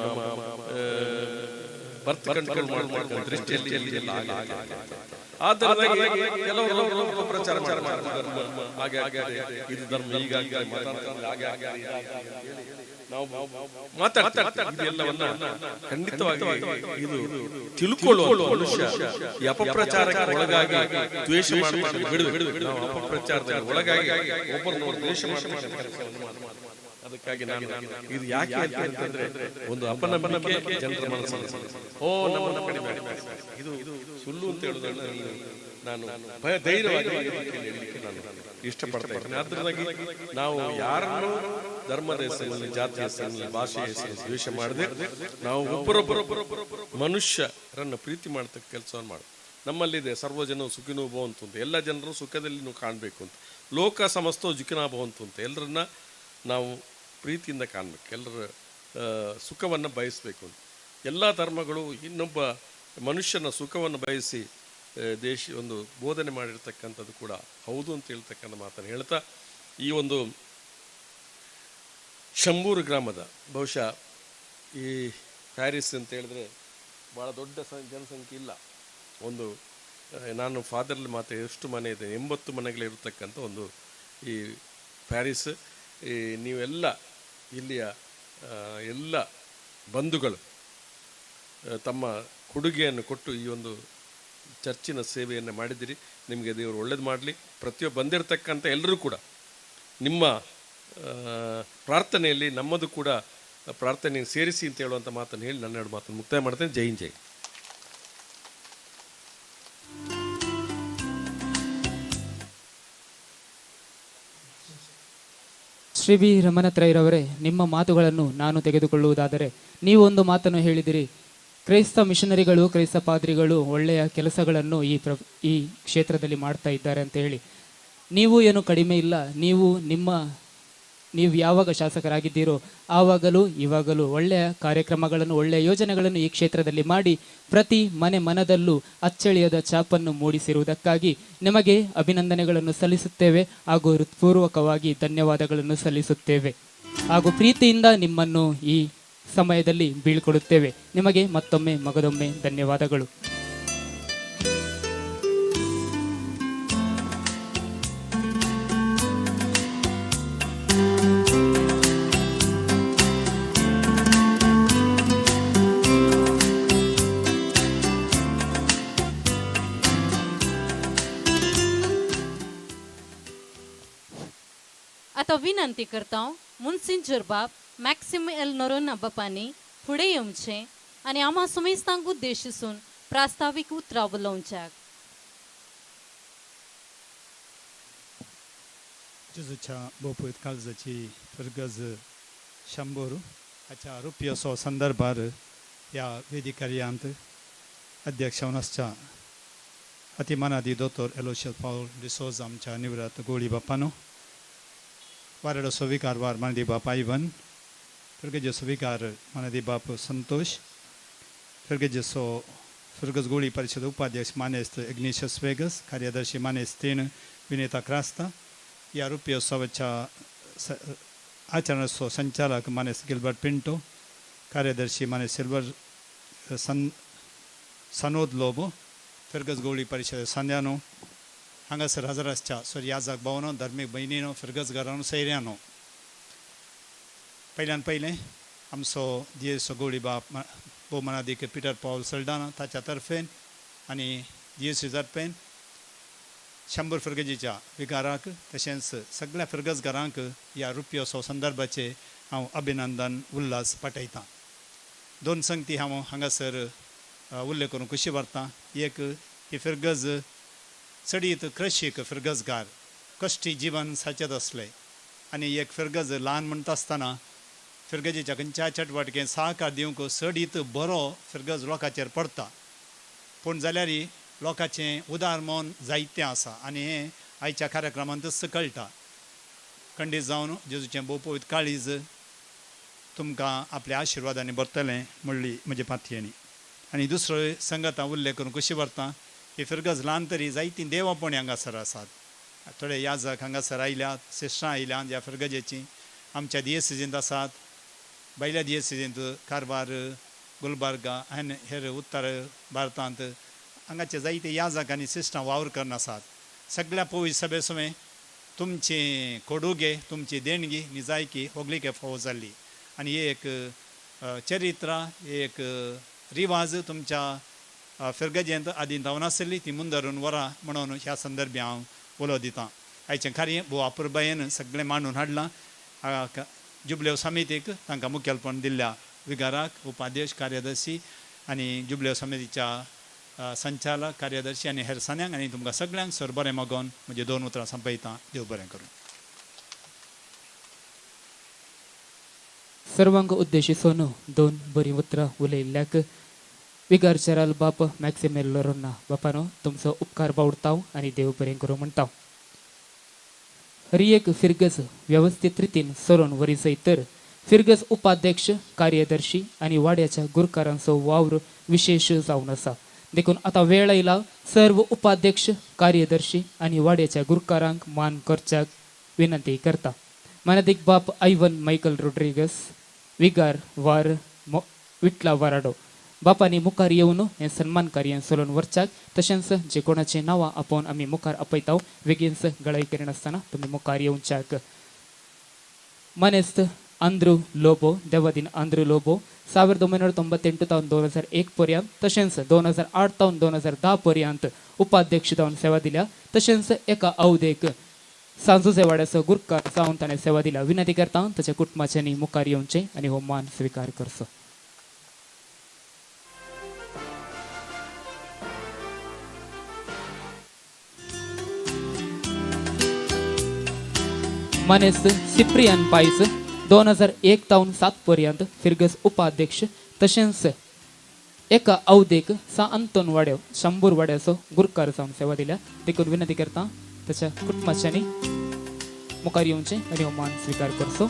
ಬರ್ತ್ ಕಂಟ್ರೋಲ್ ಮಾಡತಕ್ಕಂಥ ದೃಷ್ಟಿಯಲ್ಲಿ ಎಲ್ಲ ಆಗಿದೆ. ಆದ್ದರಿಂದ ಕೆಲವರು ಪ್ರಚಾರ ಮಾಡ್ತಾರೆ, ಧರ್ಮ ಹಾಗೆ ಆಗಿದೆ, ಇದು ಧರ್ಮ ಹೀಗಾಗಿದೆ, ಹಾಗೆ ಆಗಿದೆ ನಾವು ಮಾತಾಡ್ತಾ ಇದೆಲ್ಲವನ್ನ ಖಂಡಿತವಾಗಿ ಇದು ತಿಳ್ಕೊಳ್ಳುವ ಮನುಷ್ಯ ಈ ಅಪಪ್ರಚಾರಕ್ಕೆ ಒಳಗಾಗಿ ದ್ವೇಷ ಬಿಡು. ನಾವು ಅಪಪ್ರಚಾರದಲ್ಲಿ ಒಳಗಾಗಿ ಒಬ್ಬರನ್ನೊಬ್ಬರು ದ್ವೇಷ ಮಾಡ್ತಕ್ಕಂಥ. ಅದಕ್ಕಾಗಿ ನಾನು ಇದು ಯಾಕೆ ಅಂತಂದ್ರೆ, ಒಂದು ಅಪನಂಬಿಕೆ ಜನರ ಮನಸ್ಸಲ್ಲಿ, ಓ ನಮ್ಮನ್ನ ಕಡಿಮೆ, ಇದು ಸುಳ್ಳು ಅಂತ ಹೇಳುವುದನ್ನು ನಾನು ಭಯ ಧೈರ್ಯವಾಗಿ ಹೇಳಲಿಕ್ಕೆ ನಾನು ಇಷ್ಟಪಡ್ತಾ ಇದ್ದೇನೆ. ಆದ್ದರಿಂದಾಗಿ ನಾವು ಯಾರನ್ನೂ ಧರ್ಮದ ಹೆಸರಿನಲ್ಲಿ, ಜಾತಿಯ ಹೆಸರಿನಲ್ಲಿ, ಭಾಷೆಯ ಹೆಸರಿನಲ್ಲಿ ದ್ವೇಷ ಮಾಡದೆ ನಾವು ಒಬ್ಬರೊಬ್ಬರು ಮನುಷ್ಯರನ್ನು ಪ್ರೀತಿ ಮಾಡ್ತಕ್ಕ ಕೆಲಸವನ್ನು ಮಾಡ. ನಮ್ಮಲ್ಲಿದೆ ಸರ್ವಜನ ಸುಖಿನೋ ಭವಂತು ಅಂತ, ಎಲ್ಲ ಜನರು ಸುಖದಲ್ಲಿ ನೀವು ಕಾಣಬೇಕು ಅಂತ. ಲೋಕ ಸಮಸ್ತೋ ಜುಖಿನಾ ಭವಂತು ಅಂತ, ಎಲ್ಲರನ್ನ ನಾವು ಪ್ರೀತಿಯಿಂದ ಕಾಣಬೇಕು, ಎಲ್ಲರ ಸುಖವನ್ನು ಬಯಸಬೇಕು ಅಂತ. ಎಲ್ಲ ಧರ್ಮಗಳು ಇನ್ನೊಬ್ಬ ಮನುಷ್ಯನ ಸುಖವನ್ನು ಬಯಸಿ ದೇಶ ಒಂದು ಬೋಧನೆ ಮಾಡಿರ್ತಕ್ಕಂಥದ್ದು ಕೂಡ ಹೌದು ಅಂತ ಹೇಳ್ತಕ್ಕಂಥ ಮಾತನ್ನು ಹೇಳ್ತಾ, ಈ ಒಂದು ಶಂಬೂರು ಗ್ರಾಮದ ಬಹುಶಃ ಈ ಪ್ಯಾರಿಸ್ ಅಂತ ಹೇಳಿದ್ರೆ ಭಾಳ ದೊಡ್ಡ ಜನಸಂಖ್ಯೆ ಇಲ್ಲ. ಒಂದು ನಾನು ಫಾದರ್ಲಿ ಮಾತ್ರ ಎಷ್ಟು ಮನೆ ಇದೆ, 80 ಮನೆಗಳಿರತಕ್ಕಂಥ ಒಂದು ಈ ಪ್ಯಾರಿಸ್. ಈ ನೀವೆಲ್ಲ ಇಲ್ಲಿಯ ಎಲ್ಲ ಬಂಧುಗಳು ತಮ್ಮ ಕೊಡುಗೆಯನ್ನು ಕೊಟ್ಟು ಈ ಒಂದು ಚರ್ಚಿನ ಸೇವೆಯನ್ನು ಮಾಡಿದ್ದೀರಿ. ನಿಮಗೆ ದೇವರು ಒಳ್ಳೇದು ಮಾಡಲಿ. ಪ್ರತಿಯೊಬ್ಬ ಬಂದಿರತಕ್ಕಂಥ ಎಲ್ಲರೂ ಕೂಡ ನಿಮ್ಮ ಪ್ರಾರ್ಥನೆಯಲ್ಲಿ ನಮ್ಮದು ಕೂಡ ಪ್ರಾರ್ಥನೆ ಸೇರಿಸಿ ಅಂತ ಹೇಳುವಂಥ ಮಾತನ್ನು ಹೇಳಿ ನನ್ನ ಎರಡು ಮಾತನ್ನು ಮುಕ್ತಾಯ ಮಾಡ್ತೇನೆ. ಜೈ ಹಿಂದ್, ಜೈ. ಶ್ರೀ ಬಿ ರಮಣತ್ರೈರವರೇ, ನಿಮ್ಮ ಮಾತುಗಳನ್ನು ನಾನು ತೆಗೆದುಕೊಳ್ಳುವುದಾದರೆ, ನೀವು ಒಂದು ಮಾತನ್ನು ಹೇಳಿದಿರಿ, ಕ್ರೈಸ್ತ ಮಿಷನರಿಗಳು, ಕ್ರೈಸ್ತ ಪಾದ್ರಿಗಳು ಒಳ್ಳೆಯ ಕೆಲಸಗಳನ್ನು ಈ ಕ್ಷೇತ್ರದಲ್ಲಿ ಮಾಡ್ತಾ ಇದ್ದಾರೆ ಅಂತ ಹೇಳಿ. ನೀವು ಏನು ಕಡಿಮೆ ಇಲ್ಲ. ನೀವು ಯಾವಾಗ ಶಾಸಕರಾಗಿದ್ದೀರೋ ಆವಾಗಲೂ ಇವಾಗಲೂ ಒಳ್ಳೆಯ ಕಾರ್ಯಕ್ರಮಗಳನ್ನು, ಒಳ್ಳೆಯ ಯೋಜನೆಗಳನ್ನು ಈ ಕ್ಷೇತ್ರದಲ್ಲಿ ಮಾಡಿ ಪ್ರತಿ ಮನೆ ಮನದಲ್ಲೂ ಅಚ್ಚಳಿಯದ ಛಾಪನ್ನು ಮೂಡಿಸಿರುವುದಕ್ಕಾಗಿ ನಿಮಗೆ ಅಭಿನಂದನೆಗಳನ್ನು ಸಲ್ಲಿಸುತ್ತೇವೆ ಹಾಗೂ ಹೃತ್ಪೂರ್ವಕವಾಗಿ ಧನ್ಯವಾದಗಳನ್ನು ಸಲ್ಲಿಸುತ್ತೇವೆ ಹಾಗೂ ಪ್ರೀತಿಯಿಂದ ನಿಮ್ಮನ್ನು ಈ ಸಮಯದಲ್ಲಿ ಬೀಳ್ಕೊಡುತ್ತೇವೆ. ನಿಮಗೆ ಮತ್ತೊಮ್ಮೆ ಮಗದೊಮ್ಮೆ ಧನ್ಯವಾದಗಳು. आतां विनंती करता मुन्सिंजर बाब मॅक्सिम एल नोरोना बापांनी फुडें येवचें आनी आमा सुमेस्तांक उद्देशून प्रास्तावीक उतरां उलोवच्याक. जेजूच्या बोपूत काळजाची फिरगज शंबर हाच्या रुपयोसो संदर्भार ह्या वेदिकार्यांत अध्यक्ष आसच्या अतिमानादी दोतोर एलोशियल पावल डिसोज आमच्या निवृत्त गोळी बापानो, वारेडोसो विकार मानदी बाप आयवन, फिरगजेचो विकार मानदी बाप संतोष, फिरगजेचो फिरगज गोळी परिषद उपाध्यक्ष मानेस्त इग्नेशियस वेगस, कार्यदर्शी मानेस्त तीन विनेता क्रास्ता, ह्या रुपयोत्सवाच्या आचरणाचो संचालक मानेस्त गिलबर्ट पिंटो, कार्यदर्शी मानेस्त सिल्वर सनोद लोबो, फिरगज गोळी परिषद सांद्यानो, हांगासर हजर आसच्या सोर्याजाक भावनो, धार्मीक भयणीनो, फिरगज घरानो, सैऱ्यानो, पयल्यान पयलें आमचो दियेसो गोळी बाप भोवमानादीक पिटर पावल सल्डाना ताच्या तर्फेन आनी दियेसी तर्फेन शंबर फिरगजीच्या विगाराक तशेंच सगळ्या फिरगजगारांक ह्या रुपयोत्सव संदर्भाचे हांव अभिनंदन उल्हास पाठयतां. दोन संगती हांव हांगासर उल्लेख करूंक खुशी व्हरतां. एक, ही फिरगज चडीत क्रशीक फिरगजगार कश्टी जिवन साचत आसले आनी एक फिरगज ल्हान म्हणटा आसतना फिरगजेच्या खंयच्या चटवटकें सहकार दिवंक चडीत बरो फिरगज लोकांचेर पडटा. पूण जाल्यार लोकांचें उदार मन जायतें आसा आनी हें आयच्या कार्यक्रमांतच कळटा. खंडीत जावन जेजूचें भोव पवित्र काळीज तुमकां आपल्या आशिर्वादांनी भरतलें म्हणली म्हजी पातयेणी. आनी दुसरो संगत हांव उल्लेख करूंक खुशी व्हरतां, ही फिरगज ल्हान तरी जायतीं देवापणी हांगासर आसात. थोडे याजक हांगासर आयल्यात, सिस्टरां आयल्यात ह्या फिरगजेचीं, आमच्या दियेसिजींत आसात, भायल्या दियेसिजींत कारवार, गुलबर्गा आनी हेर उत्तर भारतांत हांगाचे जायते याजक आनी सिस्टरां वावर करून आसात. सगळ्या पवित्र सभे सवें तुमची कोडुगे, तुमची देणगी निजायकी होगलिके फावो जाल्ली आनी एक चरित्र, एक रिवाज तुमच्या फिरगजेंत आदीं धांवन आसली ती मुंदरून वरा म्हणून ह्या संदर्भी हांव उलो दितां. आयचें कार्य भोव अपुरबायेन सगळें मांडून हाडलां. जुबलेव समितीक तांकां मुखेलपण दिल्ल्या विगाराक, उपाध्यक्ष, कार्यदर्शी आनी जुबलेव समितीच्या संचालक, कार्यदर्शी आनी हेर सान्यांक आनी तुमकां सगळ्यांक सर बरें मागोवन म्हजी दोन उतरां संपयतां. देव बरें करूं. सर्वांक उद्देशी सोनू दोन बरीं उतरां उलयल्ल्याक विगार जेराल बाप मॅक्सिमेल लोरोन्ना बापानो तुमचो उपकार बावडताव आनी देव बरें करूं म्हणटा. हर एक फिरगज वेवस्थीत रितीन सरून वरी तर फिरगज उपाध्यक्ष, कार्यदर्शी आनी वाड्याच्या गुरकारांचो वावर विशेश जावन आसा. देखून आतां वेळ आयला सर्व उपाध्यक्ष, कार्यदर्शी आनी वाड्याच्या गुरकारांक मान करच्याक विनंती करता. मानादीक बाप आयवन मायकल रोड्रिगस, विगार वार विटला वाराडो बापांनी मुखार येवन हें सन्मान कार्य चलोवन व्हरच्याक तशेंच जे कोणाचीं नांवां आपोवन आमी मुखार आपयता बेगीनच गळाय करिनासतना तुमी मुखार येवच्याक. मानेस्त आंद्रू लोबो, देवादीन आंद्रू लोबो 1998 तावन 2001 पर्यंत तशेंच 2008 तावन 2010 पर्यंत उपाध्यक्ष जावन सेवा दिल्या. तशेंच एका अवधेक सांजुजे वाड्याचो गुरकार जावन ताणें सेवा दिल्या. विनंती करता ताच्या कुटुंबाच्यांनी मुखार येवचें आनी हो मान स्विकार करचो. मानेस्त सिप्रियन पायस 2001 तावन 7 पर्यंत फिरगज उपाध्यक्ष तशेंच एका अवधेक सा अंतोन वाड्यो शंबूर वाड्याचो गुरकार जावन सेवा दिल्या. देखून विनंती करता ताच्या कुटुंबाच्यांनी मुखार येवचें आनी हो मान स्विकार करचो.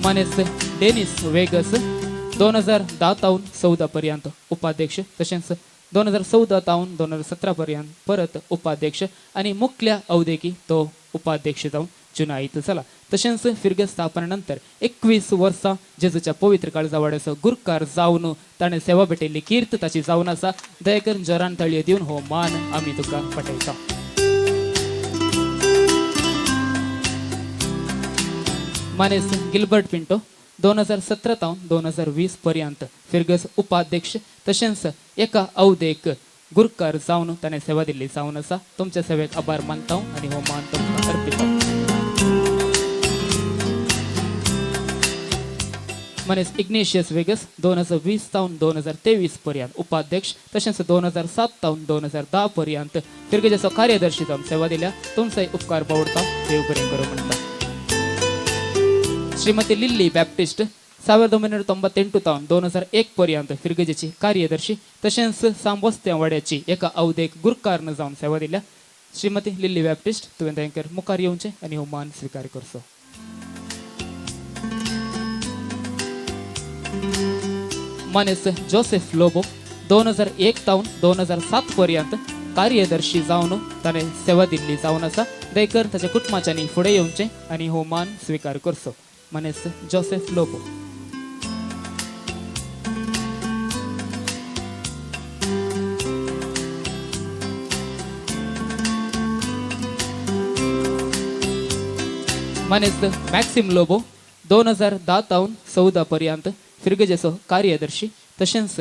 मानेस्त डेनिस वेगस 2010 तावन 14 पर्यंत उपाध्यक्ष तशेंच 2014 तावन 2017 पर्यंत परत उपाध्यक्ष आनी मुखल्या अवधेकी तो उपाध्यक्ष जावन चुनायत जाला. तशेंच फिरगज स्थापने नंतर 21 वर्सां जेजूच्या पवित्र काळजा वाड्याचो गुरकार जावन ताणें सेवा भेटयल्ली कीर्त ताची जावन आसा. दयाकरून जोरान ताळयो दिवन हो मान आमी तुका पटयता. मानेस्त गिलबर्ट पिंटो 2017 तावन 2020 पर्यंत फिरगज उपाध्यक्ष तशेंच एका अवधेक गुरकार जावन ताणें सेवा दिल्ली जावन आसा. तुमच्या सेवेक आभार मानता आनी हो मान तुमकां अर्पिता. मानेस्त इग्नेशियस वेगस 2020 तावन 2023 पर्यंत उपाध्यक्ष तशेंच 2007 तावन 2010 पर्यंत फिरगजेचो कार्यदर्शी जावन सेवा दिल्या. तुमचोय उपकार बावडता. देव बरें करूं म्हणटा. श्रीमती लिल्ली बॅप्टिस्ट 1998 तावन 2001 पर्यंत फिरगजेची कार्यदर्शी तशेंच सांबोस्त्या वाड्याची एका अवधेक गुरकार जावन सेवा दिल्या. श्रीमती लिल्ली बॅप्टिस्ट तुवें तांकां मुखार येवचें आनी हो मान स्विकार करचो. मानेस्त जोसेफ लोबो 2001 तावन 2007 पर्यंत कार्यदर्शी जावन ताणें सेवा दिल्ली जावन आसा. दयकर ताच्या कुटुंबाच्यांनी फुडें येवचें आनी हो मान स्विकार करचो. मानेस्त जोसेफ लोबो. मानेस्त मॅक्सिम लोबो 2010 तावन 14 पर्यंत फिरगजेचो कार्यदर्शी तशेंच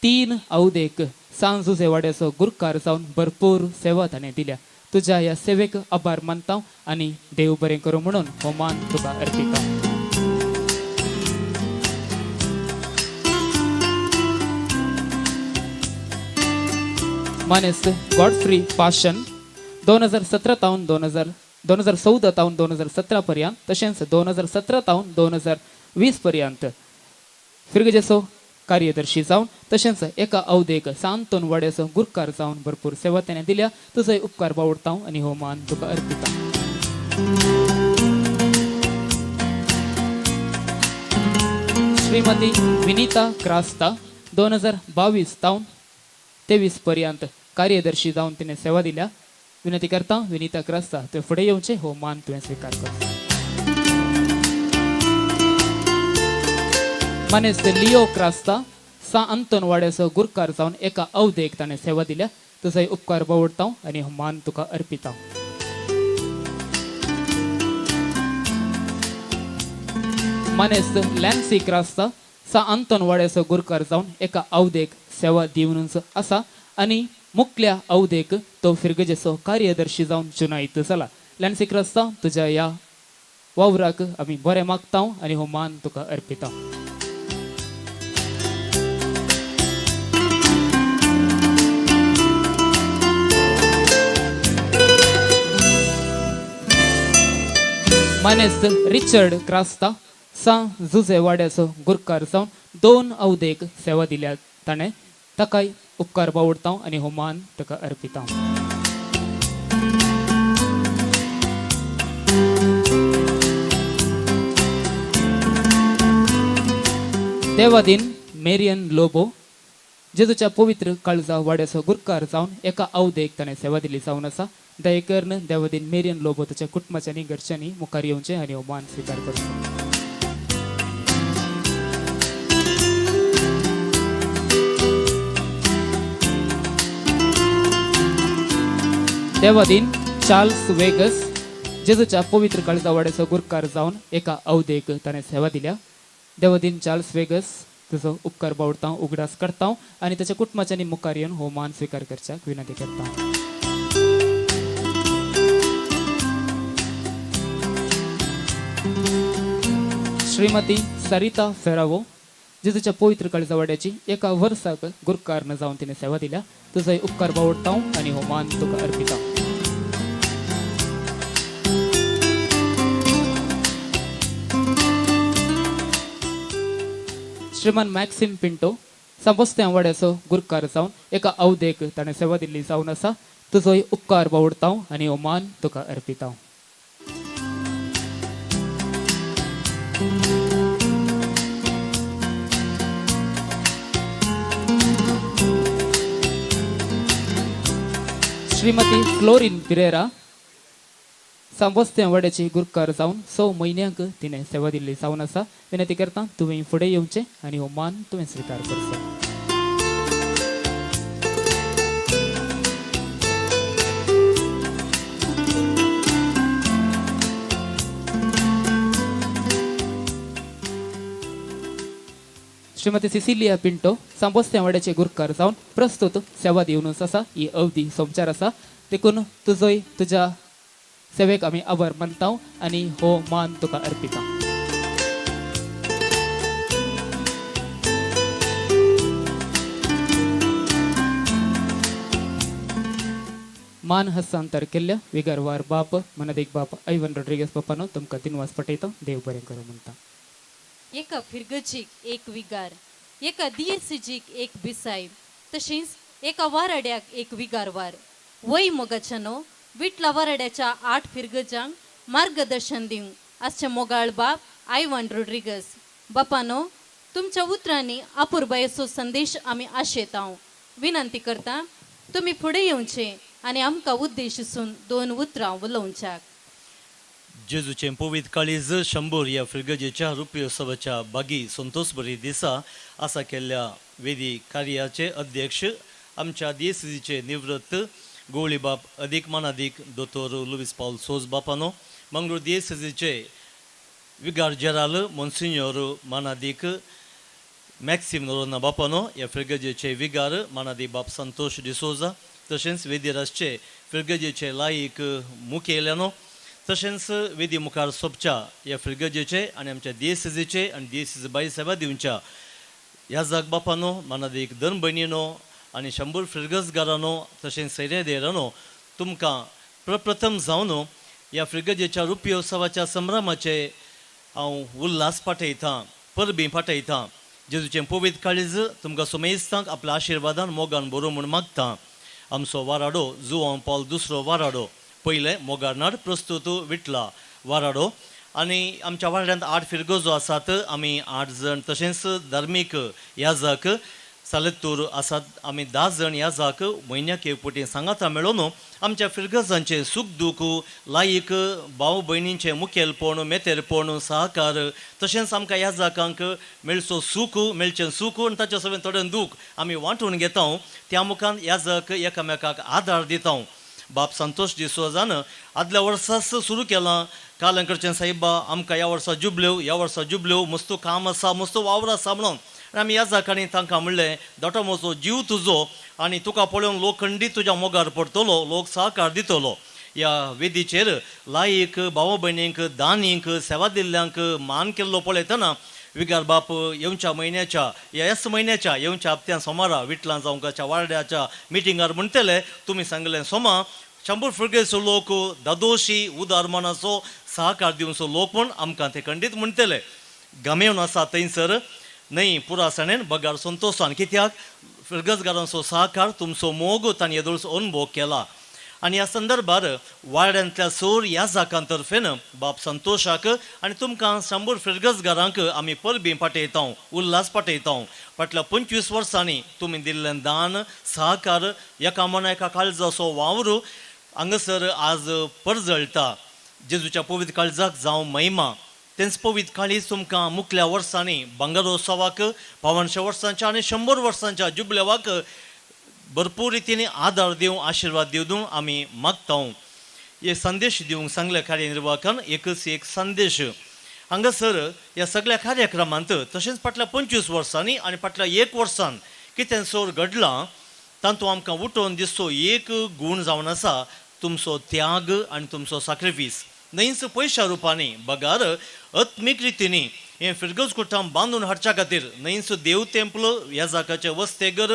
3 अवदेक सांज जुजे वाड्याचो गुरकार जावन भरपूर सेवा ताणें दिल्या. तुज्या ह्या सेवेक आभार मानता आनी देव बरें करूं म्हणून हो मान तुका अर्पिता. मानेस्त गॉडफ्री पाशन 2017 तावन 2014 तावन 2017 पर्यंत तशेंच 2017 तावन 2020 पर्यंत फिरगजेचो कार्यदर्शी जावन तशेंच एका अवदेक सांतोन वाड्याचो गुरकार जावन भरपूर सेवा ताणें दिल्या. तुजोय उपकार बावडता आनी हो मान तुका अर्पिता. श्रीमती विनीता क्रास्ता 2022 तावन 23 पर्यंत कार्यदर्शी जावन तिणें सेवा दिल्या. विनंती करता विनीता क्रास्ता तुवें फुडें येवचें, हो मान तुवें स्विकार कर. मानेस्त लिओ क्रास्ता सा अंतोन वाड्याचो गुरकार जावन एका अवदेक ताणें सेवा दिल्या. तुजोय उपकार बावडता आनी हो मान तुका अर्पिता. मानेस्त लॅन्सी क्रास्ता सा अंतोन वाड्याचो गुरकार जावन एका अवदेक सेवा दिवनूच आसा आनी मुखल्या अवदेक तो फिरगजेचो कार्यदर्शी जावन चुनायत जाला. लॅन्सी क्रास्ता तुज्या ह्या वावराक आमी बरें मागता आनी हो मान तुका अर्पिता. मानेस्त रिचर्ड क्रास्ता सा जुजे वाड्याचो गुरकार जावन 2 अवदेक सेवा दिल्या ताणें. ताकाय उपकार बावडता आनी हो मान ताका अर्पिता. देवादीन मेरियन लोबो जेजूच्या पवित्र काळजा वाड्याचो गुरकार जावन एका अवदेक ताणें सेवा दिली जावन आसा. दयेकर्न देवादीन मेरियन लोबो ताच्या कुटुंबाच्यांनी घरच्यांनी मुखार येवचें आनी हो मान स्विकार करचो. देवादीन चार्ल्स वेगस जेजूच्या पवित्र काळजा वाड्याचो गुरकार जावन एका अवदेक ताणें सेवा दिल्या. देवादीन चार्ल्स वेगस तुजो उपकार बावडता उगडास करता आनी ताच्या कुटुंबाच्यांनी मुखार येवन हो मान स्विकार करच्याक विनंती करता. श्रीमती सरिता फेरावो जेजूच्या पवित्र काळजा वाड्याची एका वर्साक गुरकार न जावन तिणें सेवा दिल्या. तुजोय उपकार बावडता आनी हो मान तुका अर्पिता. श्रीमान मॅक्सिम पिंटो सांबोस्त्या वाड्याचो गुरकार जावन एका अवदेक ताणें सेवा दिल्ली जावन आसा. तुजोय उपकार बावडता आनी हो मान तुका अर्पिता. श्रीमती फ्लोरीन पिरेरा सांबोस्त्या वाड्याची गुरकार जावन 6 म्हयन्यांक तिणें सेवा दिल्ली जावन आसा. विनंती करता तुवें फुडें येवचें आनी हो मान तुवें स्विकार करचो. श्रीमती सिसिलिया पिंटो सांबोस्त्या वाड्याचे गुरकार जावन प्रस्तुत सेवा दिवनूच आसा. ही अवधी सोमचार आसा देखून तुजोय तुज्या सेवेक आमी आभार मानता आनी हो मान तुका अर्पिता. मान हस्तांतर केल्ल्या विगरवार बाप मनादीक बाप ऐवन रोड्रिगस बापानो तुमकां दिनवास पटयता. देव बरें करूं म्हणटा. एका फिरगजीक एक विगार, एका दियेसीजीक एक बिसाय, तशेंच एका वाराड्याक एक विगारवार. वय मोगाच्यानो विटला वाराड्याच्या 8 फिरगजांक मार्गदर्शन दिवंक आसचे मोगाळ बाप आयवन रोड्रिगस बापानो तुमच्या उतरांनी अपुरबायेचो संदेश आमी आशेतांव. विनंती करता तुमी फुडें येवचे आनी आमकां उद्देश 2 उतरां उलोवच्याक. जेजूचें पवित्र काळीज शंबर ह्या फिरगजेच्या रुप्योत्सवाच्या बागी संतोषबरी दिसा आसा केल्ल्या वेदी कार्याचे अध्यक्ष आमच्या दियेसीचे निवृत्त गोवळीबाप अदीक मानादीक दोतोर लुवीस पावल सोज बापानो, मंगळूर दियेसीचे विगार जेराल मोन्सिन्योर मानादीक मॅक्सिम नोरोन्हा बापानो, ह्या फिर्गजेचे विगार मानादीक बाप संतोष डिसोजा, तशेंच वेदीर आसचे फिर्गजेचे लायक मुखेल्यानो, तशेंच वेदी मुखार सोबच्या ह्या फिर्गजेचे आनी आमच्या दियेसेजीचे आनी दियेसेज बाई सेवा दिवच्या ह्या जाग बापानो, मानादीक धर्म भयणीनो आनी शंबर फिर्गजगारानो तशेंच सैरे देरानो, तुमकां प्रप्रथम जावन ह्या फिर्गजेच्या रुप्योत्सवाच्या संभ्रमाचे हांव उल्हास पाठयतां, परबीं पाठयतां. जेजूचें पवित्र काळीज तुमकां सुमेस्तांक आपल्या आशिर्वादान मोगान बरोवं म्हूण मागतां. आमचो वाराडो जुवांव पावल दुसरो वाराडो पयलें मोगारनाड, प्रस्तुत विटला वाराडो आनी आमच्या वाड्यांत 8 फिरगजो आसात. आमी 8 जाण, तशेंच धार्मीक याजक सालेतूर आसात. आमी 10 जाण याजक म्हयन्याक एक फावटी सांगाता मेळोवन आमच्या फिरगजांचें सूख दूख, लायक भाव भयणींचें मुखेलपण, मेतेरपण, सहकार, तशेंच आमकां याजकांक मेळचो सूख, मेळचें सूख आनी ताच्या सवें थोडें दूख आमी वांटून घेता. त्या मुखान याजक एकामेकाक आदार दिता. बाप संतोष डिसोजान आदल्या वर्साच सुरू केलां. कालंकडचें साहेबा आमकां ह्या वर्सा जुबल्यो, ह्या वर्सा जुबल्यो, मस्त काम आसा, मस्त वावर आसा म्हणून. आनी आमी ह्या जाकांनी तांकां म्हणलें, दोटो म्हजो जीव तुजो आनी तुका पळोवन लोक खंडीत तुज्या मोगार पडटलो, लोक सहकार दितलो. ह्या वेदीचेर लायक भाव भयणींक, दानींक, सेवा दिल्ल्यांक मान केल्लो पळयतना विगार बाप येवच्या म्हयन्याच्या ह्याच म्हयन्याच्या येवच्या हप्त्यान सोमारा विटलां जावंकाच्या वाड्याच्या मिटिंगार म्हणटले, तुमी सांगलें सोमा शंबर फुरगेचो लोक दादोशी उदार मनाचो सहकार दिवचो लोक म्हूण आमकां ते खंडीत म्हणटले. गमेवन आसा थंयसर न्हय पुरासणेन बगार संतोशान, कित्याक फिरगजगारांचो सहकार, तुमचो मोग तांणी येदोळचो अनुभव केला. आनी ह्या संदर्भार वाड्यांतल्या सोर ह्या जाकां तर्फेन बाप संतोशाक आनी तुमकां शंबर फिरगजगारांक आमी परबीं पाठयता, उल्हास पाठयता. फाटल्या 25 वर्सांनी तुमी दिल्लें दान, सहकार, एका मना एका काळजाचो वावर हांगासर आज परजळटा. जेजूच्या पवित्र काळजाक जावं महिमा. तेंच पवित्र काळीज तुमकां मुखल्या वर्सांनी भांगरोत्सवाक, 500 वर्सांच्या आनी 100 वर्सांच्या जुबलेवाक भरपूर रितीन आदार दिवं, आशिर्वाद दिवं आमी मागता. हे संदेश दिवंक सांगल्या कार्यनिर्वाहकान एकच एक संदेश हांगासर ह्या सगळ्या कार्यक्रमांत तशेंच फाटल्या 25 वर्सांनी आनी फाटल्या 1 वर्सान कितें सोर घडलां तातूंत आमकां उठोवन दिसचो एक गूण जावन आसा तुमचो त्याग आनी तुमचो साक्रिफीस. न्हयच पयशा रुपांनी बगार आत्मीक रितींनी हें फिरगज कुटाम बांदून हाडच्या खातीर न्हयच देव तेंपल ह्या जाकाचें वस्तेगर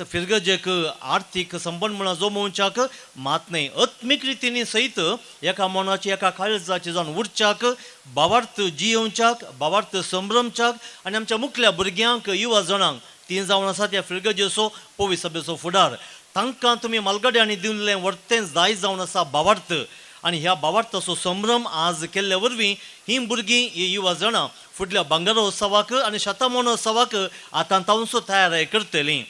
फिरगजेक आर्थीक संबंद म्हणा जमोवच्याक मात न्हय, आत्मीक रितींनी सयत एका मनाची एका काळजाची जावन उरच्याक, भावार्थ जियोवच्याक, भावार्थ संभ्रमच्याक आनी आमच्या मुखल्या भुरग्यांक, युवा जाणांक तीं जावन आसा त्या फिरगजेचो पवी सभेचो फुडार, तांकां तुमी मालगड्यांनी दिल्लें वर्तें जाय जावन आसा भावार्थ. आनी ह्या भावार्थाचो संभ्रम आज केल्ले वरवीं हीं भुरगीं, ही युवा जाणां फुडल्या भांगरोत्सवाक आनी शतमानोत्सवाक आतां तावंसो तयार करतलीं.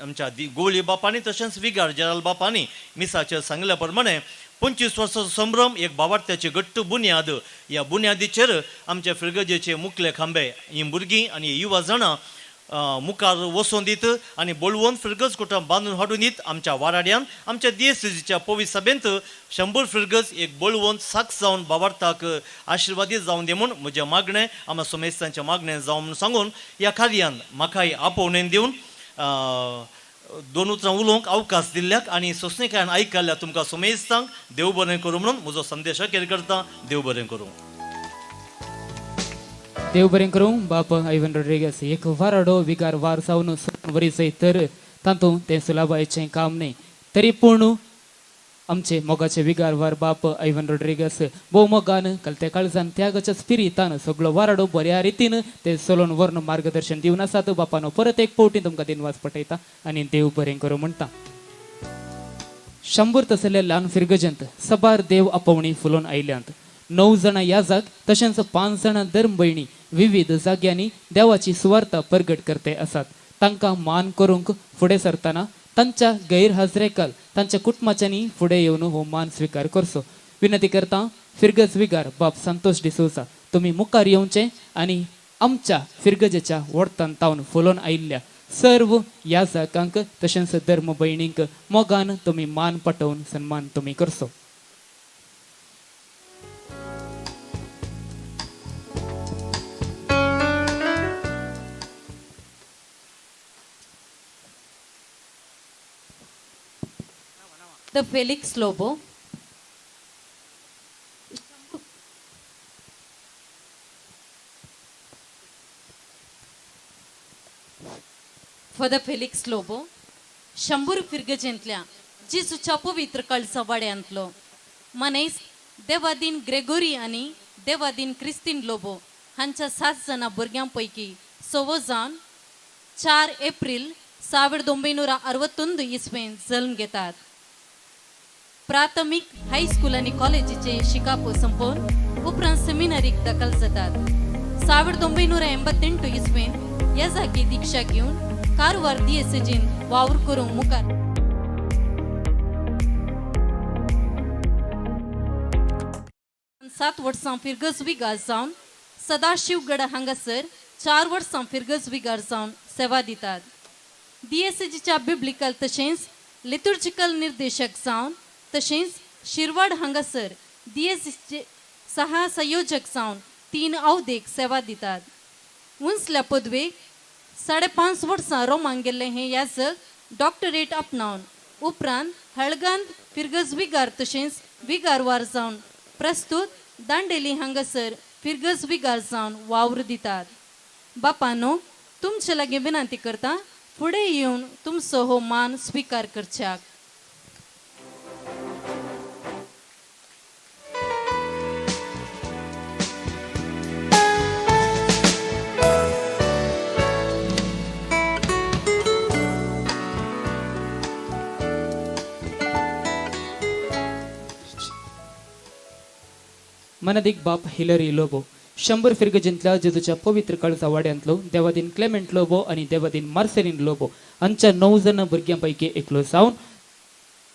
आमच्या गोळी बापांनी तशेंच विगार जेराल बापांनी मिसाचेर सांगल्या प्रमाणे 25 वर्साचो संभ्रम एक भावार्थ्याची घट्ट बुन्याद. ह्या बुन्यादीचेर आमच्या फिरगजेचे मुखले खांबे हीं भुरगीं आनी युवा जाणां मुखार वचोन दीत आनी बळवंत फिरगज कुटुंब बांदून हाडून दीत. आमच्या वाराड्यान आमच्या दियेसेजीच्या पवी सभेंत 100 फिरगज एक बळवंत साक्ष जावन भावार्थाक आशिर्वादीत जावन दी म्हूण म्हजें मागणें, आमच्या सोमेस्तांचें मागणें जावं म्हूण सांगून ह्या कार्यान म्हाकाय आपोवणें दिवन 2 उतरां उलोवंक अवकाश दिल्ल्याक आनी सोंसणीकायेन आयकल्ल्या तुमकां सोमेस्तांक देव बरें करूं म्हणून म्हजो संदेश अखेर करता. देव बरें करूं. देव बरें करूं. बाप आयवन रोड्रिगस एक वाराडो विगार वार जावन वरी तर तातूंत तें सुलाबायचें काम न्हय, तरी पूण आमचे मोगाचे विगार वार बाप आयवन रोड्रिगस भोव मोगान कलते काळजान त्यागाच्या स्पिरितान सगळो वाराडो बऱ्या रितीन ते चलोवन व्हरून मार्गदर्शन दिवन आसात. बापानो परत एक फावटी तुमकां दिनवास पटयता आनी देव बरें करूं म्हणटा. 100 तसले ल्हान फिरगजंत सबार देव आपोवणी फुलोवन आयल्यांत. 9 जाणां याजाक तशेंच 5 जाणां धर्म भयणी विविध जाग्यांनी देवाची सुवार्ता परगट करते आसात. तांकां मान करूंक फुडें सरतना तांच्या गैरहाजरेकाल तांच्या कुटुंबाच्यांनी फुडें येवन हो मान स्विकार करचो. विनंती करता फिरगज विगार बाप संतोष डिसोजा तुमी मुखार येवचें आनी आमच्या फिरगजेच्या वोडतान तावन फुलोवन आयिल्ल्या सर्व याजकांक तशेंच धर्म भयणींक मोगान तुमी मान पटोवन सन्मान तुमी करचो. The Felix Lobo. Father Felix Lobo Shambur फिर्गजेंतल्या जेजूच्या पवित्र काळजा वाड्यांतलो मनेस देवादीन ग्रेगोरी आनी देवादीन क्रिस्तीन लोबो हांच्या 7 जाणां भुरग्यां पैकी 6 जाण 4 एप्रिल 1961 इस्वेन जल्म घेतात. प्राथमीक हायस्कूल आनी कॉलेजीचे शिकाप संपोवन उपरांत सेमिनारीक दाखल जातात. 1988 इस्वेन याजाकी दीक्षा घेवन कारवार दियेसेजीन वावर करूंक मुखार 7 वर्सां फिरगज विगार जावन सदाशिवगड हांगासर 4 वर्सां फिरगज विगार जावन सेवा दितात. दियेसेजीच्या बिब्लिकल तशेंच लिटुर्जिकल निर्देशक जावन तशेंच शिरवाड हांगासर दियेसेजीचे 6 संयोजक जावन 3 अवधेक सेवा दितात. उंचल्या पदवेक 5.5 वर्सां रोमांक गेल्ले हे याजक डॉक्टरेट आपणावन उपरांत हळगांत फिरगज विगार तशेंच विगारवार जावन प्रस्तुत दांडेली हांगासर फिरगज विगार जावन वावर दितात. बापानो, तुमचे लागीं विनंती करता फुडें येवन तुमचो हो मान स्विकार करच्याक. मनादीक बाप हिलरी लोबो शंबर फिरगजींतल्या जेजूच्या पवित्र काळजा वाड्यांतलो देवादीन क्लेमेंट लोबो आनी देवादीन मार्सेलीन लोबो हांच्या 9 जण भुरग्यां पैकी एकलो जावन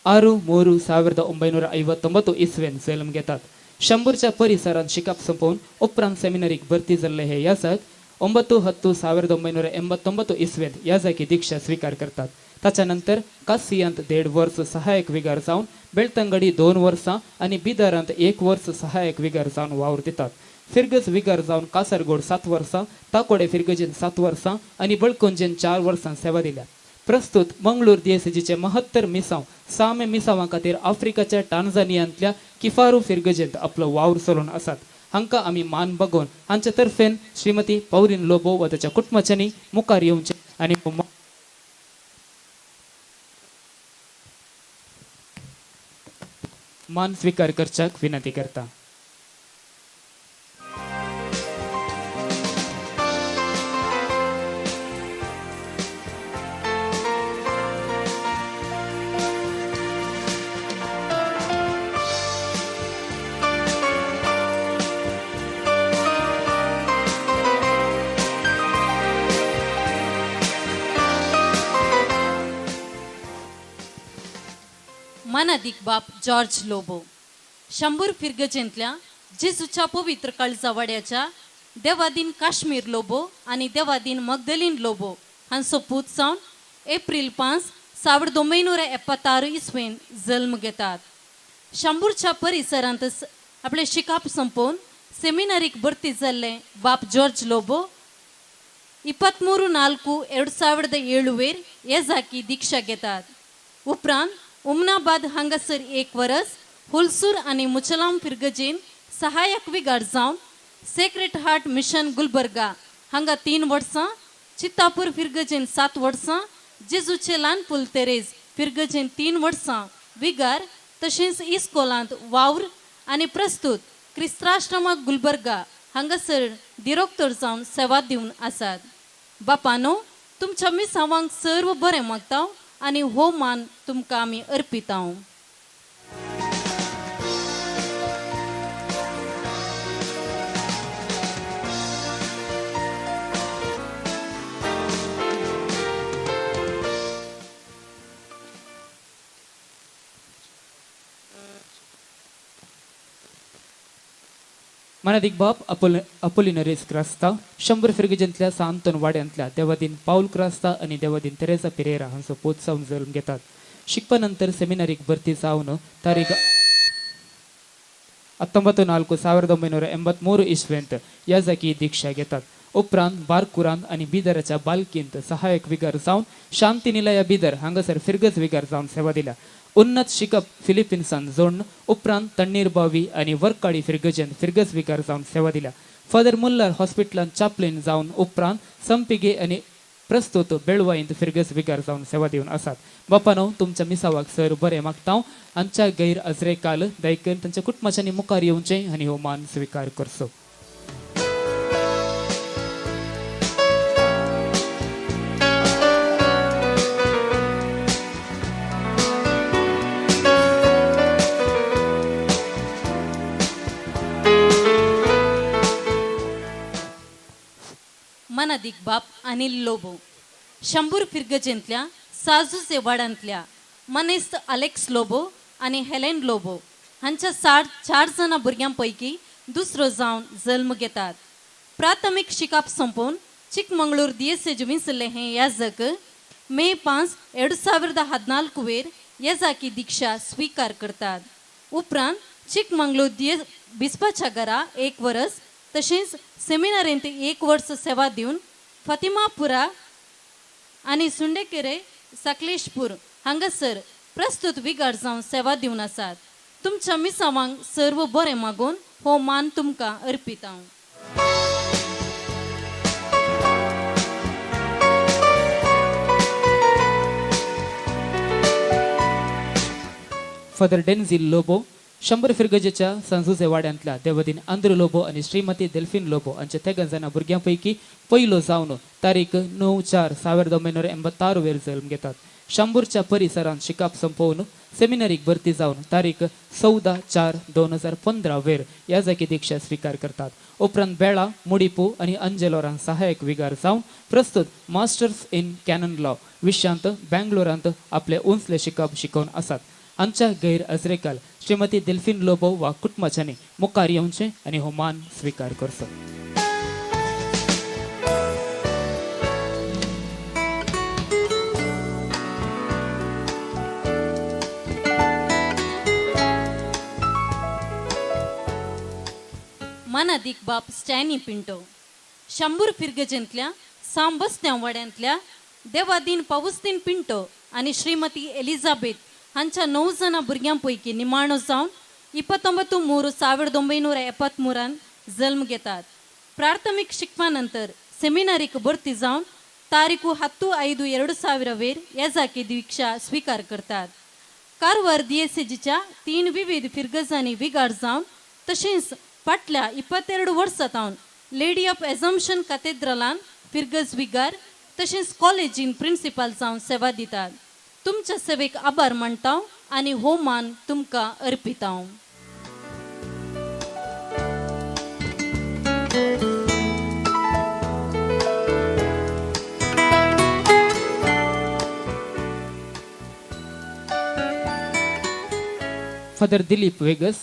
6/3/1959 इस्वेन जल्म घेतात. शंबरच्या परिसरांत शिकाप संपोवन उपरांत सेमिनारीक भरती जाल्ले हे याजक 9/10/1989 इस्वेंत याजकी दीक्षा स्विकार करतात. ताच्या नंतर कासियांत 1.5 वर्स सहायक विगार जावन, बेळतंगडी 2 वर्सां आनी बिदरांत 1 वर्स सहायक विगार जावन वावर दितात. फिरगज विगार जावन कासरगोड 7 वर्सां, ताकोडे फिरगजेन 7 वर्सां आनी बळकुंजेन 4 वर्सां सेवा दिल्या. प्रस्तुत मंगळूर दियेसेजीचे 72 मिसांव सामे मिसांवां खातीर आफ्रिकाच्या टांझानियांतल्या किफारू फिरगजेंत आपलो वावर चलोवन आसात. हांकां आमी मान बगोवन हांचे तर्फेन श्रीमती पौरीन लोबो व ताच्या कुटुंबाच्यांनी मुखार येवचें आनी मान स्वीकार करच्याक विनंती करता. मानादीक बाप जॉर्ज लोबो शंबर फिरगजेंतल्या जेजूच्या पवित्र काळजा वाड्याच्या देवादीन काश्मीर लोबो आनी देवादीन मगदलीन लोबो हांचो पूत जावन एप्रिल 5 1976 इस्वेन जल्म घेतात. शंबूरच्या परिसरांत आपले शिकाप संपोवन सेमिनारीक भरती जाल्ले बाप जॉर्ज लोबो 23/4/2007 येजाकी दीक्षा घेतात. उपरांत उमनाबाद हांगासर 1 वरस हुलसूर आनी मुचलाम फिरगजेन सहायक विगार जावन सेक्रेट हार्ट मिशन गुलबर्गा हांगा 3 वर्सां, चित्तापूर फिरगजेन 7 वर्सां, जेजूचे ल्हानपूल तेरेज फिरगजेन 3 वर्सां विगार तशेंच इस्कोलांत वावर आनी प्रस्तुत क्रिस्त्राश्रमाक गुलबर्गा हांगासर दिरोक्तर जावन सेवा दिवन आसात. बापानो, तुमच्या मिसावांक सर्व बरें मागता आनी हो मान तुमकां आमी अर्पिता. मनादीक बाप अपोलिनरीस क्रास्ता शंबर फिरगजेंतल्या सांतन वाड्यांतल्या देवादीन पावल क्रास्ता आनी देवादीन तेरेसा पिरेरा हांचो पूत जावन जल्म घेतात. शिकपा नंतर सेमिनारीक भरती जावन तारीख 19/4/1983 इस्वेंत याजकी दीक्षा घेतात. उपरांत बारकुरांत आनी बिदराच्या बालकींत सहायक विगार जावन शांती निलया बिदर हांगासर फिरगज विगार जावन सेवा दिल्या. उन्नत शिकप फिलिपिन्सान जोडून उपरांत तण्णीर बावी आनी वर्काडी फिर्गजेन फिर्गज विकार जावन सेवा दिल्या. फादर मुल्लर हॉस्पिटलांत चापलीन जावन उपरांत संपिगे आनी प्रस्तुत बेळवाईंत फिर्गज विकार जावन सेवा दिवन आसात. बापानो तुमच्या मिसावाक सर बरें मागता. आमच्या गैर अजरेकाल दयकन तांच्या कुटुंबाच्यांनी मुखार येवचें आनी हो मान स्विकार करचो. मनादीक बाप अनिल लोबो शंभूर फिर्गजेंतल्या साजुसे वाड्यांतल्या मनेस्त अलेक्स लोबो आनी हेलेन लोबो हांच्या 4 जाणां भुरग्यां पैकी दुसरो जावन जल्म घेतात. प्राथमीक शिकप सोंपोवन चिकमंगळूर दियेसेज विंचले हें याजक मे 5, 2014 वेर येजाकी दीक्षा स्विकार करतात. उपरांत चिकमंगळूर दिये बिस्पाच्या घरा 1 वर्स तशेंच सेमिनारींत 1 वर्स सेवा दिवन फातिमापुरा आनी सुंडेकेरे सकलेशपूर हांगासर प्रस्तुत विगार जावन सेवा दिवन आसात. तुमच्या मिसावांक सर्व बरें मागून हो मान तुमकां अर्पिता. फादर डेन्झिल लोबो शंबर फिर्गजेच्या सांजुजे वाड्यांतल्या देवदीन आंद्र लोबो आनी श्रीमती डेल्फिन लोबो हांच्या तेगां जाणां भुरग्यां पैकी पयलो जावन तारीख 9/4/1986 वेर जल्म घेतात. शंबूरच्या परिसरांत शिकप संपोवन सेमिनारीक भरती जावन तारीख 14/4/2015 वेर याजकी दीक्षा स्विकार करतात. उपरांत बेळा मुडीपू आनी अंजेलोरान सहायक विगार जावन प्रस्तुत मास्टर्स इन कॅनन लॉ विशयांत बेंगलोरांत आपले उंचले शिकप शिकोवन आसात. आमच्या गैर अजरेकाल श्रीमती डेल्फिन लोबो वा कुटुंबाच्यांनी मुखार येवचें आनी हो मान स्विकार करचो. मनादीक बाप स्टॅनी पिंटो शंभूर फिर्गजेंतल्या सांबस्त्या वाड्यांतल्या देवादीन पावुस्तीन पिंटो आनी श्रीमती एलिझाबेथ हांच्या 9 जाणां भुरग्यां पैकी निमाणो जावन 29/3/1973 जल्म घेतात. प्राथमीक शिकपा नंतर सेमिनारीक भरती जावन तारीख 10/5/2000 वेर येजाकी दीक्षा स्विकार करतात. कारवार दियेसेजीच्या 3 विविध फिर्गजांनी विगार जावन तशेंच फाटल्या 22 वर्सां सावन लेडी ऑफ एझम्पशन कॅथेड्रलान फिर्गज विगार तशेंच कॉलेजीन प्रिंसिपाल जावन सेवा दितात. तुमच्या सेवेक आभार मानता आनी हो मान तुमकां अर्पिता. फादर दिलीप वेगस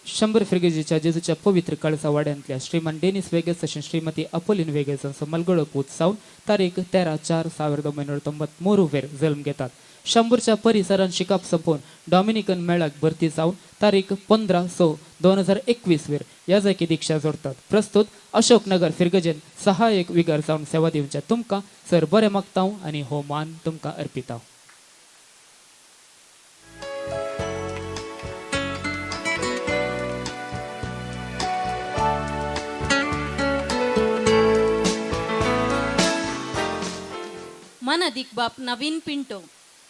शंबर फिर्गजेच्या जेजूच्या पवित्र कळसा वाड्यांतल्या श्रीमान डेनिस वेगस तशेंच श्रीमती अपोलिन वेगस हांचो मलगडो पूत जावन तारीख 13/4/1993 वेर जल्म घेतात. शंबूरच्या परिसरांत शिकप संपोवन डॉमिनिकन मेळाक भरती जावन तारीख 15/6/2021 वेर याजकी दीक्षा जोडतात. प्रस्तुत अशोकनगर फिर्गजेन सहायक विगार जावन सेवा दिवच्या तुमकां सर बरें मागता आनी हो मान तुमकां अर्पिता. मनादीक बाप नवीन पिंटो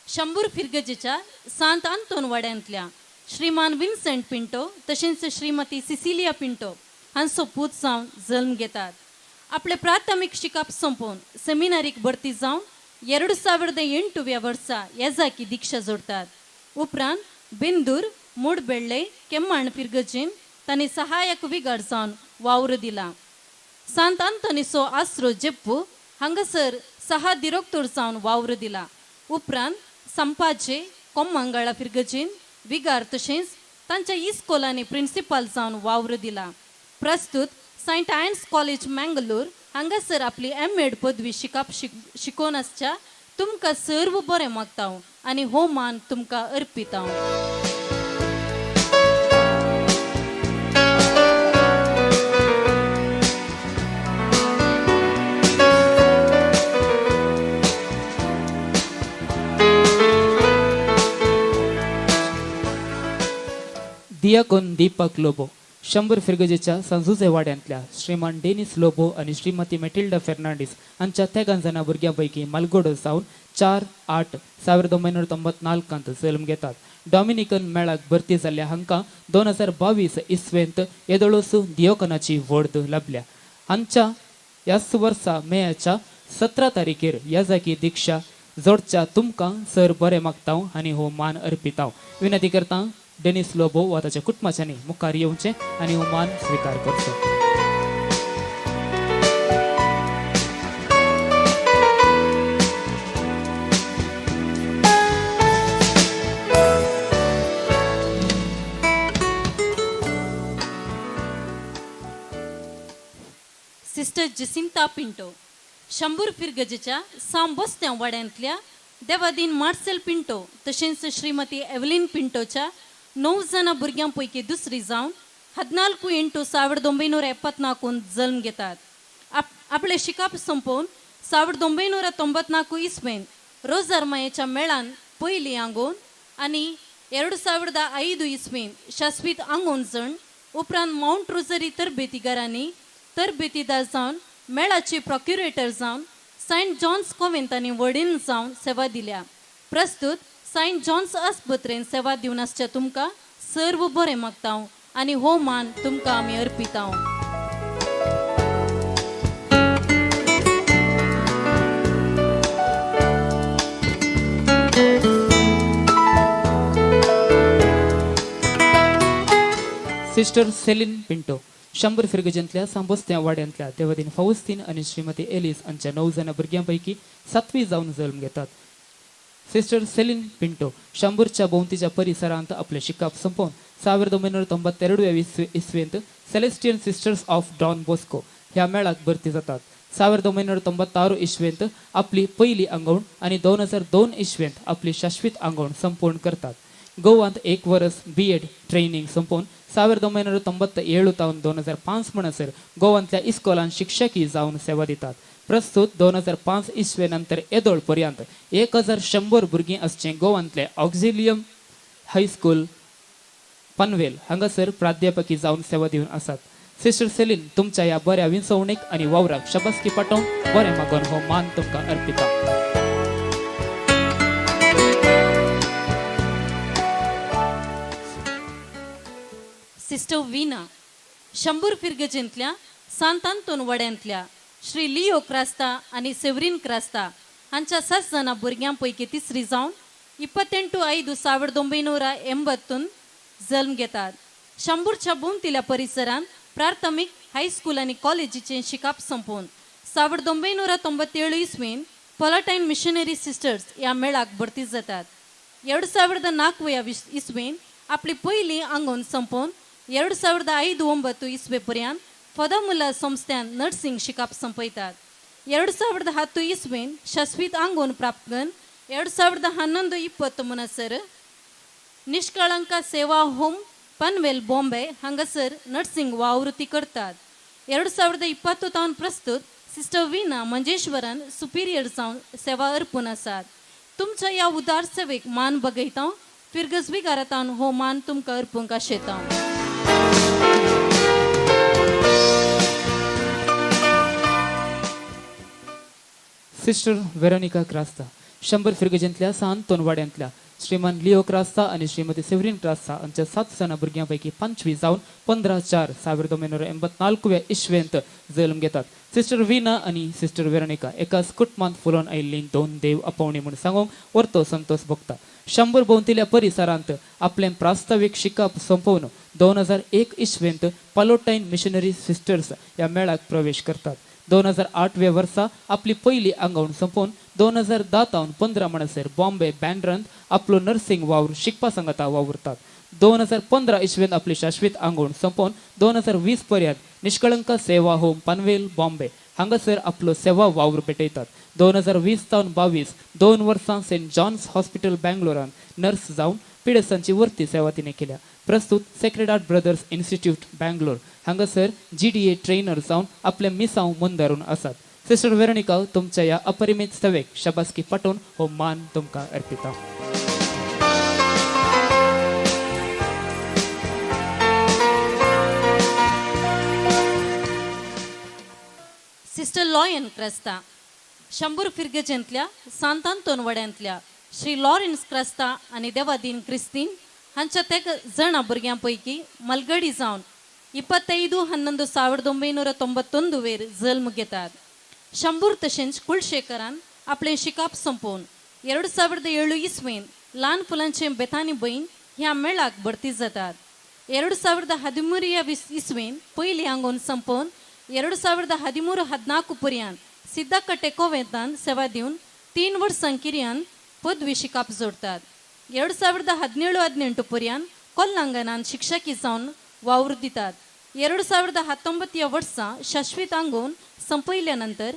शंभूर फिर्गजेच्या सांत आंतोन वाड्यांतल्या श्रीमान विन्सेंट पिंटो तशेंच श्रीमती सिसिलिया पिंटो हांचो पूत जावन जल्म घेतात. आपले प्राथमीक शिकप सोंपोवन सेमिनारीक भरती जावन 2008 वर्सा येजाकी दीक्षा जोडतात. उपरांत बेंदूर मुडबेळ्ळे केम्माण फिर्गजेन तांणी सहायक विगार जावन वावर दिला. सांत आंतोनीचो आसरो जेप्पू हांगासर सहा दिरोक्तोर जावन वावर दिला. उपरांत संपाचे कोम्मांगाळा फिर्गजेन विगार तशेंच तांच्या इस्कोलांनी प्रिंसिपाल जावन वावर दिला. प्रस्तुत सेंट आयन्स कॉलेज मँगलोर हांगासर आपली एम.एड पदवी शिकप शिकोवन आसच्या तुमकां सर्व बरें मागता आनी हो मान तुमकां अर्पिता. दियाकोन दीपक लोबो शंबर फिरगजेच्या सांजुजे वाड्यांतल्या श्रीमान डेनिस लोबो आनी श्रीमती मेटिल्डा फेर्नांडीस हांच्या तेगां जाणां भुरग्यां पैकी मालगोडो जावन 4-8-1994 जल्म घेतात. डॉमिनिकन मेळाक भरती जाल्ल्या हांकां 2022 इसवेंत येदोळोसू दियोकनाची वोर्द लाभल्या. हांच्या ह्याच वर्सा मेयाच्या 17 तारखेर याजाकी दीक्षा जोडच्या तुमकां सर बरें मागता आनी हो मान अर्पिता. विनंती करता डेनिस लोबो वा ताच्या कुटुंबाच्यांनी मुखार येवचें आनी हो मान स्विकार करचो. सिस्टर जसिंता पिंटो शंबर फिरगजेच्या सांबोस्त्या वाड्यांतल्या देवादीन मार्सेल पिंटो तशेंच श्रीमती एवलीन पिंटोच्या 9 जाणां भुरग्यां पैकी दुसरी जावन 14-8-1974 जल्म घेतात. आपले शिकाप सोंपोवन 1994 इस्वेन रोजार मायेच्या मेळान पयली आंगोवन आनी 2005 इस्वेन शाश्वीत आंगोवन जण उपरांत मावंट रोजरी तरबेतीगारांनी तरबेतीदार जावन मेळाची प्रोक्युरेटर जावन सेंट जॉन्स कोवेंतांनी वडील जावन सेवा दिल्या. प्रस्तुत सेंट जॉन्स आस्पत्रेन सेवा दिवन आसच्या तुमकां सर्व बरें मागता आनी हो मान तुमकां आमी अर्पिता. सिस्टर सेलीन पिंटो शंबर फिरगजेंतल्या सांबोस्त्या वाड्यांतल्या देवदीन फावस्तीन आनी श्रीमती एलिस हांच्या 9 जाणां भुरग्यां पैकी 7वी जावन जल्म घेतात. सिस्टर सेलीन पिंटो शंबूरच्या भोंवतीच्या परिसरांत आपले शिकाप संपोवन 1992 इसवेंत Celestian Sisters of Don Bosco ह्या मेळाक भरती जातात. 1996 इसवेंत आपली पयली आंगवण आनी 2002 इसवेंत आपली शाश्वीत आंगवण संपूर्ण करतात. गोवांत 1 वर्स बी एड ट्रेनिंग संपोवन 1997 तावन 2005 म्हणसर गोवांतल्या इस्कोलान शिक्षकी जावन सेवा दितात. प्रस्तुत 2005 इसवे नंतर येदोळ पर्यंत 1100 भुरगीं आसचें गोवांतले ऑक्झिलियम हायस्कूल पनवेल हांगासर प्राध्यापकी जावन सेवा दिवन आसात. सिस्टर सेलीन तुमच्या ह्या बऱ्या विंचवणेक आनी वावराक शाबासकी पाठोवन बरें मागून हो मान तुमकां अर्पिता. सिस्टर वीना शंबर फिरगजेंतल्या सांत आंतोन वाड्यांतल्या श्री लिओ क्रास्ता आनी सेवरीन क्रास्ता हांच्या 7 जाणां भुरग्यां पैकी तिसरी जावन 28-5-1980 जल्म घेतात. शंबूरच्या भोंवतील्या परिसरांत प्राथमीक हायस्कूल आनी कॉलेजीचें शिकाप संपोवन 1997 इसवेन पॉलटायन मिशनरी सिस्टर्स ह्या मेळाक भरती जातात. 2004 इसवेन आपली पयली आंगोवन संपोवन 2005-9 इसवे पर्यंत फदामुल्ला संस्थ्यान नर्सिंग शिकाप संपयतात. 2010 इसवेन शाश्वीत आंगोवन प्राप्त करून 2011-20 म्हणसर निष्कळंका सेवा होम पनवेल बॉम्बे हांगासर नर्सिंग वावृत्ती करतात. 2020 तावन प्रस्तुत सिस्टर वीना मंजेश्वरान सुपिरियर जावन सेवा अर्पून आसात. तुमच्या ह्या उदार सेवेक मान बगयता फिरगज विगारातान हो मान तुमकां अर्पूंक आशेता. सिस्टर वेरोनिका क्रास्ता शंबर फिरगजेंतल्या सांतोन वाड्यांतल्या श्रीमान लिओ क्रास्ता आनी श्रीमती सेवरीन क्रास्ता हांच्या 7 जाणां भुरग्यां पैकी 5वी जावन 15-4-1984 इसवेंत जल्म घेतात. सिस्टर वीना आनी सिस्टर वेरोनिका एकाच कुटुंबांत फुलोवन आयिल्लीं 2 देव आपोवणी म्हूण सांगूंक वर्तो संतोष भोगता. शंबर भोंवतील्या परिसरांत आपलें प्रास्तावीक शिकप सोंपोवन 2001 इसवेंत पलोटायन मिशनरी सिस्टर्स ह्या मेळाक प्रवेश करतात. 2008 वर्सा आपली पयली आंगवण सोंपोवन 2010 तावन 15 म्हणसर बॉम्बे बँड्रांत आपलो नर्सिंग वावर शिकपा सांगाता वावुरतात. 2015 इसवेंत आपली शाश्वीत आंगवण सोंपोवन 2020 पर्यंत निष्कळंक सेवा होम पनवेल बॉम्बे हांगासर आपलो सेवा वावर पेटयतात. 2020 तावन 22 2 वर्सां सेंट जॉन्स हॉस्पिटल बँगलोरान नर्स जावन पिडेस्तांची वर्ती सेवा तिणें केल्या. प्रस्तुत Sacred Heart Brothers Institute Bangalore हांगासर GDA trainer जावन आपले मिसांव मुंदारून आसात. सिस्टर वेरोनिका तुमच्या ह्या अपरिमीत सेवेक शाबासकी पाठोवन हो मान तुमकां अर्पिता. सिस्टर लॉयन क्रेस्ता शंबूर फिर्गजेंतल्या सांत आंतोन वड्यांतल्या श्री लॉरेन्स क्रेस्ता आनी देवादीन क्रिस्तीन हांच्या तेग जणां भुरग्यां पैकी मलगडी जावन 25-11-1991 वेर जल्म घेतात. शंबूर तशेंच कुलशेखरान आपलें शिकाप संपोवन 2007 इस्वेन ल्हान फुलांचे बेतानी बहीण ह्या मेळाक भरती जातात. 2013 इस्वेन पयली आंगोन संपोवन 2013-14 पर्यंत सिद्धाकट्टे कोवेंतान सेवा दिवन 3 वर्सां किर्यान पदवी शिकाप जोडतात. 2017-18 पर्यंत कोल्लांगणान शिक्षकी जावन वावर दितात. 2019 वर्सां शाश्वीत आंगोवन संपयल्या नंतर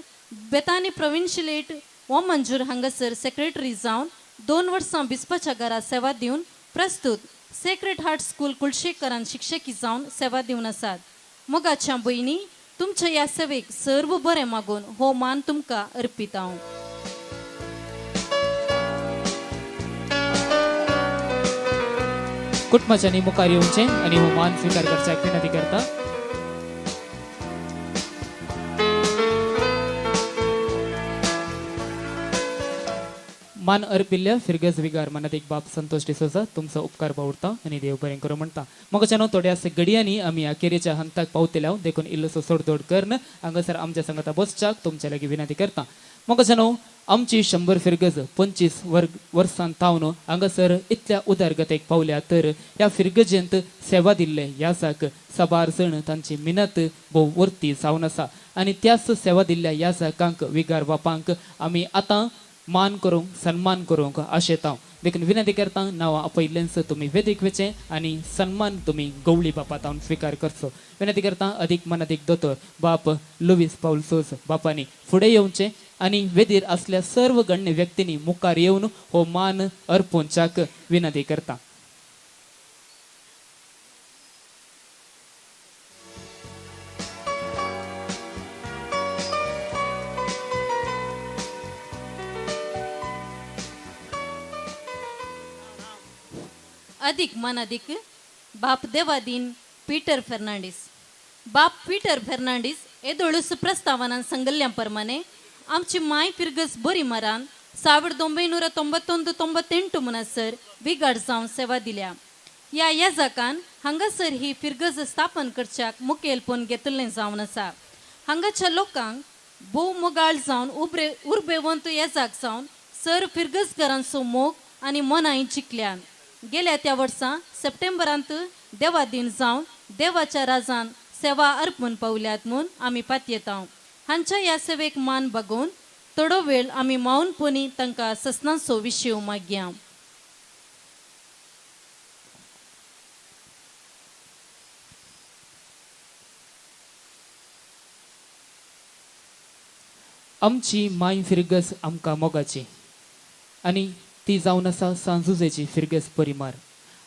बेतानी प्रोविन्शिलेट ओमंजूर हांगासर सेक्रेटरी जावन 2 वर्सां बिस्पाच्या घरा सेवा दिवन प्रस्तुत सेक्रेड हार्ट स्कूल कुलशेखरान शिक्षकी जावन सेवा दिवन आसात. मोगाच्या भयणी, तुमच्या ह्या सेवेक सर्व बरें मागून हो मान तुमकां अर्पित हांव. कुटुंबाच्यांनी मुखार येवचें आनी हो मान स्विकार करच्याक विनंती करता. मान अर्पिल्ल्या फिरगज विगार मनात बाप संतोष डिसोजा तुमचो उपकार पावता आनी देव बरें करूं म्हणटा. मोगाच्यानो थोड्याच घडयांनी आमी अखेरेच्या हंताक पावतले हांव, देखून इल्लोसो सोडदोड करून हांगासर आमच्या संगता बसच्याक तुमच्या लागीं विनंती करता. मोगाच्यानो आमची 100 फिरगज 25 वर्सां थावन हांगासर इतल्या उदरगतेक पावल्या तर ह्या फिरगजेंत सेवा दिल्ले ह्या जाक साबार जण तांची मिनत भोव वर्ती जावन आसा आनी त्याच सेवा दिल्ल्या ह्या जाकांक विगार बापांक आमी आतां मान करूंक सन्मान करूंक आशेता. देखून विनंती करता नांवां आपयल्लेंच तुमी वेदीक वेचें आनी सन्मान तुमी गवळी बापा तावन स्विकार करचो. विनंती करता अदीक मनादीक दोतोर बाप लुवीस पावल सोज बापांनी फुडें येवचें आनी वेदीर आसल्या सर्व गण्य व्यक्तींनी मुखार येवन हो मान अर्पूंच्याक विनंती करता. अधिक मनादीक बाप देवादीन पीटर फेर्नांडीस. बाप पीटर फेर्नांडीस येदोळूस प्रस्तावनान सांगल्ल्या प्रमाणे आमची माय फिरगज बरी मरान 1991-98 म्हणसर विगाड जावन सेवा दिल्या. ह्या येजाकान हांगासर ही फिरगज स्थापन करच्याक मुखेलपण घेतिल्लें जावन आसा. हांगाच्या लोकांक भोव मोगाळ जावन उर्बेवंत येजाक जावन सर फिरगजकारांचो मोग आनी मनांय जिखल्यान. गेल्या त्या वर्सा सप्टेंबरांत देवादीन जावन देवाच्या राजान सेवा अर्पून पावल्यात म्हूण आमी पातयेता. हांच्या ह्या सेवेक मान बागोवन थोडो वेळ आमी मौनपणी तांकां ससनाचो विशय मागया. आमची माय फिरगज आमकां मोगाची आनी ती जावन आसा सांजुजेची फिरगज परिमार.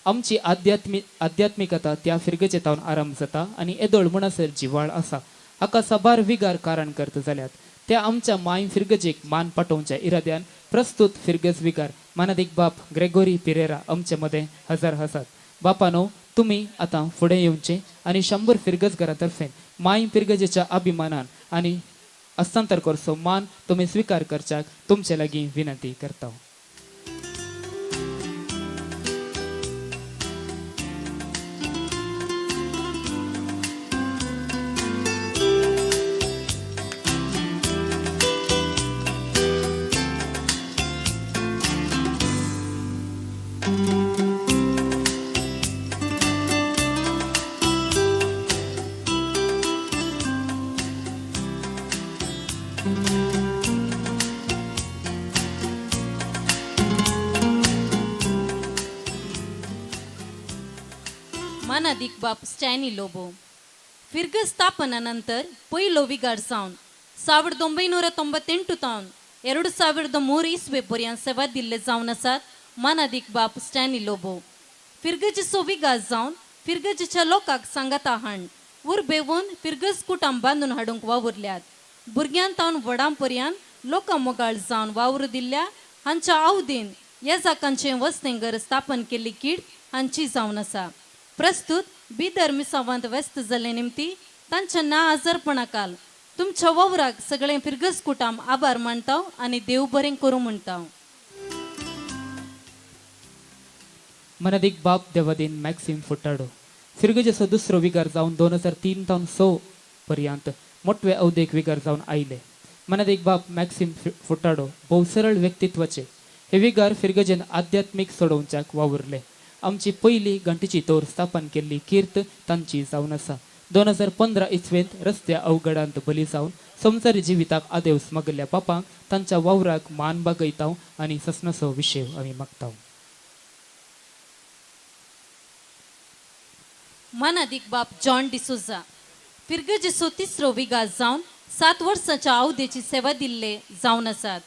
आमची आध्यात्मिकता त्या फिरगजे तावन आरंभ जाता आनी येदोळ म्हणसर जिवाळ आसा. हाका साबार विगार कारण करता जाल्यात त्या आमच्या माय फिरगजेक मान पाठोवच्या इराद्यान प्रस्तुत फिरगज विगार मानादीक बाप ग्रेगोरी पिरेरा आमचे मदें हजर आसात. बापानो तुमी आतां फुडें येवचें आनी 100 फिरगज घरा तर्फेन माय फिरगजेच्या अभिमानान आनी हस्तांतर करचो मान तुमी स्विकार करच्याक तुमचे लागीं विनंती करता. मानादीक बाप स्टॅनी लोबो. फिरगज स्थापना नंतर पयलो विगार जावन 1998 तावन 2003 इस्वे पर्यंत सेवा दिल्ले जावन आसात मानादीक बाप स्टॅनी लोबो. फिरगजीचो विगार जावन फिरगजीच्या लोकांक सांगाता हाण उर्बेवन फिरगज कुटां बांदून हाडूंक वावुरल्यात. भुरग्यां तावन व्हडां पर्यंत लोकां मोगाळ जावन वावर दिल्ल्या हांच्या आवदीन येजाकांचें वस्तेंगर स्थापन केल्ली कीड हांची जावन आसा. प्रस्तुत बिदर मिसावांत व्यस्त जाल्ले निमती तांच्या ना आजारपणा काल तुमच्या वावराक सगळें फिरगज कुटाम आभार मानता आनी देव बरें करूं म्हणटा. मनादीक बाप देवादीन मॅक्सिम फुटाडो फिरगजेचो दुसरो विगार जावन 2003 तावन 6 पर्यंत मोटवे अवधेक विगार जावन आयले. मनादीक बाप मॅक्सिम फुटाडो भोव सरळ व्यक्तित्वाचे हे विगार फिरगजेन आध्यात्मीक सोडोवच्याक वावुरले. आमची पयली घंटीची तोर स्थापन केल्ली कीर्त तांची जावन आसा. 2015 इस्वेंत रस्त्या अवघडांत बली जावन संवसारी जिविताक आदेवस मागल्ल्या बापांक तांच्या वावराक मान बागयताव आनी ससनाचो विशय आमी मागताव. मानादीक बाप जॉन डिसोजा फिरगजेचो तिसरो विगार जावन 7 वर्सांच्या अवधेची सेवा दिल्ले जावन आसात.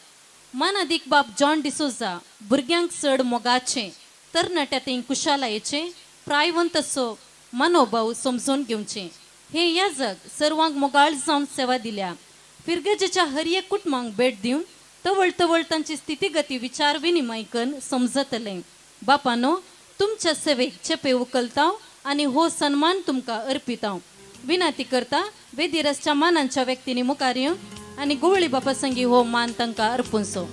मानादीक बाप जॉन डिसोजा भुरग्यांक चड मोगाचे, तरणाट्या ते कुशालायेचे, प्रायवंत असो मनोभाव समजून घेवचे हे याजक सर्वांक मोगाळ जावन सेवा दिल्या. फिरगजेच्या हर एक कुटुंबांक भेट दिवन तवळ तवळ तांची स्थितीगती विचार विनिमय करून समजतले. बापानो, तुमच्या सेवेक चेपे उकलताव आनी हो सन्मान तुमकां अर्पिताव. विनंती करता वेदिरसच्या मानांच्या व्यक्तींनी मुखार येवन आनी गोवळी बापा संगी हो मान तांकां अर्पुनचो.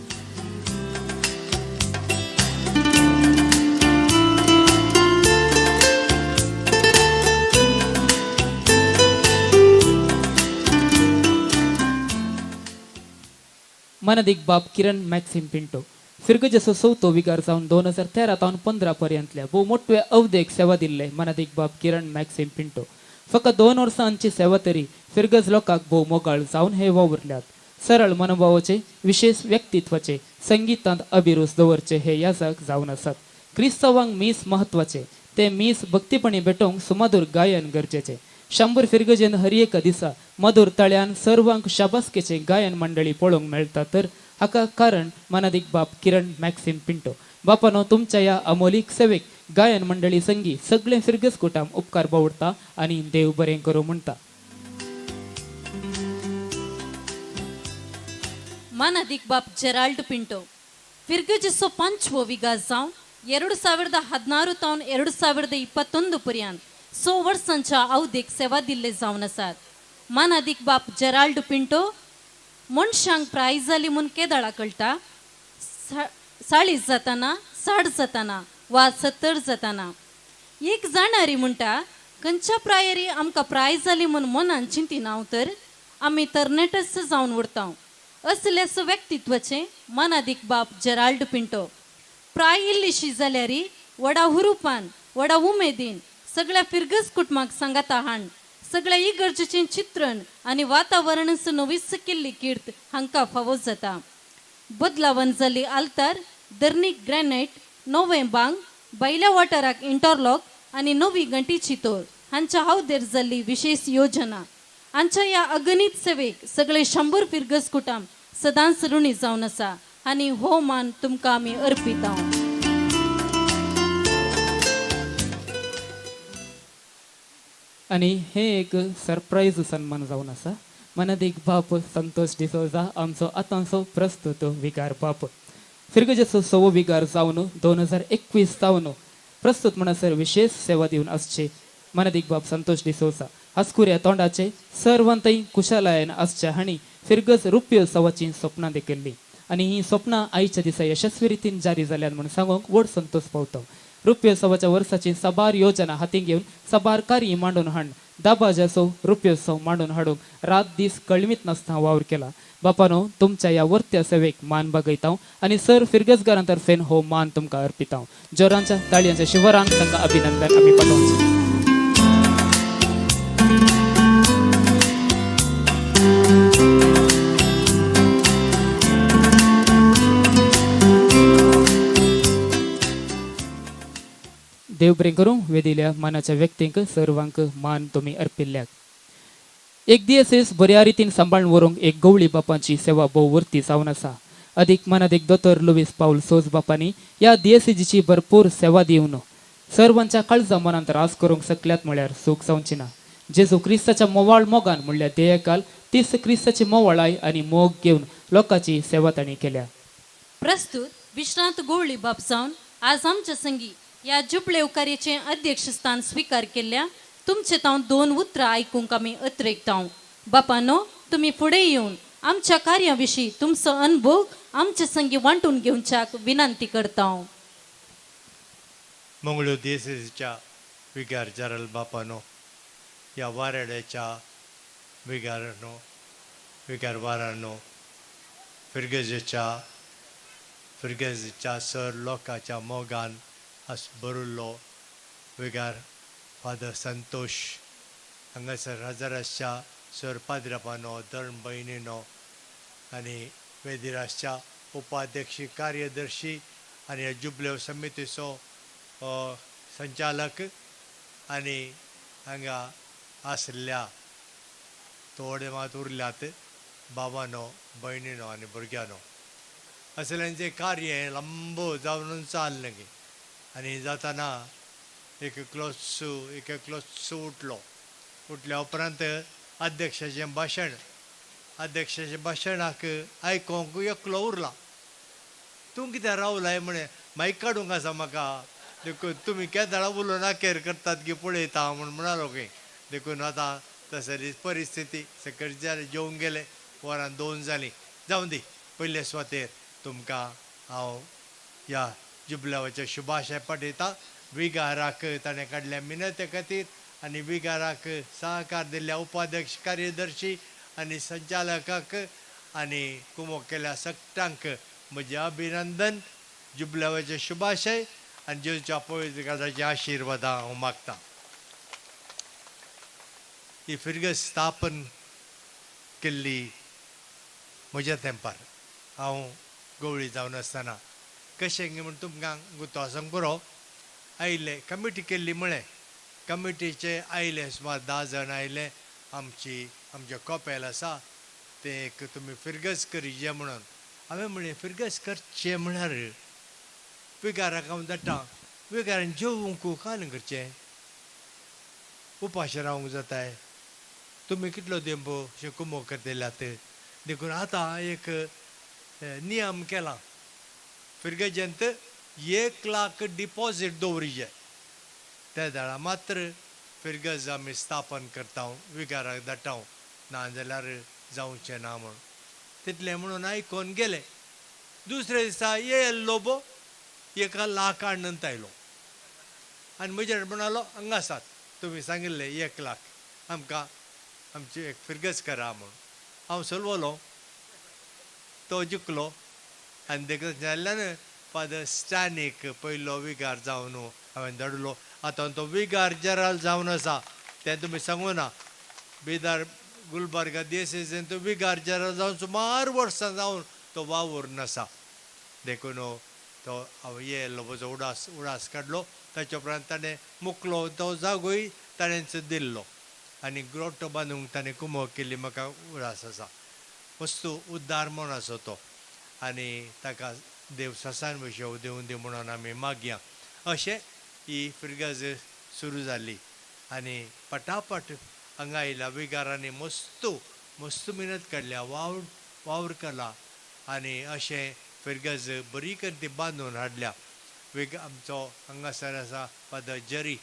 मानादीक बाप किरण मॅक्सिम पिंटो फिरगजेचो चवथो विगार जावन 2013 तावन 15 पर्यंतल्या भोव मोटवे अवधेक सेवा दिल्ले मानादीक बाप किरण मॅक्सिम पिंटो फकत 2 वर्सांची सेवा तरी फिरगज लोकांक भोव मोगाळ जावन हे वावुरल्यात. सरळ मनोभावाचे, विशेष व्यक्तित्वाचे, संगीतांत अभिरूच दवरचे हे याजक जावन आसात. क्रिस्तांवांक मीस म्हत्वाचे, ते मीस भक्तीपणी भेटोवंक सुमधूर गायन गरजेचे. शंबर फिरगजेन हर एका दिसा मधुर तळ्यान सर्वांक शाबासकेचे गायन मंडळी पळोवंक मेळटा तर हाका कारण मानादीक बाप किरण मॅक्सिम पिंटो. बापानो, तुमच्या ह्या अमोलीक सेवेक गायन मंडळी संगी सगळे फिरगज कुटाम उपकार बावडता आनी देव बरें करूं म्हणटा. मानादीक बाप जेराल्ड पिंटो फिरगजेचो 5वो विगार जावन 2016 तावन 2021 पर्यंत 6 वर्सांच्या अवधेक सेवा दिल्ले जावन आसात. मानादीक बाप जेराल्ड पिंटो मनशांक प्राय जाली म्हूण केदळा कळटा, 40 जाताना, 60 जाताना वा 70 जाताना. एक जाणारी म्हणटा खंयच्या प्रायरी आमकां प्राय जाली म्हूण मनान चिंतिना तर आमी तरणाटेच जावन उरता. असल्याच व्यक्तित्वाचे मानादीक बाप जेराल्ड पिंटो प्राय इल्लीशी जाल्यारी व्हडा हुरुपान, व्हडा उमेदीन सगळ्या फिरगज कुटुंबाक सांगाता हाण सगळ्या इगर्जेचें चित्रण आनी वातावरणच नवीच केल्ली कीर्त हांकां फावो जाता. बदलावन जाल्ली आल्तार, दर्नीक ग्रॅनायट, नवें बांग, भायल्या वाठाराक इंटरलॉक आनी नवी घंटीची तोर हांच्या हावदेर जाल्ली विशेष योजना. हांच्या ह्या अगणीत सेवेक सगळे 100 फिरगज कुटुंब सदांच ऋणी जावन आसा आनी हो मान तुमकां आमी अर्पिता. आनी हे एक सरप्रायज सन्मान जावन आसा. मानादीक बाप संतोष डिसोजा आमचो आतांचो प्रस्तुत विगार बाप फिरगजेचो 6वो विगार जावन 2021 जावन प्रस्तुत म्हणसर विशेष सेवा दिवन आसचे मानादीक बाप संतोष डिसोजा हासकुऱ्या तोंडाचे सर्वांतय कुशालायन आसच्या हांणी फिरगज रुप्योत्सवाची स्वप्नां देखिल्ली आनी ही स्वप्नां आयच्या दिसा यशस्वी रितीन जारी जाल्यान म्हूण सांगूंक व्हड संतोष पावता. रुप्योत्सवाच्या वर्साची साबार योजना हाती घेवन साबार कार्य मांडून हाड दाबाजाचो रुप्योत्सव मांडून हाडूंक रात दीस कळमीत नासतना वावर केला. बापानो, तुमच्या ह्या वर्त्या सेवेक मान बागयता आनी सर फिरगजगारां तर्फेन हो मान तुमकां अर्पिता. जोरांच्या ताळयांच्या शिवरान तांकां अभिनंदन आमी पाठोवचें. देव बरें करूं वेदिल्या मानाच्या व्यक्तींक सर्वांक मान तुमी अर्पिल्ल्याक. एक दियसेस बऱ्या रितीन सांबाळून व्हरूंक एक गवळी बापांची सेवा भोव वर्ती जावन आसा. अदीक मानादीक दोतोर लुवीस पावल सोज बापांनी ह्या दियसेजीची भरपूर सेवा दिवन सर्वांच्या काळजा मनांत रास करूंक सकल्यात म्हळ्यार सूख जावची ना. जेजू क्रिस्ताच्या मोवाळ मोगान म्हणल्यार देयकाल तीस क्रिस्ताची मोवाळाय आनी मोग घेवन लोकांची सेवा तांणी केल्या. प्रस्तुत विश्रांत गवळी बाप जावन आज आमच्या संगी ह्या जुबळेव कार्याचें अध्यक्षस्थान स्वीकार केल्ल्या तुमचे तावन 2 उतरां आयकूंक आमी अत्रेकताव. बापानो, तुमी फुडें येवन आमच्या कार्या विशीं तुमचो अनुभव आमचे संगी वांटून घेवच्याक विनंती करता. मंगळूर दियसेसीच्या विगार जनरल बापानो, ह्या वारेड्याच्या विगारानो, विगार वारानो, फिर्गजेच्या फिर्गजेच्या सर लोकांच्या मोगान आस बरुल्लो विगार फादर संतोष, हांगासर हजाराच्या सर पाद्रापानो, धर्म भयणीनो आनी वेदिरासच्या उपाध्यक्ष कार्यदर्शी आनी जुबलेव समितीचो संचालक आनी हांगा आशिल्ल्या थोडे मात उरल्यात बाबानो, भयणीनो आनी भुरग्यांनो, असल्यांचें कार्य हें लांब जावन चाललें की आनी जाताना एक एकलोच उठलो. उठल्या उपरांत अध्यक्षाचें भाशण, अध्यक्षाचें भाशणाक आयकोंक एकलो उरला. तूं कित्याक रावलाय म्हळें, मायक काडूंक आसा म्हाका, देखून तुमी केदळा उलोवन अखेर करतात की पळयता म्हूण म्हणालो खंय. देखून आतां तसली परिस्थिती सकयल जालें, जेवंक गेले, वरां 2 जालीं. जावं दी, पयले सुवातेर तुमकां हांव ह्या जुबलावाचे शुभाशय पाठयता. विगाराक ताणें काडल्या मिनते खातीर आनी विगाराक सहकार दिल्ल्या उपाध्यक्ष कार्यदर्शी आनी संचालकाक आनी कुमोक केल्या सगटांक म्हजें अभिनंदन, जुबलावाचे शुभाशय आनी जेजूच्या पवित्र काळजाचे आशिर्वादां हांव मागतां. ही फिर्गज स्थापन केल्ली म्हज्या तेंपार हांव गवळी जावन आसतना कशें गी म्हूण तुमकां गुतो आसूंक पुरो. आयिल्ले कमिटी केल्ली म्हळें, कमिटीचे आयले सुमार 10 जाण आयले. आमची आमचें कॉपेल आसा तें एक तुमी फिर्गज करिजे म्हणून. हांवें म्हणलें फिर्गज करचें म्हळ्यार विगाराक हांव धाडटा, विगारान जेवंक कान करचें, उपाशी रावंक जाताय, तुमी कितलो तेंप अशें कुमोक करतल्यात. देखून आतां एक नियम केला, फिर्गजेंत 1 लाख डिपॉजीट दवरिजे, त्या वेळार मात्र फिर्गज आमी स्थापन करता, विगाराक धाडटा, नाजाल्यार जावचें ना म्हूण. तितलें म्हणून आयकोन गेले. दुसऱ्या दिसा येयल्लो बो 1 लाख हाडून आयलो आनी म्हजेर म्हणालो, हांगा आसात तुमी सांगिल्ले 1 लाख, आमकां आमची एक फिर्गज करा म्हूण. हांव सलवलो, तो जिखलो आनी देखून जाल्ल्यान फादर स्टॅनीक पयलो विगार जावन हांवें धाडलो. आतां तो विगार जनरल जावन आसा तें तुमी सांगू ना. बिदार गुलबर्गा दियसेसीन तो विगार जनरल जावन सुमार वर्सां जावन तो वावुरून आसा. देखून तो हांव येयल्लो म्हजो उडास उडास काडलो. ताच्या उपरांत ताणें मुकलो तो जागोय ताणेंच दिल्लो आनी ग्रोटो बांदूंक ताणें कुमोक केल्ली म्हाका उडास आसा. वस्तू उद्दार म्हूण आसा तो आनी ताका देव ससान विशय दिवूं दी म्हणून आमी मागया. अशें ही फिर्गज सुरू जाली आनी पटापट हांगा आयल्या विगारांनी मस्तू मस्तू मिनत काडल्या, वावर वावर केला आनी अशें फिर्गज बरी करून ती बांदून हाडल्या. वेग आमचो हांगासर आसा फादर जरी,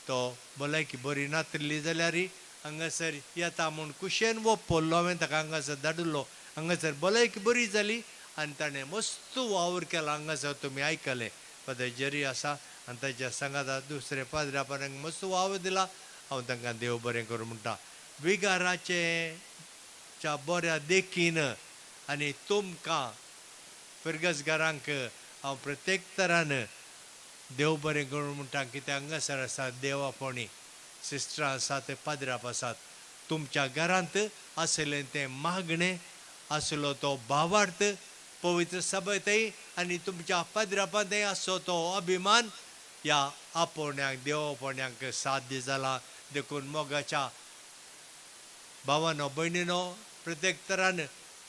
तो भलायकी बरी नातिल्ली जाल्यार हांगासर येता म्हूण कुशेन वपल्लो. हांवें ताका हांगासर धाडिल्लो. हांगासर भलायकी बरी जाली आनी ताणें मस्त वावर केला. हांगासर तुमी आयकलें फादर जरी आसा आनी ताच्या सांगाता दुसरे पाद्रापारांक मस्त वावर दिला. हांव तांकां देव बरें करूं म्हणटा. विगाराचें च्या बऱ्या देखीन आनी तुमकां फिर्गजगारांक हांव प्रत्येक तरान देव बरें करूं म्हणटा. कित्याक हांगासर आसा देवापणी सिस्टरां आसात, पाद्राप आसात. तुमच्या घरांत आसलें तें मागणें, आसलो तो भावार्थ पवित्र सभेंतय आनी तुमच्या पाद्रापांतय आसचो तो अभिमान ह्या आपोवण्याक देवापोवण्याक साध्य जाला. देखून मोगाच्या भावानो भयणीनो, प्रत्येक तरान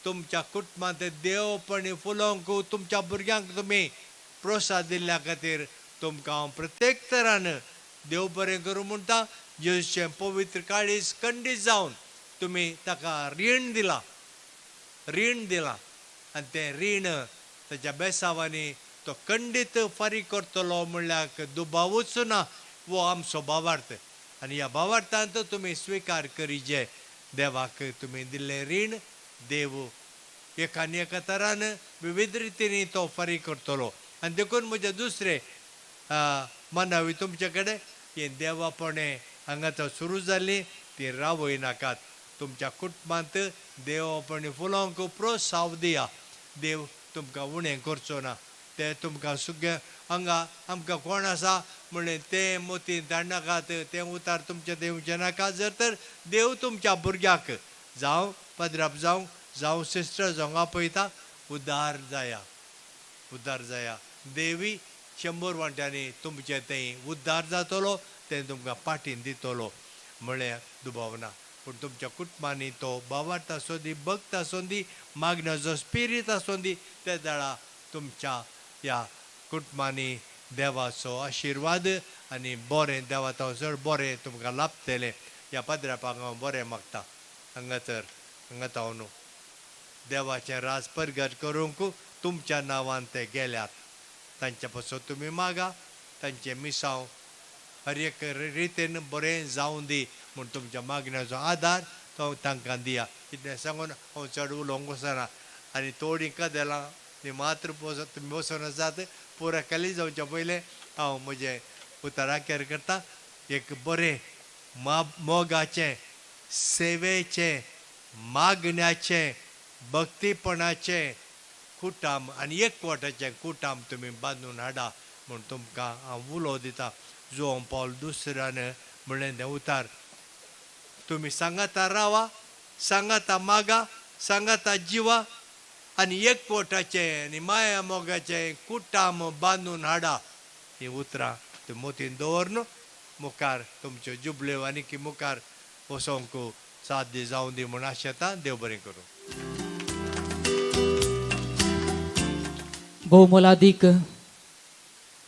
तुमच्या कुटुंबांत देवपणी फुलोवंक तुमच्या भुरग्यांक तुमी प्रोत्साहन दिल्ल्या खातीर तुमकां हांव प्रत्येक तरान देव बरें करूं म्हणटा. जेजूचें पवित्र काळीज खंडीत जावन तुमी ताका रीण दिलां, रीण दिलां आनी तें रीण ताच्या बेसावांनी तो खंडीत फारीक करतलो म्हणल्यार दुबावूच ना. वो आमचो भावार्थ आनी ह्या भावार्थांत तुमी स्विकार करिजे. देवाक तुमी दिल्लें रीण देव एका आनी एका तरान विविध रितींनी तो फारीक करतलो. आनी देखून म्हजें दुसरें मनावी तुमचे कडेन हें देवापणें हांगा तर सुरू जाल्लीं तीं रावय नाकात. तुमच्या कुटुंबांत देवापणी फुलोवंक प्रोत्साव दिया. देव तुमकां उणें करचो ना. ते तुमकां सुगे हांगा आमकां कोण आसा म्हणलें तें मोतीन धाडनाकात, तें उतार तुमचें दिवचें नाका. जर तर देव तुमच्या भुरग्याक जावं पद्राप जावं जावं सिस्टर जावं आपयता, उद्धार जाया, उद्धार जाया. देवी 100 वांट्यांनी तुमचें थंय उद्धार जातलो, तें तुमकां पाटीन दितलो म्हळ्ळें दुबाव ना. पूण तुमच्या कुटुंबांनी तो भावार्थ आसूं दी, भक्त आसूं दी, मागण्याचो स्पिरीत आसूं दी, ते वेळा तुमच्या ह्या कुटुंबांनी देवाचो आशिर्वाद आनी बरें देवा चड बरें तुमकां लाभतलें. ह्या पाद्रापाक हांव बरें मागता. हांगा तर हांगा तावन देवाचें राज परगट करूंक तुमच्या नांवान ते गेल्यात. तांच्या पासून तुमी मागा, तांचें मिसांव हर एक रितीन बरें जावं दी म्हूण तुमच्या मागण्याचो आदार तो तांकां दिया. इतलें सांगून हांव चड उलोवंक वचना. आनी थोडीं कदेलां ती मात्र तुमी बसून आसात. पुरा खाली जावच्या पयलें हांव म्हजें उतराकेर करता. एक बरें मोगाचें, सेवेचें, मागण्याचें, भक्तीपणाचें कुटाम आनी एकवटाचें कुटाम तुमी बांदून हाडा म्हूण तुमकां हांव उलो दिता. जुवांव पावल दुसऱ्यान म्हणलें तें उतार, तुमी सांगाता रावा, सांगाता मागा, सांगाता जिवा आनी एकवटाचें आनी माया मोगाचें कुटाम बांदून हाडा. हीं उतरां तुमी मोतीन दवरून मुखार तुमच्यो जुबल्यो आनी मुखार वचोंक साध्य जावं दी म्हूण आशेता. देव बरें करूं. भोव मोलादीक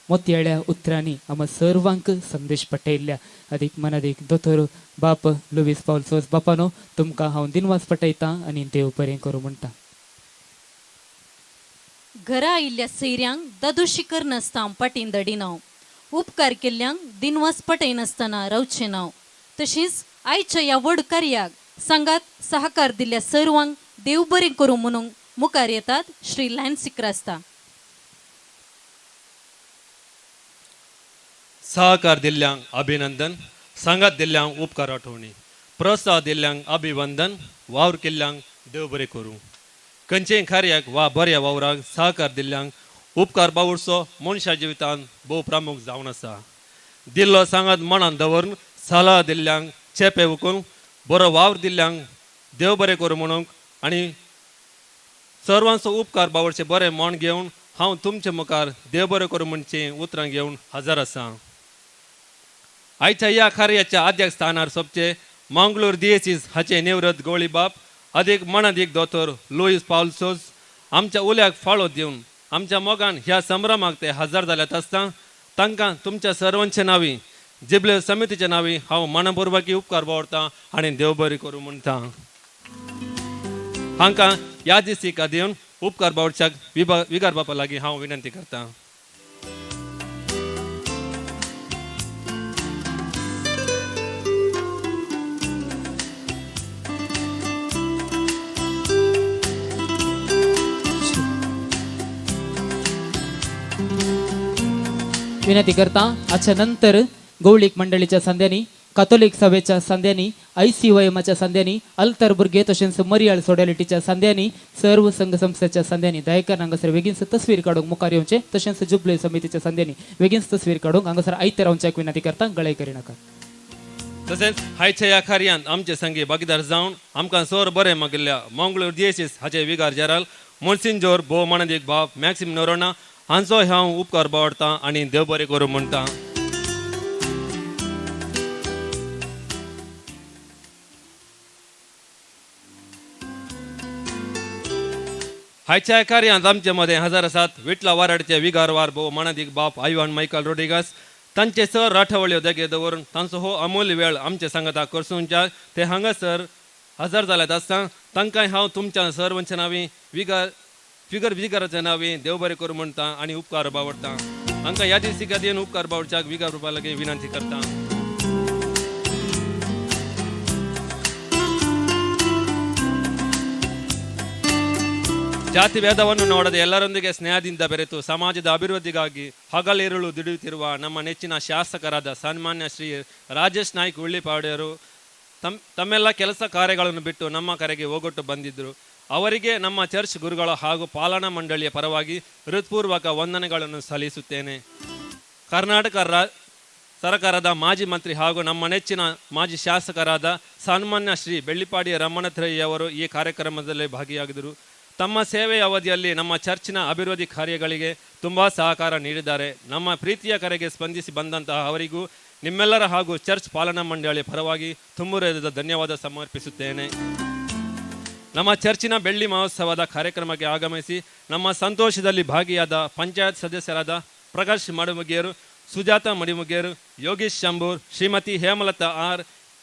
मोतयाळ्या उतरांनी आमकां सर्वांक संदेश पटयल्ल्या अदीक मनादीक दोतोर बाप लुवीस पावल सोज बापानो तुमकां हांव दिनवास पटयतां आनी देव बरें करूं म्हणटा. घरा आयिल्ल्या सैऱ्यांक दादोशी करनासतना पाटीन दडिना, उपकार केल्ल्यांक दिनवास पटयनासतना रावचें ना. तशीच आयच्या ह्या व्हड कार्याक सांगात सहकार दिल्ल्या सर्वांक देव बरें करूं म्हणून मुखार येतात श्री लॅन्सी क्रास्ता. सहकार दिल्ल्यांक अभिनंदन, सांगात दिल्ल्यांक उपकार आठवणी, प्रोत्साह दिल्ल्यांक अभिवंदन, वावर केल्ल्यांक देव बरें करूं. खंयचेय कार्याक वा बऱ्या वावराक सहकार दिल्ल्यांक उपकार बावुरचो मनशा जिवितांत भोव प्रमुख जावन आसा. दिल्लो सांगात मनान दवरून सलाह दिल्ल्यांक चेपे उकून बरो वावर दिल्ल्यांक देव बरें करूं म्हणूंक आनी सर्वांचो उपकार बावडचे बरें मन घेवन हांव तुमचे मुखार देव बरें करूं म्हणचीं उतरां घेवन हजर आसा. आयच्या ह्या कार्याच्या अध्यक्ष स्थानार सोबचे मंगळूर दियेसीस हाचे निवृत्त गोळी बाप अदीक मनादीक दोतोर लुईस पावल सोज आमच्या उल्याक फाळो दिवन आमच्या मोगान ह्या संभ्रमाक ते हजर जाल्यात आसता तांकां तुमच्या सर्वांचे नांवी जिबले समितीच्या नांवी हांव मनापुर्वकी उपकार बावडतां आनी देव बरी करूं म्हणटा. हांकां ह्या दिसीका दिवन उपकार बावडच्याक विगार बापा लागीं हांव विनंती करतां. विनंती करता आजच्या नंतर गौळीक मंडळीच्या संध्यांनी, कातोलीक सभेच्या संध्यांनी, आयसीवायमाच्या संध्यांनी, अल्तर भुरगे तशेंच मरियाळ सोडॅलिटीच्या संध्यांनी, सर्व संघ संस्थेच्या संध्यांनी दयेकर हांगासर वेगींच तस्वीर काडूंक मुखार येवचें. तशेंच जुबले समितीच्या संध्यांनी वेगींच तस्वीर काडूंक हांगासर आयते रावच्याक विनंती करता. गळय करिनाका. तशेंच हायच्या ह्या कार्यांत आमचे संगी भागीदार जावन आमकां सोर बरें मागिल्ल्या मंगळूर दियेसीस हाचे विगार जेराल मोन्सिंजोर भोव मानादीक बाब मॅक्सिम नोरोना हांचो हांव उपकार बावडतां आनी देव बरें करूं म्हणटा. हायच्या कार्यांत आमचे मदें 1007 विटला वाराडचे विगारवार भोव मानादीक बाप आयवान मायकल रोड्रिगस तांचे सर राठवळ्यो देगे दवरून तांचो हो अमूल्य वेळ आमचे सांगाता करसूनच्या ते हांगासर हजर जाल्यात आसता तांकां हांव तुमच्या सर्वांच्या नांवी फिगर विगाराच्या नांवी देव बरें करूं म्हणटा आनी उपकार बावडटा. हांकां ह्या दिसिका दिवन उपकार बावडच्याक विगार रुपा लागीं विनंती करता. ಜಾತಿ ಭೇದವನ್ನು ನೋಡದೆ ಎಲ್ಲರೊಂದಿಗೆ ಸ್ನೇಹದಿಂದ ಬೆರೆತು ಸಮಾಜದ ಅಭಿವೃದ್ಧಿಗಾಗಿ ಹಗಲಿರುಳು ದುಡಿಯುತ್ತಿರುವ ನಮ್ಮ ನೆಚ್ಚಿನ ಶಾಸಕರಾದ ಸನ್ಮಾನ್ಯ ಶ್ರೀ ರಾಜೇಶ್ ನಾಯ್ಕ್ ಉಳ್ಳಿಪಾಡಿಯವರು ತಮ್ಮೆಲ್ಲ ಕೆಲಸ ಕಾರ್ಯಗಳನ್ನು ಬಿಟ್ಟು ನಮ್ಮ ಕರೆಗೆ ಹೋಗೊಟ್ಟು ಬಂದಿದ್ದರು. ಅವರಿಗೆ ನಮ್ಮ ಚರ್ಚ್ ಗುರುಗಳ ಹಾಗೂ ಪಾಲನಾ ಮಂಡಳಿಯ ಪರವಾಗಿ ಹೃತ್ಪೂರ್ವಕ ವಂದನೆಗಳನ್ನು ಸಲ್ಲಿಸುತ್ತೇನೆ. ಕರ್ನಾಟಕ ಸರ್ಕಾರದ ಮಾಜಿ ಮಂತ್ರಿ ಹಾಗೂ ನಮ್ಮ ನೆಚ್ಚಿನ ಮಾಜಿ ಶಾಸಕರಾದ ಸನ್ಮಾನ್ಯ ಶ್ರೀ ಬೆಳ್ಳಿಪಾಡಿಯ ರಮಣತ್ರಯ್ಯವರು ಈ ಕಾರ್ಯಕ್ರಮದಲ್ಲಿ ಭಾಗಿಯಾಗಿದ್ದರು. ತಮ್ಮ ಸೇವೆಯ ಅವಧಿಯಲ್ಲಿ ನಮ್ಮ ಚರ್ಚಿನ ಅಭಿವೃದ್ಧಿ ಕಾರ್ಯಗಳಿಗೆ ತುಂಬ ಸಹಕಾರ ನೀಡಿದ್ದಾರೆ. ನಮ್ಮ ಪ್ರೀತಿಯ ಕರೆಗೆ ಸ್ಪಂದಿಸಿ ಬಂದಂತಹ ಅವರಿಗೂ ನಿಮ್ಮೆಲ್ಲರ ಹಾಗೂ ಚರ್ಚ್ ಪಾಲನಾ ಮಂಡಳಿಯ ಪರವಾಗಿ ತುಂಬು ಹೃದಯದ ಧನ್ಯವಾದ ಸಮರ್ಪಿಸುತ್ತೇನೆ. ನಮ್ಮ ಚರ್ಚಿನ ಬೆಳ್ಳಿ ಮಹೋತ್ಸವದ ಕಾರ್ಯಕ್ರಮಕ್ಕೆ ಆಗಮಿಸಿ ನಮ್ಮ ಸಂತೋಷದಲ್ಲಿ ಭಾಗಿಯಾದ ಪಂಚಾಯತ್ ಸದಸ್ಯರಾದ Prakash ಮಡಿಮುಗೇರು, Sujata ಮಡಿಮುಗೇರು, Yogish ಶಂಬೂರ್, Shrimati Hemalatha R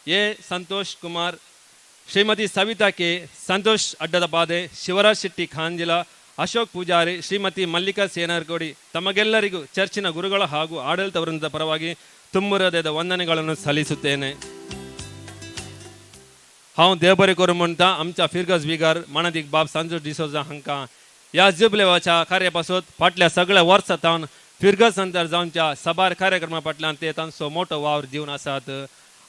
A, Santosh Kumar, Shrimati Savita K, Santosh ಅಡ್ಡದಪಾದೆ, Shivraj Shetty ಖಾಂಜಿಲ, Ashok Poojary, Shrimati Mallika ಸೇನರ್ಗೋಡಿ ತಮಗೆಲ್ಲರಿಗೂ ಚರ್ಚಿನ ಗುರುಗಳ ಹಾಗೂ ಆಡಳಿತ ವೃಂದದ ಪರವಾಗಿ ತುಂಬು ಹೃದಯದ ವಂದನೆಗಳನ್ನು ಸಲ್ಲಿಸುತ್ತೇನೆ. हांव देव बरें करूं म्हणटा आमच्या फिरगज विगार मानादीक बाब सांजो डिसोजा हांकां ह्या जुबलेवाच्या कार्या पासत फाटल्या सगळ्या वर्सां तावन फिरगज अंतर जावच्या साबार कार्यक्रमा फाटल्यान ते तांचो मोठो वावर दिवन आसात.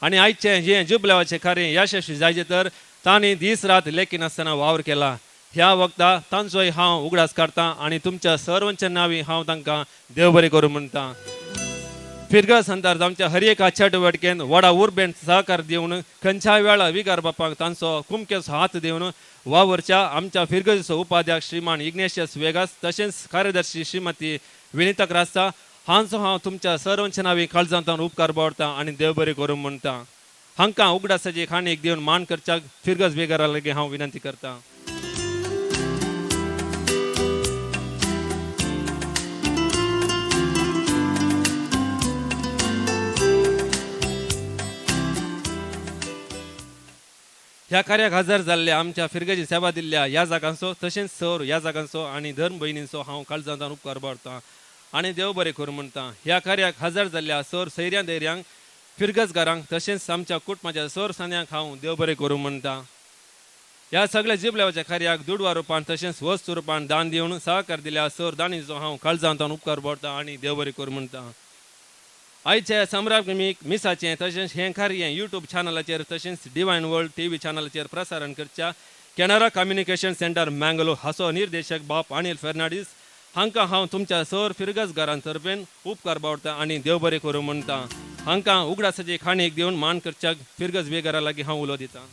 आनी आयचें हें जुबलेवाचें कार्य यशस्वी जायचें तर तांणी दीस रात लेखिनासतना वावर केला. ह्या वखदा तांचोय हांव उगडास काडटा आनी तुमच्या सर्वांच्या नांवी हांव तांकां देव बरें करूं म्हणटा. फिरगज अंतर जावच्या हर एका चटुवटिकेन व्हडा उर्बेन सहकार दिवन खंयच्याय वेळार विगार बापाक तांचो कुमकेचो हात दिवन वावरच्या आमच्या फिरगजीचो उपाध्यक्ष श्रीमान इग्नेशियस वेगास तशेंच कार्यदर्शी श्रीमती विनिता क्रास्ता हांचो हांव तुमच्या सर्वांच्या नांवी काळजांत उपकार बावडटा आनी देव बरें करूं म्हणटा. हांकां उगडासाची खाणीक दिवन मान करच्याक फिरगज विगारा लागीं हांव विनंती करता. ह्या कार्याक हजर जाल्ल्या आमच्या फिरगजी सेवा दिल्ल्या ह्या जागांचो तशेंच सर ह्या जागांचो आनी धर्म भयणींचो हांव काळजांत उपकार बावडटा आनी देव बरें करूं म्हणटा. ह्या कार्याक हजर जाल्ल्या सर सैऱ्यां धैर्यांक फिरगजगारांक तशेंच आमच्या कुटुंबाच्या सर सांद्यांक हांव देव बरें करूं म्हणटा. ह्या सगळ्या जिबल्याच्या कार्याक दुडवा रुपान तशेंच वस्तू रुपान दान दिवन सहकार दिल्या सर दानीचो हांव काळजांत उपकार बावडटा आनी देव बरें करूं म्हणटा. आयच्या सम्राज्ञीक मिसाचें तशेंच हें कार्य यूट्यूब चॅनलाचेर तशेंच डिवायन वर्ल्ड टी व्ही चॅनलाचेर प्रसारण करच्या कॅनरा कम्युनिकेशन सेंटर मँगलो हाचो निर्देशक बाप अनिल फेर्नांडीस हांकां हांव तुमच्या सर फिरगजगारां तर्फेन उपकार बावडटा आनी देव बरें करूं म्हणटा. हांकां उगडासाची खाणीक दिवन मान करच्याक फिरगज वेगरा लागीं हांव उलो दितां.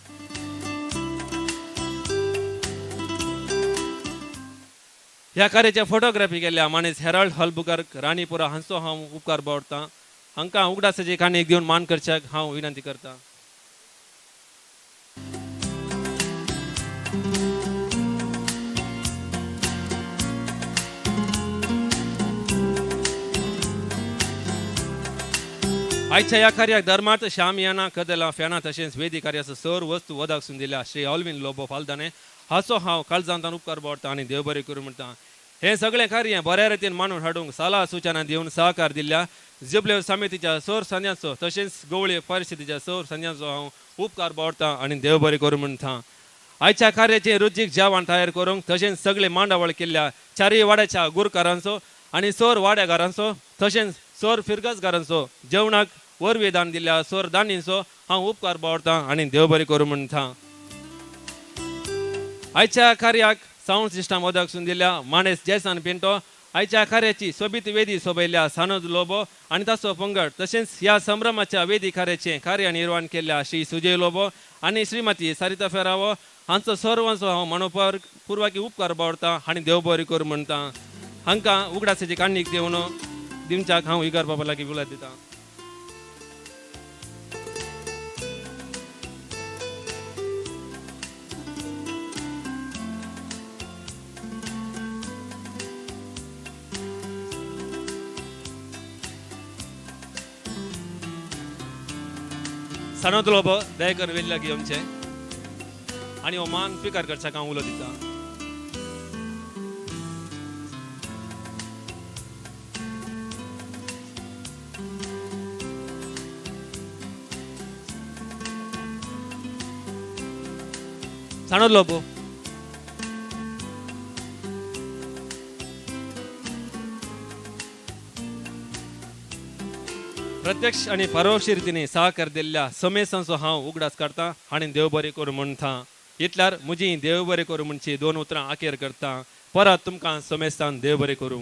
ह्या कार्याचे फोटोग्राफी केल्ल्या मानेस हेराल्ड हलबुकर राणीपुरा हांचो हांव उपकार बावडटा. हांकां उगडासाची काणयेक दिवन मान करच्याक हांव विनंती करता. आयच्या ह्या कार्याक धर्मार्थ शामियाना कदलां फेणां तशेंच वेदी कार्याचो सर वस्तू वदाक दिल्या श्री ऑल्विन लोबो फालदाने हाचो हांव काळजांत उपकार बावडटा आनी देव बरें करूं म्हणटा. हें सगळें कार्य बऱ्या रितीन मांडून हाडूंक सलाह सुचना दिवन सहकार दिल्ल्या जुबले समितीच्या सर संद्यांचो तशेंच गवळी परिस्थितीच्या सर संद्यांचो हांव उपकार बावडटा आनी देव बरें करूं म्हणटा. आयच्या कार्याचें रुचीक जेवण तयार करूंक तशेंच सगळे मांडावळ केल्ल्या चारय वाड्याच्या गुरकारांचो आनी सर वाड्यागारांचो तशेंच सर फिरगजगारांचो जेवणाक वरवीं दान दिल्ल्या सर दानींचो हांव उपकार बावडटा आनी देव बरें करूं म्हणटा. आयच्या कार्याक सावंड सिस्टम वदक दिल्या माणेस जेसान पिंटो आयच्या कार्याची सोबीत वेदी सोबयल्या सानोज लोबो आनी ताचो पंगड तशेंच ह्या संभ्रमाच्या वेदी कार्याचें कार्य निर्माण केल्ल्या श्री सुजय लोबो आनी श्रीमती सरिता फेरावो हांचो सर्वांचो हांव मनोपर पुर्वाकी उपकार बावडटा आनी देव बरें करूं म्हणटा. हांकां उगडासाची काणीक दिवन दिवच्याक हांव इगार बाबा लागीं उलयत दितां. सानोद लोबो दयकर वेली लागीं येवचें आनी हो मान स्विकार करच्याक हांव उलो दितां. सानोद लोबो. प्रत्यक्ष आनी परोक्ष रितीन सहकार दिल्ल्या समेसांचो हांव उगडास काडटा आनी देव बरें करूं म्हणटा. इतल्यार म्हजी देव बरें करूं म्हणची दोन उतरां आखेर करता. परत तुमकां समेस्तान देव बरें करूं.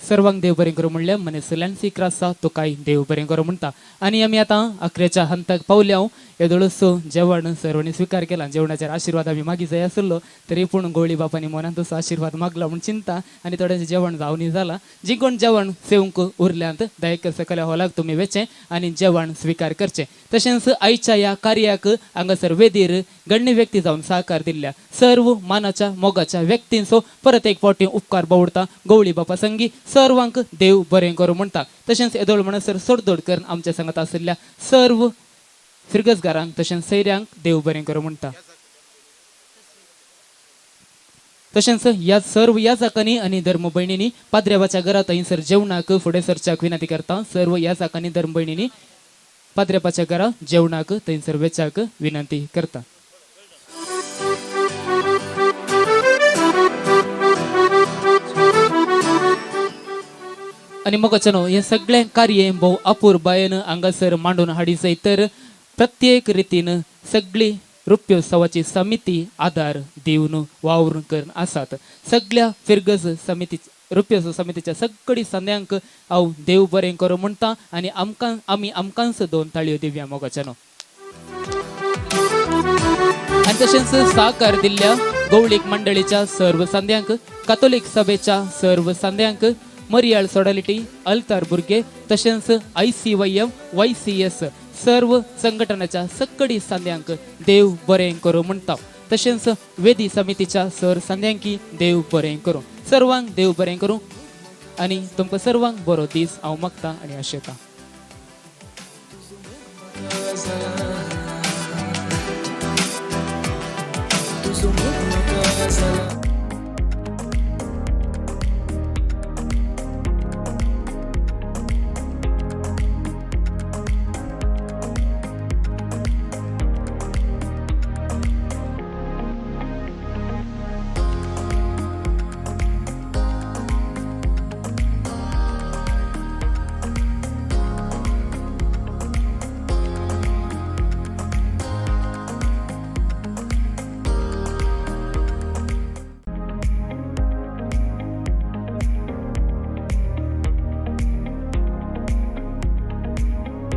सर्वांक देव बरें करूं म्हणलें मनीस लॅन्सी क्रासा तुकाय देव बरें करूं म्हणटा. आनी आमी आतां अकरेच्या हंताक पावल्या. येदोळसो जेवण सर्वांनी स्विकार केला. जेवणाचेर आशिर्वाद आमी मागी जाय आसलो तरी पूण गोळी बापांनी मनांत तसो आशिर्वाद मागला म्हूण चिंता आनी थोड्यांचें जेवण जावनी जाला. जी कोण जेवण सेवंक उरल्यांत दयेक सकल्या हॉलाक तुमी वेचें आनी जेवण स्विकार करचें. तशेंच आयच्या ह्या कार्याक हांगासर वेदीर गण्य व्यक्ती जावन सहकार दिल्ल्या सर्व मानाच्या मोगाच्या व्यक्तींचो परत एक फावटी उपकार बावडता. गवळी बापा संगी सर्वांक देव बरें करूं म्हणटा. तशेंच येदोळ म्हणसर सोडदोड करून आमच्या संगत आशिल्ल्या सर्व फिरगजगारांक तशेंच सैऱ्यांक देव बरें करूं म्हणटा. तशेंच ह्या सर्व याजकांनी आनी धर्म भयणींनी पाद्रेवाच्या घरा थंयसर जेवणाक फुडें सरच्याक विनंती करता. सर्व याजकांनी धर्म भयणींनी पाद्रेपाच्या घरा जेवणाक थंयसर वेच्याक विनंती करता. आनी मोगाच्यानो हें सगळें कार्य भोव अपुरबायेन हांगासर मांडून हाडी जाय तर प्रत्येक रितीन सगळी रुप्योत्सवाची समिती आदार दिवन वावरून करून आसात. सगळ्या फिरगज समिती रुप्योत्सव समितीच्या सगळी संद्यांक हांव देव बरें करूं म्हणटा आनी आमकां आमी आमकांच दोन ताळयो दिवया मोगाच्यानो. आनी तशेंच साकार दिल्ल्या गवळीक मंडळीच्या सर्व संद्यांक, कातोलीक सभेच्या सर्व संद्यांक, मरियाळ सोडालिटी, अल्तार बुरगे तशेंच ICYM YCS सर्व संघटनाच्या सकडी सांद्यांक देव बरें करूं म्हणटा. तशेंच वेदी समितीच्या सर सांद्यांकी देव बरें करूं. सर्वांक देव बरें करूं आनी तुमकां सर्वांक बरो दीस हांव मागता आनी आशेता. तुजो मोग म्हाका जाला.